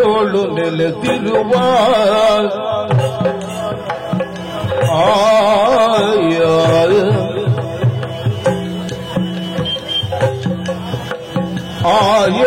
ಮದೌರಪುರದೋಳು ನೆಲೆಸಿರುವ ಆಯ ಆಯ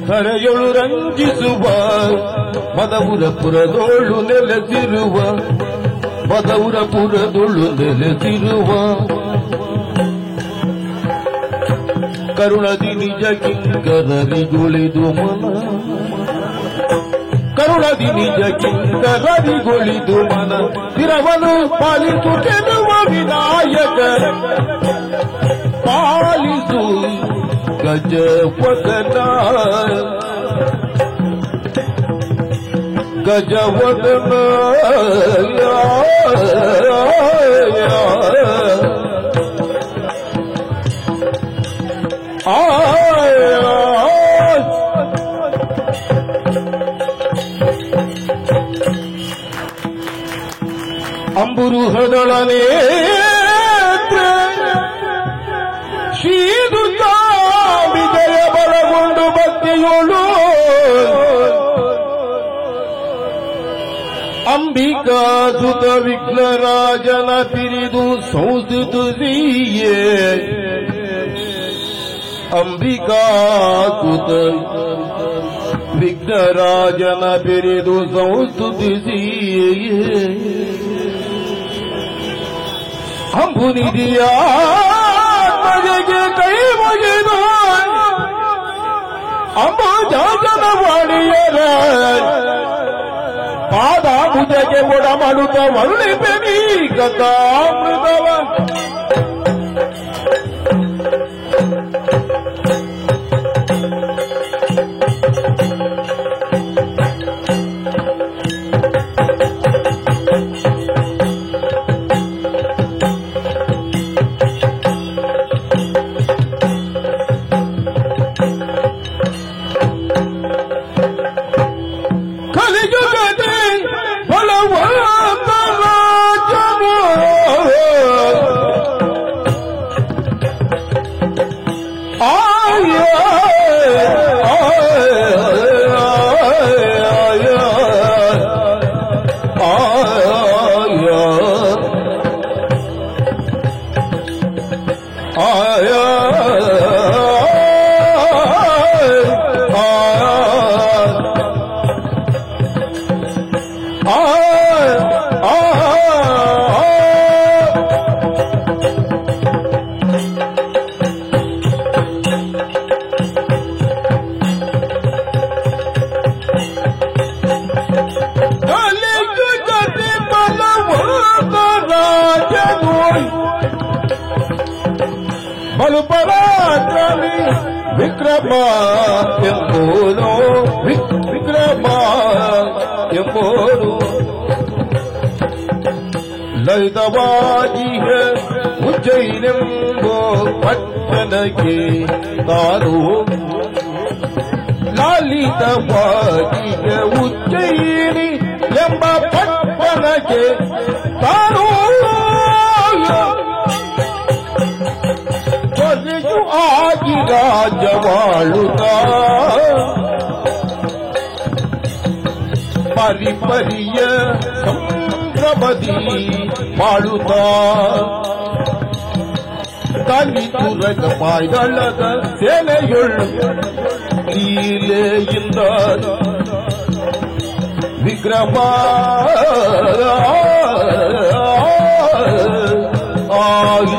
ಧರೆಯೊಳು ರಂಜಿಸುವ ಮದೌರಪುರದೋಳು ನೆಲೆಸಿರುವ ಮದೌರಪುರದೋಳು ನೆಲೆಸಿರುವ ಕರುಣದಿ ನಿಜ ಕಿಂಕರರಿಗೊಳಿದು ಮನ ಕರುಣದಿ ನಿಜ ಕಿಂಕರರಿಗೊಳಿದು ಮನ ತಿರವನು ಪಾಲಿಸು ಕೆಡುವ ವಿನಾಯಕ ಪಾಲಿಸು ಗಜವದನ ಗಜವದನ ಅಂಬುರುಹದಳನೇ ಶ್ರೀ ದುರ್ಗಾ ವಿಜಯ ಬಲಗೊಂಡು ಭಕ್ತಿಯೋಳು ಅಂಬಿಕಾ ಸುತ ವಿಘ್ನರಾಜನ ಪಿರಿದು ಸಂಸ್ತುತಿಯೇ ಅಂಬಿಕಾ ಸುತ ವಿಘ್ನರಾಜನ ಪಿರಿದು ಸಂಸ್ತುತಿಸಿಯೇ ಅಂಬುನಿಧಿಯ ಮಗೆಗೆ ಕೈ ಮುಗಿದು ಅಂಬುಜಾಜನ ವಾಣಿಯರ ಪಾದ ಭುಜಗೆ ಒಡ ಮಾಡುತ್ತ ವರ್ಣಿಪೆ ನೀ ಕಥಾಮೃತವ ವಿಕ್ರಮ ಎಂಬುದು ವಿಕ್ರಮ ಎಂಬುದು ಲಲಿತವಾಗಿಹ ಉಜ್ಜಯಿನೆಂಬೋ ಪಟ್ಟಣಕ್ಕೆ ತಾನು ಲಲಿತವಾಗಿಹ ಉಜ್ಜಯಿನಿ ಎಂಬ ಪಟ್ಟಣಕ್ಕೆ ತಾನು ಆಗಿ ರಾಜವಾಳುತ್ತ ಪರಿಪರಿಯ ಸಂಭ್ರಮದಿ ಬಾಳುತ್ತ ಕಲಿತುರಗ ಪಾಯ್ದಳದ ಸೇನೆಯೊಳು ಲೀಲೆಯಿಂದ ವಿಕ್ರಮ ಆಯ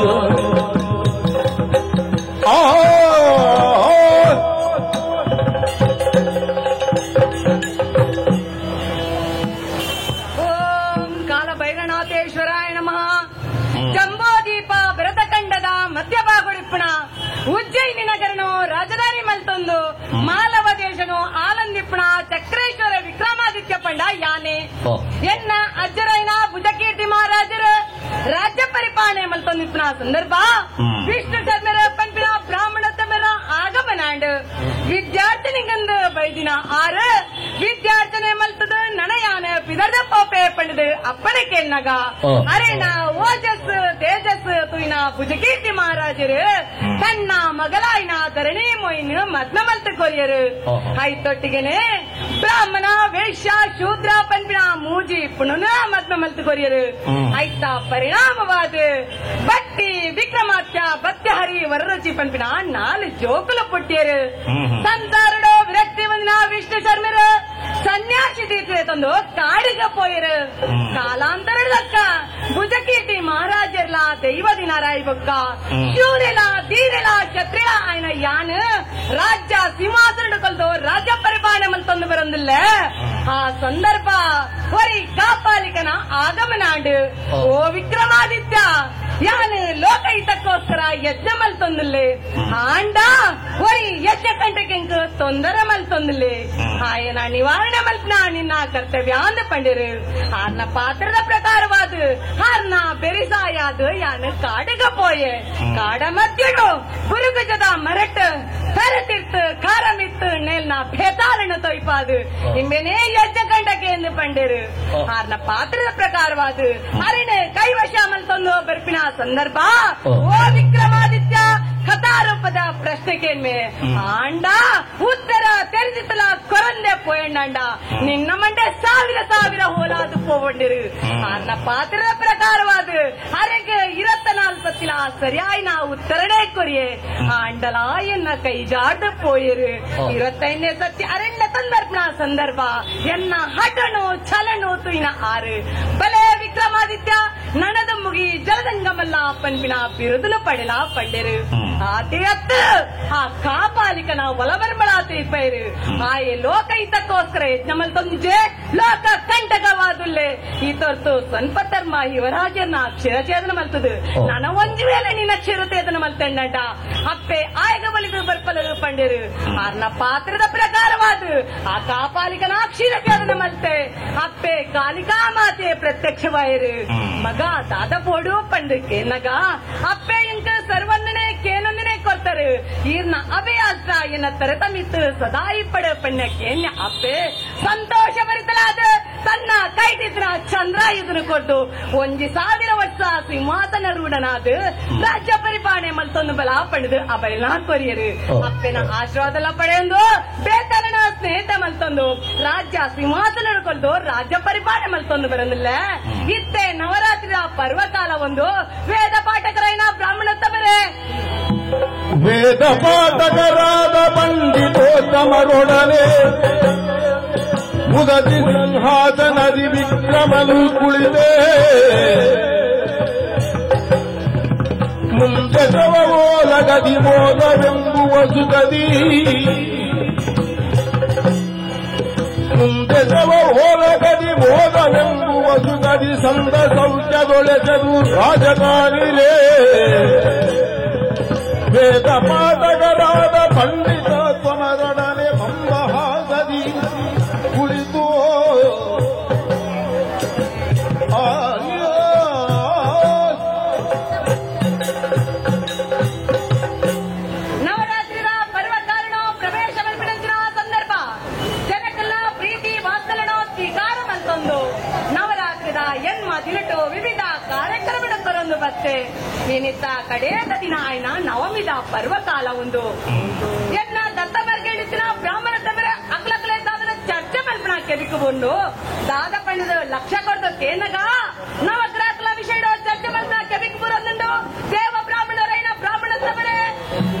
ಓಂ ಕಾಲಭೈರನಾಥೇಶ್ವರಾಯ ನಮಃ. ಜಂಬೋದೀಪ ಭರತಖಂಡದ ಮಧ್ಯಭಾಗುಡಿಪ್ಪಣ ಉಜ್ಜಯಿನಿ ನಗರನು ರಾಜಧಾನಿ ಮಲ್ತೊಂದು ಮಾಲವ ದೇಶನು ಆಲಂದಿಪ್ಪಣ ಚಕ್ರೇಶ್ವರ ವಿಕ್ರಮಾದಿತ್ಯ ಪಂಡ ಯಾನೆ ಎನ್ನ ಅಜ್ಜರೈನ ಭುಜಕೀರ್ತಿ ಮಹಾರಾಜರು ರಾಜ್ಯ ಪರಿಪಾಲನೆ ಪರಿಪಾಲನೆ ಮಲ್ತೊಂದಿಪ್ಪನ ಸಂದರ್ಭ ವಿಷ್ಣು ಶರ್ಮರ ಪನ್ಪಿನ ಬ್ರಾಹ್ಮಣ ತಮರ ಆಗಮನಾಂಡ್ ವಿದ್ಯಾರ್ಥಿನಿಗಂದು ಬೈದಿನ ಆರು ವಿದ್ಯಾರ್ಥನೆ ಮಲ್ತದ ನನಯಾನ ಪಿದರ್ದ ಪೋಪೆ ಪಂಡದು ಅಪ್ಪಣೆ ಕೇಳ್ನಾಗ ಅರೇನ ಓಜಸ್ ತೇಜಸ್ ತುಯಿನ ಭುಜಕೀರ್ತಿ ಮಹಾರಾಜರು ತನ್ನ ಮಗಲಾಯಿನ ಧರಣಿ ಮೊಯ್ನು ಮದ್ನ ಮಲ್ತ ಕೊರಿಯರು. ಐತೊಟ್ಟಿಗೆನೆ ಬ್ರಾಹ್ಮಣ ವೇಶ್ಯ ಶೂದ್ರ ಪನ್ಪಿನ ಮೂಜಿ ಪುಣನ ಮದ್ನ ಮಲ್ತ ಕೊರಿಯರು. ಐತ ಪರಿಣಾಮವಾದ ಬಟ್ಟಿ ವಿಕ್ರಮಾತ್ಯ ಬತ್ಯಹರಿ ವರರುಚಿ ಪನ್ಪಿನ ನಾಲು ಜೋಕುಲ ಪುಟ್ಟಿಯರು. ಸಂತಾರಡೋ ವಿರಕ್ತಿ ಬಂದಿನ ವಿಷ್ಣು ಶರ್ಮರು ಸನ್ಯಾಸಿ ತೀರ್ಥ ತಂದು ಕಾಡಿಗೆ ಪೋಯರು. ಕಾಲಾಂತರದಕ್ಕ ಭುಜಕೀರ್ತಿ ಮಹಾರಾಜರ್ಲ ದೈವ ದಿನಾರಾಯಿ ಬೊಕ್ಕ ಶೂರೆಲ ಧೀರೆಲ ಕ್ಷತ್ರಿಯ ಆಯ್ನ ಯಾನ್ ರಾಜ್ಯ ಸಿಂಹಾಸನ ಕೊಲ್ದು ರಾಜ್ಯ ಪರಿಪಾಲನೆ ಮಲ್ತೊಂದು ಬರಂದಿಲ್ಲ. ಆ ಸಂದರ್ಭ ಹೊರಿ ಕಾಪಾಲಿಕನ ಆಗಮನಾಂಡು ಓ ವಿಕ್ರಮಾದಿತ್ಯ ಯಾನ್ ಲೋಕ ಹಿತಕ್ಕೋಸ್ಕರ ಯಜ್ಞ ಮಲ್ತೊಂದಿಲ್ಲೆ ಆಂಡ ಹೊರಿ ಯಜ್ಞ ಕಂಟಕ್ಕೆ ತೊಂದರೆ ಮಲ್ತೊಂದಿಲ್ಲೆ ಆಯನ ನಿವಾರಣೆ ಮಲ್ಪನ ನಿನ್ನ ಕರ್ತವ್ಯ ಅಂದ ಪಂಡಿರು. ಆರ್ನ ಪಾತ್ರದ ಪ್ರಕಾರವಾದ ಆರ್ನ ಬೆರಿಸಾಯಾದ ಯಾನ್ ಕಾಡಗ ಪೋಯೆ. ಕಾಡ ಮಧ್ಯಡು ಗುರುಗಜದ ಮರಟ್ ಕರತಿರ್ತು ಖಾರಮಿತ್ತು ನೇಲ್ನ ಭೇತಾಲನ ತೊಯ್ಪಾದು ನಿಂಬೆನೇ ಯಜ್ಞ ಕಂಡಕ್ಕೆ ಎಂದು ಪಂಡಿರು. ಆರ್ನ ಪಾತ್ರದ ಪ್ರಕಾರವಾದ ಅರಿಣ ಕೈವಶ ಮಲ್ತೊಂದು ಬರ್ಪಿನ ಸಂದರ್ಭ ಓ ವಿಕ್ರಮಾದಿತ್ಯ ಕಥಾರೂಪದ ಪ್ರಶ್ನೆ ಕೇಳ್ಮೆ ಆಂಡ ಉತ್ತರ ತೆರೆದಿತ್ತಲ ಕೊರಂದೆ ಪೋಯಂಡ ನಿನ್ನ ಮಂಡೆ ಸಾವಿರ ಸಾವಿರ ಹೋಲಾದು ಪೋವಂಡಿರು. ಆರ್ನ ಪಾತ್ರದ ಪ್ರಕಾರವಾದ ಅರೆಗೆ 24 ಸತ್ತಿಲ ಸರಿಯಾಯಿನ ಉತ್ತರಣೆ ಕೊರಿಯೆ ಆಂಡಲ ಎನ್ನ ಕೈಜಾಡ್ದು ಪೋಯರು. 25ನೇ ಸತ್ಯ ಅರಣ್ಯ ಸಂದರ್ಭನ ಸಂದರ್ಭ ಎನ್ನ ಹಟನು ಛಲನು ತುಯಿನ ಆರು ಬಲೆ ವಿಕ್ರಮಾದಿತ್ಯ ನನದ ಮುಗಿ ಜಲದಂಗಮಲ್ಲ ಪನ್ಪಿನ ಬಿರುದನು ಪಡೆಲ ಪಂಡೆರು. ಆತೆ ಅತ್ತ ಆ ಕಾಪಾಲಿಕನ ಒಲಬರ್ಮಳಾತೆ ಪೈರು ಆಯೆ ಲೋಕ ಹಿತಕ್ಕೋಸ್ಕರ ಯಜ್ಞಮಲ್ ತಂದಿಜೆ ಲೋಕ ಕಂಟಕವಾದುಲ್ಲೆ ಈ ತೊರ್ತು ಸ್ವನ್ಪತರ್ಮ ಯುವರಾಜನ ಕ್ಷೀರಛೇದನ ಮಲ್ತದು ನನ ಒಂಜಿ ವೇಳೆ ನಿನ್ನ ಕ್ಷೀರಛೇದನ ಮಲ್ತಂಡ ಅಪ್ಪೆ ಆಯಗ ಬಲಿದು ಬರ್ಪಲರು ಪಂಡೆರು. ಆರ್ನ ಪಾತ್ರದ ಪ್ರಕಾರವಾದ ಆ ಕಾಪಾಲಿಕನ ಕ್ಷೀರಛೇದನ ಮಲ್ತೆ ಅಪ್ಪೆ ಕಾಲಿಕಾ ಮಾತೆ ಪ್ರತ್ಯಕ್ಷವಾಯರು. ಮಗ ದಾದ ಪೋಡು ಪಂಡು ಕೇನಗ ಅಪ್ಪೆ ಇಂಕ ಸರ್ವನ್ನನೇ ಕೇನನ್ನೇ ಕೊಡ್ತಾರೆ ಈರ್ನ ಅಭಯಾಸ್ತ್ರ ಎನ್ನ ತರತಮಿತ್ತು ಸದಾಯಿ ಪಡ ಪಣ್ಣ ಕೇನ್ಯ ಅಪ್ಪೆ ಸಂತೋಷ ಭರಿತಲಾದ ತನ್ನ ಕೈಟಿದ್ರ ಚಂದ್ರ ಇದನ್ನು ಕೊಟ್ಟು 1000 ವರ್ಷ ಸಿಂಹಾಸನ ರೂಢನಾದ ರಾಜ್ಯ ಪರಿಪಾಲನೆ ಮಲ್ತೊಂದು ಬಲ ಪಡೆದು ಅಬೈಲ ಕೊರಿಯರು. ಅಪ್ಪೆನ ಆಶೀರ್ವಾದ ಪಡೆಯೊಂದು ಬೇತಲನ ಸ್ನೇಹಿತ ಮಲ್ತೊಂದು ರಾಜ್ಯ ಸಿಂಹಾಸನ ಕೊಲ್ದು ರಾಜ್ಯ ಪರಿಪಾಲನೆ ಮಲ್ತೊಂದು ಬರಂದಿಲ್ಲ. ಇತ್ತೆ ನವರಾತ್ರಿಯ ಪರ್ವಕಾಲ ಒಂದು ವೇದ ಪಾಠಕರೈನ ಬ್ರಾಹ್ಮಣ ತಬರೆ ವೇದ ಪಾಠಕರಾದ ಪಂಡಿತೋತ್ತಮರೊಡನೆ ಮುದತಿ ಸಿಂಹಾಸನದಿ ವಿಕ್ರಮನು ಕುಳಿತೆ ಮುಂದೆ ಶವೋಲಗದಿ ಮೋದವೆಂಬುವ ಸುಗದಿ ಮುಂದೆ ಶವೋಲಗದಿ ಮೋದವೆಂಬುವ ಸುಗದಿ ಸಂದ ಸೌಖ್ಯದೊಳೆಸದು ರಾಜಧಾನಿಲೇ ವೇದ ಪಾಠಕರಾದ ಪಂಡಿತ ತ್ವಮರೊಡನೆ ಮಂದಹಾಸದಿ ಕುಳಿತು ನವರಾತ್ರಿಯ ಪರ್ವಕಾಲನ ಪ್ರವೇಶ ಮಲ್ಪಿನಂಚಿನ ಸಂದರ್ಭ ಜನಕಲ್ಲ ಪ್ರೀತಿ ವಾತ್ಸಲನೋ ಸ್ವೀಕಾರ ಮಲ್ತೊಂದು ನವರಾತ್ರಿದ ಎನ್ಮ ದಿನಟು ವಿವಿಧ ಕಾರ್ಯಕ್ರಮ ತರೊಂದು ಬತ್ತೆ ನಿನ್ನಿತ್ತ ಕಡೆಯದ ದಿನ ಆಯ್ನ ನವಮಿದ ಪರ್ವಕಾಲ ಒಂದು ಎನ್ನ ದತ್ತ ಬರ್ಗೇಳಿತ್ತಿನ ಬ್ರಾಹ್ಮಣ ತಮರ ಅಕ್ಲಕ್ಲೆ ದಾದನ ಚರ್ಚೆ ಮಲ್ಪನ ಕೆದಿಕು ಬಂದು ದಾದ ಪಂಡದ ಲಕ್ಷ ಕೊಡ್ದು ಕೇನಗ ನವಗ್ರಹಕಲ ವಿಷಯ ಚರ್ಚೆ ಮಲ್ಪನ ಕೆದಿಕು ಬರೋದುಂಡು ದೇವ ಬ್ರಾಹ್ಮಣರೈನ ಬ್ರಾಹ್ಮಣ ತಮರೇ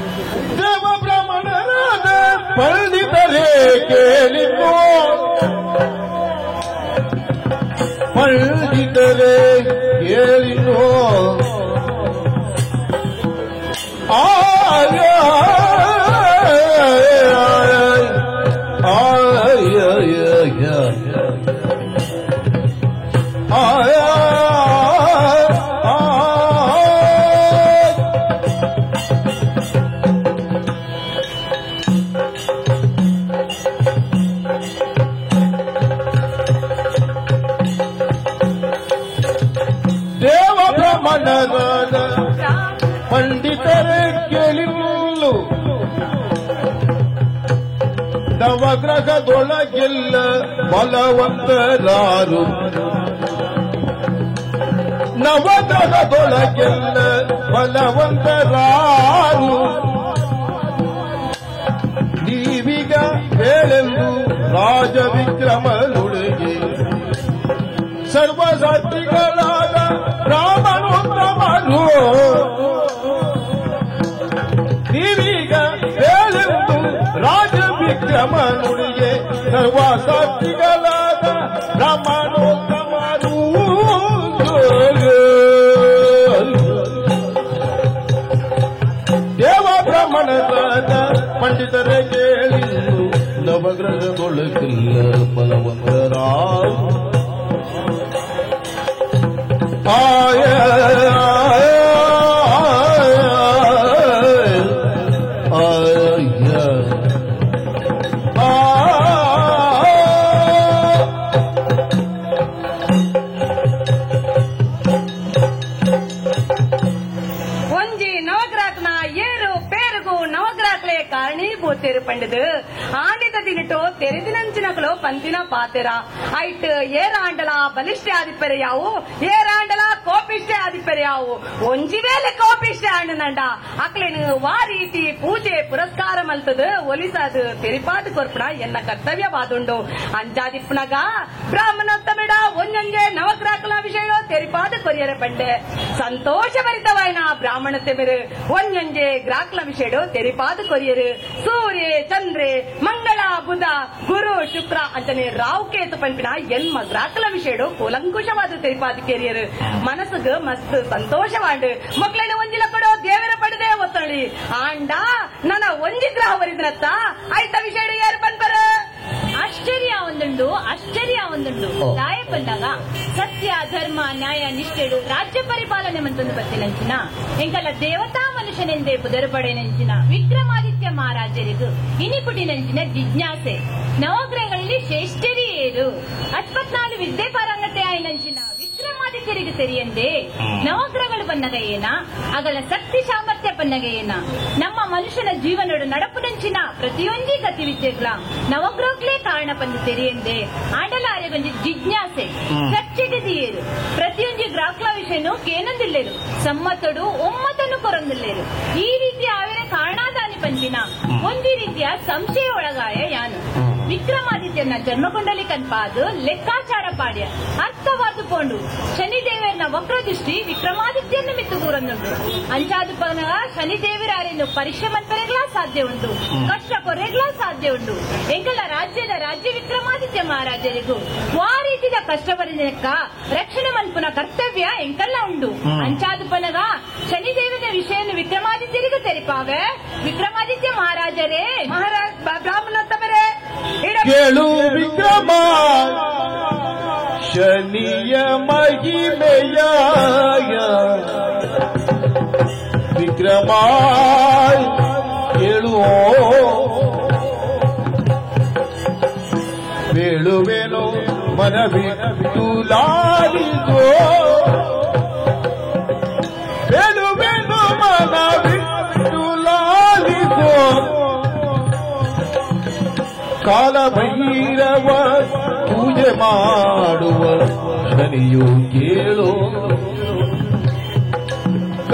ದೇವ ಬ್ರಾಹ್ಮಣರಾದ ಪಂಡಿತರೇ ಕೇಳಿತು ಪಂಡಿತರೇ ಕೇಳಿತು ಆಯ ಆಯ ಆಯ ದೇವ ಬ್ರಹ್ಮಣರ ಪಂಡಿತರೇ ಕೇಳಿಲ್ಲು ನವಗ್ರಹದೊಳಗೆಲ್ಲ ಬಲವಂತರಾರು ನವಗ್ರಹದೊಳಗೆಲ್ಲ ಬಲವಂತರಾರು ನೀವೀಗ ಹೇಳೆಂದು ರಾಜ ವಿಕ್ರಮನುಡಿಗೆ ಸರ್ವಸಾತ್ವಿಗಳಾದ ಬ್ರಾಹ್ಮಣೋತ್ತಮರು ನೀವೀಗ ಹೇಳೆಂದು ರಾಜ ವಿಕ್ರಮನುಡಿಗೆ ಸರ್ವಸಾತ್ವಿಗಳಾದ ಬ್ರಾಹ್ಮಣೋತ್ತಮರು ದೇವ ಬ್ರಾಹ್ಮಣರಾದ ಪಂಡಿತರೇ ಕೇಳಿದ್ದು ನವಗ್ರಹದೊಳಗಿಲ್ಲ ಬಲವಂತರಾರು ಆಯ ಒಂಜಿ ನವಗ್ರಹಕ್ನ ಏರು ಪೇರುಗು ನವಗ್ರಹಕ್ಲೆ ಕಾರಣೀಭೂತೇರು ಪಂಡದು ಆಂಡಿತ ದಿನಟೋ ತೆರೆದಿನಂಚಿನಕಲು ಪಂತಿನ ಪಾತೆರ ಐಟ್ ಏರಾಂಡಲ ಬಲಿಷ್ಠೆ ಆದಿಪ್ಪರೆ ಯಾವು ಏರಾಂಡಲ ಕೋಪಿಷ್ಠೆ ಆದಿಪ್ಪರೆ ಯಾವು ಒಂಜಿ ವೇಳೆ ಕೋಪಿಷ್ಠೆ ಆಂಡನಂಡ ಅಕ್ಲೇನು ವಾ ರೀತಿ ಪೂಜೆ ಪುರಸ್ಕಾರ ಮಲ್ತದು ಒಲಿಸದು ತೆರಿಪಾದು ಕೊರ್ಪಣ ಎನ್ನ ಕರ್ತವ್ಯವಾದುಂಡು ಅಂಜಾದಿಪ್ಪನಗ ಬ್ರಾಹ್ಮಣೋತ್ತಮಿಡ ಒಂಜೊಂಜೆ ನವಗ್ರಹಕಲ ವಿಷಯ ತೆರಿಪಾದ ಕೊರಿಯರ ಪಂಡೆ ಸಂತೋಷ ಭರಿತವಾಯ್ನ ಬ್ರಾಹ್ಮಣ ತೆಮಿರು ಒಂಜೊಂಜೆ ಗ್ರಾಕ್ಲ ವಿಷಯಡು ತೆರಿಪಾದ ಕೊರಿಯರು ಸೂರ್ಯ ಚಂದ್ರೆ ಮಂಗಳ ಬುಧ ಗುರು ಶುಕ್ರ ಅಂಚನೆ ರಾವು ಕೇತು ಪಂಪಿನ ಎನ್ಮ ಗ್ರಾಕ್ಲ ವಿಷಯಡು ಕೂಲಂಕುಷವಾದ ತೆರಿಪಾದ ಕೆರಿಯರು ಮನಸ್ಸುಗು ಮಸ್ತ್ ಸಂತೋಷವಾಂಡು ಮಕ್ಕಳನ್ನು ಒಂಜಿಲ ಕೊಡೋ ದೇವರ ಪಡೆದೇ ಒತ್ತಳಿ ಆಂಡ ನನ್ನ ಒಂಜಿ ಗ್ರಹ ವರಿದ್ರತ್ತ ಐತ ವಿಷಯಡು ಯಾರು ಪನ್ಪರ ಆಶ್ಚರ್ಯ ಒಂದುಂಡು ಆಶ್ಚರ್ಯ ಒಂದುಂಡು ದಾಯ ಬಂದಾಗ ಸತ್ಯ ಧರ್ಮ ನ್ಯಾಯ ನಿಷ್ಠೆಡು ರಾಜ್ಯ ಪರಿಪಾಲನೆ ಮಂತೊಂದು ಬತ್ತಿನಂಚಿನ ಎಂಕಲ ದೇವತಾ ಮನುಷ್ಯನೆಂದೇ ಪುದರುಪಡೆನಂಚಿನ ವಿಕ್ರಮಾದಿತ್ಯ ಮಹಾರಾಜರಿಗೂ ಇನಿಪುಟಿನಂಚಿನ ಜಿಜ್ಞಾಸೆ ನವಗ್ರಹಗಳಲ್ಲಿ ಶ್ರೇಷ್ಠರಿ ಏರು 64 ವಿದ್ಯೆ ಪಾರಂಗತೆ ಆಯ್ನಂಚಿನ ವಿಕ್ರಮಾದಿತ್ಯರಿಗೆ ತೆರಿಯಂದೇ ನವಗ್ರಹಗಳು ಬನ್ನಗ ಏನ ಅಗಲ ಶಕ್ತಿ ಸಾಮರ್ಥ್ಯ ಪನ್ನಗ ಏನ ನಮ್ಮ ಮನುಷ್ಯನ ಜೀವನೋಡು ನಡಪುನಂಚಿನ ಪ್ರತಿಯೊಂದಿ ಗತಿವಿದ್ಯೆಗಳ ನವಗ್ರಹಗಳೇ ಕಾರಣ ಪಂದು ತೆರಿಯಂದೆ ಆಂಡಲ ಆರ್ಯಗೊಂಜಿ ಜಿಜ್ಞಾಸೆ ಚರ್ಚೆಗೆ ದಿಯೇರು ಪ್ರತಿಯೊಂಜಿ ಗ್ರಾಹಕಲ ವಿಷಯನು ಕೇನಂದಿಲ್ಲೇರು ಸಮ್ಮತಡು ಒಮ್ಮತನು ಕೊರಂದಿಲ್ಲೇರು ಈ ರೀತಿಯ ಆವಿನ ಕಾರಣಾದಾನಿ ಪಂಚಿನ ಒಂದಿ ರೀತಿಯ ಸಂಶಯ ಒಳಗಾಯ ಯಾನು ವಿಕ್ರಮಾದಿತ್ಯನ ಜನ್ಮಕುಂಡಲಿ ಕನ್ಪಾದು ಲೆಕ್ಕಾಚಾರ ಪಾಡ್ಯ ಅರ್ಥವಾದ ಪೋಂಡು ಶನಿದೇವರನ ವಕ್ರದೃಷ್ಟಿ ವಿಕ್ರಮಾದಿತ್ಯನ ಮಿತ್ತು ಕೂರಂದುಂಡು ಅಂಚಾದು ಪನಗ ಶನಿದೇವರಾರೆನ್ನು ಪರೀಕ್ಷೆ ಮನ್ಪರೆಗ್ಲಾ ಸಾಧ್ಯ ಉಂಟು ಕಷ್ಟ ಕೊರೆಗ್ಲಾ ಸಾಧ್ಯ ಉಂಟು ಎಂಕಲ ರಾಜ್ಯದ ರಾಜ್ಯ ವಿಕ್ರಮಾದಿತ್ಯ ಮಹಾರಾಜರಿಗೂ ವಾ ರೀತಿಯ ಕಷ್ಟ ಬರಿನಕ್ಕ ರಕ್ಷಣೆ ಮನ್ಪುನ ಕರ್ತವ್ಯ ಎಂಕಲ್ಲ ಉಂಡು ಅಂಚಾದು ಪನಗ ಶನಿದೇವನ ವಿಷಯವನ್ನು ವಿಕ್ರಮಾದಿತ್ಯರಿಗೂ ತೆರಿಪಾವೆ ವಿಕ್ರಮಾದಿತ್ಯ ಮಹಾರಾಜರೇ ಮಹಾರಾಜ ಬ್ರಾಹ್ಮಣೋತ್ತಮರೇ ಕೇಳು ವಿಕ್ರಮ ಶನಿಯ ಮಹಿಮೆಯ ವಿಕ್ರಮ ಕೇಳು ಬೇಳುವೆನು ಮನವಿಟ್ಟು ಲಾಲಿಸೋ ಬೇಳುವೆನು ಮನವಿಟ್ಟು ಲಾಲಿಸೋ ಕಾಲಭೈರವ ಪೂಜೆ ಮಾಡುವ ಶನಿಯು ಕೇಳು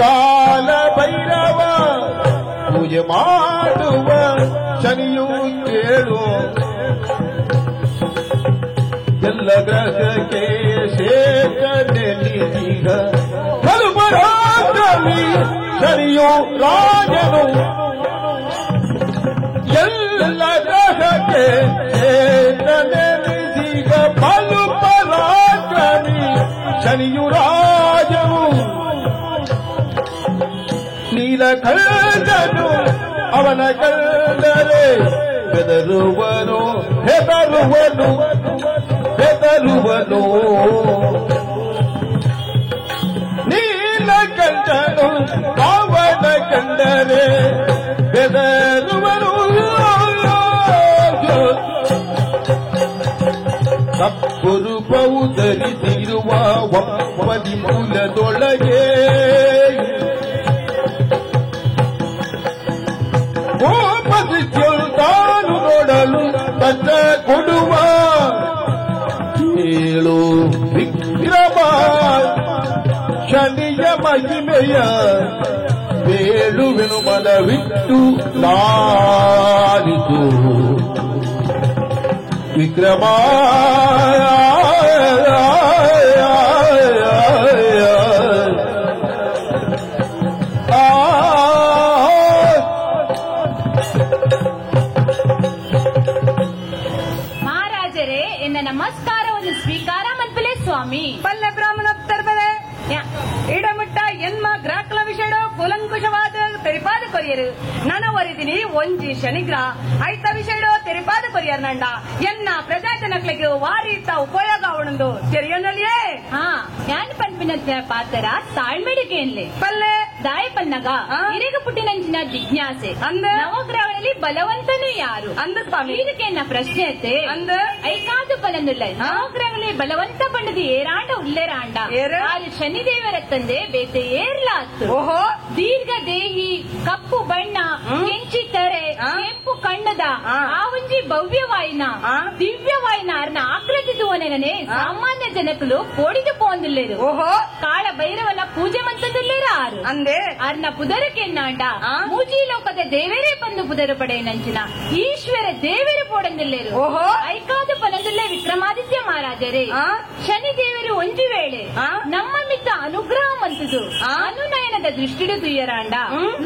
ಕಾಲಭೈರವ ಪೂಜೆ ಮಾಡುವ ಶನಿಯು ಕೇಳು ಎಲ್ಲ ಗ್ರಹಕ್ಕೆ ಶೇಷನೆನಿಸಿದ ಕಲ್ಪರಾಜಲಿ ಶನಿಯು ರಾಜನು ಎಲ್ಲ ಗ್ರಹಕ್ಕೆ ಶೇಷನೆನಿಸಿದ ಬಲು ಪರಾಕ್ರಮಿ ಶನಿಯು ರಾಜನು ನೀಲಕಂಠನು ಅವನ ಕಂಡರೆ ಬೆದರುವನು ಹೆದರುವನು ಬೆದರುವನು ನೀಲಕಂಠನು ಅವನ ಕಂಡರೆ ಬೆದರುವನು ತಪ್ಪು ರೂಪವು ಧರಿಸಿರುವ ಒಪ್ಪದಿ ಮೂಲದೊಳಗೆ ದೃಷ್ಟಿಯು ತಾನು ನೋಡಲು ಕಷ್ಟ ಕೊಡುವ ಕೇಳು ವಿಕ್ರಮ ಶನಿಯ ಮಹಿಮೆಯ ಬೇಳುವೆನು ಮನವಿಟ್ಟು ಲಾಲಿಸು ವಿಕ್ರಮ ಮಹಾರಾಜರೇ, ಎನ್ನ ನಮಸ್ಕಾರವನ್ನು ಸ್ವೀಕಾರ ಮನ್ಪಲೆ ಸ್ವಾಮಿ. ಪಲ್ಲೆ ಬ್ರಾಹ್ಮಣೋತ್ತರ್ಬಲೆ ಇಡಮಿಟ್ಟ ಎನ್ಮ ಗ್ರಾಹಕಲ ವಿಷಯಡ ಕೂಲಂಕುಷವಾದ ತೆರಿಪಾದ ಕೊರಿಯರು ನನ ಒರಿದಿನಿ ಒಂಜಿ ಶನಿಗ್ರಹ ಐತ ವಿಷಯಡ ತೆರಿಪಾದ ಕೊರಿಯರ್ ನಂಡ ಎನ್ನ ಪ್ರಜಾಜನಕ್ಲಿಗೆ ವಾರೀತ ಉಪಯೋಗ ಅವಣಂದು ತೆರಿಯನಲ್ಲಿಯೇ. ಹಾ, ಯಾನ್ ಪನ್ಪಿನ ಪಾತ್ರ ತಾಳ್ಮೆಡಿಗೇನ್ಲೆ ಪಲ್ಲೆ ದಾಯ ಪನ್ನಗ ಇರಿಗ ಪುಟ್ಟಿನಂಚಿನ ಜಿಜ್ಞಾಸೆ ಅಂದ ನವಗ್ರಹಗಳಲ್ಲಿ ಬಲವಂತನು ಯಾರು ಅಂದ ಸ್ವಾಮಿ. ಇದಕ್ಕೆ ಎನ್ನ ಪ್ರಶ್ನೆ ಐತೆ ಅಂದ ಐಕಾದು ಬಲನುಲ್ಲ ನವಗ್ರಹಗಳಲ್ಲಿ ಬಲವಂತ ಪಂಡದು ಏರಾಂಡ ಉಲ್ಲೇರಾಂಡ ಆರು ಶನಿದೇವರ ತಂದೆ ಬೇತೆ ಏರ್ಲಾತು. ಓಹೋ, ದೀರ್ಘ ದೇಹಿ, ಕಪ್ಪು ಬಣ್ಣ, ಕೆಂಚಿ ತರೆ, ಕೆಂಪು ಕಣ್ಣದ ಆ ಒಂಜಿ ಭವ್ಯವಾಯಿನ ದಿವ್ಯವಾಯಿನ ಅರ್ನ ಆಕೃತಿ ತೂವನಗನೆ ಸಾಮಾನ್ಯ ಜನಕಲು ಕೋಡಿದು ಪೋಂದುಲ್ಲೇರು. ಓಹೋ, ಕಾಳ ಭೈರವನ ಪೂಜೆ ಮಂತದುಲ್ಲೇರ ಆರು ಅಂದೆ ಅರ್ನ ಪುದರಕೆನ್ನಾಂಡ ಮೂಜಿ ಲೋಕದ ದೇವರೇ ಬಂದು ಪುದರು ಪಡೆಯನಂಚಿನ ಈಶ್ವರ ದೇವರು ಪೋಡಂದಿಲ್ಲೇರು. ಓಹೋ, ಐಕಾದ ಪನದುಲ್ಲೆ ವಿಕ್ರಮಾದಿತ್ಯ ಮಹಾರಾಜರೇ, ಶನಿ ದೇವರು ಒಂಜಿ ವೇಳೆ ನಮ್ಮ ಮಿತ್ತ ಅನುಗ್ರಹ ಮಂತುದು ಅನುನಯನದ ದೃಷ್ಟಿಡು ತುಯ್ಯರಾಂಡ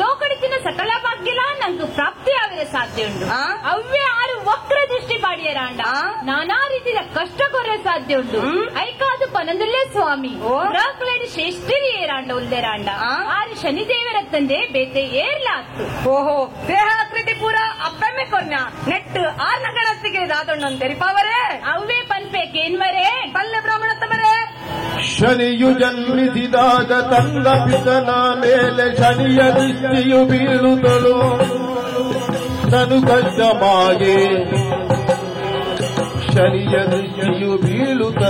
ಲೋಕಡಿತಿನ ಸಕಲ ಭಾಗ್ಯಲ ನಂಗೆ ಪ್ರಾಪ್ತಿ ಆವಿರ ಸಾಧ್ಯ ಉಂಡು. ಅವ್ವೇ ಆರು ವಕ್ರ ದೃಷ್ಟಿ ಪಾಡಿಯರಾಂಡ ನಾನಾ ರೀತಿಯ ಕಷ್ಟ ಕೊರೆ ಸಾಧ್ಯ ಉಂಡು. ಐಕಾದು ಪನಂದುಲ್ಲೆ ಸ್ವಾಮಿ, ರಾಕ್ಲೇಡಿ ಶ್ರೇಷ್ಠರಿ ಏರಾಂಡ ಉಲ್ದೇರಾಂಡ ಆರು ಶನಿದೇವರ ತಂದೆ ಬೇತೆ ಏರ್ಲಾತ್ತು. ಓಹೋ, ದೇಹಾಕೃತಿ ಪೂರ ಅಪ್ಪೆಮ್ಮೆ ಕೊರ್ನ ನೆಟ್ ಆರ್ನ ಗಣಸಿಗೆ ದಾದೊಣ್ಣನ್ ತೆರಿಪಾವರೇ ಅವ್ವೇ ಪನ್ಪೆ ಕೇನ್ವರೇ. ಪಲ್ಲೆ ಬ್ರಾಹ್ಮಣೋತ್ತಮರೇ, ಶನಿಯು ಜನ್ಮಿಸಿದಾಗ ತಂದ ಪಿತನ ಮೇಲೆ ಶನಿಯ ದೃಷ್ಟಿಯು ಬೀಳುತ್ತಳು ತನು ಕಷ್ಟಮಾಗೆ. ಶನಿಯ ದೃಷ್ಟಿಯು ಬೀಳುತ್ತ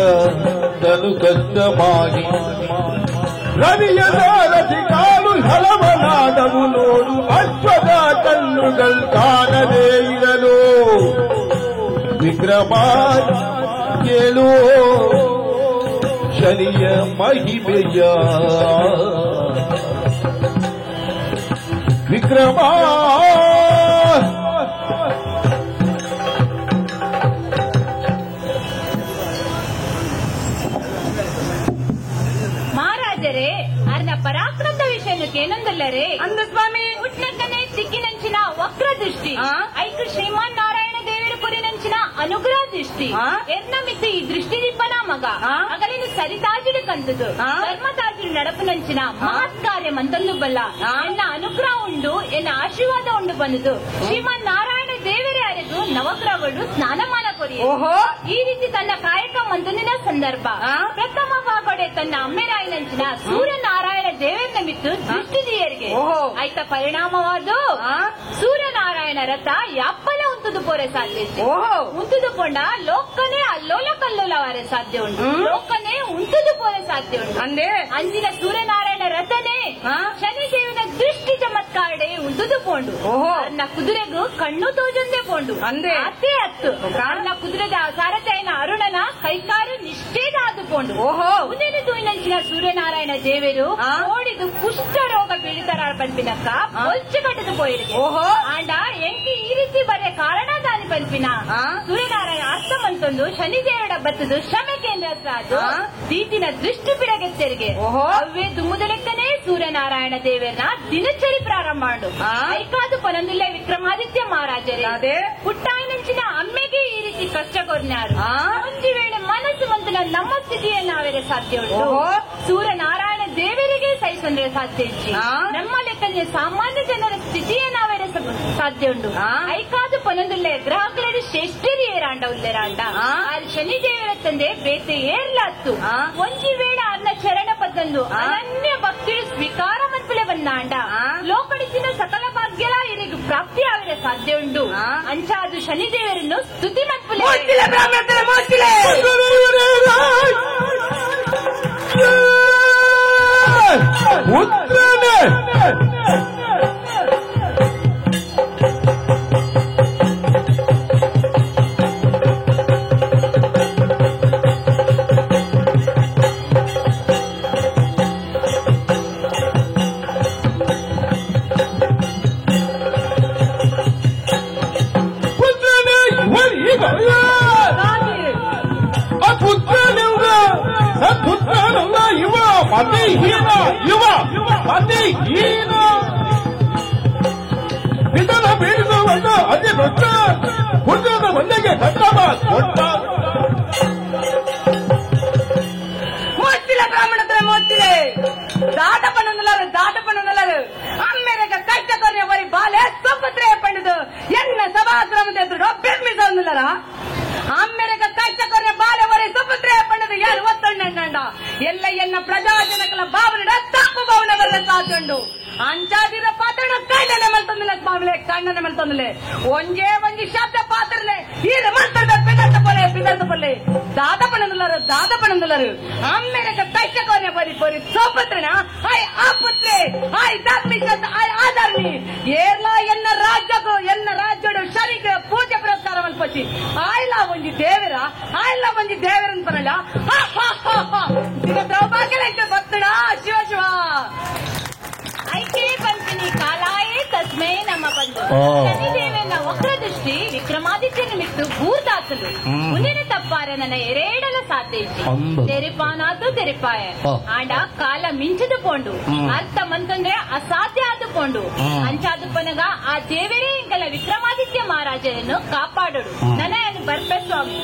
ತನು ಕಷ್ಟಮಾಗಿ ರವಿಯ ಸಾರಥಿ ಕಾಲು ಹಲವನಾದವು ನೋಡು ಅಶ್ವದ ಕಣ್ಣುಗಳು ಕಾಣದೇ ಇರಲು ವಿಕ್ರಮ ಕೇಳು ಶನಿಯ ಮಹಿಮೆಯ ವಿಕ್ರಮ. ಮಹಾರಾಜರೇ, ಅರ್ನ ಪರಾಕ್ರಮದ ವಿಷಯಕ್ಕೆ ಏನೊಂದಲ್ಲರೇ ಅಂದ ಸ್ವಾಮಿ. ಉಟ್ನಕ್ಕನೆ ಚಿಕ್ಕಿನಂಚಿನ ವಕ್ರ ದೃಷ್ಟಿ ಐಕು ಶ್ರೀಮಾನ್ ನಾರಾಯಣ ದೇವರು ಕುರಿನಂಚಿನ ಅನುಗ್ರಹ ದೃಷ್ಟಿ ಎರ್ನ ಮಿತ್ತು ಈ ದೃಷ್ಟಿ ದಿಪ್ಪನ ಮಗ ಅಗಲಿನ ಸರಿತಾಜುಡು ಕಂತದು ಧರ್ಮತಾಜುಡು ನಡಪುನಂಚಿನ ಮಹತ್ ಕಾರ್ಯ ಮಂತಂದು ಬಲ್ಲ ಎನ್ನ ಅನುಗ್ರಹ ಉಂಡು ಎನ್ನ ಆಶೀರ್ವಾದ ಉಂಡು ಬಂದುದು ಶ್ರೀಮಾನ್ ನಾರಾಯಣ ದೇವರೇ ಅರೆದು ನವಗ್ರಹಗಳು ಸ್ನಾನಮಾನ ಕೊರಿ. ಈ ರೀತಿ ತನ್ನ ಕಾಯಕ ಮಂತಂದಿನ ಸಂದರ್ಭ ಪ್ರಥಮ ಭಾಗಡೆ ತನ್ನ ಅಮ್ಮೆರಾಯಿನಂಚಿನ ಸೂರ್ಯನಾರಾಯಣ ದೇವರ ಮಿತ್ತು ದೃಷ್ಟಿ ದಿಯರಿಗೆ ಆಯ್ತ ಪರಿಣಾಮವಾದ ಸೂರ್ಯನಾರಾಯಣ ರಥ ಯಾಪ್ಪಲ ಉಂತುದು ಪೋರೆ ಸಾಧ್ಯ. ಉಂತುದು ಪೊಂಡ ಲೋಕನೇ ಅಲ್ಲೋಲ ಕಲ್ಲೋಲವಾರೆ ಸಾಧ್ಯ ಉಂಟು, ಲೋಕನೇ ಉಂತುದು ಪೋರೆ ಸಾಧ್ಯ ಉಂಟು. ಅಂದೇ ಅಂಜಿನ ಸೂರ್ಯನಾರಾಯಣ ರಥನೇ ಶನಿದೇವನ ದೃಷ್ಟಿ ಚಮತ್ಕಾರಡೆ ಉಂತುದು ಪೋಂಡು ಅನ್ನ ಕುದುರೆಗೂ ಕಣ್ಣು ತೋಜಂದೆ ಪೋಂಡು ಅಂದೇ ಅತ್ತೆ ಅತ್ತು ಅನ್ನ ಕುದುರೆದ ಸಾರಥೆಯನ ಅರುಣನ ಕೈಕಾರು ನಿಷ್ಠೇದ ಆದು ಪೋಂಡು. ಓಹೋ, ಉದೇನು ತೂಯಿನಂಚಿನ ಸೂರ್ಯನಾರಾಯಣ ದೇವರು ಓಡಿದು ಕುಷ್ಠ ರೋಗ ಬೀಳಿತರ ಪನ್ಪಿನಕ್ಕ ಬೊಲ್ಚು ಕಟ್ಟದು ಪೋಯಿರಿಗೆ. ಓಹೋ, ಆಂಡ ಎಂಕಿ ಈ ರೀತಿ ಬರೆಯ ಕಾರಣ ದಾನಿ ಪನ್ಪಿನ ಸೂರ್ಯನಾರಾಯಣ ಅರ್ಥ ಮಂತೊಂದು ಶನಿದೇವರ ಬತ್ತದು ಶ್ರಮೆ ಕೇಂದ್ರ ಅದು ದೀತಿನ ದೃಷ್ಟಿ ಪಿಡಗೆತ್ತೆರಿಗೆ. ಅವೇ ದುಮ್ಮುದಲೆಕ್ಕನೇ ಸೂರ್ಯನಾರಾಯಣ ದೇವರನ್ನ ದಿನಚರಿ ಪ್ರಾರಂಭ ಮಾಡು. ಐಕಾದು ಪನಂದುಲ್ಲೆ ವಿಕ್ರಮಾದಿತ್ಯ ಮಹಾರಾಜರೇ, ಪುಟ್ಟಾಯಿನಂಚಿನ ಅಮ್ಮೆಗೆ ಈ ರೀತಿ ಕಷ್ಟ ಕೊರ್ನಾರು ಒಂಜಿ ವೇಳೆ ಮನಸ್ಸು ಮಂತನ ನಮ್ಮ ಸ್ಥಿತಿಯನ್ನು ನಾವೇರೆ ಸಾಧ್ಯ ಉಂಟು. ಸೂರ್ಯನಾರಾಯಣ ದೇವರಿಗೆ ಸಹಿಸಂದ್ರೆ ಸಾಧ್ಯ ಇಚ್ಚಿ ನಮ್ಮ ಲೆಕ್ಕನೆ ಸಾಮಾನ್ಯ ಜನರ ಸ್ಥಿತಿಯೇ ನಾವೇರೆ ಸಾಧ್ಯ ಉಂಟು. ಐಕಾದು ಪನಂದುಲ್ಲೆ ಗ್ರಹಗಳಲ್ಲಿ ಶ್ರೇಷ್ಠರಿ ಏರಾಂಡ ಉಲ್ಲೇರಾಂಡ ಅಲ್ಲಿ ಶನಿದೇವರ ತಂದೆ ಬೇತೆ ಏರ್ಲಾತ್ತು. ಒಂಜಿ ವೇಳೆ ಅನ್ನ ಚರಣ ಪದ್ದಂದು ಅನನ್ಯ ಭಕ್ತಿರು ಸ್ವೀಕಾರ ಮನ್ಪುಲೆ ಬಂದಾಂಡ ಲೋಕಡಿಸಿನ ಸಕಲ ಭಾಗ್ಯಲ ಇರಿಗೂ ಪ್ರಾಪ್ತಿ ಆವಿರ ಸಾಧ್ಯ ಉಂಟು. ಅಂಚಾದು ಶನಿದೇವರನ್ನು ಸ್ತುತಿ ಮನ್ಪುಲೆ. ಪುತ್ರನೇ ಸತ್ಪುತ್ರನಲ್ಲ ಇವ ಮತಿಹೀನ ಇವ ಮತಿಹೀನ ಪಿತನ ಪೀಡಿಸುವಂತ ಅತಿ ದೊಡ್ಡ ಪುತ್ರನ ಬಂದೆಗೆ ಕಟ್ಟಮ ಕೊಟ್ಟ ಮೋತಿಲ ಬ್ರಾಹ್ಮಣತ್ರ ಮೋತಿಲೆ ದಾಟ ಪಣ್ಣುಲ್ಲರು ದಾಟ ಪಣ್ಣುಲ್ಲರು ಅಮ್ಮೆರಗ ಕಷ್ಟ ಕೊರ್ಯ ಬರಿ ಬಾಲೆ ಸುಪುತ್ರೇ ಪಂಡಿದು ಎನ್ನ ಸಭಾಗ್ರಮದ ಎದುರು ಬೆಮ್ಮಿಸೋನುಲ್ಲರ ಅಮ್ಮೆರಗ ಕಷ್ಟ ಕೊರ್ಯ ಬಾಲೆ ಬರಿ ಸುಪುತ್ರೇ ಪಂಡಿದು ಯಾರು ಒತ್ತೊಂಡ ಎಲ್ಲ ಎನ್ನ ಪ್ರಜಾಜನಕಲ ಭಾವನೆ ತಪ್ಪು ಭಾವನೆ ಬರಲ ಸಾಧ್ಯಂಡು ಅಂಚಾದಿರ ಪಾತ್ರನ ಕಣ್ಣನೆ ಮಲ್ತೊಂದಿಲ್ಲ ಸ್ವಾಮಿಲೆ ಕಣ್ಣನೆ ಮಲ್ತೊಂದಿಲ್ಲ ಒಂಜೇ ಒಂಜಿ ಶಬ್ದ ಪಾತ್ರನೆ ಈ ಮಂತ್ರದ ಪಿದರ್ತ ಪೊಲೆ ಪಿದರ್ತ ಪೊಲೆ ದಾದ ಪಣಂದುಲ್ಲರು ದಾದ ಪಣಂದುಲ್ಲರು ಅಮ್ಮೆರಗ ಕಷ್ಟ ಕೊನೆ ಬರಿ ಪೊರಿ ಸೋಪತ್ರನ ಆಯ್ ಆ ಪುತ್ರೆ ಆಯ್ ದಾತ್ಮಿಷತ್ ಆಯ್ ಆಧಾರ್ನಿ ಏರ್ಲಾ ಎನ್ನ ರಾಜ್ಯಕ್ಕೂ ಎನ್ನ ರಾಜ್ಯಡು ಶರೀಕ ಪೂಜೆ ಪುರಸ್ಕಾರ ಮಲ್ಪಚ್ಚಿ ಆಯ್ಲಾ ಒಂಜಿ ದೇವರ ಆಯ್ಲಾ ಒಂಜಿ ದೇವರನ್ ಪನಲ್ಲ ಹಾ ಹಾ ಹಾ ಹಾ ದ್ರೌಪಾಕೆಲ ಬತ್ತಣ ಶಿವ ಶಿವ ಐಕೆ ಪಂಚನಿ ಕಾಲಾಯೇ ತಸ್ಮೈ ನಮ್ಮ ಬಂದು ಶನಿದೇವನ ವಕ್ರದೃಷ್ಟಿ ವಿಕ್ರಮಾದಿತ್ಯನ ಮಿತ್ತು ಭೂತಾತಲು ಮುಂದಿನ ತಪ್ಪಾರ ನನ್ನ ಎರೇಡಲ ಸಾಧ್ಯ ತೆರಿಪಾನಾತು ತೆರಿಪಾಯ ಆಂಡ ಕಾಲ ಮಿಂಚದು ಪೋಂಡು ಅರ್ಥ ಮಂತಂದ್ರೆ ಅಸಾಧ್ಯ ಆದು ಪೋಂಡು ಅಂಚಾದು ಪನಗ ಆ ದೇವರೇ ಇಂಕಲ ವಿಕ್ರಮಾದಿತ್ಯ ಮಹಾರಾಜರನ್ನು ಕಾಪಾಡೋಡು ನನ್ನ ಬರ್ಪೆ ಸ್ವಾಮಿ.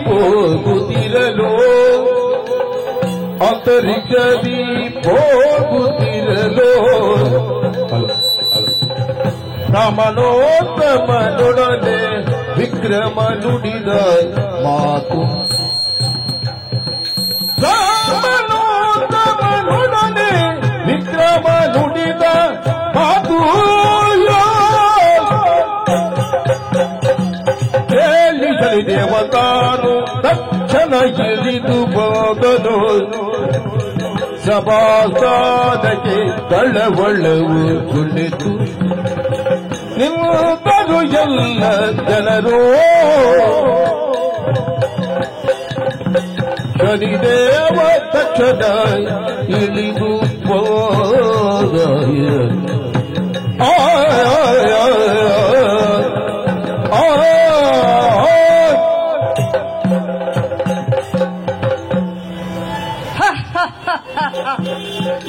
ಹೋಗುತ್ತಿರಲು ಅಂತರಿಕ್ಷದಿ ಹೋಗುತ್ತಿರಲು ಬ್ರಾಹ್ಮಣೋತ್ತಮನೊಡನೆ ವಿಕ್ರಮ ನುಡಿದ ಮಾತು ಬ್ರಾಹ್ಮಣೋತ್ತಮನೊಡನೆ ವಿಕ್ರಮ ನುಡಿದ ಮಾತು ಕೇಳಿ ದೇವತಾನು ತಕ್ಷಣ ಇಳಿದು ಹೋದನು ಸಭಾಸ್ಥಾನಕ್ಕೆ ತಳವಳವು ಕುಳಿತು ನಿಂತರು ಎಲ್ಲ ಜನರು ಶನಿದೇವ ತಕ್ಷಣ ಇಳಿದು ಹೋದ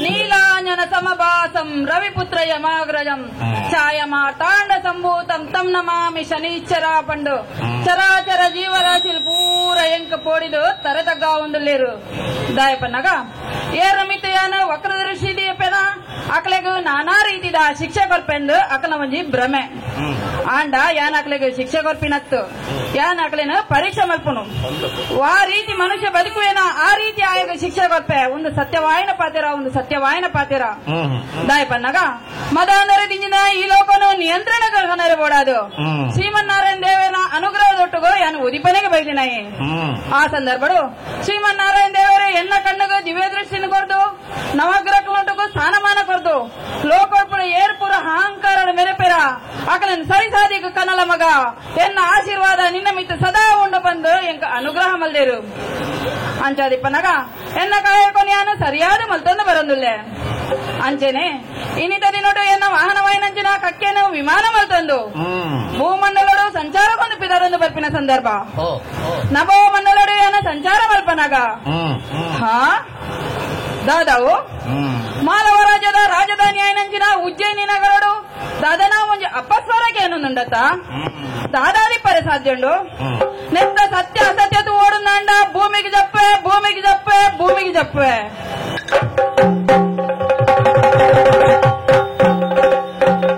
ನೀಲಾಂಜನ ಸಮಭಾಸಂ ರವಿಪುತ್ರ ಯಮಾಗ್ರಜಂ ಛಾಯಮಾರ್ತಾಂಡ ಸಂಭೂತಂ ತಂ ನಮಾಮಿ ಶನೀಶ್ಚರ ಪಂಡು ಚರಾಚರ ಜೀವರಾಶಿಲ್ ಪೂರ ಎಂಕ ಪೋಡಿದು ತರತಗ್ಗ ಒಂದುಲ್ಲೇರು ದಾಯಪನ್ನಗ ಏ ರಮಿತಯಾನ ವಕ್ರದೃಷ್ಟಿ ದೀಪೆನ ಅಕ್ಲೆಗು ನಾನಾ ರೀತಿದ ಶಿಕ್ಷೆ ಕೊರ್ಪೆಂದು ಅಕಲ ಒಂಜಿ ಭ್ರಮೆ ಆಂಡ ಯಾನ್ ಅಕ್ಲೆಗು ಶಿಕ್ಷೆ ಕೊರ್ಪಿನತ್ತು ಯಾನ್ ಅಕ್ಲೆನ ಪರೀಕ್ಷೆ ಮಲ್ಪುನು ಆ ರೀತಿ ಮನುಷ್ಯ ಬದುಕುವೇನ ಆ ರೀತಿ ಆಯಗ ಶಿಕ್ಷೆ ಕೊರ್ಪೆ ಒಂದು ಸತ್ಯವಾಯನ ಪಾತಿರ ಒಂದು ಸತ್ಯವಾಯನ ಪಾತಿರ ದಾಯಪನ್ನಗ ಮದಾನರ ದಿಂಜಿನ ಈ ಲೋಕನು ನಿಯಂತ್ರಣ ಕರ್ಹನರೆ ಬೋಡಾದು ಶ್ರೀಮನ್ನಾರಾಯಣ ದೇವನ ಅನುಗ್ರಹದೊಟ್ಟುಗೋ ಯಾನು ಉದಿಪನೆಗೆ ಬೈದಿನಾಯಿ ಆ ಸಂದರ್ಭಡು ಶ್ರೀಮನ್ನಾರಾಯಣ ದೇವರು ಎನ್ನ ಕಣ್ಣಗು ದಿವ್ಯ ದೃಷ್ಟಿನ ಕೊರ್ದು ನವಗ್ರಹಕ್ಲೊಟ್ಟುಗು ಸ್ಥಾನಮಾನ ಕೊರ್ದು ಲೋಕೋಪುರ ಏರ್ಪುರ ಅಹಂಕಾರದ ಮೆರೆಪೆರ ಅಕಲನ್ ಸರಿಸಾದಿಗ ಕನಲ ಮಗ ಎನ್ನ ಆಶೀರ್ವಾದ ನಿನ್ನ ಮಿತ್ತ ಸದಾ ಉಂಡು ಬಂದು ಎಂಕ ಅನುಗ್ರಹ ಮಲ್ದೇರು ಅಂಚಾದಿಪ್ಪನಗ ಎನ್ನ ಕಾಯಕೊನಿಯಾನು ಸರಿಯಾದ ಮಲ್ತೊಂದು ಬರಂದುಲ್ಲೆ. ಅಂಚೆನೆ ಇನ್ನಿತ ದಿನೋಡು ಎನ್ನ ವಾಹನವಾಯಿನಂಚಿನ ಕಕ್ಕೆನ ವಿಮಾನ ಮಲ್ತಂದು ಭೂಮಂಡಲೋಡು ಸಂಚಾರಕ್ಕೊಂದು ಪಿದರೊಂದು ಬರ್ಪಿನ ಸಂದರ್ಭ ನಭೋ ಮಂಡಲೋಡು ಎನ್ನ ಸಂಚಾರ ಮಲ್ಪನಾಗ ಹಾ ದಾದಾವು ಮಾಲವ ರಾಜ್ಯದ ರಾಜಧಾನಿ ಆಯ್ನಂಚಿನ ಉಜ್ಜಯಿನಿ ನಗರೋಡು ದಾದನ ಒಂಜಿ ಅಪಸ್ವರಕ್ಕೆ ಏನೊಂದುಂಡತ ದಾದಾದಿ ಪರೆ ಸಾಧ್ಯುಂಡು ನೆತ್ತ ಸತ್ಯ ಅಸತ್ಯತು ಓಡುಂದಾಂಡ ಭೂಮಿಗೆ ಜಪ್ಪೆ ಭೂಮಿಗೆ ಜಪ್ಪೆ ಭೂಮಿಗೆ ಜಪ್ಪೆ.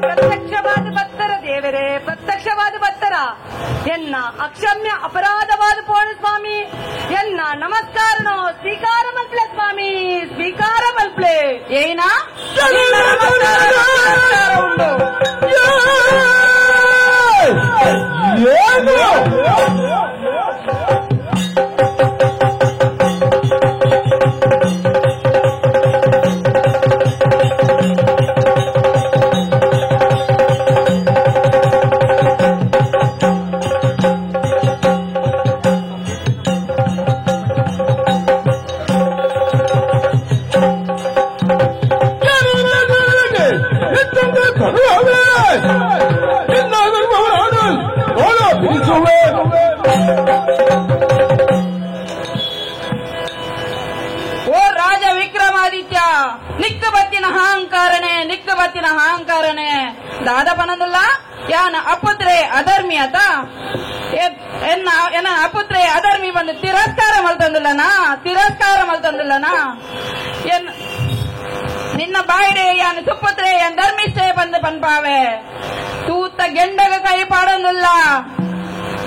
ಪ್ರತ್ಯಕ್ಷವಾದ ಭಕ್ತರ ದೇವರೇ, ಪ್ರತ್ಯಕ್ಷವಾದ ಭಕ್ತರ ಎನ್ನ ಅಕ್ಷಮ್ಯ ಅಪರಾಧವಾದ ಪೋಣ ಸ್ವಾಮಿ, ಎನ್ನ ನಮಸ್ಕಾರನೋ ಸ್ವೀಕಾರ ಮಲ್ಪ್ಲೆ ಸ್ವಾಮಿ, ಸ್ವೀಕಾರ ಮಲ್ಪ್ಲೆ. ಏನಾ ಉಂಡು ಅಹಂಕಾರನೆ ದಾದಪನದುಲ್ಲ ಯಾನ ಅಪುತ್ರೆ ಅಧರ್ಮಿ ಆತ ಎನ್ನ ಎನ್ನ ಅಪುತ್ರೆ ಅಧರ್ಮಿ ಬಂದು ತಿರಸ್ಕಾರ ಮಲ್ತಂದಿಲ್ಲನಾ, ತಿರಸ್ಕಾರ ಮಲ್ತಂದಿಲ್ಲನಾ. ಎನ್ ನಿನ್ನ ಬಾಯಿಡೆ ಯಾನು ಸುಪುತ್ರೆ ಯಾನ್ ಧರ್ಮಿಷ್ಠೆ ಬಂದು ಪನ್ಪಾವೆ ತೂತ ಗೆಂಡಗ ಕೈ ಪಾಡೊಂದಿಲ್ಲ,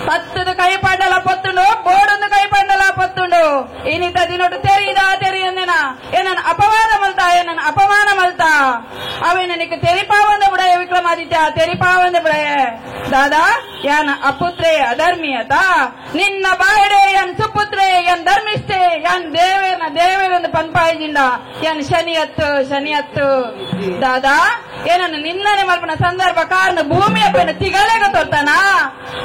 ಪತ್ತದ ಕೈ ಪಾಡಲ ಪತ್ತುಂಡು, ಬೋಡೊಂದು ಕೈ ಪಾಡಲ ಪತ್ತುಂಡು. ಇನಿತ ದಿನೊಟ್ಟು ತೆರೀದ ತೆರಿಯಂದಿನ ಏನನ್ನ ಅಪವಾದ ಮಲ್ತ, ಏನನ್ನ ಅಪಮಾನ ಮಲ್ತ ಅವೇನ ನಿಕ್ಕ ತೆರಿಪಾವಂದ ಬಿಡಯ ವಿಕ್ರಮಾದಿತ್ಯ, ತೆರಿಪಾವಂದ ಬಿಡಯ. ದಾದಾ ಯಾನ ಅಪುತ್ರೆ ಅಧರ್ಮಿ ಆತ ನಿನ್ನ ಬಾಯಿಡೆ ಯಾನ್ ಸುಪುತ್ರೆ ಯಾನ್ ಧರ್ಮಿಷ್ಠೆ ಯಾನ್ ದೇವೇನ ದೇವೇರೆಂದು ಪನ್ಪಾಯಿಜಿಂಡ ಯಾನ್ ಶನಿ ಹತ್ತು ಶನಿ ಹತ್ತು. ದಾದಾ ಏನನ್ನು ನಿನ್ನನೆ ಮಲ್ಪನ ಸಂದರ್ಭ ಕಾರಣ ಭೂಮಿಯ ಪೆನ ತಿಗಲೆಗ ತೋರ್ತಾನ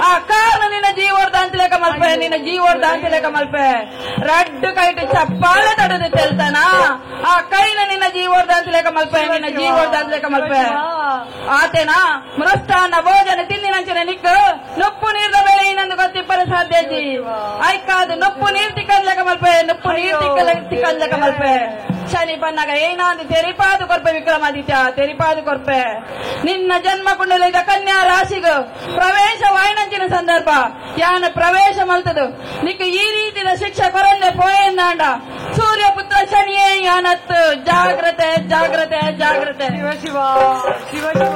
ಆ ಕಾರಣ ನಿನ್ನ ಜೀವೋರ್ದ ಅಂತಲೇಕ ಮಲ್ಪೆ, ನಿನ್ನ ಜೀವೋರ್ದ ಅಂತಲೇಕ ಮಲ್ಪೆ. ರಡ್ಡು ಕೈಟು ಚಪ್ಪಾಳೆ ತಡದು ತೆಲ್ತಾನ ಆ ಕೈನ ನಿನ್ನ ಜೀವೋರ್ದ ಅಂತಲೇಕ ಮಲ್ಪೆ, ನಿನ್ನ ಜೀವೋರ್ದ ಅಂತಲೇಕ ಮಲ್ಪೆ. ಆತೇನ ಮೃಷ್ಟಾನ್ನ ಭೋಜನ ತಿಂದಿನಂಚಿನ ನಿಕ್ಕು ನುಪ್ಪು ನೀರ್ದ ಬೆಳೆ ಇನ್ನೊಂದು ಗೊತ್ತಿಪ್ಪರ ಸಾಧ್ಯಜಿ ಐಕಾದು ನುಪ್ಪು ನೀರ್ ತಿಕ್ಕನ್ಲೇಕ ಮಲ್ಪೆ, ನುಪ್ಪು ನೀರ್ ತಿಕ್ಕನ್ಲೇಕ ಮಲ್ಪೆ. ಶನಿ ಪನ್ನಾಗ ಏನಾಂದು ತೆರಿಪಾದು ಕೊರ್ಪೆ ವಿಕ್ರಮಾದಿತ್ಯ, ತೆರಿಪಾದು ಕೊರ್ಪೆ. ನಿನ್ನ ಜನ್ಮ ಕುಂಡಲಿದ ಕನ್ಯಾ ರಾಶಿಗು ಪ್ರವೇಶ ವಾಯಿನಂಚಿನ ಸಂದರ್ಭ ಯಾನ ಪ್ರವೇಶ ಮಲ್ತದು ನಿಕ್ಕ ಈ ರೀತಿಯ ಶಿಕ್ಷೆ ಕೊರಂದೆ ಪೋಯಂದಾಂಡ ಸೂರ್ಯಪುತ್ರ ಶನಿಯೇ ಯಾನತ್ತು. ಜಾಗ್ರತೆ ಜಾಗ್ರತೆ ಜಾಗ್ರತೆ. ಶಿವ ಶಿವ ಶಿವ ಶಿವ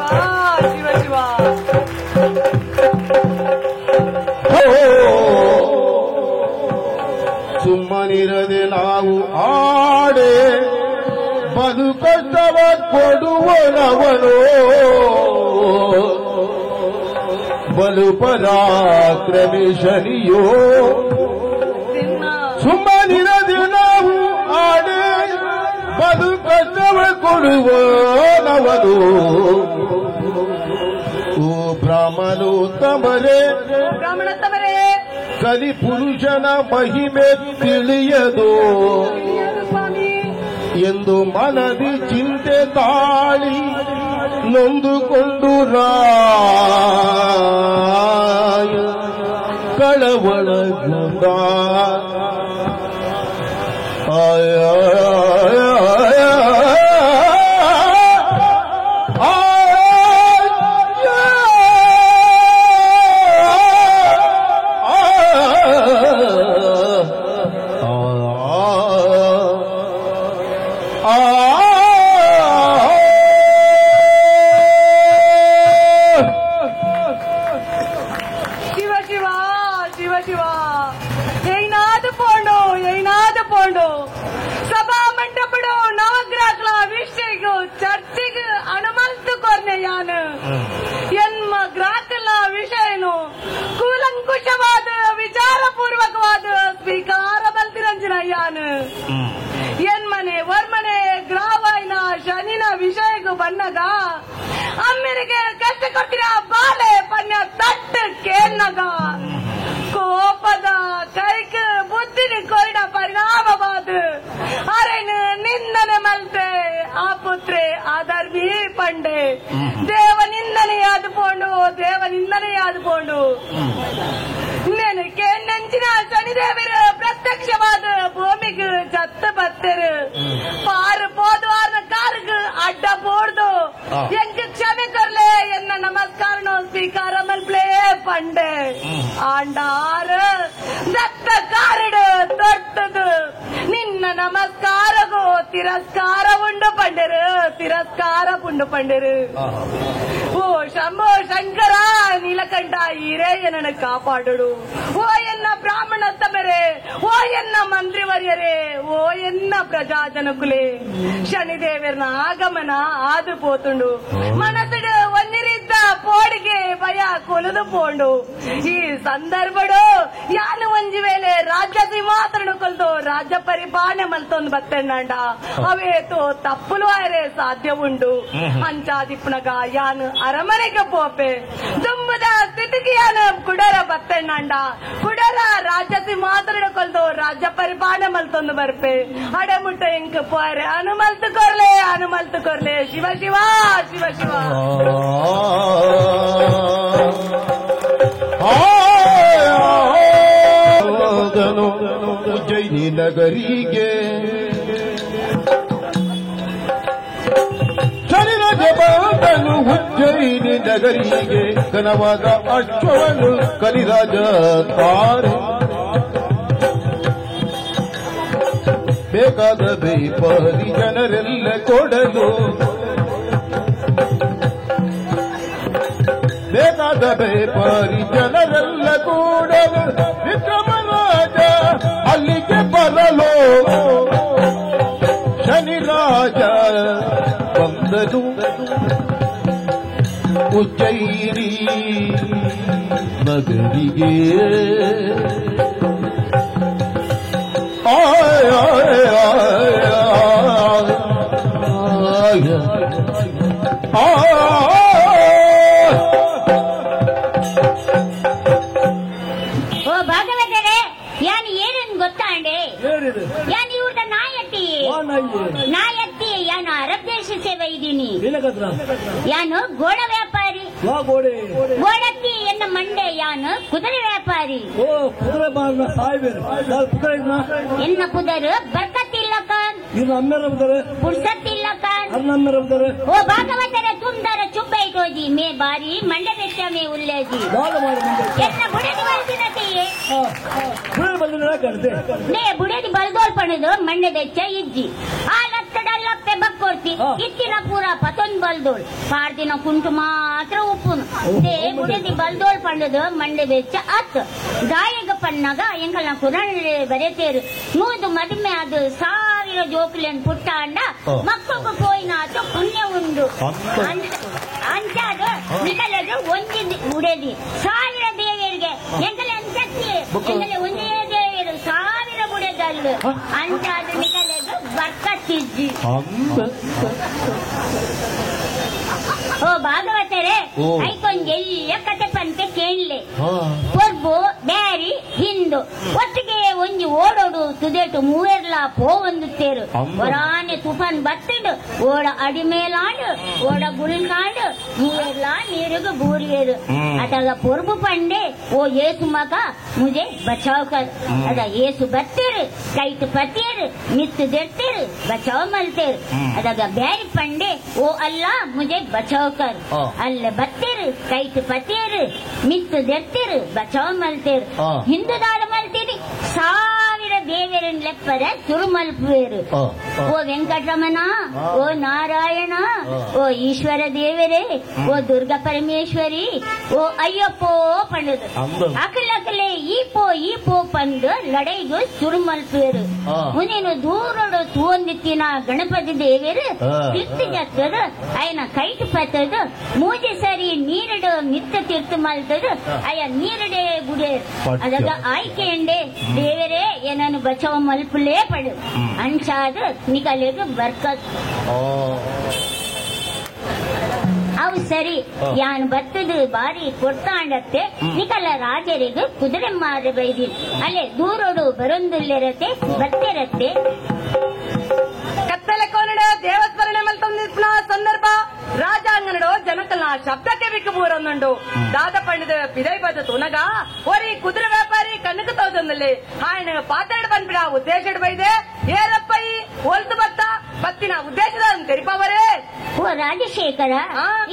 ಶಿವ ಶಿವ. ಸುಮ್ಮನಿರದೆ ನಾವು ಆಡೆ ಬದುಕಷ್ಟವ ಕೊಡುವನವನು ಬಲು ಪರಾಕ್ರಮಿ ಶನಿಯೋ. ಸುಮ್ಮನಿರದೆ ನಾವು ಆಡೆ ಬದುಕಷ್ಟವ ಕೊಡುವನವನು ಓ ಬ್ರಾಹ್ಮಣೋತ್ತಮರೇ, ಬ್ರಾಹ್ಮಣೋತ್ತಮರೇ, ಕಲಿ ಪುರುಷನ ಮಹಿಮೆ ತಿಳಿಯದು ಎಂದು ಮನದಿ ಚಿಂತೆ ತಾಳಿ ನೊಂದುಕೊಂಡು ರಾಯ ಕಳವಳಗೊಂಡ. ಆಯ ಕೂಲಂಕುಷವಾದ ವಿಚಾರಪೂರ್ವಕವಾದ ಸ್ವೀಕಾರ ಬಲ್ತಿರಂಜನಯ್ಯಾನು ಎನ್ಮನೆ ವರ್ಮನೆ ಗ್ರಾವಾಯ್ನ ಶನಿನ ವಿಷಯಗೂ ಬನ್ನಗ ಅಮ್ಮಿರಿಗೆ ಕಷ್ಟ ಕೊಟ್ಟಿರ ಬಾಲೆ ಪನ್ಯ ತಟ್ಟು ಕೇಳ್ನಗ ಕೋಪದ ಕೈಕ್ ಬುದ್ಧಿನಿ ಕೊರಿಡ ಪರಿಣಾಮವಾದ ಅರೆನು ನಿನ್ನನೆ ಮಲ್ತೆ ಆ ಪುತ್ರ ದೇವನಿಂದನೆಯಾದ ಪೋಂಡು ದೇವನಿಂದನೆಯಾದ ಪೋಂಡು ನೆನಕೆ ನಂಚಿನ ಶನಿದೇವರು ಪ್ರತ್ಯಕ್ಷವಾದ ಭೂಮಿಗೆ ಚತ್ತ ಬತ್ತರು ಪಾರು ಪೋದುವಾರ ಕಾರುಗು ಅಡ್ಡ ಪೋಡ್ದು ಎಂಕ್ ಕ್ಷಮೆ ಕೊರ್ಲೆ ಎನ್ನ ನಮಸ್ಕಾರನು ಸ್ವೀಕಾರ ಮಲ್ಪ್ಲೇ ಪಂಡೆ ಆಂಡಾರು ದತ್ತ ಕಾರಡು ತೊಟ್ಟದು ನಿನ್ನ ನಮಸ್ಕಾರಗೋ ತಿರಸ್ಕಾರ ಉಂಡು ಪಂಡರು ತಿರಸ್ಕಾರ ಉಂಡು ಪಂಡರು. ಓ ಶಂಭೋ ಶಂಕರ ನೀಲಕಂಠ ಈರೇ ನನ್ನ ಕಾಪಾಡಡು. ಓ ಎನ್ನ ಬ್ರಾಹ್ಮಣೋತ್ತಮರೇ, ಓ ಎನ್ನ ಮಂತ್ರಿವರ್ಯರೇ, ಓ ಎನ್ನ ಪ್ರಜಾಜನಕುಲೇ, ಶನಿದೇವರನ ಆಗಮನ ಆದು ಪೋತುಂಡು ಮನಸ್ಸುಡು ಒಂದಿರಿದ್ದ ಪೋಡಿಗೆ ಭಯ ಕೊಲದು ಪೋಂಡು. ಈ ಸಂದರ್ಭಡು ಯಾನು ಒಂಜಿ ವೇಳೆ ರಾಜ್ಯ ಸಿಂಹಾಸನ ಕೊಲ್ದು ರಾಜ್ಯ ಪರಿಪಾಲನೆ ಮಲ್ತೊಂದು ಬತ್ತಂಡ ಅವೇತೋ ತಪ್ಪುಲು ಆರೆ ಸಾಧ್ಯ ಉಂಡು. ಅಂಚಾದಿಪ್ಪನಗ ಯಾನು ಅರಮನೆಗೆ ಪೋಪೆ ದುಂಬದ ಸ್ಥಿತಿಗೆ ಯಾನು ಕುಡರ ಬತ್ತಂಡ ಕುಡರ ರಾಜ್ಯ ಸಿಂಹಾಸನ ಕೊಲ್ದು ರಾಜ್ಯ ಪರಿಪಾಲನೆ ಮಲ್ತೊಂದು ಬರ್ಪೆ ಅಡೆಮುಟ್ಟ ಎಂಕ್ ಪೋರೆ ಅನುಮಲ್ತು ಕೊರ್ಲೆ ಅನುಮಲ್ತು ಕೊರ್ಲೆ. ಶಿವ ಶಿವ ಶಿವ ಶಿವ. ಉಜ್ಜಯಿನಿ ನಗರಿಗೆ ಶನಿರಾಜ ಬಂದನು ಉಜ್ಜಯಿನಿ ನಗರಿಗೆ ಘನವಾದ ಅಶ್ವವನ್ನು ಕಲಿರಾಜ ತಾರೆ ಬೇಕಾದ ಬೇಪರಿ ಜನರೆಲ್ಲ ಕೊಡಲು ಬೇಕಾದ ಬೇಪರಿ ಜನರೆಲ್ಲ ಕೂಡಲು ವಿಕ್ರಮರಾಜ ಅಲ್ಲಿಗೆ ಬರಲು ಶನಿರಾಜ ಬಂದನು ಉಜ್ಜಯಿನಿ ನಗರಿಗೆ. ಆಯ ಆಯ ಆಯ ಆಯ. ಓ ಭಾಗವತರೇ, ಯಾನ್ ಏನೇನು ಗೊತ್ತಾಂಡೆ? ಯಾನ್ ಇವ್ರದ ನಾಯತಿ ನಾಯತ್ತಿ ಯಾನು ಅರಬ್ ದೇಶ ಸೇವೆ ಇದ್ದೀನಿ. ಯಾನು ಗೋಡ ವ್ಯಾಪಾರಿ ಗೋಡತ್ತಿ ಎನ್ನ ಮಂಡೆ. ಯಾನು ಕುದುರೆ ವ್ಯಾಪಾರಿ. ಎನ್ನ ಕುದರು ಬರ್ಕತ್ತಿಲ್ಲ ಕಾನ್ ಪುರ್ಸತ್ತಿಲ್ಲ ಕಾನ್. ಓ ಭಾಗವತರ ತುಂದರ ಚುಬ್ಬ ಇಟೋಜಿ ಮೇ ಬಾರಿ ಮಂಡೆ ಬೆಟ್ಟ ಮೇ ಉಲ್ಲೇಜಿ ಎನ್ನ ಬುಡದಿ ಬಲ್ದಿನತೆಯೇ ಮೇ ಬುಡದಿ ಬಲ್ದೋಲ್ ಪಣದು ಮಂಡೆ ಬೆಚ್ಚ ಇಜ್ಜಿ ಆ ಲತ್ತಡಲ್ಲಪ್ಪೆ ಬಕ್ಕೊಡ್ತಿ ಇತ್ತಿನ ಪೂರ ಪತೊಂದ್ ಬಲ್ದೋಳ್ ಪಾರ್ದಿನ ಕುಂಟು ಮಾತ್ರ ಉಪ್ಪುನು they ಬುಡದಿ ಬಲ್ದೋಳ್ ಪಂಡದು ಮಂಡೆ ಬೆಚ್ಚ ಅತ್ ಗಾಯಗ ಪಣ್ಣಾಗ ಎಂಕಲ್ನ ಕುರಳ್ ಬರೆತೇರು ನೂದು ಮದುಮೆ ಅದು ಸಾವಿರ ಜೋಕುಲೆನ್ ಪುಟ್ಟ ಅಂಡ ಮಕ್ಕಳು ಪೋಯಿನಾತು ಪುಣ್ಯ ಉಂಡು ಅಂಚಾದು ನಿಕಲದು ಒಂಜಿ ಬುಡದಿ ಸಾವಿರ ದೇವರಿಗೆ ಎಂಕಲೆ ಅಂಚತ್ತಿ ಎಂಕಲೆ ಒಂದೇ ದೇವರು ಸಾವಿರ ಬುಡದಲ್ಲು ಅಂಚಾದು ನಿಕಲದು ಬರ್ಕತ್ತಿಜ್ಜಿ. ಓ ಭಾಗವತರೇ, ಐಕೊಂಜೆಲ್ಲ ಕತೆ ಪಂತೆ ಕೇಳಲೆ ಪೊರ್ಬು ಬ್ಯಾರಿ ಹಿಂದು ಒಟ್ಟಿಗೆ ಒಂಜಿ ಓಡೋಡು ತುದೇಟು ಮೂವೆರ್ಲಾ ಪೋ ಒಂದು ತೇರು ಒರಾನೆ ತುಫಾನ್ ಬತ್ತಿಡು ಓಡ ಅಡಿಮೇಲಾಂಡು ಓಡ ಗುಲ್ಕಾಂಡು ಮೂವೆರ್ಲಾ ನೀರುಗು ಬೂರಿಯೇರು. ಅದಾಗ ಪೊರ್ಬು ಪಂಡೆ ಓ ಏಸು ಮಗ ಮುಜೆ ಬಚಾವ್ ಕರ್. ಅದ ಏಸು ಬತ್ತೇರು ಕೈತು ಪತ್ತೇರು ಮಿತ್ತು ದೆರ್ತೇರು ಬಚಾವ್ ಮಲ್ತೇರು. ಅದಾಗ ಬ್ಯಾರಿ ಪಂಡೆ ಓ ಅಲ್ಲ ಮುಜೆ ಬಚಾವ್ ಕರ್. ಅಲ್ಲ ಬತ್ತೇರು ಕೈತು ಪತ್ತೇರು ಮಿತ್ತು ದೆರ್ತೇರು ಬಚಾವ್ ಮಲ್ತೇರು. ಹಿಂದುದಾರ ಮಲ್ತೀರಿ ಸಾವಿರ ದೇವರನ್ ಲೆಪ್ಪರ ಸುರುಮಲ್ಪುವೇರು. ಓ ವೆಂಕಟರಮಣ, ಓ ನಾರಾಯಣ, ಓ ಈಶ್ವರ ದೇವರೇ, ಓ ದುರ್ಗಾ ಪರಮೇಶ್ವರಿ, ಓ ಅಯ್ಯಪ್ಪೋ ಪಂಡದು ಅಕಲ ಅಕಲೆ ಈ ಪೋ ಈ ಪೋ ಪಂದು ಲಡೈಗು ಸುರುಮಲ್ಪುವೇರು. ಮುನೇನು ದೂರಡು ತೂಂದಿತ್ತಿನ ಗಣಪತಿ ದೇವರು ತಿರ್ತು ಜತ್ತದು ಅಯ್ಯನ ಕೈಟು ಪತ್ತದು ಮೂಜೆ ಸರಿ ನೀರಡು ಮಿತ್ತ ತಿರ್ತು ಮಲ್ತದು ಅಯ್ಯ ನೀರಡೆ ಗುಡೇರು. ಅದಾಗ ಆಯ್ಕೆಂಡೆ ದೇವರೇ ಏನನ್ನು ಬಚಾವ್ ಮಲ್ಪುಲೇ ಪಡು ಅಂಚಾದ ನಿಕಲೆಗು ಬರ್ಕತ್. ಅವು ಸರಿ ಯಾನ್ ಬತ್ತದು ಬಾರಿ ಕೊಡ್ತಾಂಡತ್ತೆ ನಿಕಲ ರಾಜರಿಗೂ ಕುದುರೆ ಮಾರ ಬೈದಿ ಅಲ್ಲೇ ದೂರೋಡು ಬರೊಂದುಲ್ಲಿರತ್ತೆ ಬತ್ತಿರತ್ತೆ ಕತ್ತಲೆ ಕೋನಡ ದೇವಸ್ಮರಣೆ. ಮಲ್ತೊಂದಿಪ್ಪನ ಸಂದರ್ಭ ರಾಜಾಂಗನಡು ಜನಕಲ್ನ ಶಬ್ದಕ್ಕೆ ಬಿಕ್ಕು ಬೂರೊಂದುಂಡು ದಾದ ಪಂಡದ ಪಿದೈ ಬದ ತುನಗ ಒರಿ ಕುದುರೆ ವ್ಯಾಪಾರಿ ಕಣ್ಣು ತೋಜೊಂದಲ್ಲಿ ఆయన ಪಾತಾಡ ಪನ್ಪಿನ ಉದ್ದೇಶ ಬೈದೆ ಏರಪ್ಪೈ ಒಲ್ತು ಬತ್ತ ಬತ್ತಿನ ಉದ್ದೇಶದ ತೆರಿಪವರೇ. ಓ ರಾಜಶೇಖರ,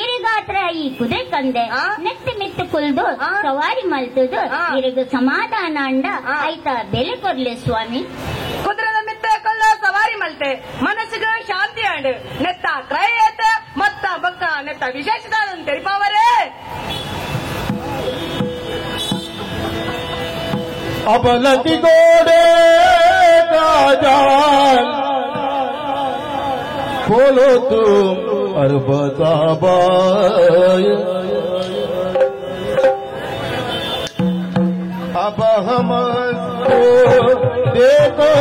ಇರಿಗಾತ್ರ ಈ ಕುದುರೆ ಕಂದೆ ನೆತ್ತಿ ಮೆತ್ತು ಕುಲ್ದು ಸವಾರಿ ಮಲ್ತದು ಇರಿಗ ಸಮಾಧಾನ ಅಂಡ ಆಯ್ತಾ ಬೆಲೆ ಕೊರ್ಲೆ ಸ್ವಾಮಿ. ಕುದುರೆದ ಮಿತ್ತ ಕೊಲ್ಲ ಸವಾರಿ ಮಲ್ತೆ ಮನಸ್ಸಿಗೆ ಶಾಂತಿ ಅಂಡ್ ನೆತ್ತ ಕ್ರಯ ಮತ್ತ ಬಕ್ಕ ನೆತ್ತ ವಿಶೇಷದ ತೆರಿಪವರೇ. अबलती घोड़े का जाल खोलो तुम और बताबाय अब हम को देखो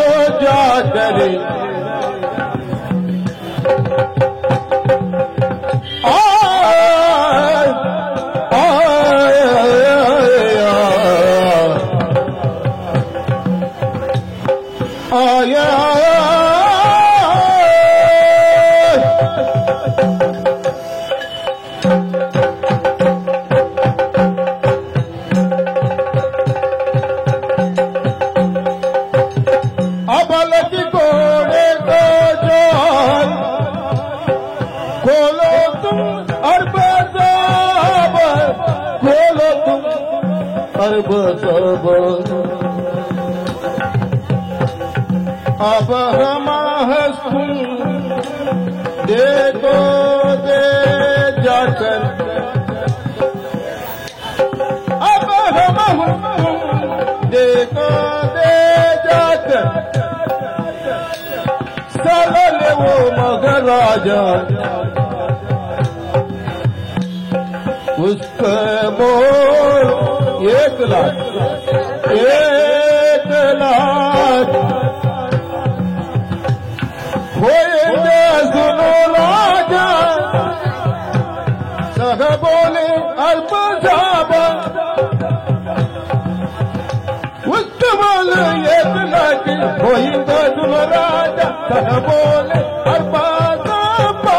जाकर आया अबलक घोड़े को जाल खोलो तुम और बताब खोलो तुम और बताब अब हम हंसुम देखो दे जाकर अब हम हंसुम देखो दे जाकर सरल वो मगराजा उसके मोर 1 लाख 1 लाख सुनो राजा सह बोले अल्प साबा उसके बोले 1 लाख कोई तो सुनो राजा सह बोले अल्प साबा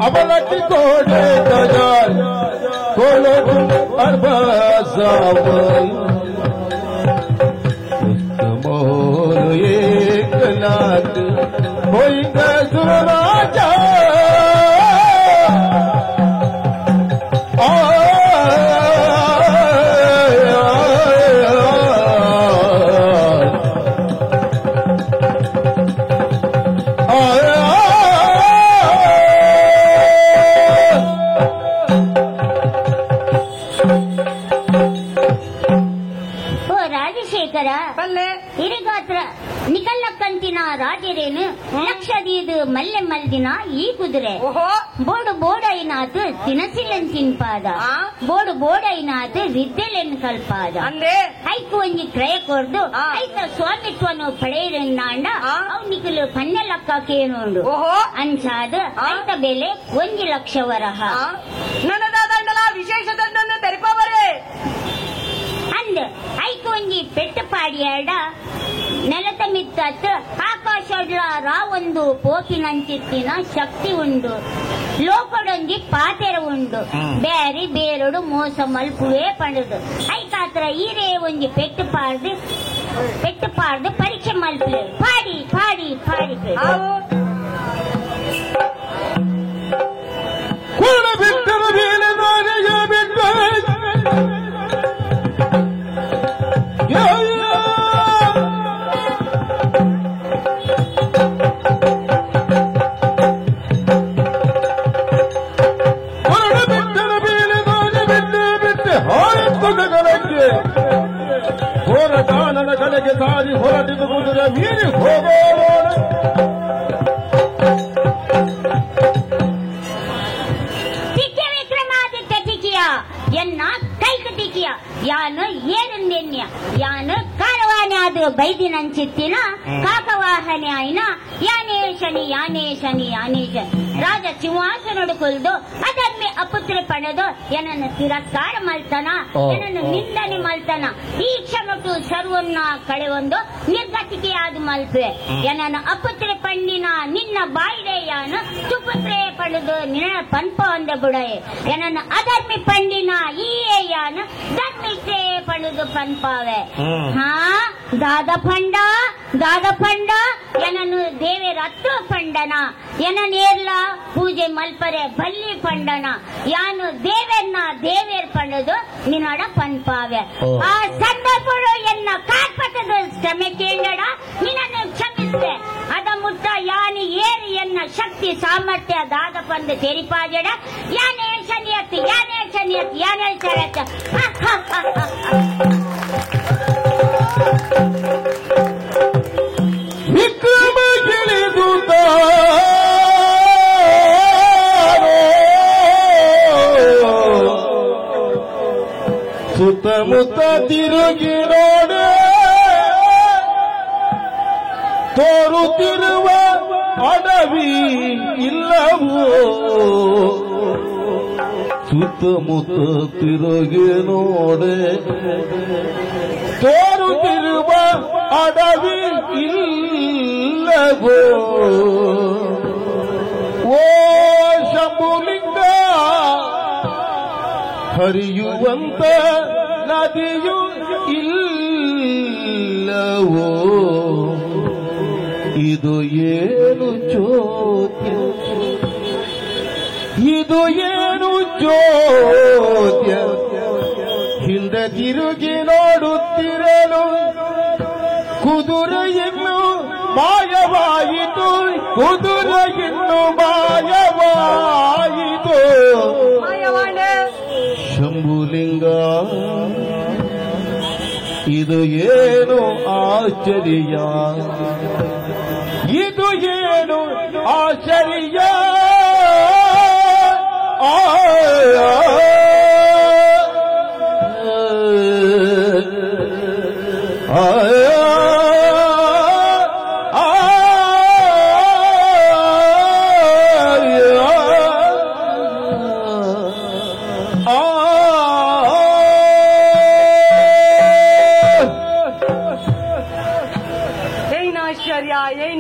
अबलक घोड़े गजाल बोलो तुम अल्प साबा 1 लाख कोई राजा ಓ ರಾಜಶೇಖರ, ಇರಿಗಾತ್ರ ನಿಕಲ್ಲಕ್ಕಂತಿನ ರಾಜರೇನು ಲಕ್ಷದೀದು ಮಲ್ಲೆ ಮಲ್ದಿನ ಈ ಕುದುರೆ ಬೋಡು ಬೋಡೈನಾಥ್ ತಿನಸಿಲೆನ್ ತಿನ್ಪಾದ ಬೋಡು ಬೋಡೈನಾಥ್ ವಿದ್ಯೆಲೆನ್ ಕಲ್ಪಾದ ಐಕು ಒಂಜಿ ಕ್ರಯ ಕೊರ್ದು ಐತ ಸ್ವಾಮಿತ್ವನು ಪಡೆಯರೆನ್ನಾಂಡ ಅವು ನಿಕಲು ಪನ್ನೆ ಲಕ್ಕ ಕೇನುಂಡು ಅನ್ಸಾದ ಐತ ಬೆಲೆ 1 ಲಕ್ಷ ವರಹ. ನನದಾದಂಡಲ ವಿಶೇಷ ದಂಡನ್ನು ತೆರಿಪವರೇ. ಅಂದ್ ಐಕು ಒಂಜಿ ಪೆಟ್ಟು ಪಾಡಿಯಾಡ ನೆಲತ ಮಿತ್ತತ್ ಆಕಾಶಡ್ಲ ರಾವೊಂದು ಪೋಕಿನಂಚಿತ್ತಿನ ಶಕ್ತಿ ಉಂಡು ಲೋಕಡೊಂಜಿ ಪಾತೆರ ಉಂಡು ಬ್ಯಾರಿ ಬೇರೊಡು ಮೋಸ ಮಲ್ಪುವೆ ಪಂಡುದು ಐಕಾತ್ರ ಈರೇ ಒಂಜಿ ಪೆಟ್ಟು ಪಾಡ್ದು ಪೆಟ್ಟು ಪಾಡ್ದು ಪರೀಕ್ಷೆ ಮಲ್ಪುವೆ ಪಾಡಿ ಪಾಡಿ ಪಾಡಿ. ಸಾರಿ ಹೊರಟಿದು ಕುದುರೆ ಮೀರಿ ಹೋಗೋಣ. ಟಿಕ್ಕೆ ವಿಕ್ರಮಾದಿತ್ಯ ಟಿಕಿಯ ಎನ್ನ ಕೈಕುತಿಕಿಯ ಯಾನು ಏರುಂದೆನ್ಯ ಯಾನು ಕಾರವಾನೆ ಅದು ಬೈದಿನಂಚಿತ್ತಿನ ಕಾಕವಾಹನೆ ಆಯ್ನ ಯಾನೇ ಶನಿ ಯಾನೇ ಶನಿ ಯಾನೇ ಶನಿ ರಾಜ ಸಿಂಹಾಸನಡು ಕೊಲ್ದು ಅದನ್ನೇ ಅಪುತ್ರ ಪಡೆದು ಏನನ್ನು ತಿರಸ್ಕಾರ ಮಲ್ತನ ಏನನ್ನು ನಿಂದನೆ ಮಲ್ತನ ಈ ಕ್ಷಮಟು ಸರ್ವನ್ನ ಕಳೆವೊಂದು ನಿರ್ಗತಿಕೆಯಾದ ಮಲ್ಪೆ ಏನನ್ನು ಅಪುತ್ರ ಪಣ್ಣಿನ ನಿನ್ನ ಬಾಯಿಡೆ ಯಾನು ಸುಪುತ್ರೇ ಪಡೆದು ನಿನ್ನ ಪನ್ಪ ಒಂದ ಬುಡಯೆ ಏನನ್ನು ಅಧರ್ಮಿ ಪಂಡಿನ ಈ ಯಾನು ಧರ್ಮಿಷ್ಟೇ ಪಡೆದು ಪನ್ಪಾವೆ ಹಾ ದಾದ ಪಂಡ ದಾದ ಪಂಡ ಏನನ್ನು ದೇವೇರ ಹತ್ರ ಪಂಡನ ಏನನ್ನೇರ್ಲ ಪೂಜೆ ಮಲ್ಪರೆ ಬಲ್ಲಿ ಪಂಡನ ಯಾನು ದೇವೆರ್ನ ದೇವೇರ್ ಪಂಡದು ನಿನ್ನಡ ಪನ್ಪಾವೆ ಆ ಸಂದರ್ಭಗಳು ಎನ್ನ ಕಾರ್ಪಟದ ಕ್ಷಮೆ ಕೇಳಡ ನಿನ್ನನ್ನು ಕ್ಷಮಿಸಿದೆ ಅದ ಮುಟ್ಟ ಯಾನು ಏರು ಎನ್ನ ಶಕ್ತಿ ಸಾಮರ್ಥ್ಯ ದಾದ ಪಂದು ತೆರಿಪಾಜಡ ಯಾನೇ ಶನಿಯತ್ತು ಯಾನೇ ಶನಿಯತ್ತು ಯಾನೇ ಶರತ್. ವಿಕ್ರಮ ಗಿಳಿದುತ ಸುತ್ತಮುತ್ತ ತಿರುಗಿ ನೋಡೆ ತೋರುತ್ತಿರುವ ಅಡವಿ ಇಲ್ಲವೋ ಸುತ್ತಮುತ್ತ ತಿರುಗಿ ನೋಡೆ ತೋರುತ್ತಿರುವ ಅಡವಿ ಇಲ್ಲವೋ ಓ ಶಂಭುಲಿಂಗ ಹರಿಯುವಂತ ನದಿಯು ಇಲ್ಲವೋ ಇದು ಏನು ಜ್ಯೋತಿ ಇದು ಏನು ಜ್ಯೋತ್ಯ ಹಿಂದೆ ತಿರುಗಿ ನೋಡುತ್ತಿರಲು ಕುದುರೆಯನ್ನು ಮಾಯವಾಯಿತು ಕುದುರೆಯನ್ನು ಮಾಯವಾಯಿತು ಶಂಭುಲಿಂಗ ಇದು ಏನು ಆಶ್ಚರ್ಯ ಇದು ಏನು ಆಶ್ಚರ್ಯ ಆ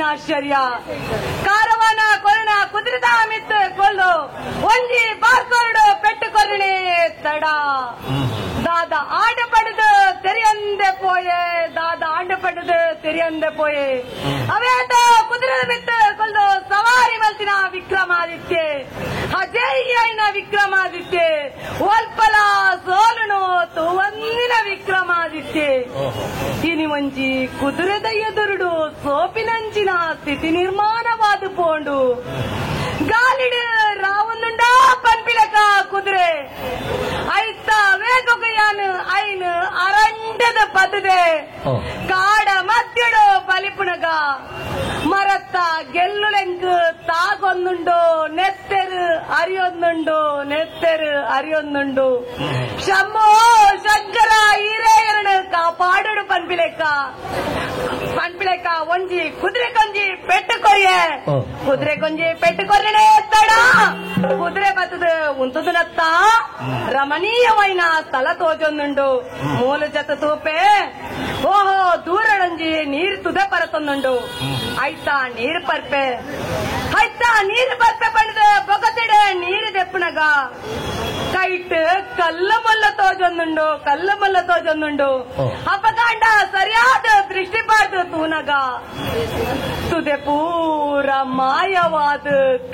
ಆಶ್ಚರ್ಯ ಕಾರವಾನ ಕೊರಣ ಕುದುರೆದ ಮಿತ್ತು ಕೊಲ್ಲು ಒಂಜಿ ಬಾರ್ಕೊರಡು ಪೆಟ್ಟು ಕೊರಣೆ ತಡ ದಾದ ಆಟ ಪಡೆದು ತೆರೆಯಂದೆ ಪೋಯೆ ದಾದ ಆಟ ಪಡೆದು ತೆರೆಯಂದೆ ಪೋಯೆ ಅವೇತ ಕುದುರೆದ ಮಿತ್ತು ಕೊಲ್ಲು ಸವಾರಿ ಮಲ್ತಿನ ವಿಕ್ರಮಾದಿತ್ಯ ಅಜಯ್ಯನ ವಿಕ್ರಮಾದಿತ್ಯ ಒಲ್ಪಲ ಸೋಲುನು ತೂವಂದಿನ ವಿಕ್ರಮಾದಿತ್ಯ ಇನಿ ಒಂಜಿ ಕುದುರೆದ ಎದುರುಡು ಸೋಪಿನಂಚಿನ ಸ್ಥಿತಿ ನಿರ್ಮಾಣವಾದ ಪೋಂಡು ಗಾಲಿಡು ರಾವೊಂದುಂಡ ಪನ್ಪಿಲಕ ಕುದುರೆ ಐತ ವೇಗೊಗಯಾನು ಐನು ಅರಂಡದ ಪದದೆ ಕಾಡ ಮಧ್ಯಡು ಬಲಿಪುಣಗ ಮರತ್ತ ಗೆಲ್ಲುಲೆಂಕು ತಾಗೊಂದುಂಡು ನೆತ್ತೆರು ಅರಿಯೊಂದುಂಡು ನೆತ್ತೆರು ಅರಿಯೊಂದುಂಡು ಶಂಭೋ ಶಂಕರ ಈರೇಯರನು ಕಾಪಾಡುಡು ಪನ್ಪಿಲೆಕ್ಕ ಪನ್ಪಿಲೆಕ್ಕ ಒಂಜಿ ಕುದುರೆ ಕೊಂಜಿ ಪೆಟ್ಟು ಕೊರಿಯೆ ಕುದುರೆ ಕೊಂಜಿ ಪೆಟ್ಟು ಕೊರ್ರಣೆ ತಡ ಕುದುರೆ ಬತ್ತದ ಉಂತುದನತ್ತ ರಮಣೀಯమైన ಸ್ಥಳ ತೋಜೊಂದುಂಡು ಮೂಲ ಜತ ತೂಪೆ ಓಹೋ ದೂರಡಂಜಿ ನೀರು ತುದೆ ಪರತೊಂದುಂಡು ಆಯ್ತಾ ನೀರು ಪರ್ಪೆ ಆಯ್ತಾ ನೀರು ಪರ್ಪೆ ಪಂಡದ ಬೊಗತಿಡೆ ನೀರು ದೆಪ್ಪನಗ ಕೈಟ್ ಕಲ್ಲ ಮಲ್ಲ ತೋಜೊಂದುಂಡು ಕಲ್ಲ ಮಲ್ಲ ತೋಜೊಂದುಂಡು ಅಪಕಾಂಡ ಸರಿಯಾದ ದೃಷ್ಟಿಪಾರ್ದು ತೂನಗ ತುದೆ ಪೂರ ಮಾಯವಾದ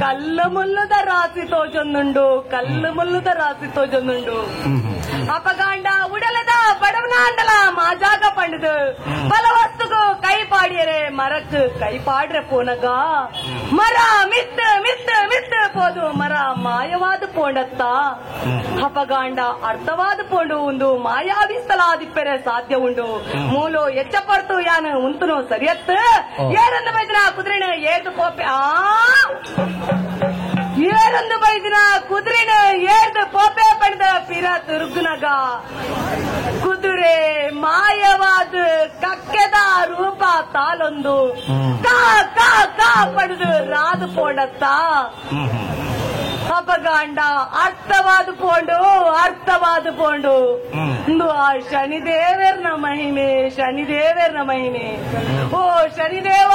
ಕಲ್ಲ ಮುಲ್ಲದ ರಾಸಿ ತೋಜೊಂದುಂಡು ಕಲ್ಲು ಮುಲ್ಲದ ರಾಸಿ ತೋಜೊಂದುಂಡು ಅಪಗಾಂಡ ಉಡಲದ ಬಡವನಾಂಡಲ ಮಾಜಾಗ ಪಂಡದು ಬಲವಸ್ತುಗು ಕೈ ಪಾಡಿಯರೆ ಮರಕ್ ಕೈ ಪಾಡ್ರೆ ಪೋನಗ ಮರ ಮಿತ್ತು ಮಿತ್ತು ಮಿತ್ತು ಪೋದು ಮರ ಮಾಯವಾದ ಪೋಂಡತ್ತ ಅಪಗಾಂಡ ಅರ್ಥವಾದ ಪೋಂಡು ಒಂದು ಮಾಯಾವಿ ಸ್ಥಳಾದಿಪ್ಪರೆ ಸಾಧ್ಯ ಉಂಡು ಮೂಲು ಎಚ್ಚಪಡ್ತು ಯಾನು ಉಂತುನು ಸರಿಯತ್ತು ಏರಂದ ಬೈದ್ರ ಕುದುರೆನ ಏರ್ದು ಪೋಪೆ ಆ ಏರೊಂದು ಬೈದಿನ ಕುದುರೆನ ಏರ್ದು ಪೋಪೆ ಪಡೆದ ಪಿರ ತಿರುಗುನಗ ಕುದುರೆ ಮಾಯವಾದ ಕಕ್ಕೆದ ರೂಪ ತಾಲೊಂದು ಕಾ ಕಾ ಕಾ ಪಡೆದು ರಾದು ಪೋಡತ್ತ ಅಪಗಾಂಡ ಅರ್ಥವಾದ ಪೋಂಡು ಅರ್ಥವಾದ ಪೋಂಡು ಆ ಶನಿದೇವರ್ನ ಮಹಿಮೆ ಶನಿದೇವರ್ನ ಮಹಿಮೆ. ಓ ಶನಿದೇವ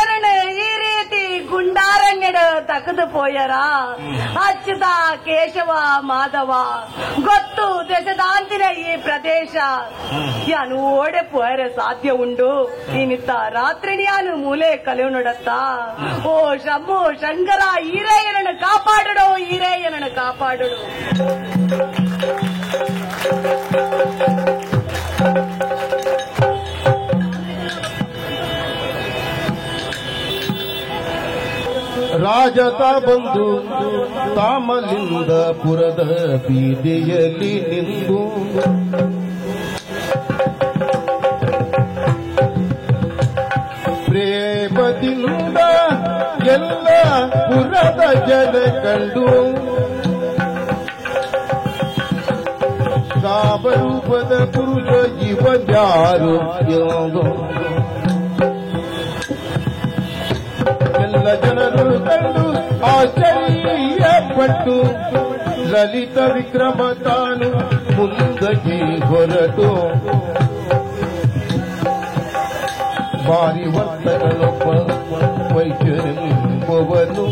ಎರಣ ಈ ರೀತಿ ಗುಂಡಾರಣ್ಯಡ ತಕದು ಪೋಯರ ಅಚ್ಯುತ ಕೇಶವ ಮಾಧವ ಗೊತ್ತು ದಶದಾಂತಿನ ಈ ಪ್ರದೇಶ ಯಾನು ಓಡೆ ಪೋಯರ ಸಾಧ್ಯ ಉಂಡು ಈ ನಿತ್ತ ರಾತ್ರಿ ಯಾನು ಮೂಲೆ ಕಲೆವು ನೋಡತ್ತ. ಓ ಶಂಭು ಶಂಕರ ಈರೇ ಕಾಪಾಡಡು ಈರೇ ಏನನ್ನು ಕಾಪಾಡಡು. ರಾಜತ ಬಂದು ತಾಮಲಿಂದ ಪುರದ ಬೀದಿಯಲ್ಲಿ ನಿಂದು ಪ್ರೇಮದಿಂದ ಎಲ್ಲ ಪುರದ ಜನ ಕಂಡು ಕಾಮರೂಪದ ಪುರುಷ ಇವನ್ಯಾರು ಎಂದು ಎಲ್ಲ ಜನರು ಕಂಡು ಆಶ್ಚರ್ಯಪಟ್ಟು ಲಲಿತ ವಿಕ್ರಮ ತಾನು ಮುಂದಕ್ಕೆ ಹೊರಟು ಬಾರಿ ವರ್ತಕನೊಬ್ಬ ವೈದ್ಯನೆಂಬುವನು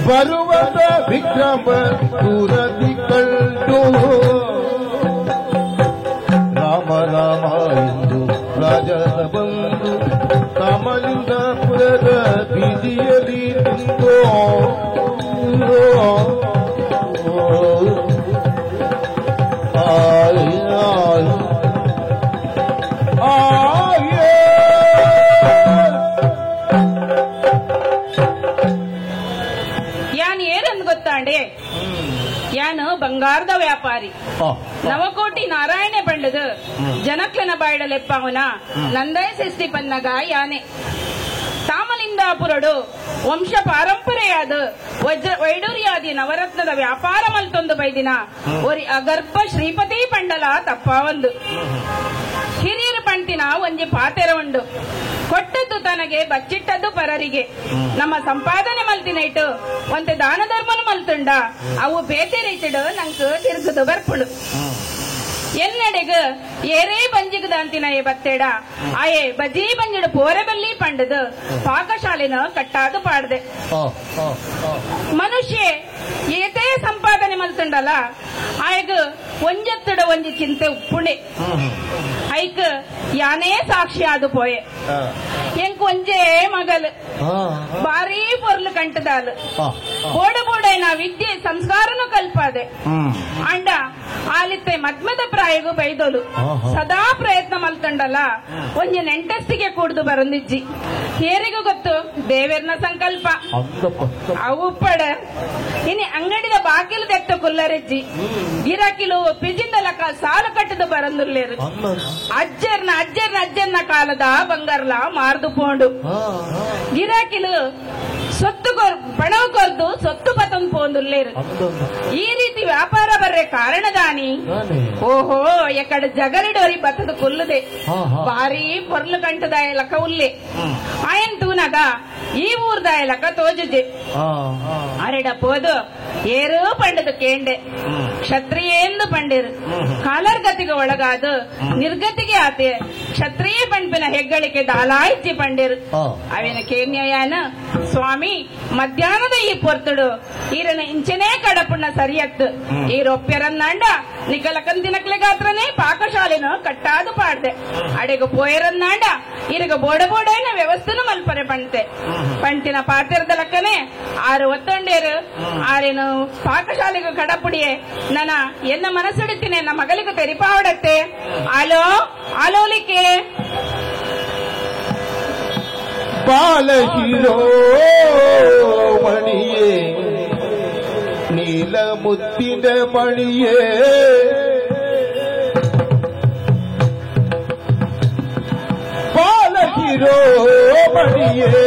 ಬರುವದ ವಿಕ್ರಮ ದೂರದಿ ಕಂಡು ರಾಮ ರಾಮ ಎಂದು ರಾಜನ ಬಂದು ತಾಮಲಿಂಗಪುರದ ಬೀದಿಯಲ್ಲಿ ನಿಂತು ಯಾನ್ ಏನಂದ್ ಗೊತ್ತಾಂಡೆ, ಯಾನು ಬಂಗಾರದ ವ್ಯಾಪಾರಿ, ನವಕೋಟಿ ನಾರಾಯಣ ಬಂಡದ ಜನಕ್ಲನ ಬಾಯಿಡಲೆಪ್ಪವನ ನಂದಯ ಸೃಷ್ಟಿ ಪನ್ನಗ ಯಾನೆ ತಾಮಲಿಂದಾಪುರಡು ವಂಶ ಪಾರಂಪರೆಯಾದ ವಜ್ರ ವೈಡೂರ್ಯಾದಿ ನವರತ್ನದ ವ್ಯಾಪಾರ ಮಲ್ತೊಂದು ಬೈದಿನ ಒರಿ ಅಗರ್ಭ ಶ್ರೀಪತಿ ಪಂಡಲ ತಪ್ಪಾವಂದು ಹಿರಿಯರು ಪಂಟಿನ ಒಂಜಿ ಪಾತೆರ ಉಂಡು ಕೊಟ್ಟದ್ದು ತನಗೆ ಬಚ್ಚಿಟ್ಟದ್ದು ಪರರಿಗೆ. ನಮ್ಮ ಸಂಪಾದನೆ ಮಲ್ತಿನೈಟು ಒಂತೆ ದಾನ ಧರ್ಮನು ಮಲ್ತುಂಡ ಅವು ಬೇತೆ ರೀತಿಡು ನಂಗೆ ತಿರುಗುದು ಬರ್ಪುಳು. ಎನ್ನಡೆಗ ಏರೇ ಬಂಜಿಗದಾಂತಿನ ಏ ಬತ್ತೇಡ ಆಯೆ ಬಜಿ ಬಂಜಿಡು ಪೋರೆಬಲ್ಲಿ ಪಂಡದು ಪಾಕಶಾಲೆನ ಕಟ್ಟಾದು ಪಾಡ್ದೆ. ಮನುಷ್ಯ ಏತೇ ಸಂಪಾದನೆ ಮಲ್ತುಂಡಲ್ಲ ಆಯಗ ಒಂಜತ್ತಡ ಒಂಜಿ ಚಿಂತೆ ಉಪ್ಪುಣೆ ಐಕ್ ಯಾನೇ ಸಾಕ್ಷಿ ಆದು ಪೋಯೆ. ಎಂಕ್ ಒಂಜೇ ಮಗಲು ಬಾರಿ ಪೊರ್ಲು ಕಂಟದಾಲು ಬೋಡ ಬೋಡೈನ ವಿದ್ಯೆ ಸಂಸ್ಕಾರನು ಕಲ್ಪಾದೆ ಅಂಡ ಆಲಿತ್ತೆ ಮದ್ಮದ ಪ್ರಾಯಗು ಬೈದೋಲು ಸದಾ ಪ್ರಯತ್ನ ಮಲ್ತಂಡಲ್ಲ ಒಂಜಿ ನೆಂಟಸ್ತಿಗೆ ಕೂಡ್ದು ಬರಂದಿಜ್ಜಿ. ಏರಿಗೂ ಗೊತ್ತು ದೇವೇರ್ನ ಸಂಕಲ್ಪ ಅವು ಪಡ ಇನಿ ಅಂಗಡಿದ ಬಾಕಿಲು ತೆತ್ತ ಕುಲ್ಲರೆಜ್ಜಿ ಗಿರಾಕಿಲು ಪಿಜಿಂದಲಕ ಸಾಲು ಕಟ್ಟದು ಬರಂದುಲ್ಲೇರು. ಅಜ್ಜರ್ನ ಅಜ್ಜರ್ನ ಅಜ್ಜರ್ನ ಕಾಲದ ಬಂಗಾರಲ ಮಾರ್ದು ಪೋಂಡು ಗಿರಾಕಿಲು ಸೊತ್ತು ಪಣವು ಕೊರ್ದು ಸೊತ್ತು ಬತಂದು ಪೋಂದುಲ್ಲೇರು. ಈ ರೀತಿ ವ್ಯಾಪಾರ ಬರ್ರೆ ಕಾರಣದಾನಿ ಓಹೋ ಎಕಡ ಜಗರಿಡೋರಿ ಬತ್ತದ ಕುಲ್ಲದೆ ಭಾರಿ ಪೊರ್ಲು ಕಂಟದಾಯ ಲಕ ಉಲ್ಲೆ ಆಯನ್ ತೂನಗ ಈ ಊರ್ದಾಯ ಲಕ ತೋಜುಜೆ ಅರೆಡ ಪೋದು ಏರು ಪಂಡದು ಕೇಂಡೆ ಕ್ಷತ್ರಿಯೇಂದು ಪಂಡಿರು ಕಾಲರ್ಗತಿಗೆ ಒಳಗಾದ ನಿರ್ಗತಿಗೆ ಆತೆ ಕ್ಷತ್ರಿಯ ಪಂಪಿನ ಹೆಗ್ಗಳಿಕೆ ದಾಲಾಯಿಚ್ಚಿ ಪಂಡಿರು. ಅವಿನ ಕೇನ್ಯಾನ ಸ್ವಾಮಿ ಮಧ್ಯಾಹ್ನದ ಈ ಪೊರ್ತುಡು ಈರನ ಇಂಚನೇ ಕಡಪುಣ್ಣ ಸರಿಯತ್ತು ಈ ರೊಪ್ಪ್ಯರನ್ನಾಂಡ ನಿಕಲಕಂದಿನಕ್ಲೆ ಗಾತ್ರನೇ ಪಾಕಶಾಲೆನು ಕಟ್ಟಾದು ಪಾಡ್ದೆ ಅಡೆಗು ಪೋಯರನ್ನಾಂಡ ಇರಗ ಬೋಡ ಬೋಡೈನ ವ್ಯವಸ್ಥೆನು ಮಲ್ಪರೆ ಪಂತೆ ಪಂಟಿನ ಪಾತಿರದ ಲಕ್ಕನೆ ಆರು ಒತ್ತೊಂಡೇರು ಆರೇನು ಪಾಕಶಾಲೆಗೂ ಕಡಪುಡಿಯೇ ನನ ಎನ್ನ ಮನಸ್ಸುಡಿತೀನಿ ನನ್ನ ಮಗಳಿಗೂ ತೆರಿಪಾವಡತ್ತೆ ಆಲೋ ಆಲೋಲಿಕೆ ಬಾಲಶಿರೋಮಣಿಯೇ ನೀಲ ಮುತ್ತಿನ ಮಣಿಯೇ ಬಾಲಶಿರೋಮಣಿಯೇ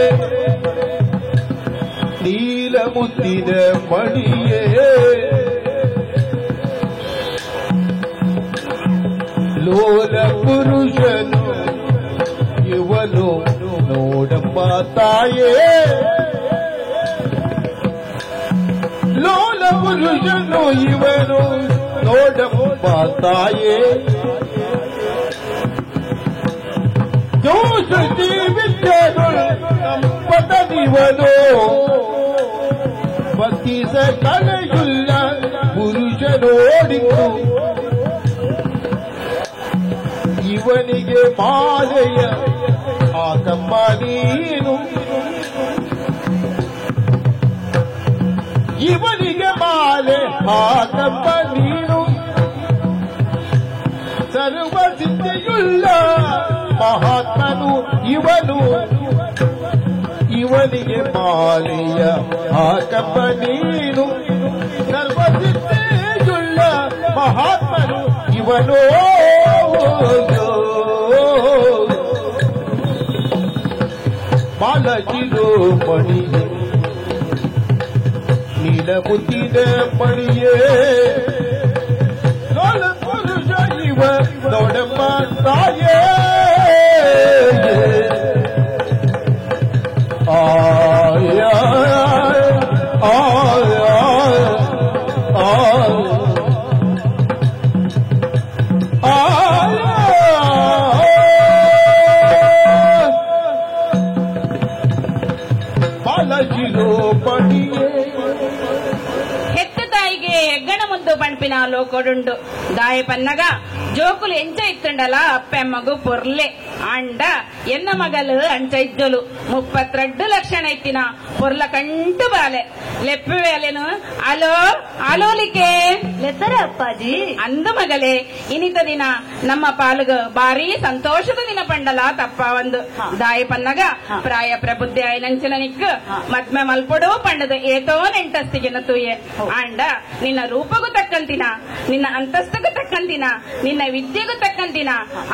ನೀಲಮುತ್ತಿನ ಮಣಿಯೇ ಲೋಲ ಪುರುಷನು ಇವನು ನೋಡಪ್ಪ ತಾಯೇ ಲೋಲ ಪುರುಷನು ಇವನು ನೋಡಪ್ಪ ತಾಯೇ ದೋಷಿ ವಿದ್ಯೆಗಳು ಸಂಪದನಿವನು ಪತಿಸ ಕಲೆಯುಳ್ಳ ಪುರುಷನೋಡಿತು ಇವನಿಗೆ ಮಾಲೆಯ ಹಾಕಮ್ಮ ನೀನು ಇವನಿಗೆ ಮಾಲೆ ಹಾಕಮ್ಮ ನೀನು ಸರ್ವ ಸಿದ್ಧಿಯುಳ್ಳ ಮಹಾತ್ಮನು ಇವನು ಇವನಿಗೆ ಮಾಲೆಯ ಹಾಕಮ್ಮ ನೀನು ಸರ್ವ ಸಿದ್ಧಿಯುಳ್ಳ ಮಹಾತ್ಮನು ಇವನು ಬಾಲಶಿರೋಮಣಿ ನೀಲಮುತ್ತಿನ ಮಣಿಯೇ ಲೋಲ ಪುರುಷ ಇವ ನೋಡಮ್ಮ ತಾಯೇ ಆಯ ಆಯ ಹೆತ್ತ ತಾಯಿಗೆ ಹೆಗ್ಗಣ ಮುದ್ದು ಪಣ್ಪಿನ ಲೋಕೊಡುಂಡು ದಾಯ ಪನ್ನಗ ಜೋಕುಲು ಎಂಚ ಇತ್ತುಂಡಲ ಅಪ್ಪೆಮ್ಮಗು ಪೊರ್ಲೆ ಅಂಡ ಎನ್ನ ಮಗಲು ಅಂಚ ಇಜ್ಜಲು 32 ಲಕ್ಷಣ ಇತ್ತಿನ ಪೊರ್ಲ ಕಂಟು ಬಾಲೆ ಲೆಪ್ಪು ವೇಲೆನು ಅಲೋ ಅಲೋಲಿಕೆ ಲೆತ್ತರೆ ಅಪ್ಪಾಜಿ ಅಂದು ಮಗಲೇ ಇನಿತ ದಿನ ನಮ್ಮ ಪಾಲುಗ ಭಾರಿ ಸಂತೋಷದ ದಿನ ಪಂಡಲ ತಪ್ಪ ಒಂದು ದಾಯ ಪನ್ನಗ ಪ್ರಾಯ ಪ್ರಬುದ್ಧಿ ಆಯ್ನಂಚಿನ ನಿಕ್ ಮದ್ಮೆ ಮಲ್ಪೊಡು ಪಂಡದ ಏತೋ ನೆಂಟಸ್ತಿಗೆನ ತೂಯೆ ಅಂಡ ನಿನ್ನ ರೂಪಗೂ ತಕ್ಕಂತಿನ ನಿನ್ನ ಅಂತಸ್ತಗೂ ತಕ್ಕಂತಿನ ನಿನ್ನ ವಿದ್ಯೆಗೂ ತಕ್ಕಂತಿನ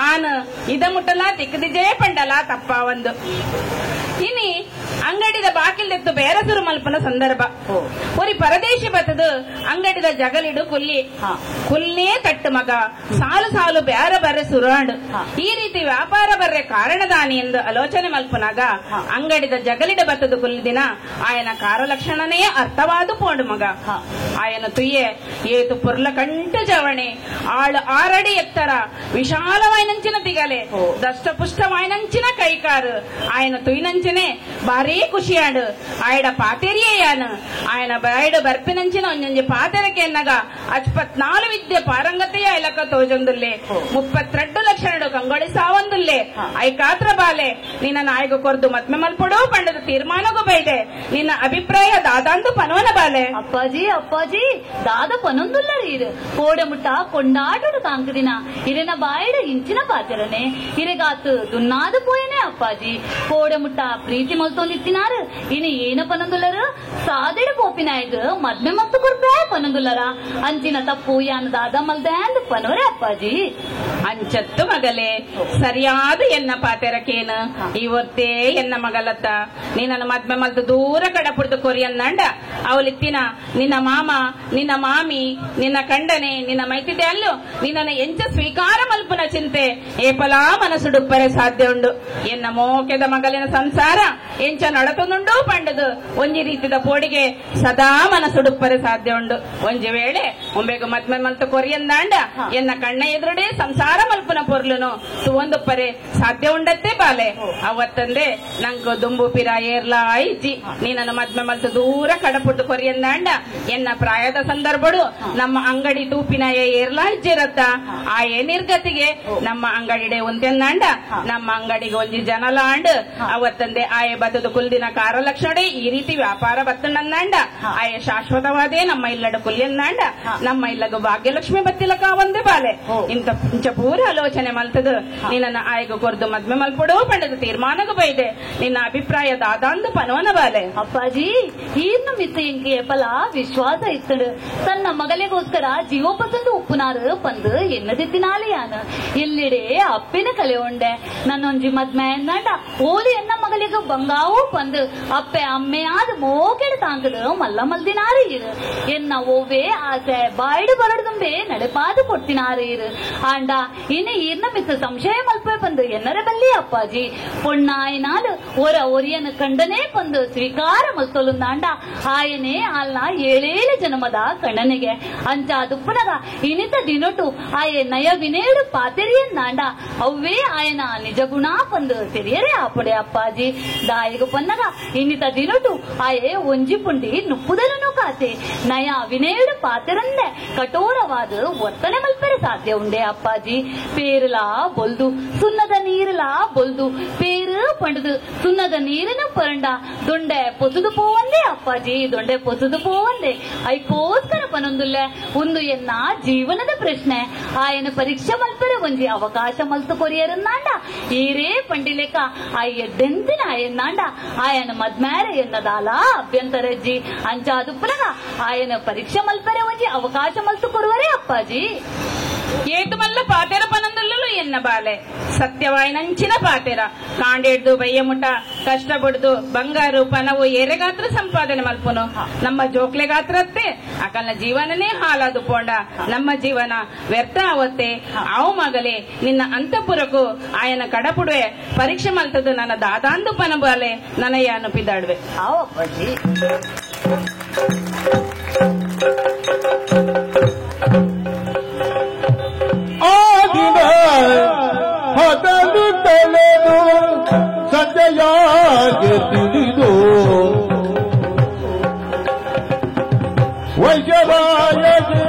ಆನು ಇದ ಮುಟ್ಟಲ ತಿಕ್ಕದಿಜೇ ಪಂಡಲ ತಪ್ಪ ಒಂದು ಇನಿ ಅಂಗಡಿದ ಬಾಕಿಲ್ದೆತ್ತು ಬೇರಸುರು ಮಲ್ಪನ ಸಂದರ್ಭ ಒರಿ ಪರದೇಶಿ ಬತ್ತದು ಅಂಗಡಿದ ಜಗಲಿಡು ಕುಲ್ಲಿ ಕುಲ್ಲೇ ತಟ್ಟು ಮಗ ಸಾಲು ಸಾಲು ಬೇರೆ ಬರ್ರೆ ಸುರಾಂಡು ಈ ರೀತಿ ವ್ಯಾಪಾರ ಬರ್ರೆ ಕಾರಣದಾನಿ ಎಂದು ಆಲೋಚನೆ ಮಲ್ಪನಾಗ ಅಂಗಡಿದ ಜಗಲಿಡ ಬತ್ತದು ಕುಲ್ಲಿದಿನ ಆಯನ ಕಾರಲಕ್ಷಣನೇ ಅರ್ಥವಾದು ಪೋಂಡು ಮಗ ಆಯನ ತುಯ್ಯೆ ಏತು ಪೊರ್ಲ ಕಂಟು ಜವಣೆ ಆಳು ಆರಡಿ ಎತ್ತರ ವಿಶಾಲವಾಯ್ನಂಚಿನ ತಿಗಲೆ ದಷ್ಟಪುಷ್ಟವಾಯ್ನಂಚಿನ ಕೈಕಾರು ಆಯನ ತುಯ್ನಂಚನೆ ಭಾರೀ ಖುಷಿಯಾಡು ಆಯಡ ಪಾತೆರಿಯೇಯಾನು ಆಯನ ಬಾಯಡು ಬರ್ಪಿನಂಚಿನ ಒಂಜೊಂಜಿ ಪಾತೆರಕೆ ಎನ್ನಗ 84 ವಿದ್ಯೆ ಪಾರಂಗತೆಯ ಇಲಕ ತೋಜೊಂದುಲ್ಲೆ 32 ಲಕ್ಷಣಡು ಕಂಗೊಳಿ ಸಾವಂದುಲ್ಲೆ ಐಕಾತ್ರ ಬಾಲೆ ನಿನ್ನ ನಾಯಕ ಕೊರ್ದು ಮದ್ಮೆ ಮಲ್ಪೊಡು ಪಂಡದ ತೀರ್ಮಾನಗೂ ಬೈದೆ ನಿನ್ನ ಅಭಿಪ್ರಾಯ ದಾದಾಂದು ಪನವನ ಬಾಲೆ ಅಪ್ಪಾಜಿ ಅಪ್ಪಾಜಿ ದಾದ ಪನೊಂದುಲ್ಲರು ಇರು ಕೋಡೆ ಮುಟ್ಟ ಕೊಂಡಾಟಡು ತಾಂಕದಿನ ಇರೆನ ಬಾಯಡು ಇಂಚಿನ ಪಾತೆರನೆ ಇರೆಗಾತು ದುನ್ನಾದ ಪೋಯನೆ ಅಪ್ಪಾಜಿ ಕೋಡೆ ಮುಟ್ಟ ಪ್ರೀತಿ ಮಲ್ತೊಂದಿತ್ತಿನಾರು ಇನ್ನು ಏನ ಪನೊಂದುಲ್ಲರು ಸಾದೆಡು ಪೋಪಿನಾಯ್ಗ ಮದ್ಮೆ ಮತ್ತು ಕೊರ್ಪೇ ಪನೊಂದುಲ್ಲರ ಅಂಚಿನ ತಪ್ಪು ಯಾನು ದಾದ ಮಲ್ದೆ ಅಂದ್ ಪನೋರೆ ಅಪ್ಪಾಜಿ ಅಂಚತ್ತು ಮಗಲೇ ಸರಿಯಾದ ಎನ್ನ ಪಾತೆರಕೇನು ಇವತ್ತೇ ಎನ್ನ ಮಗಲತ್ತ ನಿನ್ನನ್ನು ಮದ್ಮೆ ಮಲ್ತು ದೂರ ಕಡಪುಡ್ದು ಕೊರಿಯನ್ನಂಡ ಅವಲಿತ್ತಿನ ನಿನ್ನ ಮಾಮ ನಿನ್ನ ಮಾಮಿ ನಿನ್ನ ಕಂಡನೆ ನಿನ್ನ ಮೈತಿದೆ ಅಲ್ಲೂ ನಿನ್ನನ್ನು ಎಂಚ ಸ್ವೀಕಾರ ಮಲ್ಪುನ ಚಿಂತೆ ಏಪಲಾ ಮನಸ್ಸುಡುಪ್ಪರೆ ಸಾಧ್ಯ ಉಂಡು ಎನ್ನ ಮೋಕೆದ ಮಗಲಿನ ಸಂಸಾರ ಎಂಚ ನಡತನುಂಡು ಪಂಡದು ಒಂಜಿ ರೀತಿದ ಪೋಡಿಗೆ ಸದಾ ಮನಸ್ಸುಡುಪ್ಪರೆ ಸಾಧ್ಯ ಉಂಡು ಒಂಜಿ ವೇಳೆ ಒಂಬೇಗ ಮದ್ಮೆ ಮಲ್ತು ಕೊರಿಯಂದಾಂಡ ಎನ್ನ ಕಣ್ಣ ಎದುರುಡೆ ಸಂಸಾರ ಮಲ್ಪುನ ಪೊರ್ಲುನು ತುವಂದುಪ್ಪರೆ ಸಾಧ್ಯ ಉಂಡತ್ತೆ ಬಾಲೆ ಅವತ್ತಂದೆ ನಂಗೆ ದುಂಬು ಪಿರ ಏರ್ಲಾ ಇಜ್ಜಿ ನೀನನ್ನು ಮದ್ಮೆ ಮಲ್ತು ದೂರ ಕಡಪುಟ್ಟು ಕೊರಿಯಂದಾಂಡ ಎನ್ನ ಪ್ರಾಯದ ಸಂದರ್ಭಡು ನಮ್ಮ ಅಂಗಡಿ ತೂಪಿನ ಏರ್ಲಾ ಇಜ್ಜಿರತ್ತ ಆ ನಿರ್ಗತಿಗೆ ನಮ್ಮ ಅಂಗಡಿಡೆ ಒಂತೆಂದಾಂಡ ನಮ್ಮ ಅಂಗಡಿಗೆ ಒಂಜಿ ಜನಲಾಂಡ್ ಅವತ್ತಂದೆ ಆಯೆ ಬತ್ತದ ಕುಲ್ದಿನ ಕಾರಲಕ್ಷಣೆ ಈ ರೀತಿ ವ್ಯಾಪಾರ ಬತ್ತಂಡಂದಾಂಡ ಆಯೆ ಶಾಶ್ವತವಾದೇ ನಮ್ಮ ಇಲ್ಲಡ ಕುಲಿಯಂದಾಂಡ ನಮ್ಮ ಇಲ್ಲಗ ಭಾಗ್ಯಲಕ್ಷ್ಮಿ ಬತ್ತಿಲಕ ಒಂದೇ ಬಾಲೆ ಇಂತ ಇಂಚ ಪೂರ ಪೂರ ಆಲೋಚನೆ ಮಲ್ತದು ನಿನ್ನ ಆಯ್ಗು ಕೊರ್ದು ಮದ್ಮೆ ಮಲ್ಪಡೋ ಪಂಡದ ತೀರ್ಮಾನಗೂ ಬೈದೆ ನಿನ್ನ ಅಭಿಪ್ರಾಯ ದಾದಾಂದು ಪನವನ ಬಾಲೆ. ಅಪ್ಪಾಜಿ ಈರ್ನ ಮಿತ್ತ ಎಂಕೆ ಎಪಲ ವಿಶ್ವಾಸ ಇತ್ತಡು ತನ್ನ ಮಗಲಿಗೋಸ್ಕರ ಜೀವೋಪಸಂದು ಉಪ್ಪುನಾರು ಪಂದು ಎನ್ನದಿತ್ತಿನಾಲೆಯಾನ ಎಲ್ಲಿಡೆ ಅಪ್ಪಿನ ಕಲೆ ಉಂಡೆ ನನ್ನೊಂಜಿ ಮದ್ಮೆ ಎಂದಾಂಡ ಓಲಿ ಎನ್ನ ಮಗಲಿಗೆ ಬಂಗಾವು ಪಂದು ಅಪ್ಪೆ ಅಮ್ಮೆ ಆದ ಮೋಕೆಡು ತಾಂಕದು ಮಲ್ಲ ಮಲ್ದಿನಾರು ಇರು ಎನ್ನ ಓವೇ ಆಸೆ ಬಾಯ್ಡು ಬರಡ್ದುಂಬೆ ನಡೆಪಾದು ಕೊಡ್ತಿನಾರು ಇರು ಆಂಡ ಇನ್ನು ಈರ್ನ ಮಿತ್ತ ಸಂಶಯ ಮಲ್ಪೆ ಬಂದು ಎನ್ನರ ಬಲ್ಲಿ ಅಪ್ಪಾಜಿ ಪೊಣ್ಣಾಯಿನಾಲು ಒರ ಒರಿಯನ ಕಂಡನೇ ಬಂದು ಸ್ವೀಕಾರ ಮಲ್ತೊಲುಂದಾಂಡ ಆಯನೇ ಅಲ್ಲ ಏಳೇಳು ಜನ್ಮದ ಕಣ್ಣನಿಗೆ ಅಂಚ ದುಪ್ಪನಗ ಇನಿತ ದಿನೊಟು ಆಯೆ ನಯ ವಿನೇಡು ಪಾತೆರಿಯಂದಾಂಡ ಅವ್ವೇ ಆಯನ ನಿಜ ಗುಣ ಪಂದು ತೆರಿಯರೇ ಆಪಡೆ ಅಪ್ಪಾಜಿ ದಾಯಿಗು ಪನ್ನಗ ಇನಿತ ದಿನೊಟು ಆಯೆ ಒಂಜಿ ಪುಂಡಿ ನುಪ್ಪುದಲನು ಕಾತೆ ನಯ ವಿನೇಡು ಪಾತೆರಂದೆ ಕಠೋರವಾದ ಒತ್ತನೆ ಮಲ್ಪೆರೆ ಸಾಧ್ಯ ಉಂಡೆ ಅಪ್ಪಾಜಿ. ಪೇರುಲಾ ಬೊಲ್ದು ಸುನ್ನದ ನೀರುಲಾ ಬೊಲ್ದು ಪೇರು ಪಂಡದು ಸುನ್ನದ ನೀರಿನ ಪರಂಡ ದೊಂಡೆ ಪೊಸುದು ಪೋವಂದೆ ಅಪ್ಪಾಜಿ ದೊಂಡೆ ಪೊಸುದು ಪೋವಂದೆ ಐಕೋಸ್ಕರ ಪನೊಂದುಲ್ಲೆ ಒಂದು ಎನ್ನ ಜೀವನದ ಪ್ರಶ್ನೆ ಆಯನ ಪರೀಕ್ಷೆ ಮಲ್ಪೆರೆ ಒಂಜಿ ಅವಕಾಶ ಮಲ್ತು ಕೊರಿಯರನ್ನಾಂಡ ಈರೇ ಪಂಡಿಲೇಕ ಆ ಎಡ್ಡೆಂತಿನ ಆಯನ್ನಾಂಡ ಆಯನ ಮದ್ಮೇರೆ ಎನ್ನದಾಲ ಅಭ್ಯಂತರಜ್ಜಿ ಅಂಚಾದು ಪುನಗ ಆಯನ ಪರೀಕ್ಷೆ ಮಲ್ಪೆರೆ ಒಂಜಿ ಅವಕಾಶ ಮಲ್ತು ಕೊರುವರೇ ಅಪ್ಪಾಜಿ. ಏತು ಮಲ್ಲ ಪಾತೆರ ಪನಂದುಲ್ಲಲು ಎನ್ನ ಬಾಲೆ ಸತ್ಯವಾಯಿನಂಚಿನ ಪಾತೆರ ಕಾಂಡೇಡ್ದು ಬಯ್ಯಮುಟ ಕಷ್ಟ ಪಡ್ದು ಬಂಗಾರು ಪನವು ಏರೆಗಾತ್ರ ಸಂಪಾದನೆ ಮಲ್ಪನು ನಮ್ಮ ಜೋಕ್ಲೆಗಾತ್ರತ್ತೆ ಅಕಲ್ನ ಜೀವನನೇ ಹಾಲಾದು ಪೋಂಡ ನಮ್ಮ ಜೀವನ ವ್ಯರ್ಥ ಆವತ್ತೆ. ಆವು ಮಗಲೇ ನಿನ್ನ ಅಂತಪುರಕ್ಕೂ ಆಯನ ಕಡಪುಡುವೆ ಪರೀಕ್ಷೆ ಮಲ್ತದ್ದು ನನ್ನ ದಾದಾಂದು ಪನ ಬಾಲೆ ನನಯ ಅನುಪಿದಾಡುವೆ. ಅಪ್ಪಾಜಿ ಹಗಲು ಕಳೆದು ಸಂಜೆಯಾಗಿ ತಿಳಿದು ವೈಶ್ಯರಾಯಗೆ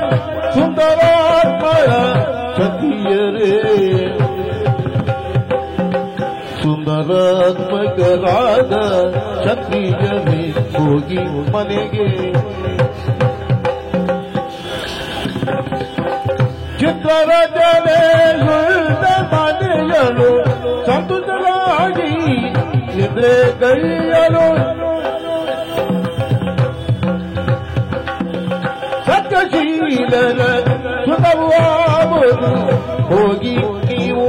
ಸುಂದರಾತ್ಮರ ಸತಿಯರೇ ಸುಂದರಾತ್ಮಕರಾದ ಕ್ಷತ್ರಿಯರೇ ಹೋಗಿ ಮನೆಗೆ ಚಿತ್ರರಚನೆಯುಳ್ಳ ಮನೆಯಲು ಸಂತುಷ್ಟರಾಗಿ ನಿದ್ರೆ ಕೈಯಲು ಸತ್ಯಶೀಲರ ಸುಖವಾಗುವುದು ಹೋಗಿ ನೀವು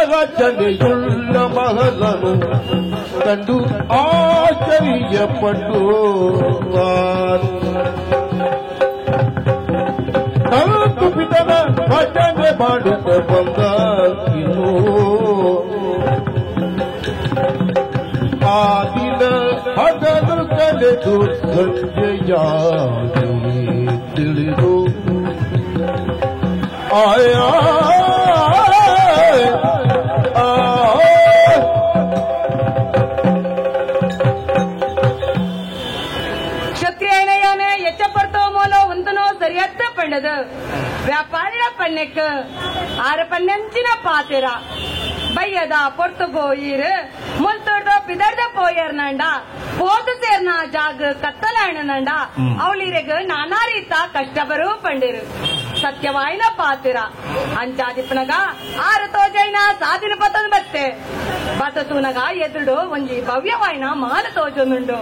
ಚಿತ್ರರಚನೆಯುಳ್ಳ ಮಹಲನು ಕಂಡು ಆಶ್ಚರ್ಯಪಟ್ಟು ತಂತು ಪಿತನ ಭಜನೆ ಮಾಡುತ್ತ ಬಂದ ಇನ್ನು ಆ ದಿನ ಹಗಲು ಕಲೆದು ಸಂಜೆಯಾಗಿ ತಿಳಿದು ಆಯ ಸರಿಯತ್ತ ಪಂಡದು ವ್ಯಾಪಾರಿನ ಪಣ್ಣೆಕ್ ಆರ ಪಣ್ಣಂಚಿನ ಪಾತಿರ ಬಯ್ಯದ ಪೊರ್ತುಗೋ ಈರು ಮುಲ್ತೊಡ್ದ ಬಿದರ್ದ ಪೋಯರ್ನಂಡ ಪೋತು ಸೇರ್ನ ಜಾಗ ಕತ್ತಲಾಣನಂಡ ಅವಳಿರೆಗ್ ನಾನಾ ರೀತ ಕಷ್ಟ ಬರು ಪಂಡಿರು ಸತ್ಯವಾಯಿನ ಪಾತಿರ ಅಂಚಾದಿಪ್ಪನಗ ಆರು ತೋಜೈನ ಸಾದಿನ ಪತ್ತೊಂದು ಬತ್ತೆ ಬತ್ತೂನಗ ಎದುರು ಒಂಜಿ ಭವ್ಯವಾಯಿನ ಮಾಲ ತೋಜೊಂದುಂಡು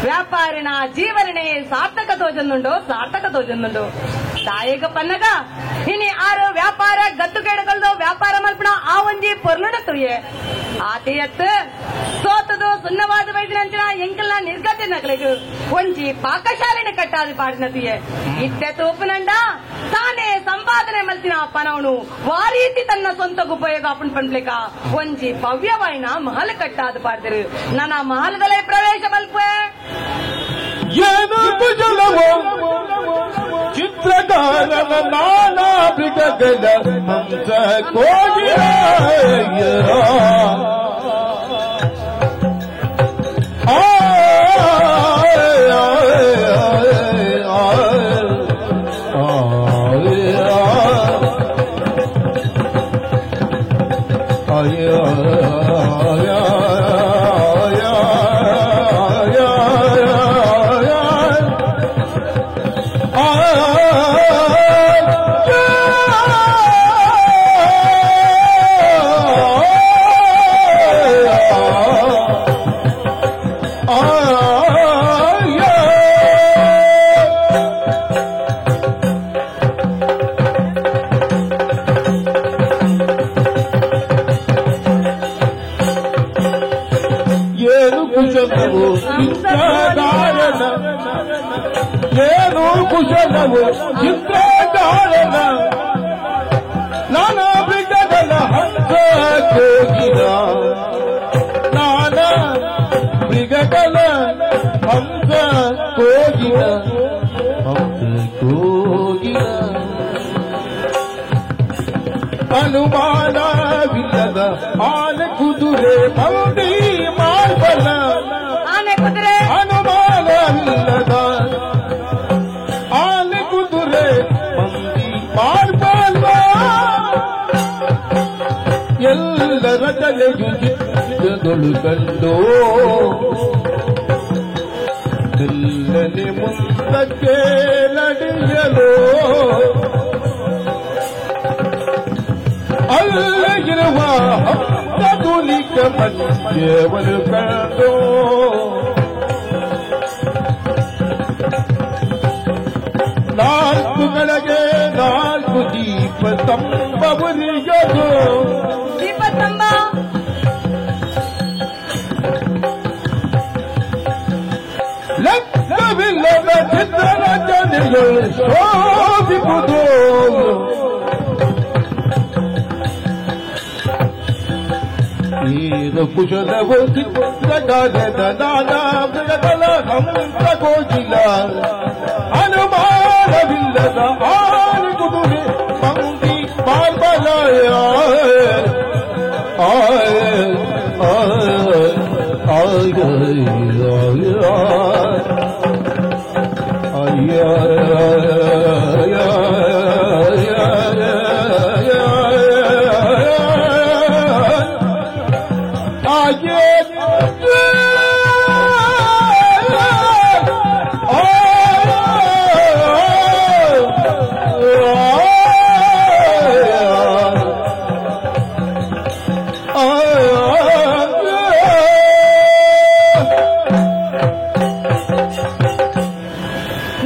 ವ್ಯಾಪಾರಿನ ಜೀವನನೆ ಸಾರ್ಥಕ ತೋಜೊಂದುಂಡು ಸಾರ್ಥಕ ತೋಜೊಂದುಂಡು ತಾಯಿಗ ಪನ್ನಗ ಇನಿ ಆರು ವ್ಯಾಪಾರ ಗತ್ತುಗೇಡುಗಲ್ದು ವ್ಯಾಪಾರ ಮಲ್ಪಣ ಆ ಒಂಜಿ ಪೊರ್ಲುಡ ತುಯೆ ಆತಿಯತ್ ಸೋತದು ಸುನ್ನವಾದ ವೈದ್ಯನಂಚಿನ ಎಂಕಲ್ನ ನಿರ್ಗತಿ ನಗಲಿಗು ಒಂಜಿ ಪಾಕಶಾಲೆನ ಕಟ್ಟಾದಿ ಪಾಡಿನ ತುಯೆ ಇತ್ತೆ ತೂಪುನಂಡ ತಾನೇ ಸಂಪಾದನೆ ಮಲ್ತಿನ ಪನವನು ವಾರೀತಿ ತನ್ನ ಸ್ವಂತ ಉಪಯೋಗ ಅಪ್ಪನ್ ಪಂಡ್ಲಿಕ ಒಂಜಿ ಭವ್ಯವಾಯಿನ ಮಹಲ್ ಕಟ್ಟಾದ ಪಾಡ್ದಿರು ನನ್ನ ಮಹಲದಲ್ಲೇ ಪ್ರವೇಶ ಮಲ್ಪೆ ಏನು ಕುಶಲವೋ ಚಿತ್ರಗಾರನ ನಾನಾ ಮೃಗಗಳ ಹಂಸ ಕೋಗಿರಾಯ ಆ ಏನು ಕುಶಲವು ಚಿತ್ರಕಾರನ ನಾನಾ ಮೃಗಗಳ ಹಂಸ ಕೋಗಿಲ ನಾನಾ ಮೃಗಗಳ ಹಂಸ ಕೋಗಿಲ ಹಂಸ ಕೋಗಿಲ ಅನುಮಾನವಿಲ್ಲದ ಆನೆ ಕುದುರೆ ಮಂದಿ ಮಾರ್ಬಲ ಆನೆ ಕುದುರೆ ಅನುಮಾನವಿಲ್ಲದ ಆನೆ ಕುದುರೆ ಮಂದಿ ಮಾರ್ಬಲ ಎಲ್ಲರ ತಲೆಯು ಚಿತ್ರದೊಳು ಕಂಡು ಮೆಲ್ಲನೆ ಮುಂದಕ್ಕೆ ನಡೆಯಲು ಅಲ್ಲಿರುವ ಹಂಸದುಲಿಕ ಮಧ್ಯವರು ಕಂಡು ನಾಲ್ಕು ಗಳಿಗೆ ನಾಲ್ಕು ದೀಪ ಸ್ತಂಭವುರಿಯದು ದೀಪಸ್ತಂಭ ಲೆಕ್ಕವಿಲ್ಲದ ಚಿತ್ರರಚನೆಗಳು ಶೋಭಿಪುದು ಏನು ಕುಶಲವು ಚಿತ್ರಗಾರದ ನಾನಾ ಮೃಗಗಳ ಹಂಸ ಕೋಗಿಲ ಅನುಮಾನವಿಲ್ಲದ ಆನೆ ಕುದುರೆ ಮಂದಿ ಬಾರ್ಬಲ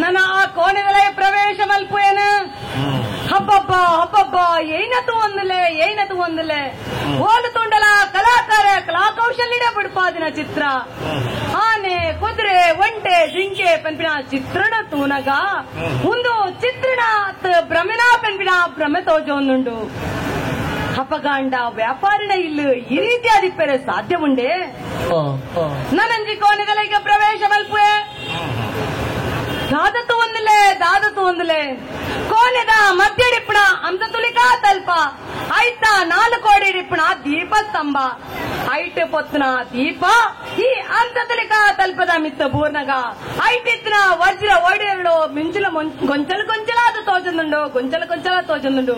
ನನ್ನ ಆ ಕೋಣೆದಲೇ ಪ್ರವೇಶ ಮಲ್ಪುಯನ ಹಬ್ಬಬ್ಬ ಹಬ್ಬಬ್ಬ ಏನತು ಒಂದಲೆ ಏನತು ಒಂದಲೆ ಓಲು ತುಂಡಲ ಕಲಾಕಾರ ಕಲಾಕೌಶಲ್ಯಡ ಬಿಡ್ಪಾದಿನ ಚಿತ್ರ ಆನೆ ಕುದುರೆ ಒಂಟೆ ಜಿಂಕೆ ಪೆನ್ಪಿನ ಚಿತ್ರಣ ತೂನಗ ಒಂದು ಚಿತ್ರಣ ಭ್ರಮೆನಾ ಪೆನ್ಪಿನ ಭ್ರಮೆ ತೋಜೊಂದುಂಡು ಹಪಗಾಂಡ ವ್ಯಾಪಾರಿನ ಇಲ್ಲು ಈ ರೀತಿಯಾದಿಪ್ಪರೆ ಸಾಧ್ಯ ಉಂಡೆ ನನಂಜಿ ಕೋಣೆದಲ ಈಗ ಪ್ರವೇಶ ಮಲ್ಪುವೆ ದಾದತು ಒಂದಲೆ ದಾದತು ಒಂದಲೆ ಕೋನೆದ ಮಧ್ಯಡಿಪ್ಪಣ ಹಂಸತುಲಿಕಾ ತಲ್ಪ ಐತ 4 ಕೋಡಿ ಡಿಪ್ಪಣ ದೀಪ ಸ್ತಂಭ ಐಟ್ ಪೊತ್ತನ ದೀಪ ಈ ಹಂಸತುಲಿಕಾ ತಲ್ಪದ ಮಿತ್ತ ಬೂರ್ನಗ ಐಟಿತ್ತಿನ ವಜ್ರ ಒಡೆಯರಳು ಮಿಂಚಲ ಗೊಂಚಲು ಗೊಂಚಲಾದ ತೋಜಂದುಂಡು ಗೊಂಚಲು ಗೊಂಚಲ ತೋಜಂದುಂಡು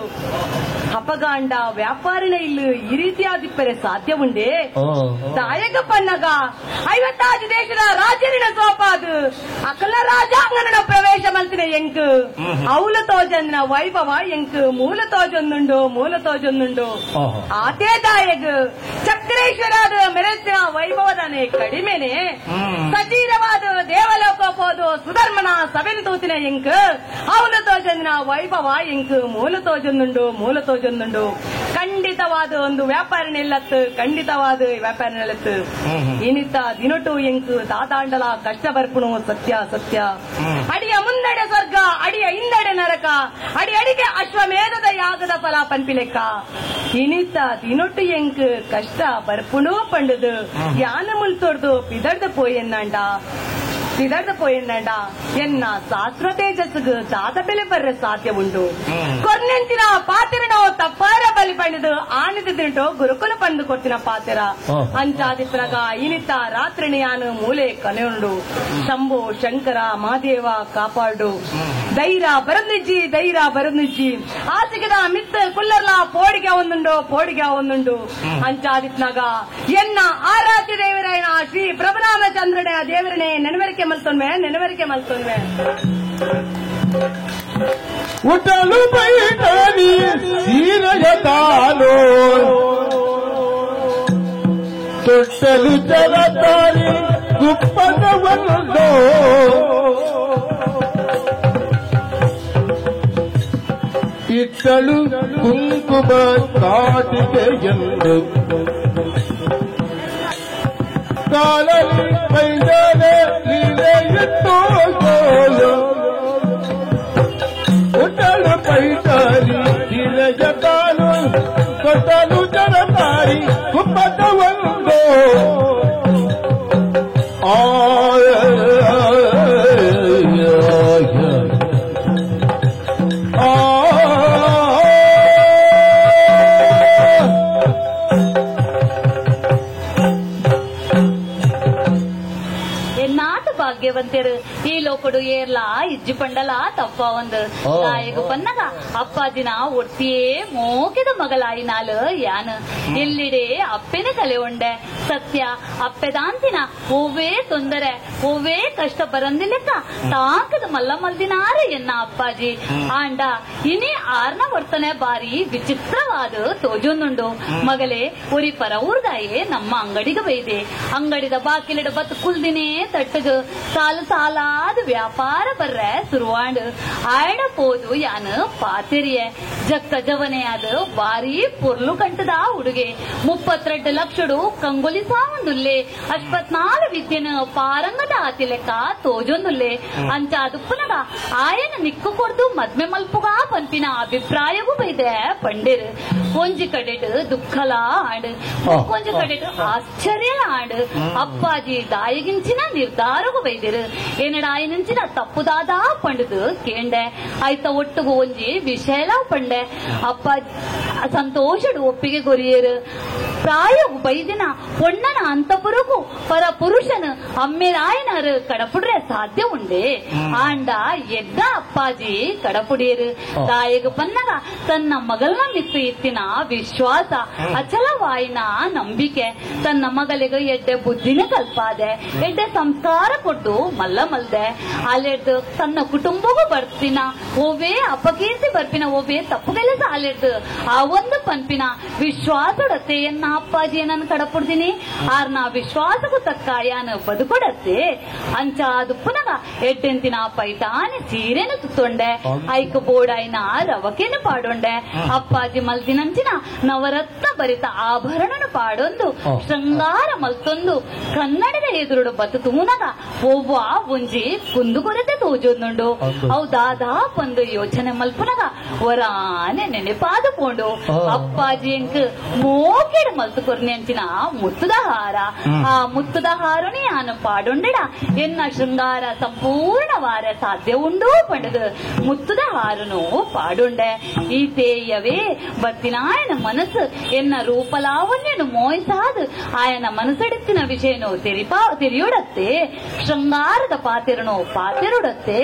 ಅಪಗಾಂಡ ವ್ಯಾಪಾರಿನ ಇಲ್ಲು ಈ ರೀತಿಯಾದಿಪ್ಪರೆ ಸಾಧ್ಯ ಉಂಡೆ ದಾಯಕ ಪನ್ನಗ 55 ದೇಶದ ರಾಜರಿನ ಸೋಪಾದು ಅಕಲ ರಾಜಾಂಗನ ಪ್ರವೇಶ ಮಲ್ತಿನ ಎಂಕ್ ಅವಲ ತೋಜಂದಿನ ವೈಭವ ಎಂಕ್ ಮೂಲ ತೋಜೊಂದುಂಡು ಮೂಲ ತೋಜೊಂದುಂಡು ಆತೇ ದಾಯಗ ಚಕ್ರೇಶ್ವರಾದ ಮೆರೆಸಿನ ವೈಭವದಾನೆ ಕಡಿಮೆನೆ ಸಜೀರವಾದ ದೇವಲೋಕ ಪೋದು ಸುಧರ್ಮನ ಸಭೆನ ತೂತಿನ ಎಂಕ್ ಅವಲ ತೋಜಂದಿನ ವೈಭವ ಎಂಕ್ ಮೂಲ ತೋಜೊಂದುಂಡು ಮೂಲ ತೋಜೊಂದುಂಡು ಖಂಡಿತವಾದ ಒಂದು ವ್ಯಾಪಾರ ನಿಲ್ಲತ್ತು ಖಂಡಿತವಾದ ವ್ಯಾಪಾರ ನಿಲ್ಲತ್ತು ಇನಿತ ದಿನಟು ಎಂಕು ತಾತಾಂಡಲ ಕಷ್ಟ ಬರ್ಪುಣು ಸತ್ಯ ಸತ್ಯ ಅಡಿಯ ಮುಂದಡೆ ಸ್ವರ್ಗ ಅಡಿಯ ಹಿಂದಡೆ ನರಕ ಅಡಿ ಅಡಿಗೆ ಅಶ್ವಮೇಧದ ಯಾಗದ ಫಲ ಪನ್ಪಿಲೆಕ್ಕ ಇನಿತ ದಿನೊಟ್ಟು ಎಂಕ್ ಕಷ್ಟ ಬರ್ಪುಣು ಪಂಡುದು ಯಾನ ಮುಲ್ತೊಡ್ದು ಪಿದರ್ದು ಪೋಯೆನ್ನಾಂಡ ಪಿದರ್ದು ಪೋಯೆನ್ನಾಂಡ ಎನ್ನ ಶಾಸ್ತ್ರ ತೇಜಸ್ಗು ದಾದ ಬೆಲೆ ಬರ್ರೆ ಸಾಧ್ಯ ಉಂಡು ಕೊರ್ನೆಂಚಿನ ಪಾತಿರನೋ ತಪ್ಪಾರ ಬಲಿ ಪಂಡದು ಆನಿದ ತಿಂಟು ಗುರುಕುಲ ಪಂದು ಕೊಡ್ತಿನ ಪಾತಿರ ಅಂಚಾದಿಪ್ರಗ ಇನಿತ ರಾತ್ರಿಣಿಯಾನು ಮೂಲೆ ಕನೆಯುಂಡು ಶಂಭೋ ಶಂಕರ ಮಾದೇವ ಕಾಪಾಡು ಧೈರ್ಯ ಬರನಿಜ್ಜಿ ಧೈರ್ಯ ಬರನಿಜ್ಜಿ ಆಸಿಗದ ಮಿತ್ತ ಕುಲ್ಲರ್ಲ ಪೋಡಿಗೆ ಒಂದುಂಡು ಪೋಡಿಗೆ ಒಂದುಂಡು ಅಂಚಾದಿತ್ನಾಗ ಎನ್ನ ಆರಾಧ್ಯ ದೇವರಾಯಣ ಶ್ರೀ ಪ್ರಭುರಾಮಚಂದ್ರನ ದೇವರನೇ ನೆನವರಿಕೆ ಮಲ್ತೊನ್ವೆ ನೆನವರಿಕೆ ಮಲ್ತೊನ್ವೆ ಉಟಲು ಬೈಟನಿ ಸೀರೆಯ ತಾನು ತೊಟ್ಟಲು ಜಲತಾರಿ ಗುಪ್ಪದವಲ್ಲೋ ಇಟ್ಟಳು ಕುಂಕುಮ ಕಾಟಿಗೆಯನ್ನು ಕಾಲಲ್ಲಿ ಪೈಜಾನೆ ಲೀಲೆಯಿಟ್ಟು ಗೋಲು ಈ ಲೋಕಡು ಏರ್ಲಾ ಇಜ್ಜಿ ಪಂಡಲಾ ತಪ್ಪ ಒಂದು ತಾಯಿಗು ಪನ್ನಗ ಅಪ್ಪಾಜಿನ ಒಟ್ಟಿಯೇ ಮೋಕೆದ ಮಗಲಾಯಿ ನಾಲು ಯಾನ್ ಎಲ್ಲಿಡೆ ಅಪ್ಪೆನ ಕಲೆ ಉಂಡೆ ಸತ್ಯ ಅಪ್ಪೆದಾಂತಿನ ಒವ್ವೇ ತೊಂದರೆ ಒವ್ವೇ ಕಷ್ಟ ಬರಂದಿಲೆಕ್ಕ ತಾಕದ ಮಲ್ಲ ಮಲ್ದಿನಾರ ಎನ್ನ ಅಪ್ಪಾಜಿ ಆಂಡ ಇನಿ ಆರ್ನ ವರ್ತನೆ ಬಾರಿ ವಿಚಿತ್ರವಾದ ತೋಜೊಂದುಂಡು ಮಗಲೇ ಒರಿ ಪರವೂರ್ದಾಯೇ ನಮ್ಮ ಅಂಗಡಿಗೆ ಬೈದೆ ಅಂಗಡಿದ ಬಾಕಿಲಿಡ ಬತ್ತು ಕುಲ್ದಿನೇ ತಟ್ಟಗ ಸಾಲು ಸಾಲಾದ ವ್ಯಾಪಾರ ಬರ್ರೆ ಸುರುವಾಂಡ್ ಆಯಡ ಪೋದು ಯಾನು ಪಾತೆರಿಯ ಜಕ್ಕ ಜವನೆಯಾದ ಬಾರಿ ಪೊರ್ಲು ಕಂಟದ ಹುಡುಗೆ 32 ಲಕ್ಷಡು ಕಂಗೊಲಿ ಸಾವಂದುಲ್ಲೆ 84 ವಿದ್ಯೆನ ಪಾರಂಗದ ಆತಿಲೆಕ್ಕ ತೋಜೊಂದುಲ್ಲೆ ಅಂಚ ಅದುಪ್ಪನಗ ಆಯನ ನಿಕ್ಕು ಕೊಡ್ದು ಮದ್ಮೆ ಮಲ್ಪುಗಾ ಪಂಪಿನ ಅಭಿಪ್ರಾಯವೂ ಬೈದೆ ಪಂಡಿರ್ ಒಂಜಿ ಕಡೆಟ್ ದುಃಖಲ ಆಂಡ್ ಒಂಜಿ ಕಡೆಟ್ ಆಶ್ಚರ್ಯ ಆಂಡ್ ಅಪ್ಪಾಜಿ ದಾಯಿಗಿಂಚಿನ ನಿರ್ಧಾರಗೂ ಬೈದಿರು ಏನಡ ಆಯನಂಚಿನ ತಪ್ಪುದಾದ ಪಂಡದು ಕೇಂಡೆ ಆಯ್ತ ಒಟ್ಟುಗು ಒಂಜಿ ವಿಷಯಲ ಪಂಡೆ ಅಪ್ಪ ಸಂತೋಷಡು ಒಪ್ಪಿಗೆ ಕೊರಿಯರು ಪ್ರಾಯ ಬೈದಿನ ಪೊಣ್ಣನ ಅಂತಪುರಗೂ ಪರ ಪುರುಷನ ಅಮ್ಮೆರಾಯನರು ಕಡಪುಡ್ರೆ ಸಾಧ್ಯ ಉಂಡೆ ಆಂಡ ಎದ್ದ ಅಪ್ಪಾಜಿ ಕಡಪುಡಿಯರು ತಾಯಿಗ ಪನ್ನಗ ತನ್ನ ಮಗಳನ್ನ ಮಿತ್ತು ಇತ್ತಿನ ವಿಶ್ವಾಸ ಅಚಲವಾಯಿನ ನಂಬಿಕೆ ತನ್ನ ಮಗಳಿಗೆ ಎಡ್ಡೆ ಬುದ್ಧಿನ ಕಲ್ಪಾದೆ ಎಡ್ಡೆ ಸಂಸ್ಕಾರ ಕೊಟ್ಟು ಮಲ್ಲ ಮಲ್ದೆ ಅಲ್ಲೆಡ್ದು ತನ್ನ ಕುಟುಂಬಗೂ ಬರ್ತಿನ ಒವ್ವೇ ಅಪಕೀರ್ತಿ ಬರ್ಪಿನ ಒವ್ವೇ ತಪ್ಪು ಕೆಲಸ ಅಲ್ಲೆಡ್ದು ಆ ಒಂದು ಪನ್ಪಿನ ವಿಶ್ವಾಸೊಡತ್ತೆ ಎನ್ನ ಅಪ್ಪಾಜಿ ನಾನು ಕಡಪುಡ್ತೀನಿ ಆರ್ನ ವಿಶ್ವಾಸಕ್ಕೂ ತಕ್ಕ ಯಾನು ಬದುಕೊಡತ್ತೆ ಅಂಚ ಅದು ಪುನಗ ಎಡ್ಡೆಂತಿನ ಪೈತಾನಿ ಸೀರೆನು ತುತ್ತೊಂಡೆ ಐಕ ಬೋಡಾಯಿನ ರವಕೆನು ಪಾಡೊಂಡೆ ಅಪ್ಪಾಜಿ ಮಲ್ದಿನಂಚಿನ ನವರತ್ನ ಭರಿತ ಆಭರಣನು ಪಾಡೊಂದು ಶೃಂಗಾರ ಮಲ್ತೊಂದು ಕನ್ನಡದ ಎದುರುಡು ಬತ್ತು ತೂನಗ ಒವ್ವ ಒಂಜಿ ಕುಂದುಕೊರತೆ ತೋಜೊಂದುಂಡು ಅವು ದಾದಾ ಪಂದು ಯೋಚನೆ ಮಲ್ಪುನಗ ಒರಾನೆ ನೆನೆಪಾದು ಪೋಂಡು ಅಪ್ಪಾಜಿ ಎಂಕ್ ಮೋಕೆಡು ಮಲ್ತು ಕೊರ್ನೆ ಅಂಚಿನ ಮುತ್ತುದ ಹಾರ ಆ ಮುತ್ತುದ ಹಾರನೇ ಆನು ಪಾಡೊಂಡೆಡ ಎನ್ನ ಶೃಂಗಾರ ಸಂಪೂರ್ಣವಾರ ಸಾಧ್ಯ ಉಂಡು ಪಂಡದು ಮುತ್ತುದ ಹಾರನು ಪಾಡೊಂಡೆ ಈ ತೇಯವೇ ಬತ್ತಿನಾಯನ ಮನಸ್ಸು ಎನ್ನ ರೂಪಲಾವಣ್ಯನು ಮೋಯಿಸಾದು ಆಯನ ಮನಸ್ಸೆಡುತ್ತಿನ ವಿಷಯನು ತೆರಿಯೊಡತ್ತೆ ಶೃಂಗಾರದ ಪಾತಿರನು ಪಾತಿರುಡತ್ತೆ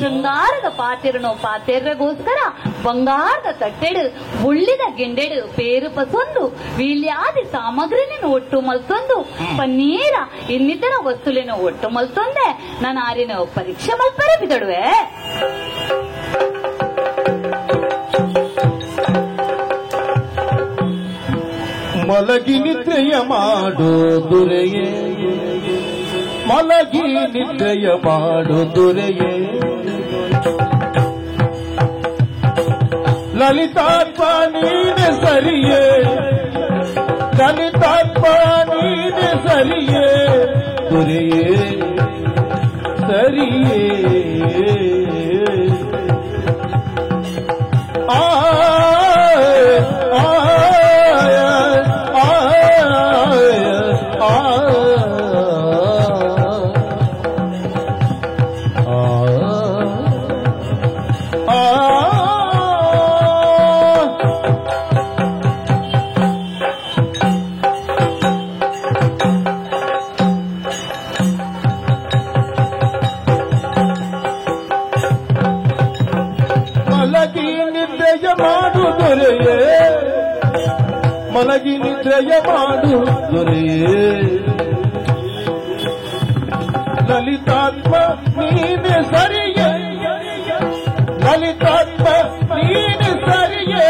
ಶೃಂಗಾರದ ಪಾತಿರನು ಪಾತೆರ್ರಗೋಸ್ಕರ ಬಂಗಾರದ ತಟ್ಟೆಡು ಬುಳ್ಳಿದ ಗಿಂಡೆಡು ಪೇರು ಪಸೊಂದು ವೀಲ್ಯಾದಿ ಸಾಮಗ್ರಿನ ಒಟ್ಟು ಮಲ್ತೊಂದು ಪನ್ನೀರ ಇನ್ನಿತರ ವಸ್ತುಲಿನ ಒಟ್ಟು ಮಲ್ತೊಂದೆ ನಾನು ಆರಿನ ಪರೀಕ್ಷೆ ಮಲ್ಪರೆ ಬಿದಡುವೆ. ಮಲಗಿ ನಿದ್ರೆಯ ಮಾಡು ದೊರೆಯೇ, ಮಲಗಿ ನಿದ್ರೆಯ ಮಾಡು ದೊರೆಯೇ, ಲಲಿತಾತ್ಮ ನೀನೆ ಸರಿಯೇ, ಲಲಿತಾತ್ಮ ನೀನೆ ಸರಿಯೇ ದೊರೆಯೇ ಸರಿಯೇ. ಆ ಆ ಮಲಗಿ ನಿದ್ರೆಯ ಮಾಡು ದೊರೆಯೇ, ಲಲಿತಾತ್ಮ ನೀನೆ ಸರಿಯೇ, ಲಲಿತಾತ್ಮ ನೀನೆ ಸರಿಯೇ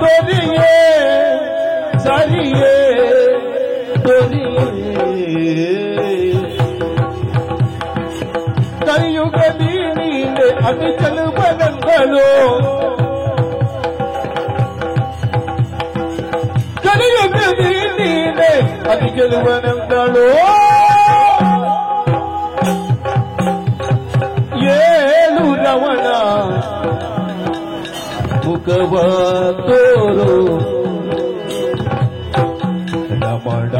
ದೊರೆಯೇ ಸರಿಯೇ ದೊರೆಯೇ. ಕಲಿಯುಗದಿ ನೀನೆ ಅತಿ ಚಲುವನಂದಳು, ಕಲಿಯುಗದಿ ನೀನೆ ಅತಿ ಚೆಲುವನೆಂದಳು. ಏಳು ರವಣ ಮುಖವ ತೋರು ರಮಣ,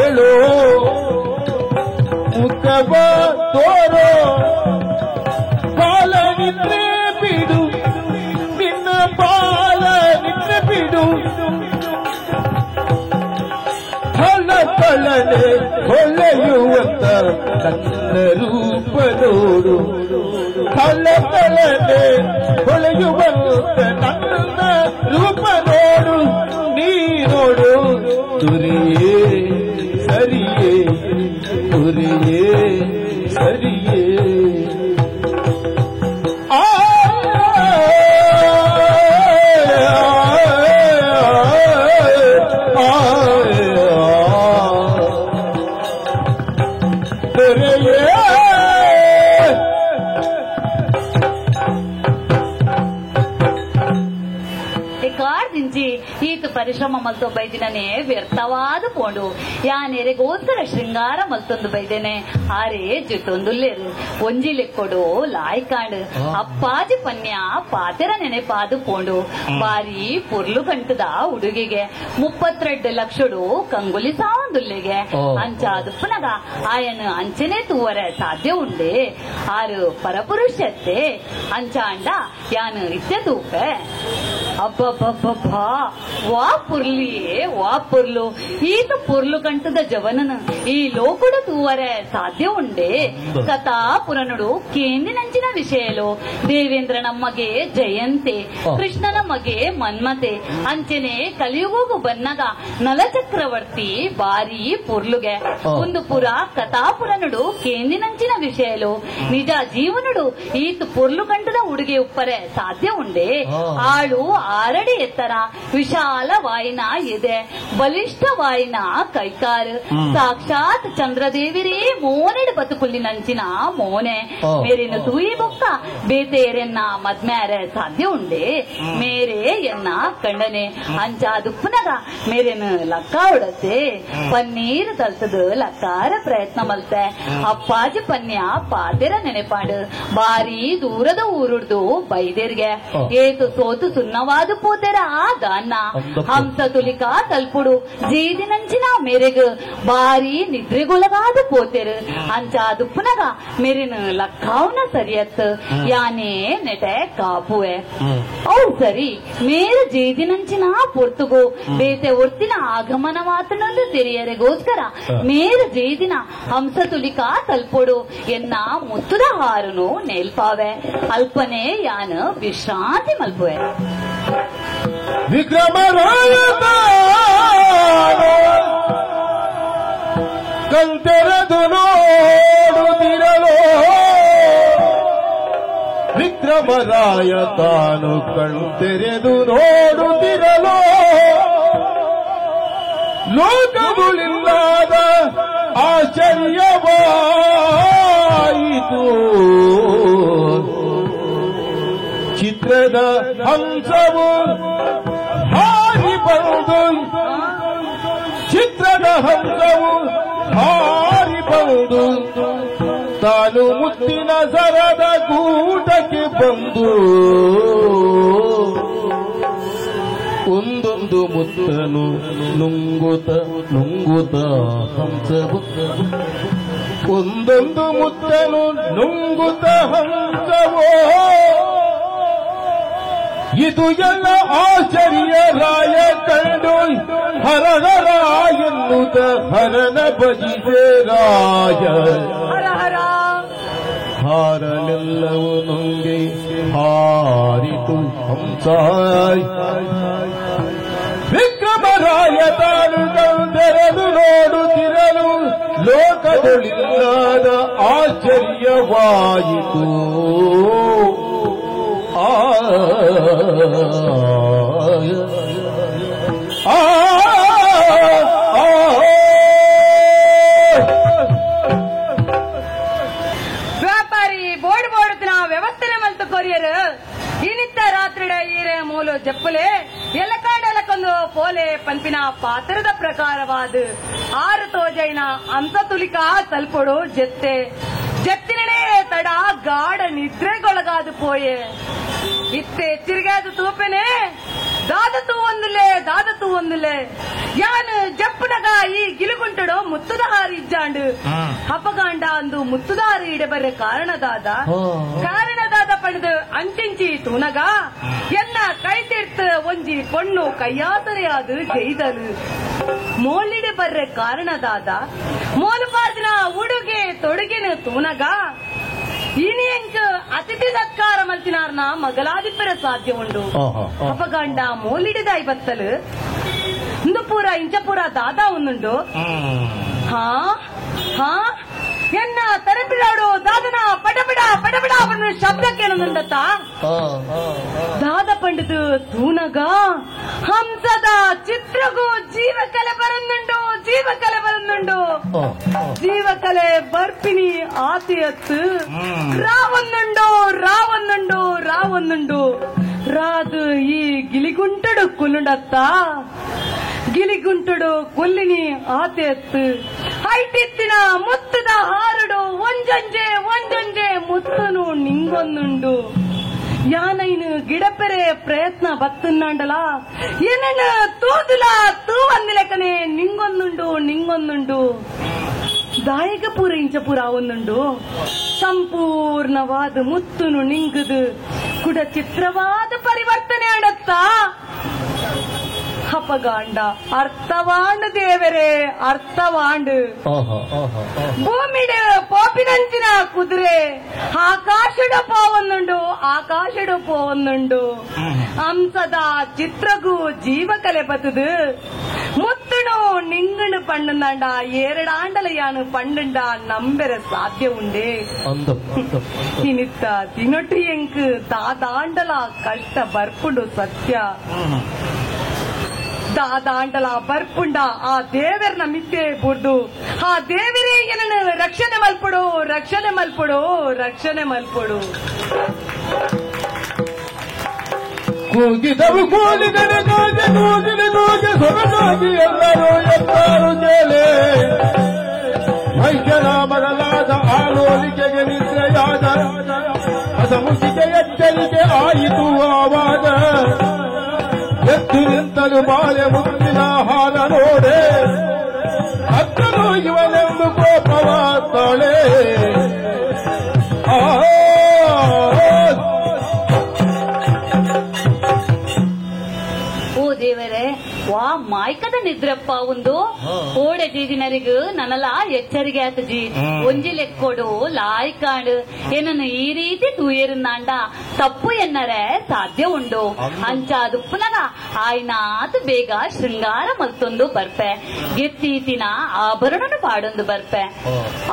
ಏಳು ಮುಖವ ತೋರು, ಬಾಲ ನಿದ್ರೆ ಬಿಡು ನಿನ್ನ ಬಾಲ ನಿದ್ರೆ ಬಿಡು, ಫಲ ಕಳನೆ ಹೊಳೆಯುವಂತ ನನ್ನ ರೂಪ ನೋಡು, ಕಳಕಳನೆ ಹೊಳೆಯುವಂತ ನನ್ನ ರೂಪ ನೋಡು, ನೀ ನೋಡು ತುರಿಯೇ ಸರಿಯೇ, ತುರಿಯೇ ಸರಿಯೇ. ಈತ ಪರಿಶ್ರಮ ಮಲ್ತೊ ಬೈದಿನನೇ ವ್ಯರ್ಥವಾದ ಪೋಂಡು ಯಾನೆರೆಗೋಸ್ಕರ ಶೃಂಗಾರ ಮಲ್ತೊಂದು ಬೈದೇನೆ ಆರೇ ಜಿಟ್ಟೊಂದುಲ್ಲೇರು ಒಂಜಿ ಲೆಕ್ಕೊಡು ಲಾಯ್ಕಾಂಡು ಅಪ್ಪಾಜಿ ಪನ್ಯ ಪಾತೆರ ನೆನೆಪಾದು ಪೋಂಡು ಬಾರಿ ಪೊರ್ಲು ಕಂಟದ ಹುಡುಗಿಗೆ 32 ಲಕ್ಷಡು ಕಂಗುಲಿ ಸಾವಂದುಲ್ಲೆಗೆ ಅಂಚಾದುಪ್ಪನಗ ಆಯನ ಅಂಚನೆ ತೂವರೆ ಸಾಧ್ಯ ಉಂಡೆ ಆರು ಪರಪುರುಷತ್ತೆ ಅಂಚಾಂಡ ಯಾನು ಇತ್ತೆ ತೂಪೆ. ಅಬ್ಬಬ್ಬಬ್ಬಾ ವಾ ಪುರ್ಲಿಯೇ ವಾ ಪುರ್ಲು, ಈತ ಪುರ್ಲು ಕಂಟದ ಜವನನ ಈ ಲೋಕುಡು ತೂವರೆ ಸಾಧ್ಯ ಉಂಡೆ. ಕಥಾ ಪುರನುಡು ಕೇಂದಿನಂಚಿನ ವಿಷಯಲು ದೇವೇಂದ್ರ ನಮಗೆ ಜಯಂತೆ, ಕೃಷ್ಣನ ಮಗೆ ಮನ್ಮತೆ, ಅಂಚನೆ ಕಲಿಯುಗು ಬನ್ನಗ ನಲಚಕ್ರವರ್ತಿ ಬಾರಿ ಪುರ್ಲುಗೆ ಒಂದು ಪುರ ಕಥಾಪುರನುಡು ಕೇಂದಿನಂಚಿನ ವಿಷಯಲು ನಿಜ ಜೀವನುಡು ಈತ ಪೊರ್ಲು ಕಂಟದ ಉಡುಗೆ ಉಪ್ಪರೆ ಸಾಧ್ಯ ಉಂಡೆ. ಆಳು ಆರಡಿ ಎತ್ತರ, ವಿಶಾಲ ವಾಯಿನ ಎದೆ, ಬಲಿಷ್ಠ ವಾಯಿನ ಕೈಕಾರು, ಸಾಕ್ಷಾತ್ ಚಂದ್ರದೇವಿರೇ ಮೋನೆಡು ಬತುಕುಲ್ಲಿನಂಚಿನ ಮೋನೆ ಮೇರಿನ ತೂಯಿ ಬೊಕ್ಕ ಬೇತೇರೆನ್ನ ಮದ್ಮ್ಯಾರೆ ಸಾಧ್ಯ ಉಂಡೆ. ಮೇರೆ ಎನ್ನ ಕಂಡನೆ ಅಂಚಾದುಪ್ಪನಗ ಮೇರೆನು ಲಕ್ಕ ಉಡತೆ ಪನ್ನೀರು ತಲ್ತದು ಲಕ್ಕಾರ ಪ್ರಯತ್ನ ಮಲ್ತೆ ಅಪ್ಪಾಜಿ ಪನ್ಯ ಪಾತೆರ ನೆನೆಪಾಡು ಬಾರಿ ದೂರದ ಊರುಡ್ದು ಬೈದೇರ್ಗೆ ಏತು ಸೋತು ಸುನ್ನವಾದ ಪೋತೆರ ದಾನ್ನ ಹಂಸ ತುಲಿಕಾ ತಲ್ಪುಡು ಜೀದಿನಂಚಿನ ಮೇರೆಗ್ ಬಾರಿ ನಿದ್ರೆಗೊಳಗಾದ ಪೋತೆರು ಅಂಚಾದುಪ್ಪನಗ ಮೇರಿನ ಲಕ್ಕಾವನ ಸರಿಯತ್ ಯಾನೇ ನೆಟೆ ಕಾಪುವೆ. ಅವು ಸರಿ ಮೇರ ಜೀದಿನಂಚಿನ ಪೊರ್ತುಗು ಬೇತೆ ಒರ್ತಿನ ಆಗಮನ ಮಾತನೊಂದು ತೆರೆಯರೆಗೋಸ್ಕರ ಮೇರ ಜೀದಿನ ಹಂಸ ತುಲಿಕಾ ತಲ್ಪೊಡು ಎನ್ನ ಮುತ್ತುದ ಹಾರುನು ನೇಲ್ಪಾವೆ ಅಲ್ಪನೆ ಯಾನು ವಿಶ್ರಾಂತಿ ಮಲ್ಪುವೆ. ವಿಕ್ರಮರಾಯ ಕಲ್ತೆರೆದು ನೋಡುತ್ತಿರಲೋ, ವಿಕ್ರಮರಾಯ ತಾನು ಕಣ್ತೆರೆದು ನೋಡುತ್ತಿರಲೋ, ಲೋಕಗಳಿಲ್ಲದ ಆಶ್ಚರ್ಯವಾಯಿತು. ಚಿತ್ರದ ಹಂಸವು ಹಾರಿ ಬಂದು, ಚಿತ್ರದ ಹಂಸವು ಹಾರಿ ಬಂದು ತಾನು ಮುತ್ತಿನ ಸರದ ಗೂಟಕ್ಕೆ ಬಂದು ಒಂದೊಂದು ಮುತ್ತನು ನುಂಗುತ ನುಂಗುತ ಹಂಸವು, ಒಂದೊಂದು ಮುತ್ತನು ನುಂಗುತ ಹಂಸವೋ, ಇದು ಎಲ್ಲ ಆಶ್ಚರ್ಯ ರಾಯ ಕಂಡು ಹರಹರ ಎನ್ನುತ್ತ ಹರನ ಭಜಿಸೆ ರಾಯ. ಹರ ಹರ ಹಾರನೆಲ್ಲವೂ ನುಂಗಿ ಹಾರಿತು ಹಂಸ. ವಿಕ್ರಮರಾಯ ತಾನು ತೆರೆದು ನೋಡುತ್ತಿರಲು ಲೋಕದೊಳಿಲ್ಲದ ಆಶ್ಚರ್ಯವಾಯಿತು. ಆ ಆ ವ್ಯಾಪಾರಿ ಬೋರ್ಡ್ ಬೋಡುತ್ತಿನ ವ್ಯವಸ್ಥೆನೆ ಮಲ್ತು ಕೊರಿಯರು ಇನಿತ್ತ ರಾತ್ರಿಡ ಈರೆ ಮೂಲು ಜಪ್ಪುಲೆ ಎಲಕಾಡಲಕ್ಕೊಂದು ಪೋಲೆ ಪಂಪಿನ ಪಾತ್ರದ ಪ್ರಕಾರವಾದ ಆರು ತೋಜೈನ ಅಂತ ತುಲಿಕಾ ತಲ್ಪೊಡು ಜೆತ್ತೆ ಜತ್ತಿನೇ ತಡ ಗಾಢ ನಿದ್ರೆಗೊಳಗಾದು ಪೋಯೆ. ಇತ್ತೆ ಎಚ್ಚರಿಗಾದ ತೂಪೆನೆ ದಾದತು ಒಂದುಲೆ ದಾದತು ಒಂದುಲೆ ಯಾನು ಜಪ್ಪುನಗ ಈ ಗಿಲುಗುಂಟಡು ಮುತ್ತುದ ಹಾರಿ ಇಜ್ಜಾಂಡು ಹಪಗಾಂಡ ಅಂದು ಮುತ್ತುದ ಹಾರಿ ಇಡೆ ಬರ್ರೆ ಕಾರಣದಾದ ಕಾರಣದಾದ ಪಡೆದು ಅಂಚಿಂಚಿ ತೂನಗ ಎನ್ನ ಕೈ ತೀರ್ತ ಒಂಜಿ ಪೊಣ್ಣು ಕೈಯಾಸರೆಯಾದು ಜೈದಲು. ಮೋಲಿಡೆ ಬರ್ರೆ ಕಾರಣದಾದ ಮೋಲುಪಾದಿನ ಉಡುಗೆ ತೊಡುಗೆನ ತೂನಗ ಇನಿಯಂಕ ಅತಿಥಿ ಸತ್ಕಾರ ಮಲ್ತಿನಾರ್ನ ಮಗಲಾದಿಪ್ಪರ ಸಾಧ್ಯ ಉಂಡು. ಅಪಗಂಡ ಮೋಲಿಡಿದಾಯಿ ಬತ್ತಲು ಇಂದು ಪೂರ ಇಂಚಪೂರ ದಾದಾ ಒಂದುಂಡು. ಹಾ ಹಾ ಎನ್ನ ತರಪಿಡಾಡು ದಾದನ ಪಟಪಟ ಪಟಪಟ ಅವನು ಶಬ್ದ ಕೇಳನುಂಡತ್ತ ದಾದ ಪಂಡಿತು ತೂನಗ ಹಂಸದ ಚಿತ್ರಗೂ ಜೀವಕಲೆ ಬರನುಂಡು ಜೀವಕಲೆ ಬರನುಂಡು ಜೀವಕಲೆ ಬರ್ಪಿನಿ ಆತಿಯತ್ತು ರಾವೊಂದುಂಡು ರಾವೊಂದುಂಡು ರಾವೊಂದುಂಡು ರಾದು ಈ ಗಿಲಿಗುಂಟಡು ಕುಲ್ಲುಂಡತ್ತ ಗಿಲಿಗುಂಟಡು ಕೊಲ್ಲಿನಿ ಆತೆತ್ತು ಐಟಿತ್ತಿನ ಮುತ್ತದ ಹಾರಡು ಒಂಜೊಂಜೆ ಒಂಜೊಂಜೆ ಮುತ್ತನು ನಿಂಗೊಂದುಂಡು. ಯಾನೈನು ಗಿಡಪೆರೆ ಪ್ರಯತ್ನ ಬತ್ತುನ್ನಾಂಡಲ ಏನನ್ನ ತೂದುಲ ತೂವಂದಿಲೆಕನೆ ನಿಂಗೊಂದುಂಡು ನಿಂಗೊಂದುಂಡು ದಾಯಕ ಪೂರ ಇಂಚಪೂರ ಒಂದುಂಡು ಸಂಪೂರ್ಣವಾದ ಮುತ್ತುನು ನಿಂಗುದು ಕುಡ ಚಿತ್ರವಾದ ಪರಿವರ್ತನೆ ಆಡತ್ತಾ ಅಪಗಾಂಡ ಅರ್ಥವಾಂಡು ದೇವರೇ ಅರ್ಥವಾಂಡು. ಭೂಮಿಡು ಪೋಪಿನಂಚಿನ ಕುದುರೆ ಆಕಾಶಡು ಪೋವೊಂದುಂಡು ಆಕಾಶಡು ಪೋವೊಂದುಂಡು ಹಂಸದ ಚಿತ್ರಗೂ ಜೀವಕಲೆ ಬತ್ತದು ಮುತ್ತುನು ನಿಂಗಣು ಪಣ್ಣುಂದಾಂಡ ಏರಡಾಂಡಲ ಯಾನು ಪಣ್ಣುಂಡ ನಂಬೆರ ಸಾಧ್ಯ ಉಂಡೆ. ಇನಿತ್ತ ತಿನೊಟ್ಟು ಎಂಕ್ ದಾದಾಂಡಲ ಕಷ್ಟ ಬರ್ಪುಂಡು ಸತ್ಯ ದಾದಾಂಡಲ ಬರ್ಪುಂಡ ಆ ದೇವರನ ಮಿತ್ತೆ ಬುಡ್ದು ಆ ದೇವರೇ ಏನನ್ನು ರಕ್ಷಣೆ ಮಲ್ಪಡು ರಕ್ಷಣೆ ಮಲ್ಪಡು ರಕ್ಷಣೆ ಮಲ್ಪಡು. ಕೂಗಿದವು ಕೂಲಿಗಡೆ ಕೂಗಿ ಕೂಗಿನ ಕೂಗಿ ಸೊಗಸಾಗಿ ಎಲ್ಲರೂ ಎತ್ತಾರು ಕೇಳೆ ವೈದ್ಯನ ಮಗಲಾದ ಆಲೋಲಿಕೆಗೆ ನಿದ್ರೆಯಾದ ಅಸಮುಖಿಗೆ ಎಚ್ಚರಿಕೆ ಆಯಿತು ಆವಾಗ ಎದ್ದು ನಿಂತಲು ಬಾಳೆ ಮುತ್ತಿನ ಹಾರ ನೋಡೆ ಅತ್ತನು ಇವನೆಂದು ಕೋಪವ ತಾಳೆ. ಓ ದೇವರೇ ವಾ ಮಾಯ್ಕದ ನಿದ್ರಪ್ಪ ಒಂದು ಓಡೆ ಜೀದಿನರಿಗು ನನಲ ಎಚ್ಚರಿಗೆ ಆತಜಿ ಒಂಜಿ ಲೆಕ್ಕೊಡು ಲಾಯ್ಕಾಂಡು ಏನನ್ನು ಈ ರೀತಿ ತೂಯೇರುಂದಾಂಡ ತಪ್ಪು ಎನ್ನರೆ ಸಾಧ್ಯ ಉಂಡು. ಅಂಚಾದುಪ್ಪುನಗ ಆಯ್ನಾತು ಬೇಗ ಶೃಂಗಾರ ಮಲ್ತೊಂದು ಬರ್ಪೆ ಗೆತ್ತೀತಿನ ಆಭರಣನು ಪಾಡೊಂದು ಬರ್ಪೆ.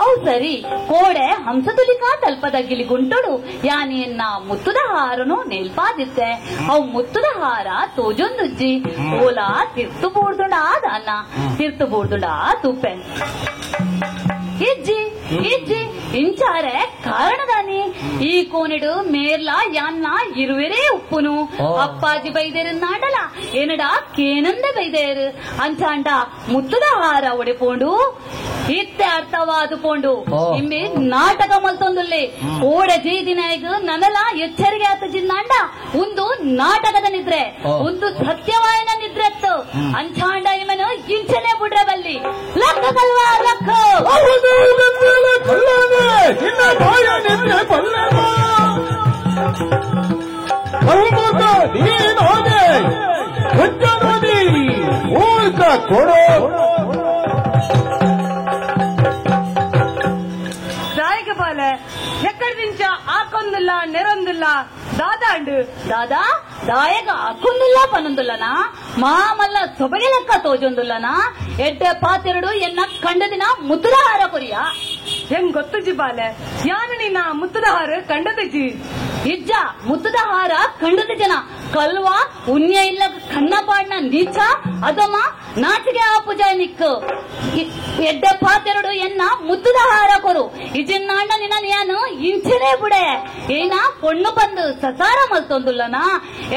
ಅವು ಸರಿ ಕೋಡೆ ಹಂಸತುಲಿಕಾ ತಲ್ಪದ ಗಿಲಿಗುಂಟೊಡು ಯಾನಿಯನ್ನ ಮುತ್ತುದ ಹಾರನು ನೇಲ್ಪಾದಿತ್ತೆ ಅವು ಮುತ್ತುದ ಹಾರ ತೋಜೊಂದುಜ್ಜಿ ಓಲಾ ತಿರ್ತು ಬೂಡ್ದುಂಡ ಅನ್ನ ತಿರ್ತು ಬೂಡ್ದುಂಡ ತೂಪೆ ಇಜ್ಜಿ ಇಜ್ಜಿ ಇಂಚಾರೆ ಕಾರಣದಾನಿ ಈ ಕೋನಿಡು ಮೇರ್ಲ ಯಾನ್ನ ಇರುವೆರೇ ಉಪ್ಪುನು ಅಪ್ಪಾಜಿ ಬೈದೇರು ನಾಡಲ ಏನಡ ಕೇನಂದೆ ಬೈದೇರು ಅಂಚಾಂಡ ಮುತ್ತುದ ಹಾರ ಒಡೆಪೋಂಡು ಇತ್ತೆ ಅರ್ಥವಾದು ಪೋಂಡು ಇಮ್ಮೆ ನಾಟಕ ಮಲ್ತೊಂದುಲ್ಲೆ ಓಡ ಜೀದಿನಾಯಗ ನನಲ ಎಚ್ಚರಿಗೆ ಆತ ಜಿನ್ನಾಂಡ ಒಂದು ನಾಟಕದ ನಿದ್ರೆ ಒಂದು ಸತ್ಯವಾಯನ ನಿದ್ರೆತ್ತು ಅಂಚಾಂಡ ಇಮನು ಇಂಚನೆ ಬುಡ್ರೆ ಬಲ್ಲಿ ಲಕ್ಕ ಕಲ್ವಾ ಲಕ್ಕ ಕೊಡೋ ಎಕ್ಕಡ ಆಕೊಂದಿಲ್ಲ ನೆರೊಂದಿಲ್ಲ ದಾದಾಂಡು ದಾದಾ ದಾಯಗ ಆಕೊಂದಿಲ್ಲ ಪನೊಂದುಲ್ಲನಾ ಮಾಮಲ್ಲ ಸೊಬಗೆ ಲೆಕ್ಕ ತೋಜೊಂದುಲ್ಲನಾ ಎಡ್ಡೆ ಪಾತೆರಡು ಎನ್ನ ಕಂಡದಿನ ಮುತ್ತುದ ಹಾರ ಕೊರಿಯ ಹೆಂಗ್ ಗೊತ್ತುಜಿ ಬಾಲೆ ಯಾನು ನಿನ್ನ ಮುತ್ತುದ ಹಾರ ಕಂಡದಜಿ ಇಜ್ಜ ಮುತ್ತುದ ಹಾರ ಕಂಡದ ಜನ ಕಲ್ವಾ ಉನ್ಯ ಇಲ್ಲ ಕನ್ನ ಪಾಡ್ನ ನೀಚ ಅದಮ್ಮ ನಾಚಿಗೆ ಆಪುಜ ನಿಕ್ಕು ಎಡ್ಡೆ ಪಾತೆರಡು ಎನ್ನ ಮುತ್ತುದ ಹಾರ ಕೊರು ಇಜಿನ್ನಾಂಡ ನಿನ್ನ ಯಾನು ಇಂಚನೇ ಬುಡೆ ಏನ ಪೊಣ್ಣು ಬಂದು ಸಸಾರ ಮಲ್ತೊಂದುಲ್ಲನಾ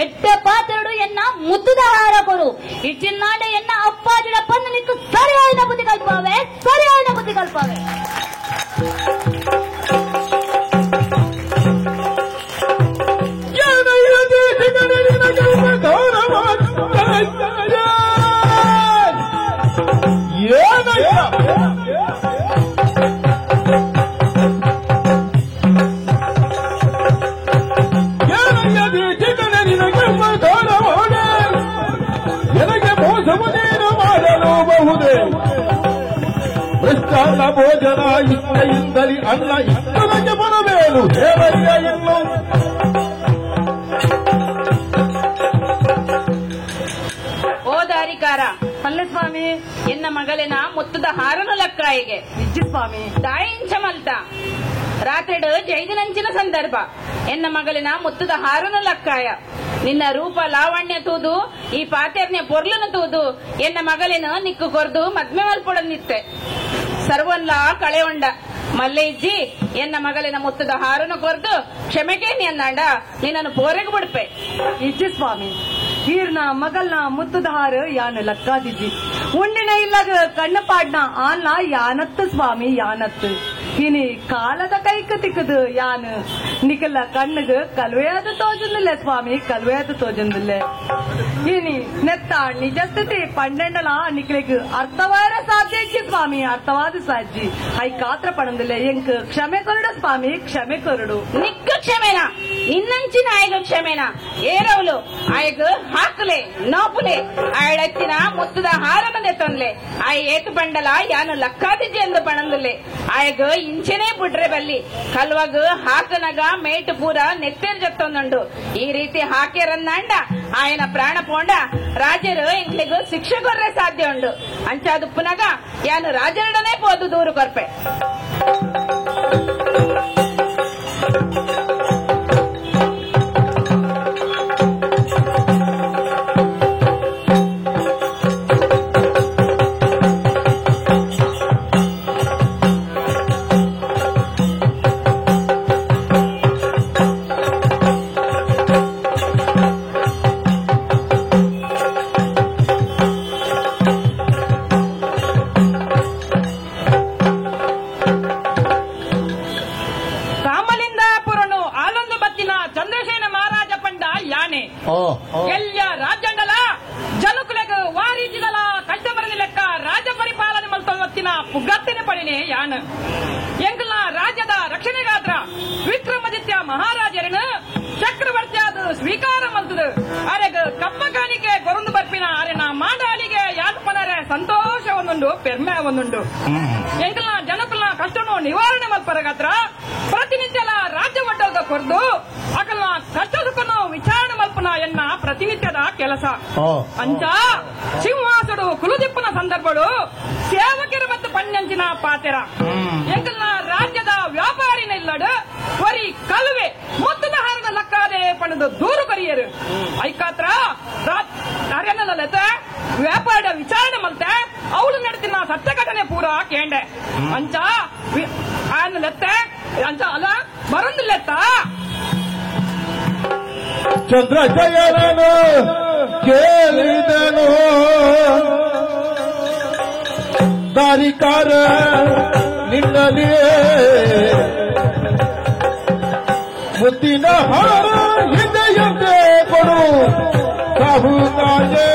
ಎಡ್ಡೆ ಪಾತೆರಡು ಎನ್ನ ಮುತ್ತುದ ಹಾರ ಕೊರು ಇಜಿನ್ನಾಂಡ ಎನ್ನ ಅಪ್ಪಾಜಿಡ ಬಂದು ನಿಕ್ಕು ಸರಿಯಾದ ಬುದ್ಧಿ ಕಲ್ಪಾವೆ ಸರಿಯಾದ ಬುದ್ಧಿ ಕಲ್ಪಾವೆ. ನನಗೆ ಮೋಸವನೇನು ಮಾಡಲು ಕೇಳಿ ಅಣ್ಣ ಇಷ್ಟದಕ್ಕೆ ಬರಬೇಡು ಹೇಳಯ್ಯ ಇನ್ನು. ಓ ದಾರಿಕಾರ ಪಲ್ಲೆ ಸ್ವಾಮಿ, ಎನ್ನ ಮಗಳಿನ ಮುತ್ತದ ಹಾರನು ಲಕ್ಕಾಯಿಗೆ ಇಜ್ಜಿ ಸ್ವಾಮಿ. ದಾಯಿಂಚ ಮಲ್ತ ರಾತ್ರಿಡು ಜೈದಿನಂಚಿನ ಸಂದರ್ಭ ಎನ್ನ ಮಗಳಿನ ಮುತ್ತದ ಹಾರನು ಲಕ್ಕಾಯ ನಿನ್ನ ರೂಪ ಲಾವಣ್ಯ ತೂದು ಈ ಪಾತೆರ್ನೆ ಪೊರ್ಲನು ತೂದು ಎನ್ನ ಮಗಳಿನ ನಿಕ್ಕು ಕೊರ್ದು ಮದ್ಮೆ ಮಲ್ಪೊಡನಿತ್ತೆ ಸರ್ವನ್ಲಾ ಕಳೆಯೊಂಡ ಮಲ್ಲೆ ಇಜ್ಜಿ ಎನ್ನ ಮಗಳಿನ ಮುತ್ತದ ಹಾರನು ಕೊರ್ದು ಕ್ಷಮೆಗೆ ನೀಂದಾಂಡ ನಿನ್ನನ್ನು ಪೋರೆಗೆ ಬಿಡ್ಪೆ. ಇಜ್ಜಿ ಸ್ವಾಮಿ, ಹೀರ್ನ ಮಗಲ್ನ ಮುತ್ತದ ಹಾರು ಯಾನು ಲಕ್ಕಾದಿಜ್ಜಿ ಉಂಡಿನ ಇಲ್ಲಗ ಕಣ್ಣು ಪಾಡ್ನ ಆನ್ಲ ಯಾನತ್ತು ಸ್ವಾಮಿ ಯಾನತ್ತು ಇನಿ ಕಾಲದ ಕೈக்கு ತಿಕ್ಕದು ಯಾನು ನಿಕಲ ಕಣ್ಣುಗ ಕಲ್ವೆಯಾದ ತೋಜಂದಿಲ್ಲ ಸ್ವಾಮಿ, ಕಲ್ವೆಯಾದ ತೋಜಂದಿಲ್ಲ. ಇನಿ ನೆತ್ತ ನಿಜಸ್ಥಿತಿ ಪಂಡೆಂಡಲ ನಿಕ್ಲಿಗೆ ಅರ್ಥವಾರ ಸಾಧ್ಯ ಇಜ್ಜಿ ಸ್ವಾಮಿ, ಅರ್ಥವಾದ ಸಾಧ್ಯ I ಕಾತ್ರ ಪಣಂದಿಲ್ಲ. ಎಂಕ್ ಕ್ಷಮೆ ಕೊರಡು ಸ್ವಾಮಿ, ಕ್ಷಮೆ ಕೊರಡು. ನಿಕ್ಕ ಕ್ಷಮೆನಾ ನಿನ್ನಂಚಿನ ಆಯಗ ಕ್ಷಮೆನಾ ಏರವಲು ಆಯಗ ಹಾಕಲೆ ನೋಪುಲೆ ಆಯಳತ್ತಿನ ಮುತ್ತದ ಹಾರಮದೆ ತೊನ್ಲೆ ಆಯ ಏತು ಬಂಡಲ ಯಾನು ಲಕ್ಕಾದಿಜ್ಜಿ ಎಂದು ಪಣಂದುಲೆ ಆಯಗ ಇಂಚೆನೇ ಬಿಡ್ರೆ ಬಲ್ಲಿ ಕಲ್ವಾಗ ಹಾಕನಗ ಮೇಟು ಪೂರ ನೆತ್ತೆರ್ ಜತ್ತೊಂದುಂಡು ಈ ರೀತಿ ಹಾಕ್ಯರನ್ನಾಂಡ ಆಯನ ಪ್ರಾಣ ಪೋಂಡ ರಾಜರು ಎಂಕ್ಲಿಗೂ ಶಿಕ್ಷೆ ಕೊರ್ರೆ ಸಾಧ್ಯ ಉಂಡು ಅಂಚಾದುಪ್ಪುನಗ ಯಾನು ರಾಜರಡನೆ ಪೋದು ದೂರು ಕೊರ್ಪೆ. ಎಲ್ಲಿಯ ರಾಜ್ಯಂಡಲ ಜನಕುಲೆಗ ವಾರೀತಿದಲ ಕಷ್ಟ ಬರಲಿ ಲೆಕ್ಕ ರಾಜ್ಯ ಪರಿಪಾಲನೆ ಮಲ್ತೊತ್ತಿನ ಪುಗತ್ತಿನ ಪಡಿನೆ ಯಾನ ಎಂಕಲ್ನ ರಾಜ್ಯದ ರಕ್ಷಣೆಗಾತ್ರ ವಿಕ್ರಮಾದಿತ್ಯ ಮಹಾರಾಜರನ್ನು ಚಕ್ರವರ್ತಿಯಾದ ಸ್ವೀಕಾರ ಮಲ್ತದು ಅರೆಗ ಕಪ್ಪ ಕಾಣಿಕೆ ಕೊರಂದು ಬರ್ಪಿನ ಅರೆನ ಮಾಡಾಳಿಗೆ ಯಾನ್ಪನರೆ ಸಂತೋಷ ಒಂದುಂಡು ಪೆರ್ಮೆ ಒಂದುಂಡು ಎಂಕಲ್ನ ಜನಕುಲ್ನ ಕಷ್ಟನು ನಿವಾರಣೆ ಮಲ್ಪರಗಾತ್ರ ಪ್ರತಿನಿತ್ಯಲ ರಾಜ್ಯ ಒಡ್ಡಲ್ದ ಕೊರ್ದು ಅಕಲ್ನ ಕಷ್ಟ ಸುಖನು ವಿಚಾರಣೆ ಮಲ್ಪನ ಎನ್ನ ಪ್ರತಿನಿತ್ಯದ ಕೆಲಸ ಅಂಚ ಸಿಂಹಾಸುಡು ಕುಲುದಿಪ್ಪನ ಸಂದರ್ಭಡು ಸೇವಕರು ಮತ್ತು ಪಣ್ಣಂಚಿನ ಪಾತೆರ ಎಂಕಲ್ನ ರಾಜ್ಯದ ವ್ಯಾಪಾರಿನ ಇಲ್ಲಡು ವರಿ ಕಲುವೆ ಮುತ್ತದ ಹಾರದ ಲಕ್ಕಾದೆ ಪಣದು ದೂರು ಕರಿಯರು ಐಕಾತ್ರ ಅರೆನಲತೆ ವ್ಯಾಪಾರ ವಿಚಾರಣೆ ಮಲ್ತೆ ಅವಳು ನಡೆತಿನ ಸತ್ಯ ಘಟನೆ ಪೂರ ಕೇಂಡೆ ಅಂಚ ಆನಲೆತ್ತೆ ಅಂಚ ಅಲ್ಲ ಬರಂದಿಲ್ಲೆತ್ತ. ಚಂದ್ರಜಯನನು ಕೇಳಿದನು ದಾರಿಕಾರ ನಿನ್ನಲ್ಲಿಯೇ ಮುತ್ತಿನ ಹಾರ ಹಿಂದೆಯಂತೆ ಕೊಡು ಸಾಹುಕಾಜೆ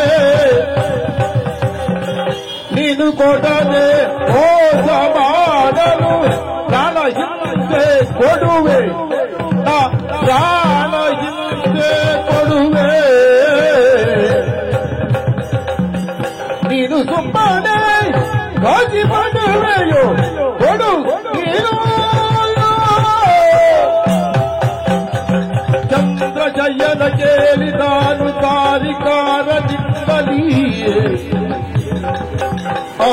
ನೀನು ಕೊಡದೆ ಮೋಸ ಮಾಡಲು ಪ್ರಾಣ ಹಿಂದೆ ಕೊಡುವೆ, ಪ್ರಾಣ ಹಿಂದೆ ಕೊಡುವೆ. ನೀನು ಸುಮ್ಮನೆ ಗಾಜಿ ಮಾಡುವೆಯೋ ಕೊಡು ನೀನು. ಚಂದ್ರಜಯನ ಕೇಳಿದಾನು ತಾರಿಕಾರದಿಂದಲೀ ಆ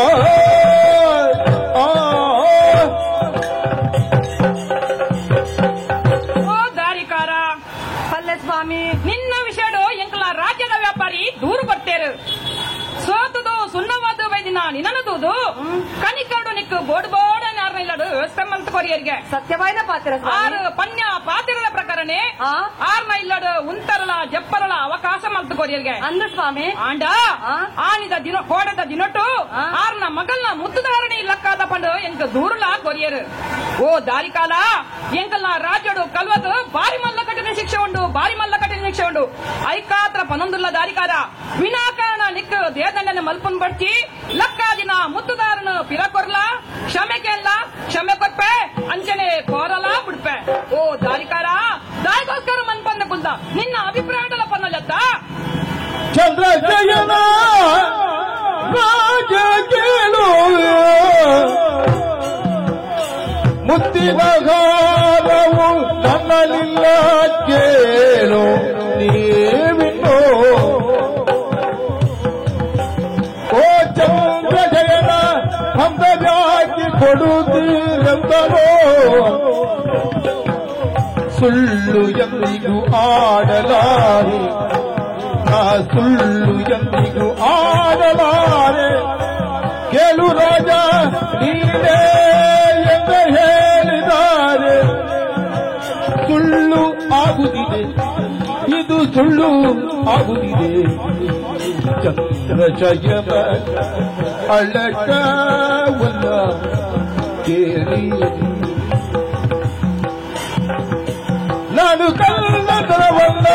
ದಾರಿಕಾರ ಪಲ್ಲೆ ಸ್ವಾಮಿ, ನಿನ್ನ ವಿಷಯಡು ಎಂಕಲ ರಾಜ್ಯದ ವ್ಯಾಪಾರಿ ದೂರು ಬರ್ತೇರು ಸೋತುದು ಸುಣ್ಣವಾದ ಬೈದಿನ ನಿನನದೂದು ಕನಿಕರಡು ನಿಕ್ಕು ಬೋಡ್ ಬೋಡ ಇಲ್ಲಡು ವ್ಯವಸ್ಥೆ ಮಲ್ತು ಕೊರಿಯರಿಗೆ ಸತ್ಯವಾಯ್ನ ಪಾತ್ರ ಆರು ಪನ್ಯ ಪಾತ್ರದ ಪ್ರಕರಣೆ ಆರ್ನ ಇಲ್ಲಡು ಉಂತರಲ ಜಪ್ಪರಲ ಅವಕಾಶ ಮಲ್ತು ಕೊರಿಯರಿಗೆ ಅಂದ ಸ್ವಾಮಿ. ಆಂಡ ಆನಿದ ದಿನ ಕೋಡದ ದಿನೊಟ್ಟು ಆರ್ನ ಮಗಲ್ನ ಮುತ್ತುದಾರಣೆ ಇಲ್ಲಕ್ಕಾದ ಪಂಡು ಎಂಕ ದೂರುಲ ಕೊರಿಯರು. ಓ ದಾರಿಕಾಲ ಎಂಕಲ್ನ ರಾಜ್ಯಡು ಕಲ್ವದು ಬಾರಿ ಮಲ್ಲ ಕಠಿಣ ಶಿಕ್ಷೆ ಉಂಡು, ಬಾರಿ ಮಲ್ಲ ಕಠಿಣ ಶಿಕ್ಷೆ ಉಂಡು. ಐಕಾತ್ರ ಪನೊಂದುಲ್ಲ ದಾರಿಕಾರ ವಿನಾಕಾರಣ ನಿಕ್ಕು ದೇದಂಡನೆ ಮಲ್ಪನ್ ಬಡ್ಚಿ ಲಕ್ಕಾದಿನ ಮುತ್ತುದಾರನು ಪಿರ ಕೊರ್ಲ ಕ್ಷಮೆ ಕೇಳ ಕ್ಷಮೆ ಕೊರ್ಪೆ ಅಂಚನೆ ಕೋರಲ ಬಿಡ್ಪೆ. ಓ ದಾರಿಕಾರ ದಾರಿಗೋಸ್ಕರ ಮನ್ಪಂದ ಕುಲ್ದ ನಿನ್ನ ಅಭಿಪ್ರಾಯ ಪನ್ನಲತ್ತ ಚಂದ್ರಜಯನ ರಾಜ ಕೇಳು. ಮುತ್ತಿನ ಹಾರವು ನನ್ನಲಿಲ್ಲ ಕೇಳು ನೀವಿನ್ನೋ. ಓ ಚಂದ್ರಜಯನ ಹಂಸಜಾಕಿ ಕೊಡುತ್ತೀರೆಂದನೋ. ಸುಳ್ಳು ಎಂದಿಗೂ ಆಡಲಾರೆ, ನಾ ಸುಳ್ಳು ಎಂದಿಗೂ ಆಡಲಾರೆ. ಕೇಳು ರಾಜ ನೀನೇ ಎಂದು ಹೇಳಿದ್ದಾರೆ. ಸುಳ್ಳು ಆಗುತ್ತಿದೆ, ಇದು ಸುಳ್ಳು ಆಗುತ್ತಿದೆ. ಚಂದ್ರಜಯನ ಅಳಕವಲ್ಲ ಕೇಳಿ ನಾನು ಕಳ್ಳತನವಲ್ಲ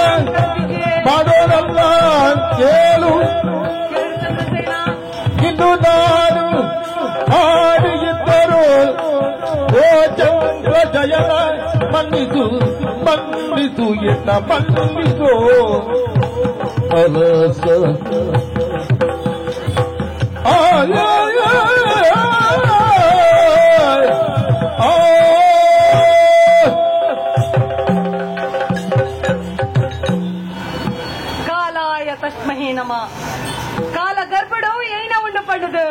ಮಾಡೋದಲ್ಲ ಕೇಳು. ಇಂದು ನಾನು ಹಾಡಿದ್ದರು ಓ ಚಂದ್ರ ಜಯನ ಮನ್ನಿಸು ಮನ್ನಿಸು ಎನ್ನ ಮನ್ನಿಸು ಅಲಸ. ಕಾಲಾಯ ತಸ್ಮಹಿ ನಮ. ಕಾಲ ಗರ್ಭಡು ಏನ ಉಂಡು ಪಂಡದು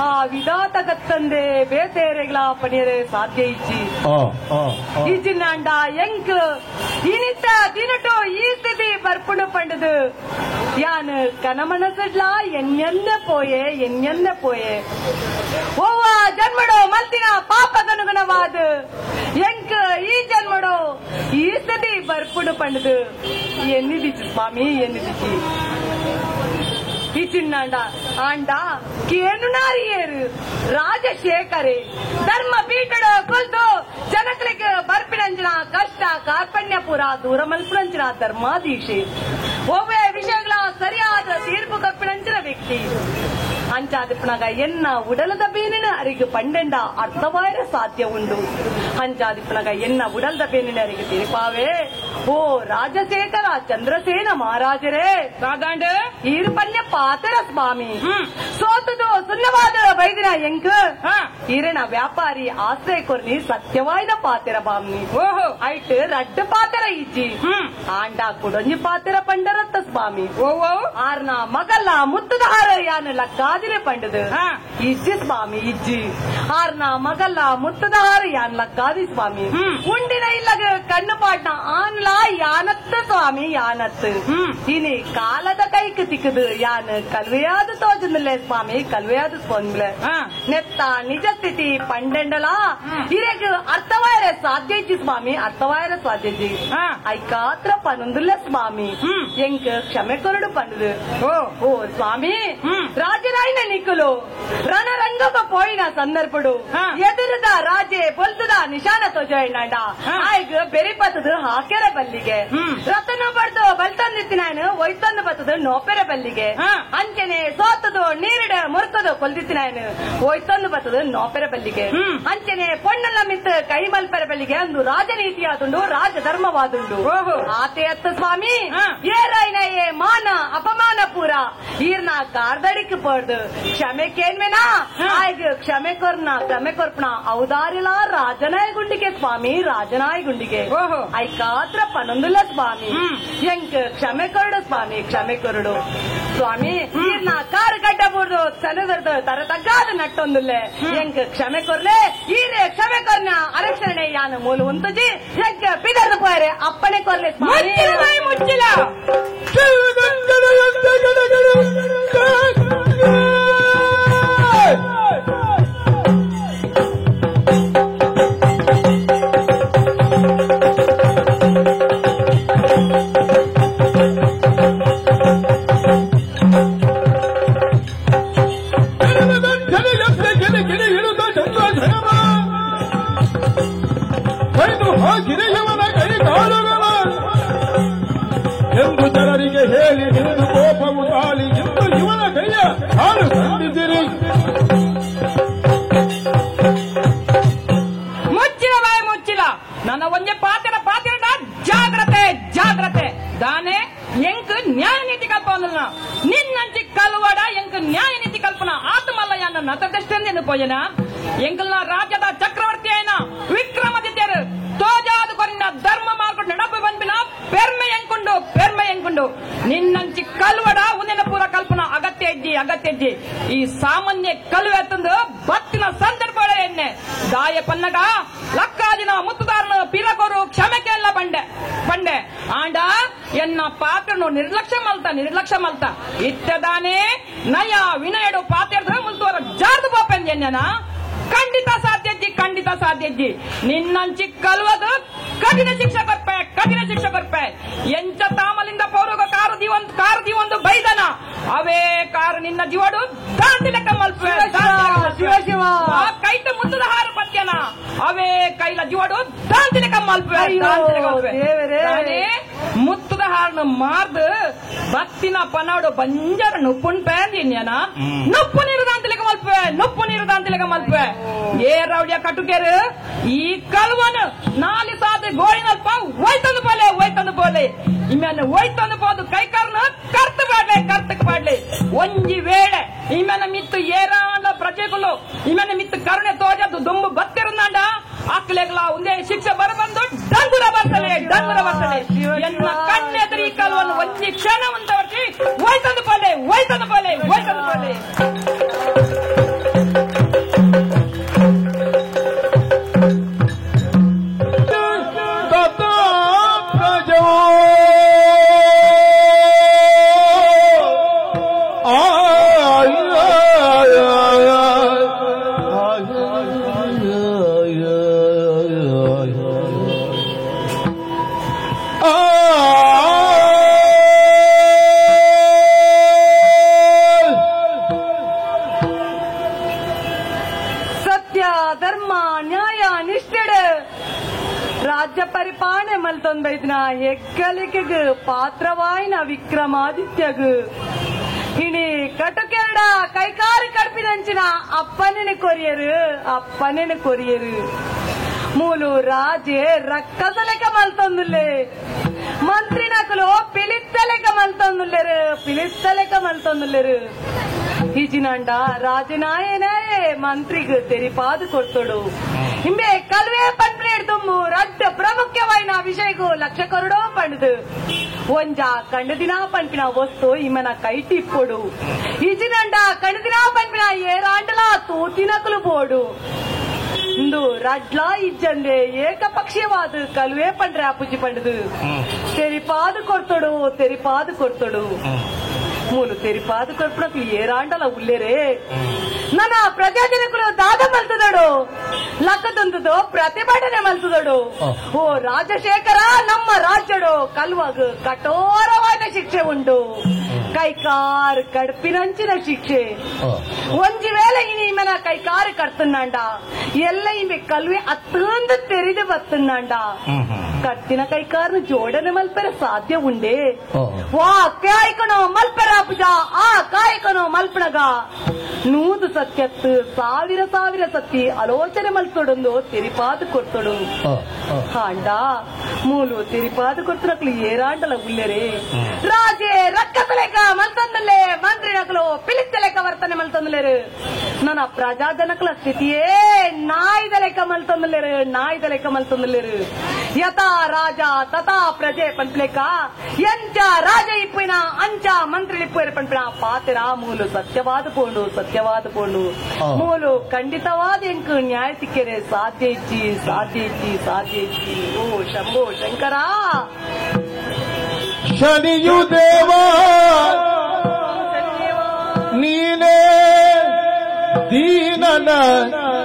ಆ ವಿಧಾತ ಗತ್ತಂದೆ ಬೇತೇರೆಗಳ ಪಣಿಯರೆ ಸಾಧ್ಯ ಇಚ್ಚಿ ಈಜಿನಾಂಡ ಎಂಕ್ ಇನಿತ ದಿನಟು ಈ ಸ್ಥಿತಿ ಬರ್ಪುಂಡು ಪಂಡದು ಯಾನು ಕನಮನಸಡ್ಲಾ ಎನ್ನೆಂದ ಪೋಯೆ ಎನ್ನೆಂದ ಪೋಯೆ. ಓವ ಜನ್ಮಡೋ ಮಲ್ತಿನ ಪಾಪಗನುಗುಣವಾದ ಎಂಕ್ ಈ ಜನ್ಮಡೋ ಈ ಸ್ಥಿತಿ ಬರ್ಪುಂಡು ಪಂಡದು ಎನ್ನಿದಿಚ್ಚು ಸ್ವಾಮಿ ಎನ್ನಿದಿಚ್ಚಿ. ಈ ಚಿನ್ನಾಂಡ ಆಂಡ ಕೇಣುನಾರಿಯೇರು ರಾಜಶೇಖರೇ ಧರ್ಮ ಪೀಠಡ ಕೊಲ್ದು ಜನಗಳಿಗೆ ಬರ್ಪಿನಂಚಿನ ಕಷ್ಟ ಕಾರ್ಪಣ್ಯ ಪುರ ದೂರ ಮಲ್ಪಿನಂಚಿನ ಧರ್ಮಾಧೀಶೆ ಒವ್ವೇ ವಿಷಯಗಳ ಸರಿಯಾದ ತೀರ್ಪು ಕಪ್ಪಿನಂಚಿನ ವ್ಯಕ್ತಿ ಅಂಚಾದಿಪ್ಪನಾಗ ಎನ್ನ ಉಡಲದ ಬೇನಿನ ಅರಿಗೆ ಪಂಡೆಂಡ ಅರ್ಥವಾಯರ ಸಾಧ್ಯ ಉಂಡು. ಅಂಚಾದಿಪ್ಪನಾಗ ಎನ್ನ ಉಡಲದ ಬೇನಿನ ಅರಿಗೆ ತಿರುಪಾವೆ. ಓ ರಾಜಶೇಖರ ಚಂದ್ರಸೇನ ಮಹಾರಾಜರೇ ರಾಜಾಂಡ ಈರುಪನ್ಯ ಪಾತರ ಸ್ವಾಮಿ ಸೋತದು ಸುನ್ನವಾದ ಬೈದಿನ ಎಂಕ್ ಈರನ ವ್ಯಾಪಾರಿ ಆಶ್ರಯ ಕೊರ್ನಿ ಸತ್ಯವಾಯ್ದ ಪಾತೆರ ಬಾಮ್ನಿ. ಓಹೋ ಐಟ್ ರಡ್ಡು ಪಾತೆರ ಇಜ್ಜಿ ಆಂಡ ಕುಡೊಂಜಿ ಪಾತೆರ ಪಂಡರತ್ತ ಸ್ವಾಮಿ. ಓಹೋ ಆರ್ನ ಮಗಲ್ಲ ಮುತ್ತದ ಹಾರ ಯಾನು ಲಕ್ಕಾದಿರೆ ಪಂಡದು ಇಜ್ಜಿ ಸ್ವಾಮಿ ಇಜ್ಜಿ. ಆರ್ನ ಮಗಲ್ಲ ಮುತ್ತದ ಹಾರ ಯಾನ್ ಲಕ್ಕಾದಿ ಸ್ವಾಮಿ. ಉಂಡಿನ ಇಲ್ಲಗ ಕಣ್ಣು ಪಾಟ್ನ ಆನ್ಲ ಯಾನತ್ತ ಸ್ವಾಮಿ ಯಾನತ್ತು. ಇನಿ ಕಾಲದ ಕೈக்கு ತಿಕ್ಕದು ಯಾನು ಕಲ್ವೆಯಾದ ತೋಜಂದಿಲ್ಲ ಸ್ವಾಮಿ ಕಲ್ವೆಯಾದ ಸ್ವಾಮಿಲೆ ನೆತ್ತ ನಿಜ ಸ್ಥಿತಿ ಪಂಡೆಂಡಲ ಇರಗ ಅರ್ಥವಾಯರ ಸಾಧ್ಯಜಿ ಸ್ವಾಮಿ ಅರ್ಥವಾಯರ ಸಾಧ್ಯಜಿ. ಐಕಾತ್ರ ಪನೊಂದುಲ್ಲ ಸ್ವಾಮಿ ಎಂಕ್ ಕ್ಷಮೆ ಕೊರಡು ಪಂಡದು. ಓ ಸ್ವಾಮಿ ರಾಜರಾಯನ ನಿಕ್ಕಲು ರಣರಂಗಕ ಪೋಯಿನ ಸಂದರ್ಭಡು ಎದುರದ ರಾಜೆ ಬೊಲ್ತದ ನಿಶಾನ ತೋಜಾಯ್ನಾಂಡ ಆಯ್ಗ ಬೆರಿಪತ್ತದು ಹಾಕೆರ ಬಲ್ಲಿಗೆ ರತನ ಬಡ್ದು ಬಲ್ತಂದಿತ್ತಿನಾನು ಒಯ್ತಂದು ಬತ್ತದು ನೋಪೆರ ಬಲ್ಲಿಗೆ ಅಂಚನೆ ಸೋತದು ನೀರಿಡ ಮುರುಕದು ಕೊಲ್ದಿತ್ತಿನಾನು ಒಯ್ತಂದು ಬತ್ತದು ನೋಪೆರ ಬಲ್ಲಿಗೆ ಅಂಚನೆ ಪೊಣ್ಣಲ್ಲ ಮಿತ್ತ ಕೈ ಮಲ್ಪೆರ ಬಲ್ಲಿಗೆ ಅಂದು ರಾಜನೀತಿಯಾದುಂಡು ರಾಜಧರ್ಮವಾದುಂಡು. ಆತೆ ಅತ್ತ ಸ್ವಾಮಿ ಏರಾಯ್ನ ಏ ಮಾನ ಅಪಮಾನ ಪೂರ ಈರ್ನ ಕಾರ್ದಡಿಕ್ ಪೋರ್ದು ಕ್ಷಮೆ ಕೇನ್ವೆನಾ ಆಯ್ಗ ಕ್ಷಮೆ ಕೊರ್ನ ಕ್ಷಮೆ ಕೊರ್ಪಣ ಔದಾರಿಲ ರಾಜನಾಯ ಗುಂಡಿಗೆ ಸ್ವಾಮಿ ರಾಜನಾಯ ಗುಂಡಿಗೆ ಐಕಾತ್ರ ಪನೊಂದುಲ್ಲ ಸ್ವಾಮಿ ಎಂಕ್ ಕ್ಷಮೆ ಕೊರಡು ಸ್ವಾಮಿ ಕ್ಷಮೆ ಕೊರಡು ಸ್ವಾಮಿ. ಈರ್ನ ಕಾರು ಗಡ್ಡ ಬೂರ್ದು ಸನದರ್ದು ತರ ತಗ್ಗಾದ ನಟ್ಟೊಂದುಲ್ಲೆ ಎಂಕ್ ಕ್ಷಮೆ ಕೊರ್ಲೆ ಈರೆ ಕ್ಷಮೆ ಕೊರ್ನ ಅರಕ್ಷಣೆ ಯಾನು ಮೂಲ ಉಂತುಜಿ ಎಂಕ್ ಪಿದರ್ದು ಪೋಯರೆ ಅಪ್ಪಣೆ ಕೊರ್ಲೆ ಸ್ವಾಮಿ. ಮುಚ್ಚಿಲ ಎಂದು ಜನರಿಗೆ ಹೇಳಿ ನಿಂದು ಕೋಪವು ತಾಳಿ ಎಂದು ಇವನ ಕೈಯ ಹಾಲು ಖಂಡಿಸಿರಿ. ಮುಚ್ಚಿಲ ಬಾಯಿ ಮುಚ್ಚಿಲ ನನ್ನ ಒಂಜೆ ಪಾತ್ರ ಪಾತ್ರ ಜಾಗ್ರತೆ ಜಾಗ್ರತೆ ದಾನೆ ಎಂಕ್ ನ್ಯಾಯ ನೀತಿ ಕಲ್ಪನ ನಿನ್ನಂಚಿ ಕಲ್ವಡ ಎಂಕ್ ನ್ಯಾಯ ನೀತಿ ಕಲ್ಪನಾ ಆತ್ಮಲ್ಲ ಯಾನ ನತದಷ್ಟೇನು ಪೋಯನ ಎಂಕಲ್ನ ರಾಜ್ಯದ ಚಕ್ರವರ್ತಿ ಆಯ್ನ ಸಾಧ್ಯಜ್ಜಿ ಈ ಸಾಮಾನ್ಯ ಕಲುವೆ ತಂದು ಬತ್ತಿನ ಸಂದರ್ಭ ಎನ್ನೆ ದಾಯ ಪನ್ನಗ ಲಕ್ಕಾದಿನ ಮುತ್ತುದಾರನ ಪಿರಕೊರು ಕ್ಷಮೆಕೆಲ್ಲ ಬಂಡೆ ಬಂಡೆ ಆಂಡ ಎನ್ನ ಪಾತ್ರನು ನಿರ್ಲಕ್ಷ್ಯ ಮಲ್ತ ನಿರ್ಲಕ್ಷ್ಯ ಮಲ್ತ ಇತ್ತದಾನೆ ನಯ ವಿನಯಡು ಪಾತ್ರ ಮುಲ್ತುವರ ಜಾರ್ದು ಬಾಪೆಂಜನ ಖಂಡಿತ ಸಾಧ್ಯಜ್ಜಿ ಖಂಡಿತ ಸಾಧ್ಯಜ್ಜಿ ನಿನ್ನಂಚಿ ಕಲ್ವದು ಕಠಿಣ ಶಿಕ್ಷೆ ಬರ್ಪೆ ಕಠಿಣ ಶಿಕ್ಷೆ ಬರ್ಪೆ ಎಂಚ ತಾಮಲಿಂದ ಪೌರಗ ಕಾರು ದೀವೊಂದು ಬೈದನ ಅವೇ ಕಾರು ನಿನ್ನ ಜೀವಡು ದಾಂತಿ ಲೆಕ್ಕ ಮಲ್ಪೆ ಆ ಕೈತ ಮುತ್ತದ ಹಾರು ಪತ್ಯನ ಅವೇ ಕೈಲ ಜೀವಡು ದಾಂತಿ ಲೆಕ್ಕ ಮಲ್ಪೆ ಮುತ್ತದ ಹಾರನ ಮಾರ್ದು ಬತ್ತಿನ ಪನಾಡು ಬಂಜರ ನುಪ್ಪುನ್ ಪ್ಯಾಂದಿನ್ಯನ ನುಪ್ಪು ನೀರು ದಾಂತಿ ಲೆಕ್ಕ ಮಲ್ಪೆ ನುಪ್ಪು ನೀರು ದಾಂತಿ ಲೆಕ್ಕ ಮಲ್ಪೆ ಏ ರೌಡಿಯ ಕಟುಕೆರು ಈ ಕಲ್ವನು ನಾಲಿ ಸಾದ ಗೋಳಿನಲ್ಪ ಒಯ್ತಂದು ಪೋಲೆ ಒಯ್ತಂದು ಪೋಲೆ ಇಮ್ಯಾನ ಒಯ್ತಂದು ಪೋದು ಕೈಕಾರನ ಕರ್ತು ಪಾಡ್ಲೆ ಕರ್ತಕ್ ಪಾಡ್ಲೆ ಒಂಜಿ ವೇಳೆ ಇಮ್ಯಾನ ಮಿತ್ತು ಏರಾಂಡ ಪ್ರಜೆಗಳು ಇಮ್ಯಾನ ಮಿತ್ತು ಕರುಣೆ ತೋಜದ್ದು ದುಂಬು ಬತ್ತಿರುಂದಾಂಡ ಆಕ್ಲೆಗ್ಲ ಒಂದೇ ಶಿಕ್ಷೆ ಬರಬಂದು ಡಂಗುರ ಬರ್ತಲೆ ಡಂಗುರ ಬರ್ತಲೆ ಎನ್ನ ಕಣ್ಣೆದುರು ಈ ಕಲ್ವನ್ನು ಒಂಜಿ ಕ್ಷಣ ಒಂದವರ್ತಿ ಒಯ್ತಂದು ಪೋಲೆ ಒಯ್ತಂದು ಪೋಲೆ ಒಯ್ತಂದು ಪೋಲೆ. ರಾಜ್ಯ ಪರಿಪಾಲನೆ ಮಲ್ತೊಂದೈದ್ನ ಹೆಗ್ಗಲಿಕೆಗ್ ಪಾತ್ರವಾಯಿನ ವಿಕ್ರಮಾದಿತ್ಯಗ್ ಇಣಿ ಕಟುಕೆರಡ ಕೈಕಾರು ಕಡ್ಪಿನಂಚಿನ ಅಪ್ಪನೇನು ಕೊರಿಯರು ಅಪ್ಪನೇನು ಕೊರಿಯರು ಮೂಲು ರಾಜೆ ರಕ್ಕಸಲೆಕ ಮಲ್ತೊಂದುಲ್ಲೆ ಮಂತ್ರಿ ನಕಲು ಪಿಲಿತ್ತಲೆಕ ಮಲ್ತೊಂದುಲ್ಲೆರು ಪಿಲಿತ್ತಲೆಕ ಮಲ್ತೊಂದುಲ್ಲೆರು ಹಿಜಿನಂಡ ರಾಜನಾಯನೇ ಮಂತ್ರಿಗ್ ತೆರಿಪಾದು ಕೊಡ್ತೋಡು ಹಿಂಬೆ ಕಲ್ವೆ ಪಂಪ್ಲೇಟ್ ತುಮ್ಮು ರಡ್ಡ ಪ್ರಮುಖವಾಯಿನ ವಿಷಯಕ್ಕೂ ಲಕ್ಷ ಕರುಡೋ ಪಂಡದು ಒಂಜ ಕಂಡದಿನ ಪಂಪಿನ ವಸ್ತು ಇಮನ ಕೈಟಿಪ್ಪೊಡು ಇಜಿನಂಡ ಕಂಡದಿನ ಪಂಪಿನ ಏರಾಂಡಲ ತೂತಿನಕಲು ಬೋಡು ಇಂದು ರಡ್ಲಾ ಇಜ್ಜಂದೆ ಏಕಪಕ್ಷೀಯವಾದ ಕಲ್ವೆ ಪಂಡ್ರೆ ಅಪುಜಿ ಪಂಡದು ತೆರಿಪಾದು ಕೊಡ್ತೋಡು ತೆರಿಪಾದು ಕೊಡ್ತೋಡು ಮೂಲು ತೆರಿಪಾದು ಕೊರ್ಪುನಕ್ಲು ಏರಾಂಡಲ ಉಲ್ಲೇರೆ ನನ್ನ ಪ್ರಜಾಜನಕುಲು ದಾದ ಮಲ್ತದಡು ಲಕ್ಕದೊಂದುದು ಪ್ರತಿಭಟನೆ ಮಲ್ತದಡು ಓ ರಾಜಶೇಖರ ನಮ್ಮ ರಾಜ್ಯಡು ಕಲ್ವಾಗ ಕಠೋರವಾದ ಶಿಕ್ಷೆ ಉಂಟು ಕೈಕಾರ್ ಕಡ್ಪಿನಂಚಿನ ಶಿಕ್ಷೆ ಒಂಜಿ ವೇಳೆ ಇನಿ ಇಮನ ಕೈಕಾರು ಕಡ್ತುನ್ನಾಂಡ ಎಲ್ಲ ಇಮೆ ಕಲ್ವೆ ಅತ್ತೊಂದು ತೆರಿದು ಬತ್ತುನ್ನಾಂಡ ಕಟ್ಟಿನ ಕೈಕಾರನು ಜೋಡಣೆ ಮಲ್ಪೆರ ಸಾಧ್ಯ ಉಂಡೆ ವಾ ಕಾಯ್ಕನೋ ಮಲ್ಪೆರ ಪುಜ ಆ ಕಾಯ್ಕನೋ ಮಲ್ಪಣಗ ನೂದು ಸತ್ಯತ್ತು ಸಾವಿರ ಸಾವಿರ ಸತ್ತಿ ಆಲೋಚನೆ ಮಲ್ತೊಡೊಂದು ತೆರಿಪಾದು ಕೊಡ್ತೊಡು ಹಾಂಡ ಮೂಲು ತೆರಿಪಾದು ಕೊಡ್ತನಕ್ಲು ಏರಾಂಡಲ ಉಲ್ಲೆರೆ ರಾಜೆ ರಕ್ಕಸಲೇಕ ಮಲ್ತೊಂದಲ್ಲೇ ಮಂತ್ರಿ ನಕಲು ಪಿಲಿತ್ತಲೇಕ ವರ್ತನೆ ಮಲ್ತೊಂದಲೇರು ನನ್ನ ಪ್ರಜಾಜನಕಲ ಸ್ಥಿತಿಯೇ ನಾಯ್ದ ಲೆಕ್ಕ ಮಲ್ತೊಂದಲೇರು ನಾಯ್ದ ಲೆಕ್ಕ ಮಲ್ತೊಂದಲೇರು ಯಥಾ ರಾಜ ತಥಾ ಪ್ರಜೆ ಪಂಪ್ಲೇಕ ಎಂಚ ರಾಜ ಇಪ್ಪಿನ ಅಂಚ ಮಂತ್ರಿ ಇಪ್ಪೇರು ಪಂಪಿನ ಪಾತೆರ ಮೂಲು ಸತ್ಯವಾದ ಪೋಂಡು ಸತ್ಯವಾದ ಪೋಂಡು ಮೂಲು ಖಂಡಿತವಾದ ಎಂಕು ನ್ಯಾಯ ಸಿಕ್ಕರೆ ಸಾಧ್ಯ ಇಚ್ಚಿ ಸಾಧ್ಯ ಇಚ್ಚಿ ಸಾಧ್ಯ ಇಚ್ಚಿ. ಓ ಶಂಭೋ ಶಂಕರ ಶನಿಯು ದೇವ ನೀನೇ ದೀನನ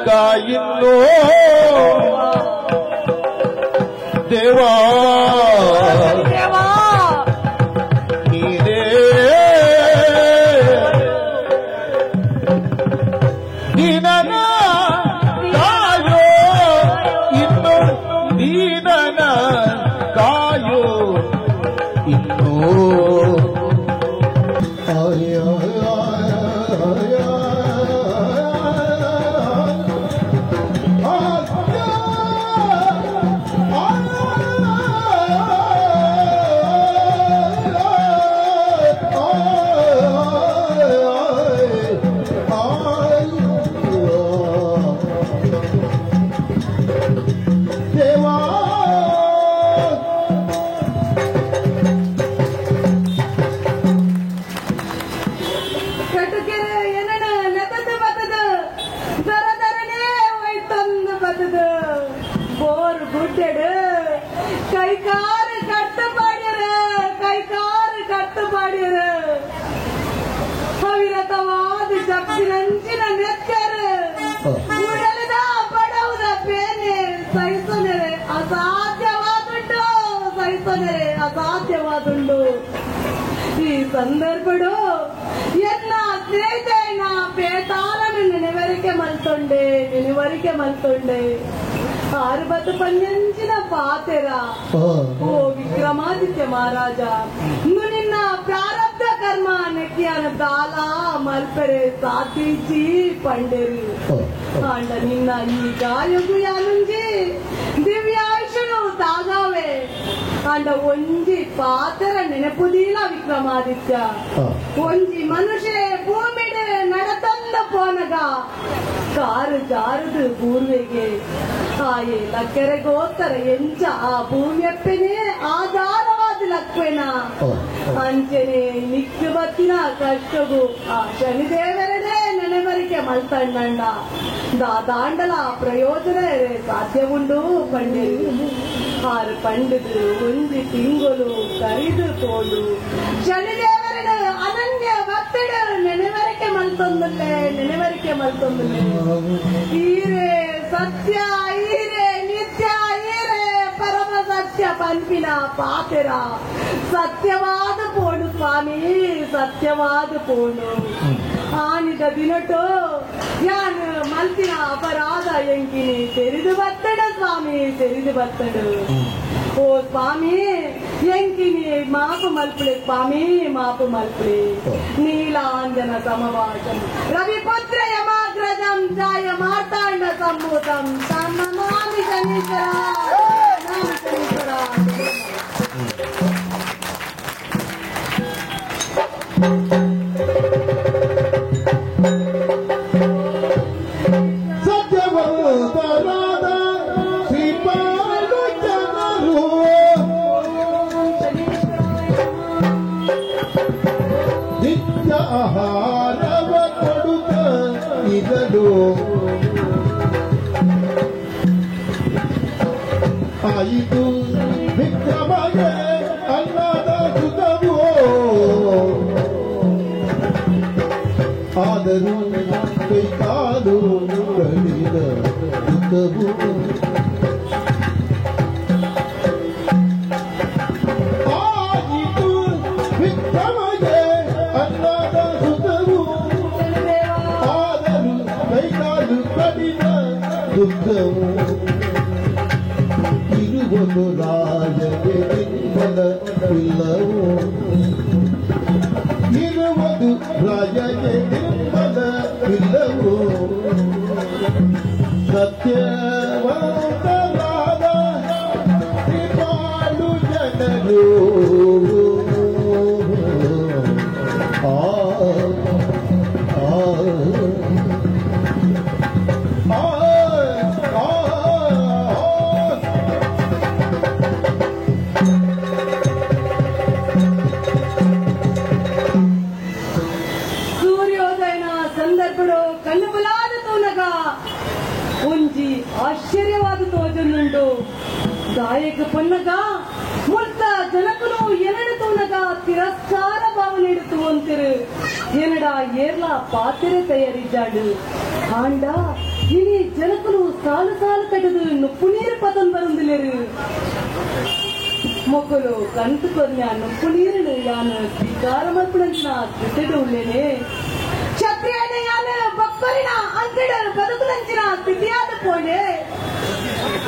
ಕಾಯಿನ್ನೋ ದೇವಾ ನೀನೇ ದೀನನ ಕಾಯೋ ಇನ್ನು ದೀನನ ಕಾಯೋ ಇನ್ನು ಕೈಕಾರು ಕಟ್ಟು ಪಾಡ್ಯರು ಕೈಕಾರು ಕಟ್ಟು ಪಾಡ್ಯರು ಅವಿರತವಾದ ಜಪ್ಪಿನಂಚಿನ ನೆತ್ತರು ಉಡಲಿದ ಬಡವುದ ಬೇನೆ ಸಹಿಸನೆರೆ ಅಸಾಧ್ಯವಾದುಂಡು ಸಹಿಸನೆರೆ ಅಸಾಧ್ಯವಾದುಂಡು. ಈ ಸಂದರ್ಭಡು ಎನ್ನ ಸ್ನೇಹಿತೆಯನ್ನ ಬೇತಾಳನು ನೆನೆವರಿಕೆ ಮಲ್ತೊಂಡೆ ನೆನೆವರಿಕೆ ಮಲ್ತೊಂಡೆ ಆರುಬತ್ತು ಪಂಜಂಚಿನ ಪಾತೆರ ಓ ವಿಕ್ರಮಾದಿತ್ಯ ಮಹಾರಾಜ ನಿನ್ನ ಪ್ರಾರಬ್ಧ ಕರ್ಮ ನೆಕ್ಕಿಯಾನ ದಾಲ ಮಲ್ಪೆರೆ ಸಾತೀಚಿ ಪಂಡೇರು ಆಂಡ ನಿನ್ನ ಈ ಗಾಯಗು ಯಾನುಂಜಿ ದಿವ್ಯಾಯುಷನು ತಾಗಾವೆ ಆಂಡ ಒಂಜಿ ಪಾತೆರ ನೆನಪುದೀಲ ವಿಕ್ರಮಾದಿತ್ಯ ಒಂಜಿ ಮನುಷ್ಯ ಭೂಮಿಡೆ ನಡತಂದ ಪೋನಗ ಕಾರು ಜಾರದು ಪೂರ್ವೆಗೆ ಆಯೆ ಲಕ್ಕೆರೆಗೋಸ್ಕರ ಎಂಚ ಆ ಭೂಮಿಯಪ್ಪನೇ ಆಧಾರವಾದ ಲಕ್ವೆನ ಅಂಚನೆ ನಿಕ್ಕು ಬತ್ತಿನ ಕಷ್ಟಗು ಆ ಶನಿದೇವರನೇ ನೆನೆವರಿಕೆ ಮಲ್ತಣ್ಣಣ್ಣ ದಾದಾಂಡಲ ಪ್ರಯೋಜನ ಸಾಧ್ಯ ಉಂಡು ಪಂಡೇರು ಆರು ಪಂಡದು ಒಂಜಿ ತಿಂಗಳು ಕರಿದು ತೋಡು ಶನಿದೇವರನ ಅನನ್ಯ ಭಕ್ತಡು ನೆನೆವರಿಕೆ ಮಲ್ತೊಂದುಲ್ಲೆ ನೆನೆವರಿಕೆ ಮಲ್ತೊಂದುಲ್ಲೆ ಈರೇ ಸತ್ಯ ಈರೇ ನಿತ್ಯ ಈರೇ ಪರಮ ಸತ್ಯ ಪನ್ಪಿನ ಪಾತೆರ ಸತ್ಯವಾದ ಪೋಡು ಸ್ವಾಮಿ ಸತ್ಯವಾದ ಪೋಡು ಆನಿದ ದಿನಟು ಯಾನು ಮಲ್ತಿನ ಅಪರಾಧ ಎಂಕಿನಿ ತೆರಿದು ಬತ್ತಡ ಸ್ವಾಮಿ ತೆರಿದು ಬತ್ತಡು. ಓ ಸ್ವಾಮಿ ಎಂಕಿನಿ ಮಾಪು ಮಲ್ಪುಳೆ ಸ್ವಾಮಿ ಮಾಪು ಮಲ್ಪುಳೆ. ನೀಲಾಂಜನ ಸಮವಾಸಂ ರವಿಪುತ್ರ ಯಮಾಗ್ರಜಂ ಛಾಯ ಮಾರ್ತಾಂಡ ಸಂಭೂತಂ ತಮ್ಮಮಾಮಿ ಶನೀಶ್ವರ ನಾಮ ಶನೀಶ್ವರ. ಸತ್ಯವಂತರಾದ ಶ್ರೀಪಾಲು ಜನರು ನಿತ್ಯ ಆಹಾರವ ಕೊಡುತ್ತ ಇರಲು ಆಯಿತು ವಿಕ್ರಮಗೆ ಅನ್ನದ ಸುಖವು ಆದರೂ ಕೈಕಾಲು ಕಡಿದ ದುಃಖವು ಆಯಿತು ವಿಕ್ರಮಗೆ ಅನ್ನದ ಸುಖವು ಆದರೂ ಕೈಕಾಲು ಕಡಿದ ದುಃಖವು ಇರುವುದು ರಾಜಗೆ ಇಲ್ಲವು ಇರುವುದು ರಾಜಗೆ ಇಲ್ಲವು ಸತ್ಯವಂತರಾದ ಶ್ರೀಪಾಲು ಜನರು ಆ ಆ ಆ ಆ. ಸೂರ್ಯೋದಯನ ಸಂದರ್ಭಡು ಕಣ್ಣುಬಲಾದ ತೂನಗ ಒಂಜಿ ಆಶ್ಚರ್ಯವಾದ ತೋಜನುಂಡು. ಗಾಯಕ ಪೊನ್ನಗ ಮುಲ್ತ ಜನಕನು ಎನಡ ತೂನಗ ತಿರಸ್ಕಾರ ಭಾವ ನೀಡುತ್ತು ಅಂತಿರು ಎನಡ ಏರ್ಲ ಪಾತಿರೆ ತಯಾರಿದ್ದಾಡು ಆಂಡ ಇನಿ ಜನಕನು ಸಾಲು ಸಾಲು ಕಟ್ಟದು ನುಪ್ಪು ನೀರು ಪತನ್ ಬರಂದಿಲೇರು ಮೊಕ್ಕಲು ಕಂತು ಕೊರ್ನ ನುಪ್ಪು ನೀರು ಯಾನು ಸ್ವೀಕಾರ ಮಲ್ಪುಣಂಚಿನ ಸ್ಥಿತಿಡು ಉಳ್ಳೇನೆ ಕ್ಷತ್ರಿಯನ ಯಾನು ಬಕ್ಕರಿನ ಅಂಕಡ ಬದುಕುನಂಚಿನ ಸ್ಥಿತಿಯಾದ ಪೋಡೆ.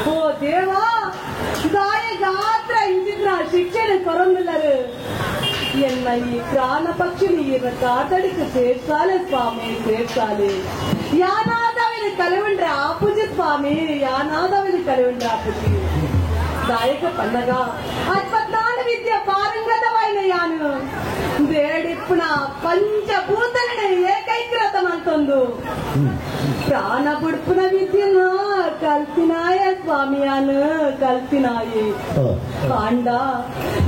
ಓ ದೇವಾ ದಾಯ ಗಾತ್ರ ಇಂಚಿನ ಶಿಕ್ಷಣ ಕೊರಂದಿಲ್ಲರು ಎನ್ನ ಈ ಪ್ರಾಣ ಪಕ್ಷಿని ಈರ ಕಾತಡಿக்கு ಸೇರ್ಸಾಲೆ ಸ್ವಾಮಿ ಸೇರ್ಸಾಲೆ. ಯಾನಾದವಿನ ಕಲಿವಂಡ್ರೆ ಆಪುಜಿ ಸ್ವಾಮಿ ಯಾನಾದವಿನ ಕಲಿವಂಡ್ರೆ ಆಪುಜಿ. ದಾಯಕ ಪನ್ನಗ ಅತ್ಪತ್ನಾನ ವಿದ್ಯೆ ಪಾರಂಗತವಾಯಿನ ಯಾನು ಬೇಡಿಪ್ಪುನ ಪಂಚಭೂತಲನೆ ಏಕೈಕೃತ ಮಂತೊಂದು ಪ್ರಾಣ ಬುಡ್ಪುನ ವಿದ್ಯೆನ ಕಲ್ತಿನಾಯ ಸ್ವಾಮಿಯಾನು ಕಲ್ತಿನಾಯಿ ಕಾಂಡ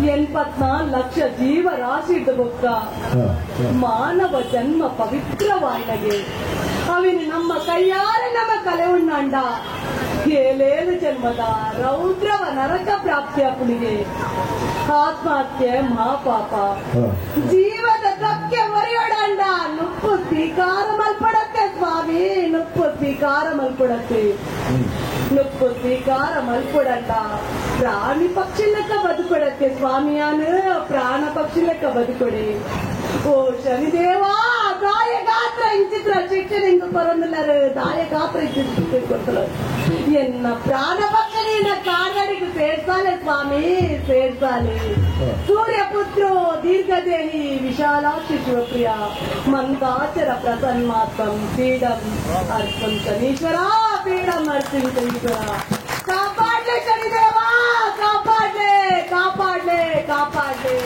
84 ಲಕ್ಷ ಜೀವರಾಶಿ ಬೊಕ್ಕ ಮಾನವ ಜನ್ಮ ಪವಿತ್ರವಾಯಿನಗೆ ಅವಿನ ನಮ್ಮ ಕೈಯಾರೆ ನಮ್ಮ ಕಲೆ ಉಣ್ಣಾಂಡ ಏಲೇಳು ಜನ್ಮದ ರೌದ್ರವ ನರಕ ಪ್ರಾಪ್ತಿಯ ಪುಣಿಗೆ ಆತ್ಮಹತ್ಯೆ ಮಹಾಪಾಪ ಜೀವದ ದಕ್ಕೆ ಮರೆಯೋಡಂಡ ನುಪ್ಪು ಸ್ವೀಕಾರ ಮಲ್ಪಡತ್ತೆ ಸ್ವಾಮಿ ನುಪ್ಪು ಸ್ವೀಕಾರ ಮಲ್ಪಡತ್ತೆ ನುಪ್ಪು ಸ್ವೀಕಾರ ಮಲ್ಪಡಂಡ ಪ್ರಾಣಿ ಪಕ್ಷಿ ಲೆಕ್ಕ ಬದುಕೊಡತ್ತೆ ಸ್ವಾಮಿಯಾನು ಪ್ರಾಣ ಪಕ್ಷಿ ಲೆಕ್ಕ ಬದುಕೊಡಿ ಓ ಶನಿದೇವಾ ದಾಯ ಗಾತ್ರ ಇಂಚಿತ್ರ ಶಿಕ್ಷಣ ಹಿಂಗ ಕೊರೊಂದಿಲ್ಲರು ದಾಯ ಗಾತ್ರ ಇಂಚಿತ್ರ ಕೊಡ್ತಲ ಎನ್ನ ಪ್ರಾಣ ಪಕ್ಷಿ ನಿನ್ನ ಕಾಲ್ಗಡಿಗೆ ಸೇರ್ಸಾಲೆ ಸ್ವಾಮಿ ಸೇರ್ಸಾಲೆ ಸೂರ್ಯಪುತ್ರೋ ದೀರ್ಘದೇಹಿ ವಿಶಾಲಾಕ್ಷಿ ಶಿವಪ್ರಿಯ ಮಂದಾಚರ ಪ್ರಸನ್ನಾತ್ಮಂ ಪೀಡಂ ಅರ್ಪಂ ಶನೀಶ್ವರ ಪೀಡಂ ಅರ್ಪಿಂ ಶನೀಶ್ವರ ಕಾಪಾಡ್ಲೆ ಶನಿದೇವಾ ಕಾಪಾಡ್ಲೆ ಕಾಪಾಡ್ಲೆ ಕಾಪಾಡ್ಲೆ.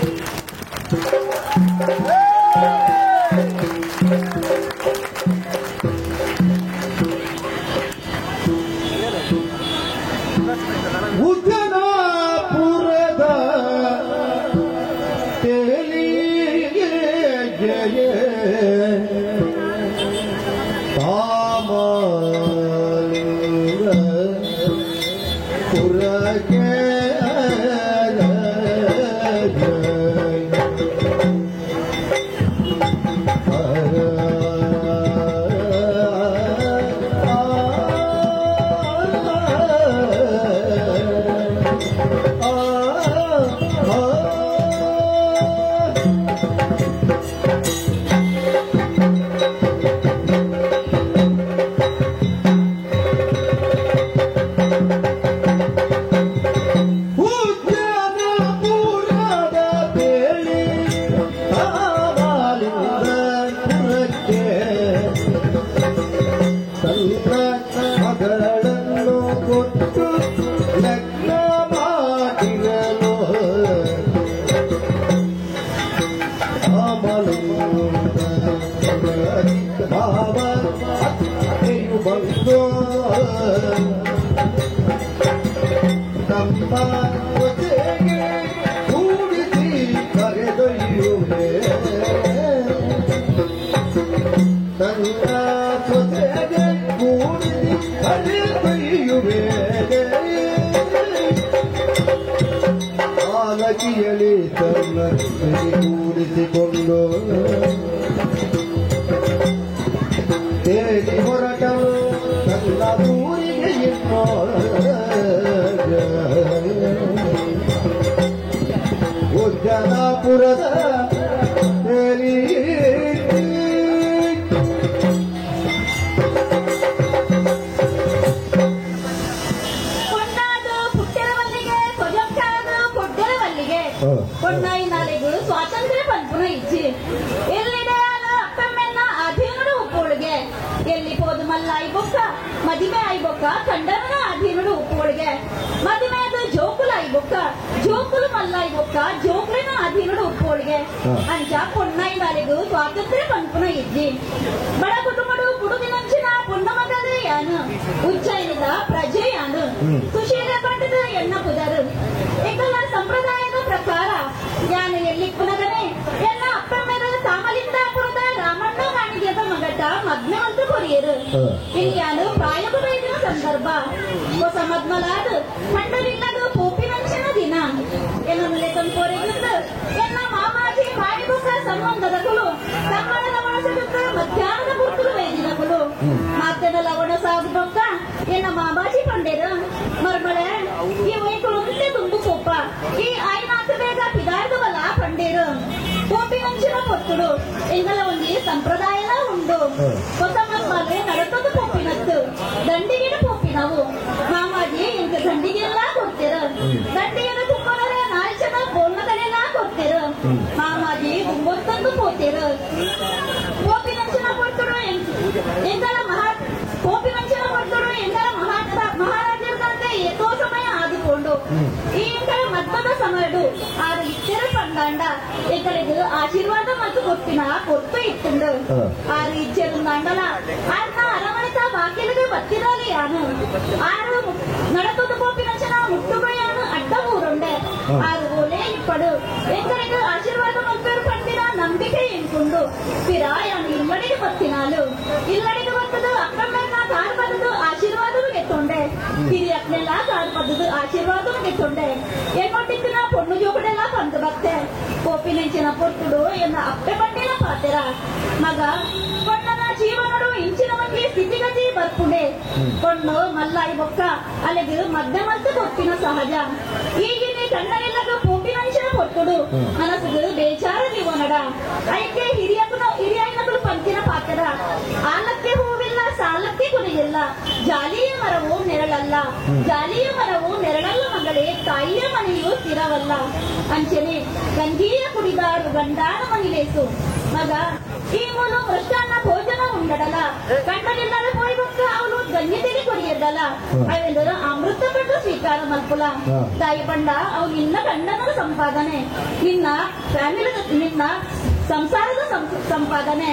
ಉದ್ಯನಾಪುರದ ತೇಲಿಗೆ ತಾಮಲಿಂಗ ಪುರಕ್ಕೆ ಮಗಳನ್ನು ಕೊಟ್ಟು ಲಗ್ನ ಮಾಡಿರಲು ಭಾವ ಅತ್ತೆಯು ಬಂದು ತಮ್ಮ ಜೊತೆಗೆ ಕೂಡಿಸಿ ಕರೆದೊಯ್ಯುವೆ ತನ್ನ ಜೊತೆಗೆ ಕೂಡಿಸಿ ಕರೆದೊಯ್ಯುವೆ ಆಲಗಿಯಲಿ ತನ್ನ ಜೊತೆಗೆ ಕೂಡಿಸಿಕೊಂಡು ತೇಲಿ ಹೊರಟನು ತನ್ನ ಊರಿಗೆ ಇನ್ನು ಉದ್ಯಾನಪುರದ ತೇಲಿ. పొన్నాయినాలెగుడు స్వాతంత్ర్య పల్పున ఇచ్చి ಎಲ್ಲಿದೆಯಾದ ಅಪ್ಪಮ್ಮೆನ್ನ ಅಧೀನುಡು ಉಪ್ಪೋಳಿಗೆ ಎಲ್ಲಿ ಪೋದು ಮಲ್ಲ ಐಬೊಕ್ಕ ಮದಿಮೆ ಐಬೊಕ್ಕ ಕಂಡನ ಅಧೀನುಡು ಉಪ್ಪೋಳಿಗೆ ಮದಿಮೆದ ಜೋಕುಲ ಐಬೊಕ್ಕ ಜೋಕುಲು ಮಲ್ಲ ಐಬೊಕ್ಕ ಜೋಕುಲಿನ ಅಧೀನುಡು ಉಪ್ಪೋಳಿಗೆ ಅಂಚ పొన్నాయినాలెగు ಸ್ವಾತಂತ್ರ್ಯ ಪಲ್ಪುನ ಇಜ್ಜಿ ಬಡ ಕುಟುಂಬಡು ಪುಡುಗಿನಂಚಿನ ಪುಣ್ಣ ಮಗಲು ಯಾನು ಉಜ್ಜಯಿನಿದ ಪ್ರಜೆ ಯಾನು ಸುಶೀಲ ಪಂಡಿತ ಎನ್ನ ಪುದರು ಎಂಗಲ ಸಂಪ್ರದಾಯದ ಪ್ರಕಾರ ಯಾನು ಎಲ್ಲಿ ಪುನಗನೆ ಎಲ್ಲ ಅಪ್ಪಮ್ಮೆದ ತಾಮಲಿಂದಾಪುರದ ರಾಮಣ್ಣ ಕಾಣಿಗೆದ ಮಗಟ ಮಗ್ನವಂತ ಕೊರಿಯರು ಇನ್ಯಾನು ಪ್ರಾಯದ ಬೈದಿನ ಸಂದರ್ಭ ಹೊಸ ಮದ್ಮಲಾದ ಕಂಡರಿಲ್ಲದ ಪೋಪಿನಂಚಿನ ದಿನ ಎನ್ನುಲೆ ತಂಪೋರೆಗಿಂದ ಎಲ್ಲ ಮಾಮಾಜಿ ಮಾಯಿಬೊಕ್ಕ ಸಂಬಂಧದ ಕುಲು ತಮ್ಮಣದ ಮನಸ್ಸಿಗಿಂತ ಮಧ್ಯಾಹ್ನದ ಗುರುತುಲು ವೈದಿನ ಕುಲು ಮಾತನ ಲವಣ ಸಾಗುಬೊಕ್ಕ ಎನ್ನ ಮಾಮಾಜಿ ಪಂಡೇರು ಮರ್ಮಳೆ ಈ ವೈಕುಲು ಮುಂದೆ ತುಂಬು ಕೋಪ ಈ ಆಯ್ನಾಥ ಬೇಗ ಪಿದಾರ್ದವಲ್ಲ ಪಂಡೇರು ಪೋಪಿನಂಚಿನ ಪೊತ್ತುಡು ಎಂಗಲ ಒಂಜಿ ಸಂಪ್ರದಾಯಲ ಉಂಡು ಹೊಸ ಮದ್ಮಲೆ ನಡತದ ಪೋಪಿನತ್ತು ದಂಡಿಗೆಡ ಪೋಪಿನವು ಮಾಮಾಜಿ ಇಂಕ ದಂಡಿಗೆಲ್ಲ ಕೊಡ್ತೀರ ದಂಡಿಗೆಡ ತುಪ್ಪನರ ನಾಲ್ಕು ಜನ ಬೋಲ್ನದಲೆಲ್ಲ ಕೊಡ್ತೀರ ಮಾಮಾಜಿ ಗುಂಬೊತ್ತಂದು ಪೋತೀರ ಪೋಪಿನಂಚಿನ ಪೊತ್ತುಡು ಎಂಗಲ ಮಹಾ ಪೋಪಿನಂಚಿನ ಪೊತ್ತುಡು ಎಂಗಲ ಮಹಾರಾಜರ ಏತೋ ಸಮಯ ಆದುಕೊಂಡು ಈ ಎಂಕಲ ಮದ್ಮದ ಸಮಯಡು ಆರು ಇತ್ತರ ಪಂಡಾಂಡ ಎಂಕಲಿಗೆ ಆಶೀರ್ವಾದ ಮತ್ತು ಕೊಪ್ಪಿನ ಕೊಟ್ಟು ಇತ್ತುಂಡು ಆರು ಇಜ್ಜೆರುಂದಾಂಡಲ ಆರ್ನ ಅರಮನೆತ ಬಾಕಿಲಿಗೆ ಬತ್ತಿರಾಲಿ ಯಾನು ಆರು ನಡತದ ಪೋಪಿನಂಚಿನ ಮುಟ್ಟುಗೊಯ್ಯಾನು ಅಡ್ಡ ಊರುಂಡೆ ಆರು ಓಲೆ ಇಪ್ಪಡು ಎಂಕಲಿಗೆ ಆಶೀರ್ವಾದ ಮಲ್ಪೇರು ಪಂಡಿನ ನಂಬಿಕೆ ಎಂಕುಂಡು ಪಿರಾಯಾನು ಇಲ್ಲಡಿಗೆ ಬತ್ತಿನಾಲು ಇಲ್ಲಡಿಗೆ ಬತ್ತದು ಅಕ್ಕಮ್ಮೆನ್ನ ಕಾರ್ ಬದದು ಆಶೀರ್ವಾದವು ಎತ್ತೊಂಡೆ ಹಿರಿಯಕ್ನೆಲ್ಲ ಕಾಲು ಪದ್ದದು ಆಶೀರ್ವಾದ ಗೆತ್ತೊಂಡೆ ಎನ್ನೊಟ್ಟಿತ್ತಿನ ಪೊಣ್ಣು ಜೋಕಡೆಲ್ಲ ಪಂದು ಬತ್ತೆ ಕೋಪಿನೆಂಚಿನ ಪೊರ್ತುಡು ಎನ್ನ ಅಪ್ಪೆ ಬಂಡಿನ ಪಾತೆರ ಮಗ ಪೊಣ್ಣನ ಜೀವನಡು ಇಂಚಿನ ಮಂದಿ ಸ್ಥಿತಿಗತಿ ಬರ್ಪುಂಡೆ ಪೊಣ್ಣು ಮಲ್ಲಾಯಿ ಬೊಕ್ಕ ಅಲೆಗು ಮದ್ದೆ ಮಲ್ತು ಕೊಪ್ಪಿನ ಸಹಜ ಈಗಿನ ಕಣ್ಣನೆಲ್ಲಗ ಪೋಪಿನಂಚಿನ ಪೊರ್ತುಡು ಮನಸ್ಸುಗು ಬೇಚಾರ ಜೀವನಡ ಐಕೆ ಹಿರಿಯಕುನ ಹಿರಿಯನಗಳು ಪಂಚಿನ ಪಾತೆರ ಆಲಕ್ಕೆ ಹೂವಿಲ್ಲ ಸಾಲಕ್ಕೆ ಕೊನೆಯಿಲ್ಲ ಜಾಲಿಯ ಮರವು ನೆರಳಲ್ಲ ಜಾಲಿಯ ಮರವು ನೆರಳಲ್ಲ ಮಗಳೇ ತಾಯಿಯ ಮನೆಯು ಸ್ಥಿರವಲ್ಲ ಅಂಚನೆ ಗಂಜಿಯ ಕುಡಿದಾರು ಗಂಡಾನ ಮನಿಲೇಸು ಮಗ ಈ ಮೂಲು ಮೃಷ್ಟಾನ್ನ ಭೋಜನ ಉಂಡಡಲ ಗಂಡನಿಲ್ಲದ ಪೋಯಿ ಬೊಕ್ಕ ಅವನು ಗಂಜಿ ಕೊಡಿಯದ್ದಲ್ಲ ಅವೆಲ್ಲರೂ ಅಮೃತ ಪಟ್ಟು ಸ್ವೀಕಾರ ಮಲ್ಪುಲ ತಾಯಿ ಪಂಡ ಅವು ನಿನ್ನ ಗಂಡನ ಸಂಪಾದನೆ ನಿನ್ನ ಫ್ಯಾಮಿಲಿ ನಿನ್ನ ಸಂಸಾರದ ಸಂಪಾದನೆ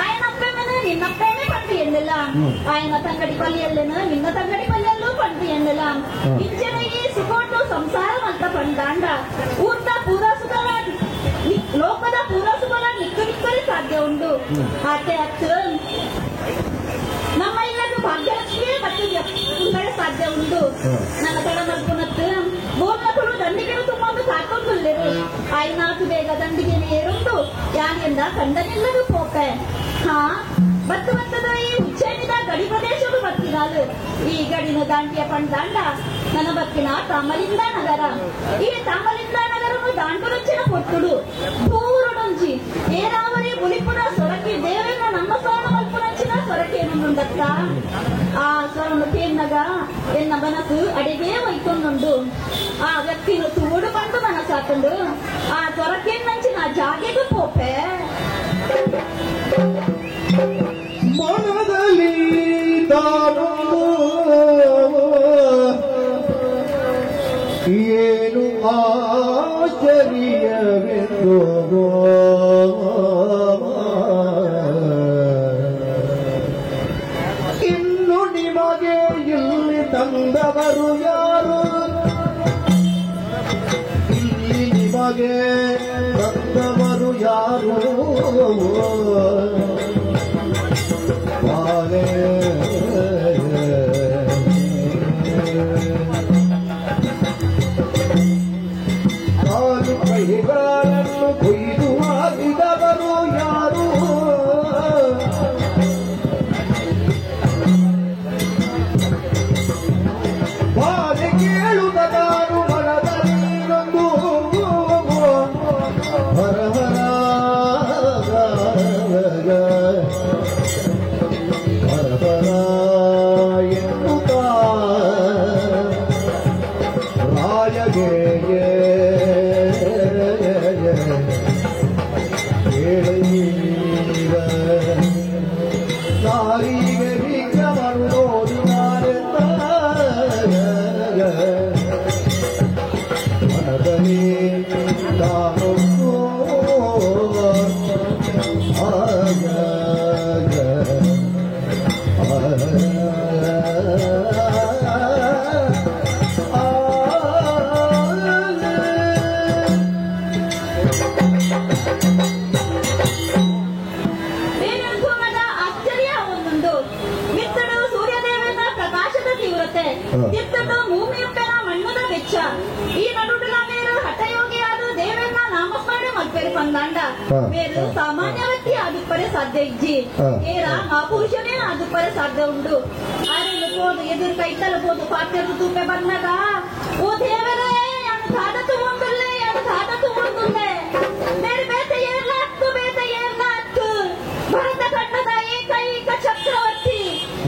ఆయనಪ್ಪేమను ನಿನ್ನಪ್ಪೇನೆ పండు ಎನ್ನಲ ఆయన ತಂಗಡಿ ಪಲ್ಯಲ್ಲೇನು ನಿನ್ನ ತಂಗಡಿ ಪಲ್ಯಲ್ಲೂ పండు ಎನ್ನಲ ಇಂಚನ ಈ ಸುಖೋಟು ಸಂಸಾರ ಅಂತ ಪಂಡಾಂಡ ಊರ್ದ ಪೂರಾ ಸುಖವ ಲೋಕದ ಪೂರಾ ಸುಖವ ನಿಕ್ಕು ನಿಕ್ಕಲು ಸಾಧ್ಯ ಉಂಡು ಆತೆ ಅತ್ತು ನಮ್ಮ ಇಲ್ಲದ ಭಾಗ್ಯಲಕ್ಷ್ಮಿಯೇ ಮತ್ತು ಉಂಡರೆ ಸಾಧ್ಯ ಉಂಡು ನನ್ನ ತಡ ಮಲ್ಪುನತ್ತು ಬೋರ್ನಕುಲು ದಂಡಿಗೆನು ತುಂಬೊಂದು ಕಾಕೊಂಡುಲ್ಲೆರು ಆಯ್ನಾತು ಬೇಗ ದಂಡಿಗೆ ಏರುಂಡು ಯಾನೆಂದ ಕಂಡನಿಲ್ಲದು ಪೋಪೆ ಹಾ ಬತ್ತು ಬತ್ತದ ಈ ಉಚ್ಚೈನಿದ ಗಡಿ ಪ್ರದೇಶವು ಬತ್ತಿದಾಲು ಈ ಗಡಿನ ದಾಂಟಿಯ ಪಂಡಾಂಡ ನನ್ನ ಬತ್ತಿನ ತಾಮಲಿಂದ ನಗರ ಈ ತಾಮಲಿಂದ ನಗರನು ದಾಂಟುರೊಚ್ಚಿನ ಪೊಟ್ಟುಡು ದೂರುಡೊಂಜಿ ಏರಾವರಿ ಬುಲಿಪುರ ಸೊರಕಿ ದೇವೇನ ನಮ್ಮ ಸೋಣ ಮಲ್ಪುನಂಚಿನ ಸೊರಕೇನುಂಡತ್ತ ಆ ಸ್ವರನು ಕೇನ್ನಗ ಎನ್ನ ಮನಸ್ಸು ಅಡಿಗೆ ಒಯ್ತೊಂದುಂಡು ಆ ವ್ಯಕ್ತಿನು ತೂಡು ಬಂದು ಮನಸ್ಸಾತಂಡು ಆ ಸೊರಕೇನಂಚಿನ ಜಾಗೆಗೂ ಪೋಪೆ ಮನದಲ್ಲಿ ತಾನೊಂದು ಏನು ಆಶ್ಚರ್ಯವೆಂದು ಇನ್ನು ನಿಮಗೆ ಇಲ್ಲಿ ತಂದವರು ಯಾರು ಇಲ್ಲಿ ನಿಮಗೆ ತಂದವರು ಯಾರು ಬಾಲೆ ಕಾಲು ಕೈಗಳನ್ನು ಕೊಯ್ದು ಹಾಕಿದವರು ಯಾರು ಬಾಲೆ ಕೇಳುತ್ತ ನಾನು ಮನದಲ್ಲಿನೊಂದು ಹರ ಹರ ಹರ ಎನ್ನುತ್ತ ರಾಯಗೆ ಕೇಳೀರ ನಾರಿಗೆ ವಿಕ್ರಮನು ನೋಡಿ ನಾರೆಂದ ಮನದಲ್ಲಿ ತಾನೊಂದು ಆಗ ಬೇರೆಂಥುಮದ ಆಶ್ಚರ್ಯ ಒಂದೊಂದು ಮಿತ್ತಡು ಸೂರ್ಯದೇವನ ಪ್ರಕಾಶದ ತೀವ್ರತೆ ತಿತ್ತಡು ಭೂಮಿಯುಕ್ಕನ ಮಣ್ಣದ ಬೆಚ್ಚ ಈ ನಡುಟಲ ಮೇರು ಹಠಯೋಗಿಯಾದ ದೇವನ ನಾಮಸ್ಮರಣೆ ಮಲ್ಪೇರು ಪಂದಾಂಡ ಮೇರು ಸಾಮಾನ್ಯ ವ್ಯಕ್ತಿ ಆದುಪ್ಪರೆ ಸಾಧ್ಯ ಇಜ್ಜಿ ಏರ ಮಹಾಪುರುಷನೇ ಆದುಪ್ಪರೆ ಸಾಧ್ಯ ಉಂಡು ಆರೆಲ್ಲ ಹೋದು ಎದುರು ಕೈತಲ ಹೋದು ಪಾತ್ರದ ತೂಪೆ ಬಂದಾಗ ಓ ದೇವರೇ ಯಾನು ಕಾದ ತಗೊಂಡುಲ್ಲೆ ಯಾನು ಕಾದ ತಗೊಂಡುಲ್ಲೆ ಮೇರು ಬೇತ ಏರ್ಲಾತ್ತು ಬೇತ ಏರ್ಲಾತ್ತು ಭರತ ಖಂಡದ ಏಕೈಕ ಚಕ್ರವರ್ತಿ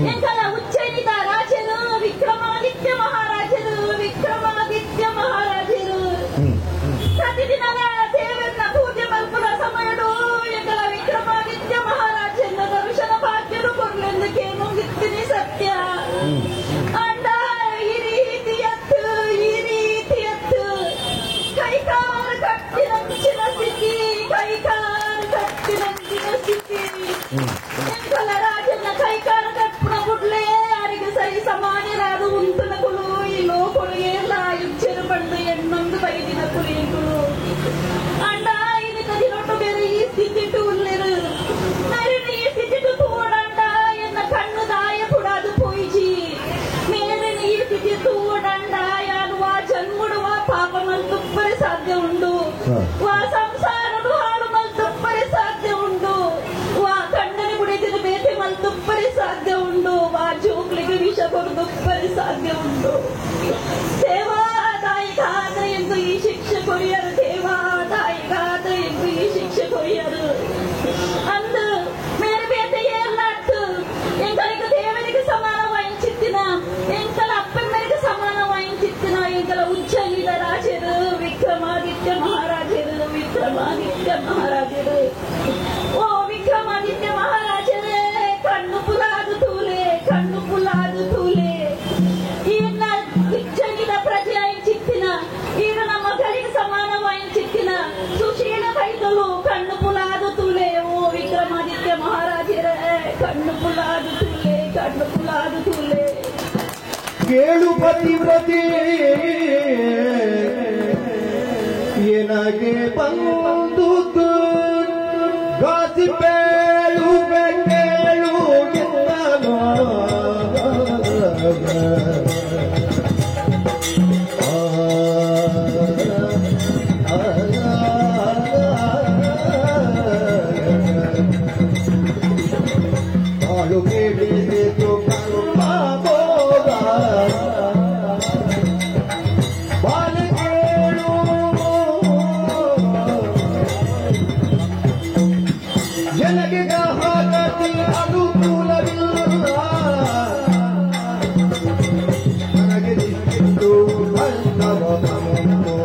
ಎಂಕಲ ಉಜ್ಜಯಿನಿದ ರಾಜನು ವಿಕ್ರಮಾದಿತ್ಯ ಮಹಾರಾಜರು ವಿಕ್ರಮಾದಿತ್ಯ ಮಹಾರಾಜರು ಪ್ರತಿದಿನದ ದೇವರನ್ನ ಪೂಜೆ ಮಲ್ಪುನ ಸಮಯಡು ಎಂಕಲ ವಿಕ್ರಮಾದಿತ್ಯ ಮಹಾರಾಜನ ದರ್ಶನ ಭಾಗ್ಯನು ಕೊರ್ಲೆಂದು ಕೇನು ಸತ್ಯ ಅಂಡ ಈ ರೀತಿಯತ್ತು ಈ ರೀತಿಯತ್ತು ಕೈಕಾಲು ಕಟ್ಟಿನಂಚಿನ ಸ್ಥಿತಿ ಕೈಕಾಲು ಕಟ್ಟಿನಂಚಿನ ಸ್ಥಿತಿ ಎಂಕಲ ರಾಜನ ಕೈಕಾಲು ಕಟ್ಟುನ ಗುಡ್ಲೇ ಯಾರಿಗೆ ಸರಿ ಸಮಾನ್ಯರಾದ ಉಂಟುನ ಕುಲು ಈ ಲೋಕೊಳು ಏರ್ಲ ಇಚ್ಚರು ಪಂಡು ಎಣ್ಣೊಂದು ಬೈದಿನ ಕುಲಿಂಕುಲು ಅಂಡ ಇದು ಕದಿನೊಟ್ಟು ಬೇರೆ ಈ ಸ್ಥಿತಿಟು ಉಲ್ಲೆರು ನರಿನ ಈ ಸ್ಥಿತಿಟು ತೋಡಂಡ ಎನ್ನ ಕಣ್ಣು ದಾಯ ಪುಡಾದು ಪೋಯಿಜಿ ಮೇಲಿನ ಈ ಮಲ್ತುಪ್ಪರೆ ಸಾಧ್ಯ ಉಂಡು ವಾ ಸಂಸಾರನು ಹಾಳು ಮಲ್ತುಪ್ಪರೆ ಸಾಧ್ಯ ಉಂಡು ವಾ ಕಣ್ಣನೆ ಬುಡಿದಿನ ಬೇತೆ ಮಲ್ತುಪ್ಪರೆ ಸಾಧ್ಯ ಉಂಡು ವಾ ಜೋಕ್ಲಿಗೆ ವಿಷ ಕೊರದುಪ್ಪರೆ ಸಾಧ್ಯ ಉಂಡು ದೇವಾ ತಾಯಿಗಾದ ಎಂದು ಈ ಶಿಕ್ಷೆ ಕೊರಿಯರು ದೇವಾ ತಾಯಿಗಾದ ಎಂದು ಈ ಶಿಕ್ಷೆ ಕೊರಿಯರು ಅಂದು ಮೇರೆ ಬೇತೆ ಏರ್ಲಾಡ್ತು ಎಂಕಲಿಗೆ ದೇವರಿಗೆ ಸಮಾನವಾయింಚಿತ್ತಿನ ಎಂಕಲ ಅಪ್ಪಮ್ಮರಿಗೆ ಸಮಾನವಾయింಚಿತ್ತಿನ ಎಂಕಲ ಉಜ್ಜಯಿನಿದ ರಾಜರು ವಿಕ್ರಮಾದಿತ್ಯ ಮಹಾರಾಜರು ವಿಕ್ರಮಾದಿತ್ಯ ಮಹಾರಾಜರು ಓ ವಿಕ್ರಮಾದಿತ್ಯ ಮಹಾರಾಜರೇ ಕಣ್ಣು ಪುಲಾದು ತೂಲೆ ಕಣ್ಣು ಪುಲಾದು ತೂಲೆ ಈರ್ನ ಉಜ್ಜಯಿನಿದ ಪ್ರಜೆ ಚಿತ್ತಿನ ಈರು ನಮ್ಮ ಮಗಳಿಗೆ ಸಮಾನವಾಯಿಂಚಿತ್ತಿನ ಸುಶೀಲ ಕೈದಲು ಕಣ್ಣು ಪುಲಾದು ತೂಲೆ ಓ ವಿಕ್ರಮಾದಿತ್ಯ ಮಹಾರಾಜರೇ ಕಣ್ಣು ಪುಲಾದು ತೂಲೆ ಕಣ್ಣು ಪುಲಾದು ತೂಲೆ ಕೇಳು ಪತಿವ್ರತೆ ಎನಗೆ ಬಂದು ಗಾಸಿ ಬೇಳುವೆ ಕೇಳು ಎನ್ನನು ಬಾಳು ಕೇಳಿಸಿತು ಕರ್ಮ ಭೋಗ ಬಾಳು ಕೇಳು ಜನಗೆ ಗತಿ ಅನುಕೂಲವಿಲ್ಲ ನನಗೆ ಸಿಕ್ಕಿದ್ದು ಅನ್ನವ ಬಂತು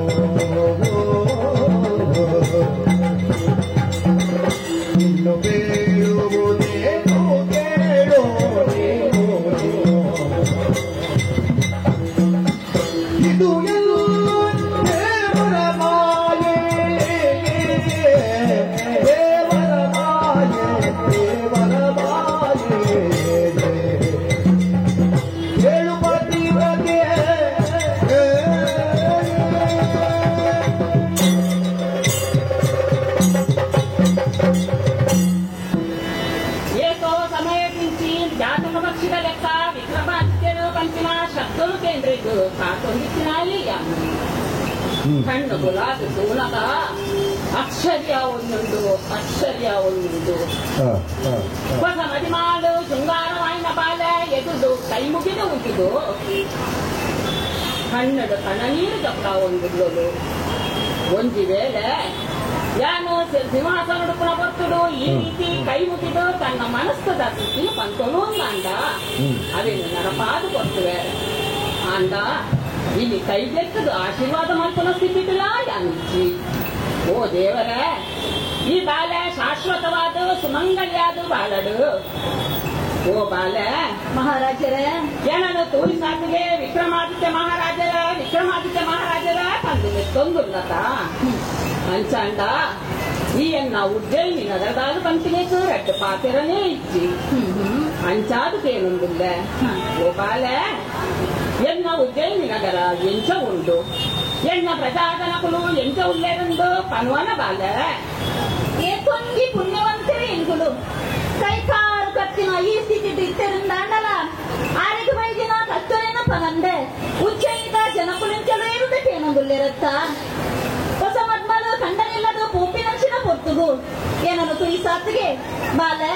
ಇನ್ನು ಬೇಳುವುದೇನು ಕೇಳು ನೀನು ಇದು ಎಲ್ಲ ದೇವರ ಮಾಯೆ ದೇವರ ಮಾಯೆ ದೇವರ ಮಾಯೆ ಹೇಳು ಪತಿವ್ರತೆ ಏಕೋ ಸಮಯದಿಂಚಿ ಜಾತಕ ಪಕ್ಷಿದ ಲೆಕ್ಕ ವಿಕ್ರಮಾದಿತ್ಯನು ಪಂಚಿನ ಶಬ್ದನು ಕೇಂದ್ರಿದ್ದು ಕಾತೊಂದಿತ್ತಿನಲ್ಲಿ ಕಣ್ಣು ಗುಲಾಬಿ ಸೂನಕ ಅಕ್ಷರ್ಯ ಒಂದುಂಡು ಅಕ್ಷರ್ಯ ಒಂದುಂಡು ಹೊಸ ಮದಿಮಾಳು ಶೃಂಗಾರವಾಯಿನ ಬಾಲೆ ಎದುರು ಕೈ ಮುಗಿದು ಉಂಟಿದು ಕಣ್ಣಡು ಕಣ್ಣನೀರು ಜಪ್ಪ ಒಂದುಳ್ಳೋದು ಒಂಜಿ ವೇಳೆ ಯಾನು ಸಿಂಹಾಸನ ಉಡುಪುನ ಬರ್ತುಡು ಈ ರೀತಿ ಕೈ ಮುಗಿದು ತನ್ನ ಮನಸ್ಸದ ಸ್ಥಿತಿ ಪಂತೊಲು ಅಂದ ಅವೇನು ನರಪಾದು ಕೊಡ್ತುವೆ ಅಂದ ಇಲ್ಲಿ ಕೈ ಬೆಕ್ಕದು ಆಶೀರ್ವಾದ ಮಲ್ಪನ ಸ್ಥಿತಿಲ್ಲ ಯಾನಿಚ್ಚಿ ಓ ದೇವರೇ ಈ ಬಾಲೆ ಶಾಶ್ವತವಾದ ಸುಮಂಗಲ್ಯಾದು ಬಾಳಡು ಓ ಬಾಲೆ ಮಹಾರಾಜರೇ ಏನನ್ನು ತೋರಿ ಸಾಕಿಗೆ ವಿಕ್ರಮಾದಿತ್ಯ ಮಹಾರಾಜರ ವಿಕ್ರಮಾದಿತ್ಯ ಮಹಾರಾಜರ ತಂದು ಮೆತ್ತೊಂದುಲ್ಲತ ಅಂಚಾಂಡ ಈ ಎನ್ನ ಉಜ್ಜಯಿನಿ ನಗರದಾದ ಪಂಪಿನೇಕು ರಡ್ಡು ಪಾತೆರನೇ ಇಚ್ಚಿ ಅಂಚಾದಕ್ಕೇನೊಂದುಲ್ಲ ಓ ಬಾಲೆ ಎನ್ನ ಉಜ್ಜಯಿನಿ ನಗರ ಎಂಚ ಉಂಡು ಎನ್ನ ಪ್ರಜಾಜನಕುಲು ಎಂಚ ಉಲ್ಲೇರುಂಡು ಪನ್ವನ ಬಾಲೆ ಏತೊಂಜಿ ಪುಣ್ಯವಂತರೇ ಎಂಕುಲು ಕೈಕಾಲು ಕತ್ತಿನ ಈ ಸ್ಥಿತಿ ಇತ್ತರಿಂದಾಂಡಲ ಆರಿಗೆ ಬೈದಿನ ಕತ್ತರೇನ ಪನಂದೆ ಉಜ್ಜಯಿನಿದ ಜನಕುಲಿಂಚಲು ಏರುದಕ್ಕೇನೊಂದುಲ್ಲೇರತ್ತ ಹೊಸ ಮದ್ಮಲು ಕಂಡನಿಲ್ಲದು ಪೋಪಿನಂಚಿನ ಪೊರ್ತುಗು ಏನನು ತುಯಿಸಾತಿಗೆ ಬಾಲೆ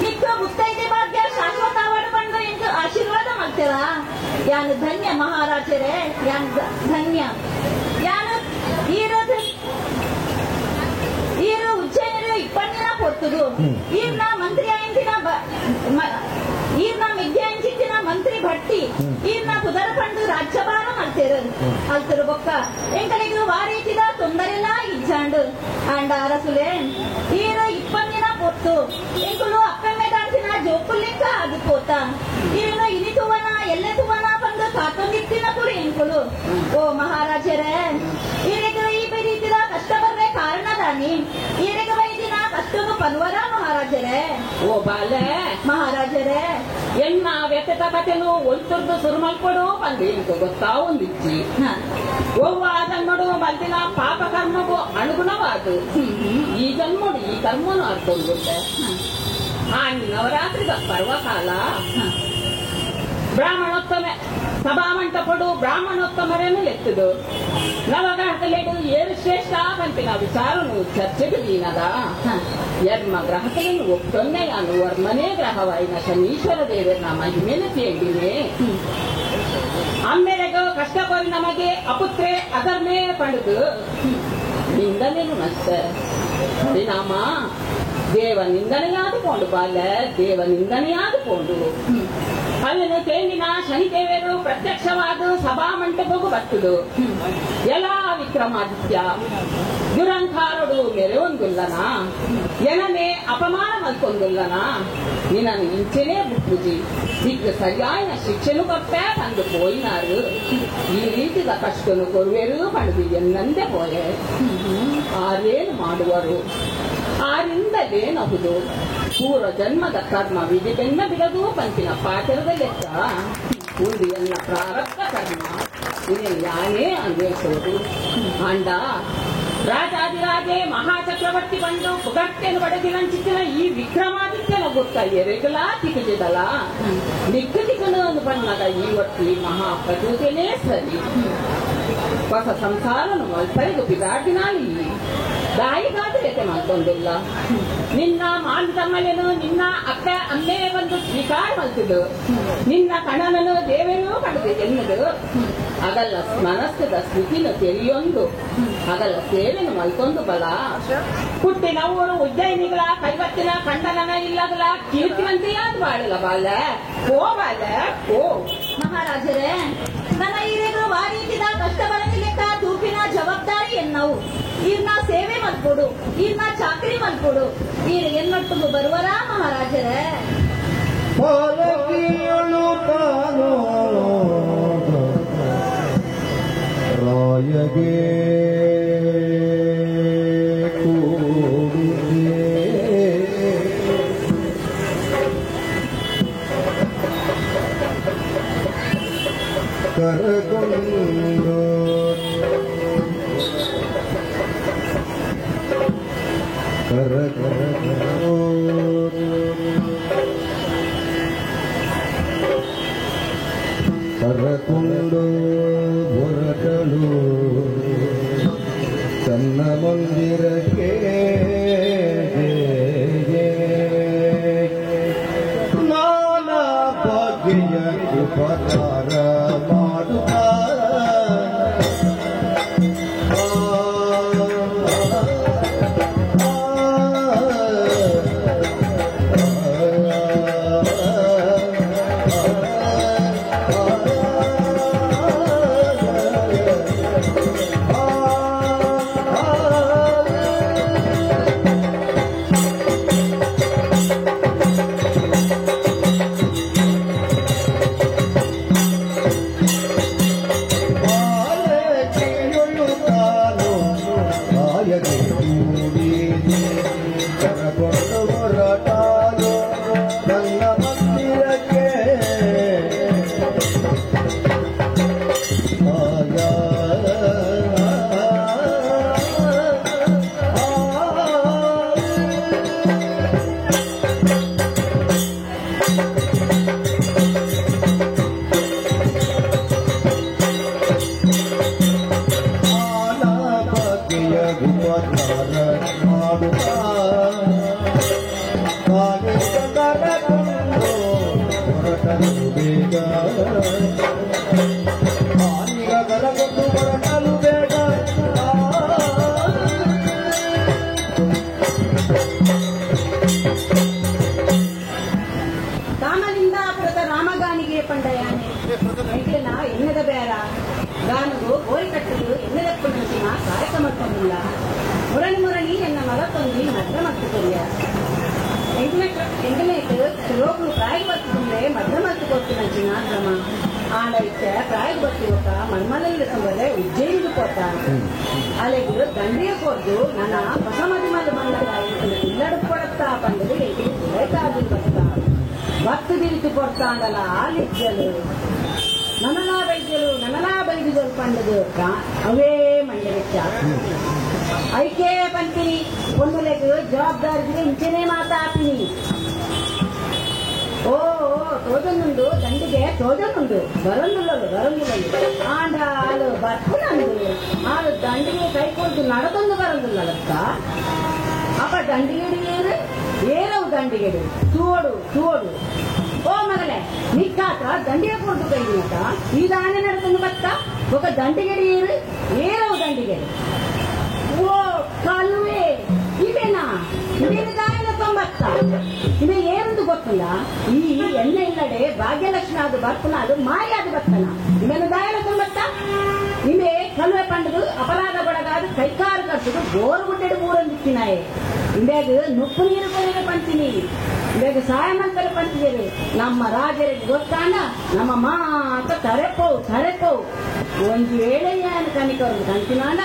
ನಿಕ್ಕ ಮುತ್ತೈದೆ ಭಾಗ್ಯ ಶಾಶ್ವತ ಅವಾರ್ಡ್ ಬಂದು ಎಂಕು ಆಶೀರ್ವಾದ ಮಾಡ್ತೀರಾ ಯಾನು ಧನ್ಯ ಮಹಾರಾಜರೇ ಯಾನು ಧನ್ಯ ಯಾನು ಈರೋದು ಈರು ಉಜ್ಜಯಿನಿರು ಇಪ್ಪಣ್ಣಿನ ಪೊರ್ತುಗು ಈರ್ನ ಮಂತ್ರಿ ಆಯಿಂತಿನ ಈರ್ನ ಮಿಗ್ಯಾಂಚಿತ್ತಿನ ಮಂತ್ರಿ ಭಟ್ಟಿ ಈರ್ನ ಕುದರ ಪಂಡು ರಾಜ್ಯಭಾರ ಮಾಡ್ತೇರು ಅಲ್ತರು ಬೊಕ್ಕ ಎಂಕಲಿಗೆ ವಾರೀತಿದ ತೊಂದರೆಲ್ಲ ಇಜ್ಜಾಂಡು ಅಂಡ ಅರಸುಲೆ ಈರು ಇಪ್ಪಣ್ಣಿನ ಪೊತ್ತು ಎಂಕುಲು ಅಪ್ಪೆಮ್ಮೆದಾಂತಿನ ಜೋಕುಲಿಂಕ ಅದು ಪೋತ ಈರ್ನ ಇನಿತುವನ ಎಲ್ಲೆತುವನ ಬಂದು ಕಾತೊಂದಿತ್ತಿನ ಕುಲು ಎಂಕುಲು ಓ ಮಹಾರಾಜರೇ ಈರಿಗೆ ಈ ರೀತಿದ ಕಷ್ಟ ಬರ್ರೆ ಕಾರಣದಾನಿ ಈರಿಗೆ ಬೈದಿನ ಕಷ್ಟನು ಪನ್ವರ ಮಹಾರಾಜರೇ ಓ ಬಾಲೆ ಮಹಾರಾಜರೇ ಎನ್ನ ವ್ಯಥೆತ ಕಥೆನು ಒಲ್ತುರ್ದು ಸುರುಮಲ್ಪಡು ಬಂದು ಇಂಕು ಗೊತ್ತಾ ಒಂದಿಚ್ಚಿ ಒವ್ವ ಜನ್ಮಡು ಮಲ್ದಿನ ಪಾಪ ಕರ್ಮಗೂ ಅನುಗುಣವಾದು ಈ ಜನ್ಮಡು ಈ ಕರ್ಮನು ಅರ್ಥೊಂದುಂಡೆ ಆ ನವರಾತ್ರಿದ ಪರ್ವಕಾಲ ಬ್ರಾಹ್ಮಣೋತ್ತಮ ಸಭಾಮಂಟಪಡು ಬ್ರಾಹ್ಮಣೋತ್ತಮರನ್ನು ಎತ್ತದು ನವಗ್ರಹಕಲೇಡು ಏರು ಶ್ರೇಷ್ಠ ಪಂಪಿನ ವಿಚಾರನು ಚರ್ಚೆಗೆ ದೀನದ ಯರ್ಮ ಗ್ರಹಕలను ಒಪ್ಪೊನ್ನೆಯಾನು ವರ್ಮನೇ ಗ್ರಹವಾಯಿನ ಶನೀಶ್ವರ ದೇವರನ ಮಹಿಮೇಲೆ ತೇಂಡಿನೆ ಅಮ್ಮೆರೆಗು ಕಷ್ಟ ಕೋರಿ ನಮಗೆ ಅಪುತ್ರೆ ಅಧರ್ಮೇ ಪಡೆದು ನಿಂದನೇನು ನಷ್ಟ ಪರಿಣಾಮ ದೇವ ನಿಂದನೆಯಾದುಕೊಂಡು ಬಾಲ ದೇವ ನಿಂದನೆಯಾದುಕೊಂಡು ಅವನು ತೇಂಡಿನ ಶನಿದೇವರು ಪ್ರತ್ಯಕ್ಷವಾದ ಸಭಾ ಮಂಟಪಕ್ಕೂ ಬರ್ತದು ಎಲ್ಲ ವಿಕ್ರಮಾದಿತ್ಯ ದುರಂಕಾರಡು ಮೆರೆವೊಂದುಲ್ಲನ ಎನನೆ ಅಪಮಾನ ಮಲ್ಕೊಂದುಲ್ಲನ ನಿನ್ನನ್ನು ಇಂಚೆನೇ ಬುಪ್ಪುಜಿ ಈಗ ಸರಿಯಾದ ಶಿಕ್ಷೆನು ಕೊಪ್ಪೆ ತಂದು ಪೋಯಿನಾರು ಈ ರೀತಿದ ಕಷ್ಟನು ಕೊರುವೆರು ಪಡೆದು ಎನ್ನಂದೆ ಪೋಯೆ ಆರೇನು ಮಾಡುವರು ಆರಿಂದಲೇನಹುದು ಪೂರ್ವ ಜನ್ಮದ ಕರ್ಮ ವಿಧಿ ಬೆನ್ನ ಬಿಡದು ಪಂಪಿನ ಪಾಠದ ಲೆಕ್ಕ ಒಂದು ಎಲ್ಲ ಪ್ರಾರಬ್ಧ ಕರ್ಮ ಇದನ್ನು ಯಾನೇ ಅನ್ವಯಿಸುವುದು ಅಂಡ ರಾಜಾದಿರಾಜೇ ಮಹಾಚಕ್ರವರ್ತಿ ಬಂದು ಪುಗಟ್ಟೆನು ಪಡೆದಿನಂಚಿತ್ತಿನ ಈ ವಿಕ್ರಮಾದಿತ್ಯನ ಗೊತ್ತ ಎರೆಗಲಾ ತಿಕ್ಕುತ್ತಿದ್ದಲ್ಲ ನಿಕ್ಕು ತಿಕ್ಕನು ಒಂದು ಬಣ್ಣದ ಈ ಒಟ್ಟಿ ಮಹಾಪ್ರಚೋದನೆ ಸರಿ ಹೊಸ ಸಂಸಾರನು ಮಲ್ಪರಿಗು ಬಿದಾಟಿನಾಲಿ ದಾಯಿಗಾದರೆ ಮಲ್ತೊಂದಿಲ್ಲ ನಿನ್ನ ಮಾನ್ ತಮ್ಮಲೇನು ನಿನ್ನ ಅಕ್ಕ ಅಮ್ಮೇ ಬಂದು ಸ್ವೀಕಾರ ಮಲ್ತಿದ್ದು ನಿನ್ನ ಕಣನನು ದೇವೇನೂ ಪಡೆದು ಎನ್ನುದು ಅಗಲ್ಲ ಮನಸ್ಸದ ಸ್ಥಿತಿನ ತೆರೆಯೊಂದು ಅಗಲ್ಲ ಸೇವೆನು ಮಲ್ಕೊಂದು ಬಲ ಹುಟ್ಟಿನ ಊರು ಉಜ್ಜಯಿನಿಗಳ ಕೈವತ್ತಿನ ಖಂಡನನ ಇಲ್ಲಗಲ ಕೀರ್ತಿವಂತೆಯಾದ ಬಾಳಲ್ಲ ಬಾಲ ಓ ಬಾಲ ಓ ಮಹಾರಾಜರೇ ನನ್ನ ಹಿರಿಯರು ವಾರೀತಿದ ಕಷ್ಟ ಬರಲಿಕ್ಕ ತೂಪಿನ ಜವಾಬ್ದಾರಿ ಎನ್ನವು ಈರ್ನ ಸೇವೆ ಮಲ್ಕೊಡು ಈರ್ನ ಚಾಕರಿ ಮಲ್ಕೊಡು ಈರ್ ಎನ್ನೊಟ್ಟಿಗೂ ಬರುವರಾ ಮಹಾರಾಜರೇ ಪಾಲಕಿಯಳು ತಾನು ರಾಯಗೆ ಕೂಡಿದೆ ಕರಗೊಂಡು ಕರಕೊಂಡು ಹೊರಟಳು ತನ್ನ ಮಂದಿರಕ್ಕೆ ನಾನಾ ಬಗೆಯ ಉಪಚಾರ ಮಾಡುತ್ತ ರಾಮಲಿಂಗಾಪುರದ ರಾಮಗಾನಿಗೆ ಪಂಡಯಾನೆ ಎಂಕ್ಲೆನ ಎನ್ನದ ಬೇರ ಗಾನಗು ಗೋರಿ ಕಟ್ಟಲು ಎನ್ನದಪ್ಪನಂಚಿನ ಕಾರ್ಯಕ್ರಮ ತಂದಿಲ್ಲ ಮುರಣಿ ಮುರಣಿ ಎನ್ನ ಮಗ ತೊಂದಿ ಮದ್ರ ಮತ್ತು ಕೊರಿಯ ಎಂಕಲೇಟ್ ರೋಗು ಪ್ರಾಯ ಬರ್ತುಂದ್ರೆ ಮದ್ರ ಮತ್ತು ಕೊತ್ತಿನಂಚಿನ ಕ್ರಮ ಆಡ ಇಚ್ಚ ಪ್ರಾಯ ಬತ್ತಿವಕ ಮನ್ಮಲಲ್ಲಿ ಸಂಬರೆ ಉಜ್ಜಯಿನಿಗೆ ಪೋತ ಅಲೆಗು ದಂಡಿಯ ಕೊದ್ದು ನನ್ನ ಹೊಸ ಮದಿಮಲ್ಲ ಬಂದಾಗ ಇಲ್ಲಡು ಕೊಡತ್ತಾ ಬಂದದು ಎಂಕಿಗೆ ಬೇಕಾಗಿ ಬರ್ತಾ ಭಕ್ತ ದಿರಿತು ಕೊಡ್ತಾಂಡಲ ಆಲಿಜ್ಜಲು ನನಲಾ ಬೈದ್ಯಲು ನನಲಾ ಬೈದಿಜಲು ಪಂಡದು ಅವೇ ಮಂಡವೆಚ್ಚ ಐಕೆ ಪಂಪಿನಿ ಪೊನ್ನುಲೆಗ್ ಜವಾಬ್ದಾರಿ ಇಂಚೆನೆ ಮಾತಾಪಿನಿ ಓ ತೋಜೊಂದುಂಡು ದಂಡಿಗೆ ತೋಜೊಂದುಂಡು ಬರಂದುಲ್ಲಲು ಬರಂದುಲ್ಲಲು ಆಂಡ ಆಲು ಬರ್ಪುನಂದು ಆಳು ದಂಡಿಗೆ ಕೈ ಕೊಡ್ದು ನಡದೊಂದು ಬರಂದುಲ್ಲಲಕ್ಕ ಅಪ್ಪ ದಂಡಿಗೆಡು ಏರು ಏರವು ದಂಡಿಗೆಡು ತೂವಡು ತೂವಡು ಓ ಮಗಲೇ ನಿಕ್ಕಾತ ದಂಡಿಗೆ ಕೊಡ್ದು ಕೈಗಿನತ ಈ ದಾನೆ ನಡದೊಂದು ಬತ್ತ ఒక ದಂಡಿಗೆಡು ಏರು ಏರವು ದಂಡಿಗೆಡು ಓ ಕಲ್ವೆ ಇವೇನಾ ಇವೇನು ದಾಯನ ತೊಂಬತ್ತ ಇವೆ ಏನೆಂದು ಗೊತ್ತಿಲ್ಲ ಈ ಎಣ್ಣೆ ಇಲ್ಲಡೆ ಭಾಗ್ಯಲಕ್ಷ್ಮಿ ಅದು ಬರ್ಪುನ ಅದು ಮಾಯ ಅದು ಬರ್ತನ ಇವೇನು ದಾಯನ ತೊಂಬತ್ತ ಇವೆ ಕಲ್ವೆ ಪಂಡದು ಅಪರಾಧ ಬಡಗಾದ ಕೈಕಾರು ಕಟ್ಟುದು ಗೋರು ಗುಡ್ಡೆಡು ಮೂರೊಂದಿಕ್ಕಿನಾಯೆ ಇಂಬೇಗ ನುಪ್ಪು ನೀರು ಕೊನೆಗೆ ಪಂಚಿನಿ ಇಂಬೇಗ ಸಹಾಯ ಮಂತ್ರ ಪಂಚಿದರು ನಮ್ಮ ರಾಜರಿಗೆ ಗೊತ್ತಾನ ನಮ್ಮ ಮಾತ ತರೆಪೋವು ತರೆಪೋವು ಒಂದು ವೇಳೆ ಯಾನು ಕನಿಕರು ಕಂಚಿನಾನ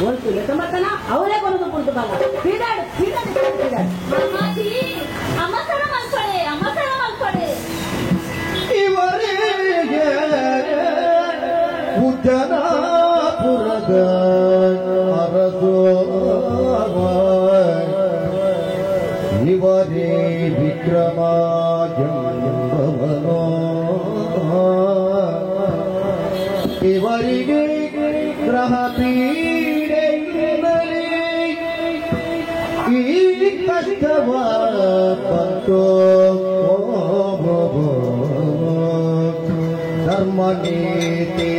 ಒಂದು ಲೆಕ್ಕಮತನ ಅವರೇ ಕೊನದು ಕುಂತು ಬಲ್ಲ ಪೀಡಾಡು ಪೀಡಾಡು ಪೀಡಾಡು ಮಾಮಾಜಿ ಅಮಸರ ಮಲ್ಪಡೆ ಅಮಸರ ಮಲ್ಪಡೆ ಇವರಿಗೆ ಉದ್ಯನಾಪುರದ ಅರಸು ಇವರೇ ವಿಕ್ರಮ ಎಂಬವನೋ ಇವರಿಗೆ ಗ್ರಹ ಪೀಡೆಯಿಂದಲೇ ಈ ಕಷ್ಟವ ಬಂತು ಧರ್ಮ ನೀತಿ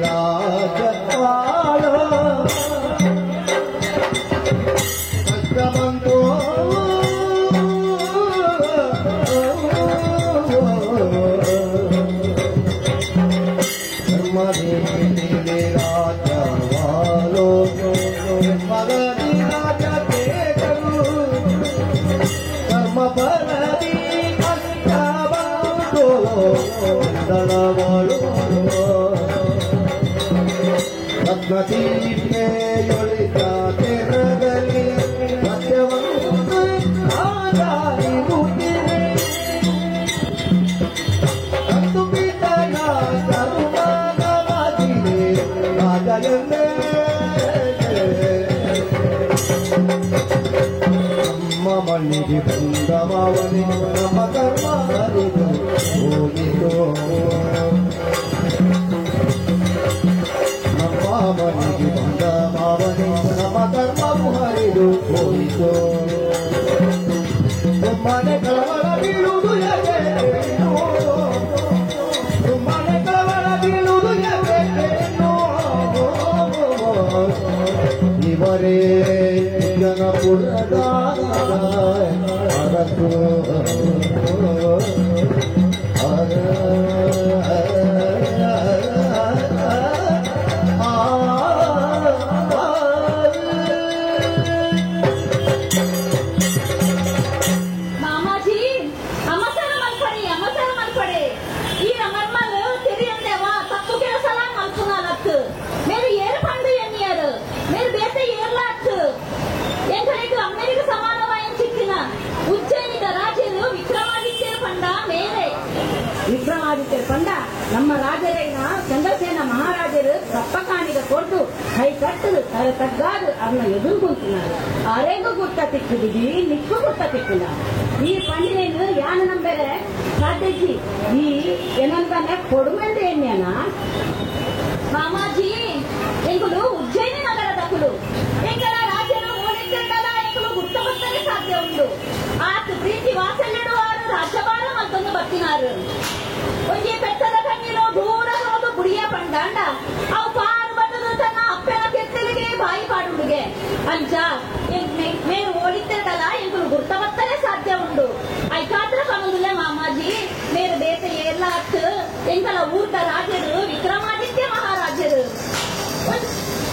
ರಾಜಪಾಲ ಕಷ್ಟ ಬಂತು ರತ್ನದೀಪೆಯೊಳಿತ ಸತ್ಯವನ್ನು ಆಧಾರಿರುತ್ತಿದೆ ಅಂದು ಪಿತನ ಕರುಣಾಗವಾಗಿದೆ ರಾಜನೆಂದೇ ನಮ್ಮ ಮಣ್ಣಿಗೆ ಬಂದ ಮಾವನೆ ನಮ್ಮ ಕರ್ಮ ಹರಿದು ಹೋಗಿತು ನಮ್ಮ ಮನೆಗೆ ಬಂದ ಮಾವನೆ ನಮ್ಮ ಕರ್ಮವು ಹರಿದು ಹೋಯಿತು ಸುಮ್ಮನೆ ಕಳವಳ ಬೀಳುವುದು ಯಾಕೇನು ಸುಮ್ಮನೆ ಕಳವಳ ಬೀಳುವುದು ಯಾಕೇನು ಇವರೇ ಜನಪುರದ ಅರಸು ಮಾಮಾಜಿ ಅಮಸರ ಮಲ್ಪಡಿ ಅಮಸರ ಮಲ್ಪಡೆ ಈ ಅಮರ್ಮಲ್ తెలియందేవా తప్పు ಕೆಲಸಲ ಮಲ್ಪುನಾಲತ್ತು మీరు ఏరు పండు ఎన్నియారు మీరు ಬೇತ ಏರ್ಲಾತ್ತು ಎಂಕಳಿಗೆ ಅಮ್ಮೆರಿಗೆ ಸಮಾನವಾಯಿನ ಚಿಕ್ಕಿನ ಉಜ್ಜಯಿನಿದ ರಾಜರು ವಿಕ್ರಮಾದಿತ್ಯರ ಪಂಡ ಮೇರೆ ವಿಕ್ರಮಾದಿತ್ಯರ ಪಂಡ ನಮ್ಮ ರಾಜರೇನ ಚಂದ್ರಸೇನ ಮಹಾರಾಜರು ಕಪ್ಪ ಕಾಣಿಗ ಕೊಟ್ಟು ಕೈ ಕಟ್ಟದು ತಲೆ ತಗ್ಗಾದು ಅವ್ರನ್ನ ಎದುರುಗೊಂತಿన్నారు ಅರೆಗೂ ಗುರ್ತ ತಿಕ್ಕದಿಗಿ ನಿಕ್ಕು ಗುರ್ತ ತಿಕ್ಕಿಲ್ಲ ಈ ಪಂಡಿನೇನು ಯಾನು ನಂಬೇರೆ ಸಾಧ್ಯಜಿ ಈ ಏನಂತಾನೆ ಕೊಡುಮೆಂದು ಎನ್ಯಾನ ಮಾಮಾಜಿ ಎಂಕುಲು ಉಜ್ಜಯಿನಿ ನಗರದಕುಲು ಎಂಕಲ ರಾಜರು ಓಡಿದ್ದಲ್ಲ ಎಂಕುಲು ಗುರ್ತ ಬರ್ತನೆ ಸಾಧ್ಯ ಉಂಡು ಆತ ಪ್ರೀತಿ ವಾಸಲ್ಯಡು ಆರು ರಾಜ್ಯಭಾರ ಮತ್ತೊಂದು ಬತ್ತಿನಾರು ಒಂಜಿ ಪೆಟ್ಟದ ಕಣ್ಣಿಲು ದೂರ ಹೋದು ಬುಡಿಯ ಪಂಡಾಂಡ ಅವು ಪಾರು ಬತ್ತದು ತನ್ನ ಅಪ್ಪನ ಕೆತ್ತಲಿಗೆ ಬಾಯಿ ಪಾಡುಂಡುಗೆ ಅಂಚ ಮೇರು ಓಡಿದ್ದಲ್ಲ ಎಂಕುಲು ಗುರ್ತ ಬರ್ತನೆ ಸಾಧ್ಯ ಉಂಡು ಐಕಾತ್ರ ಪನುದುಲೆ ಮಾಮಾಜಿ ಮೇರು ಬೇತ ಏರ್ಲ ಅತ್ತು ಎಂಕಲ ಊರ್ದ ರಾಜರು ವಿಕ್ರಮಾದಿತ್ಯ ಮಹಾರಾಜರು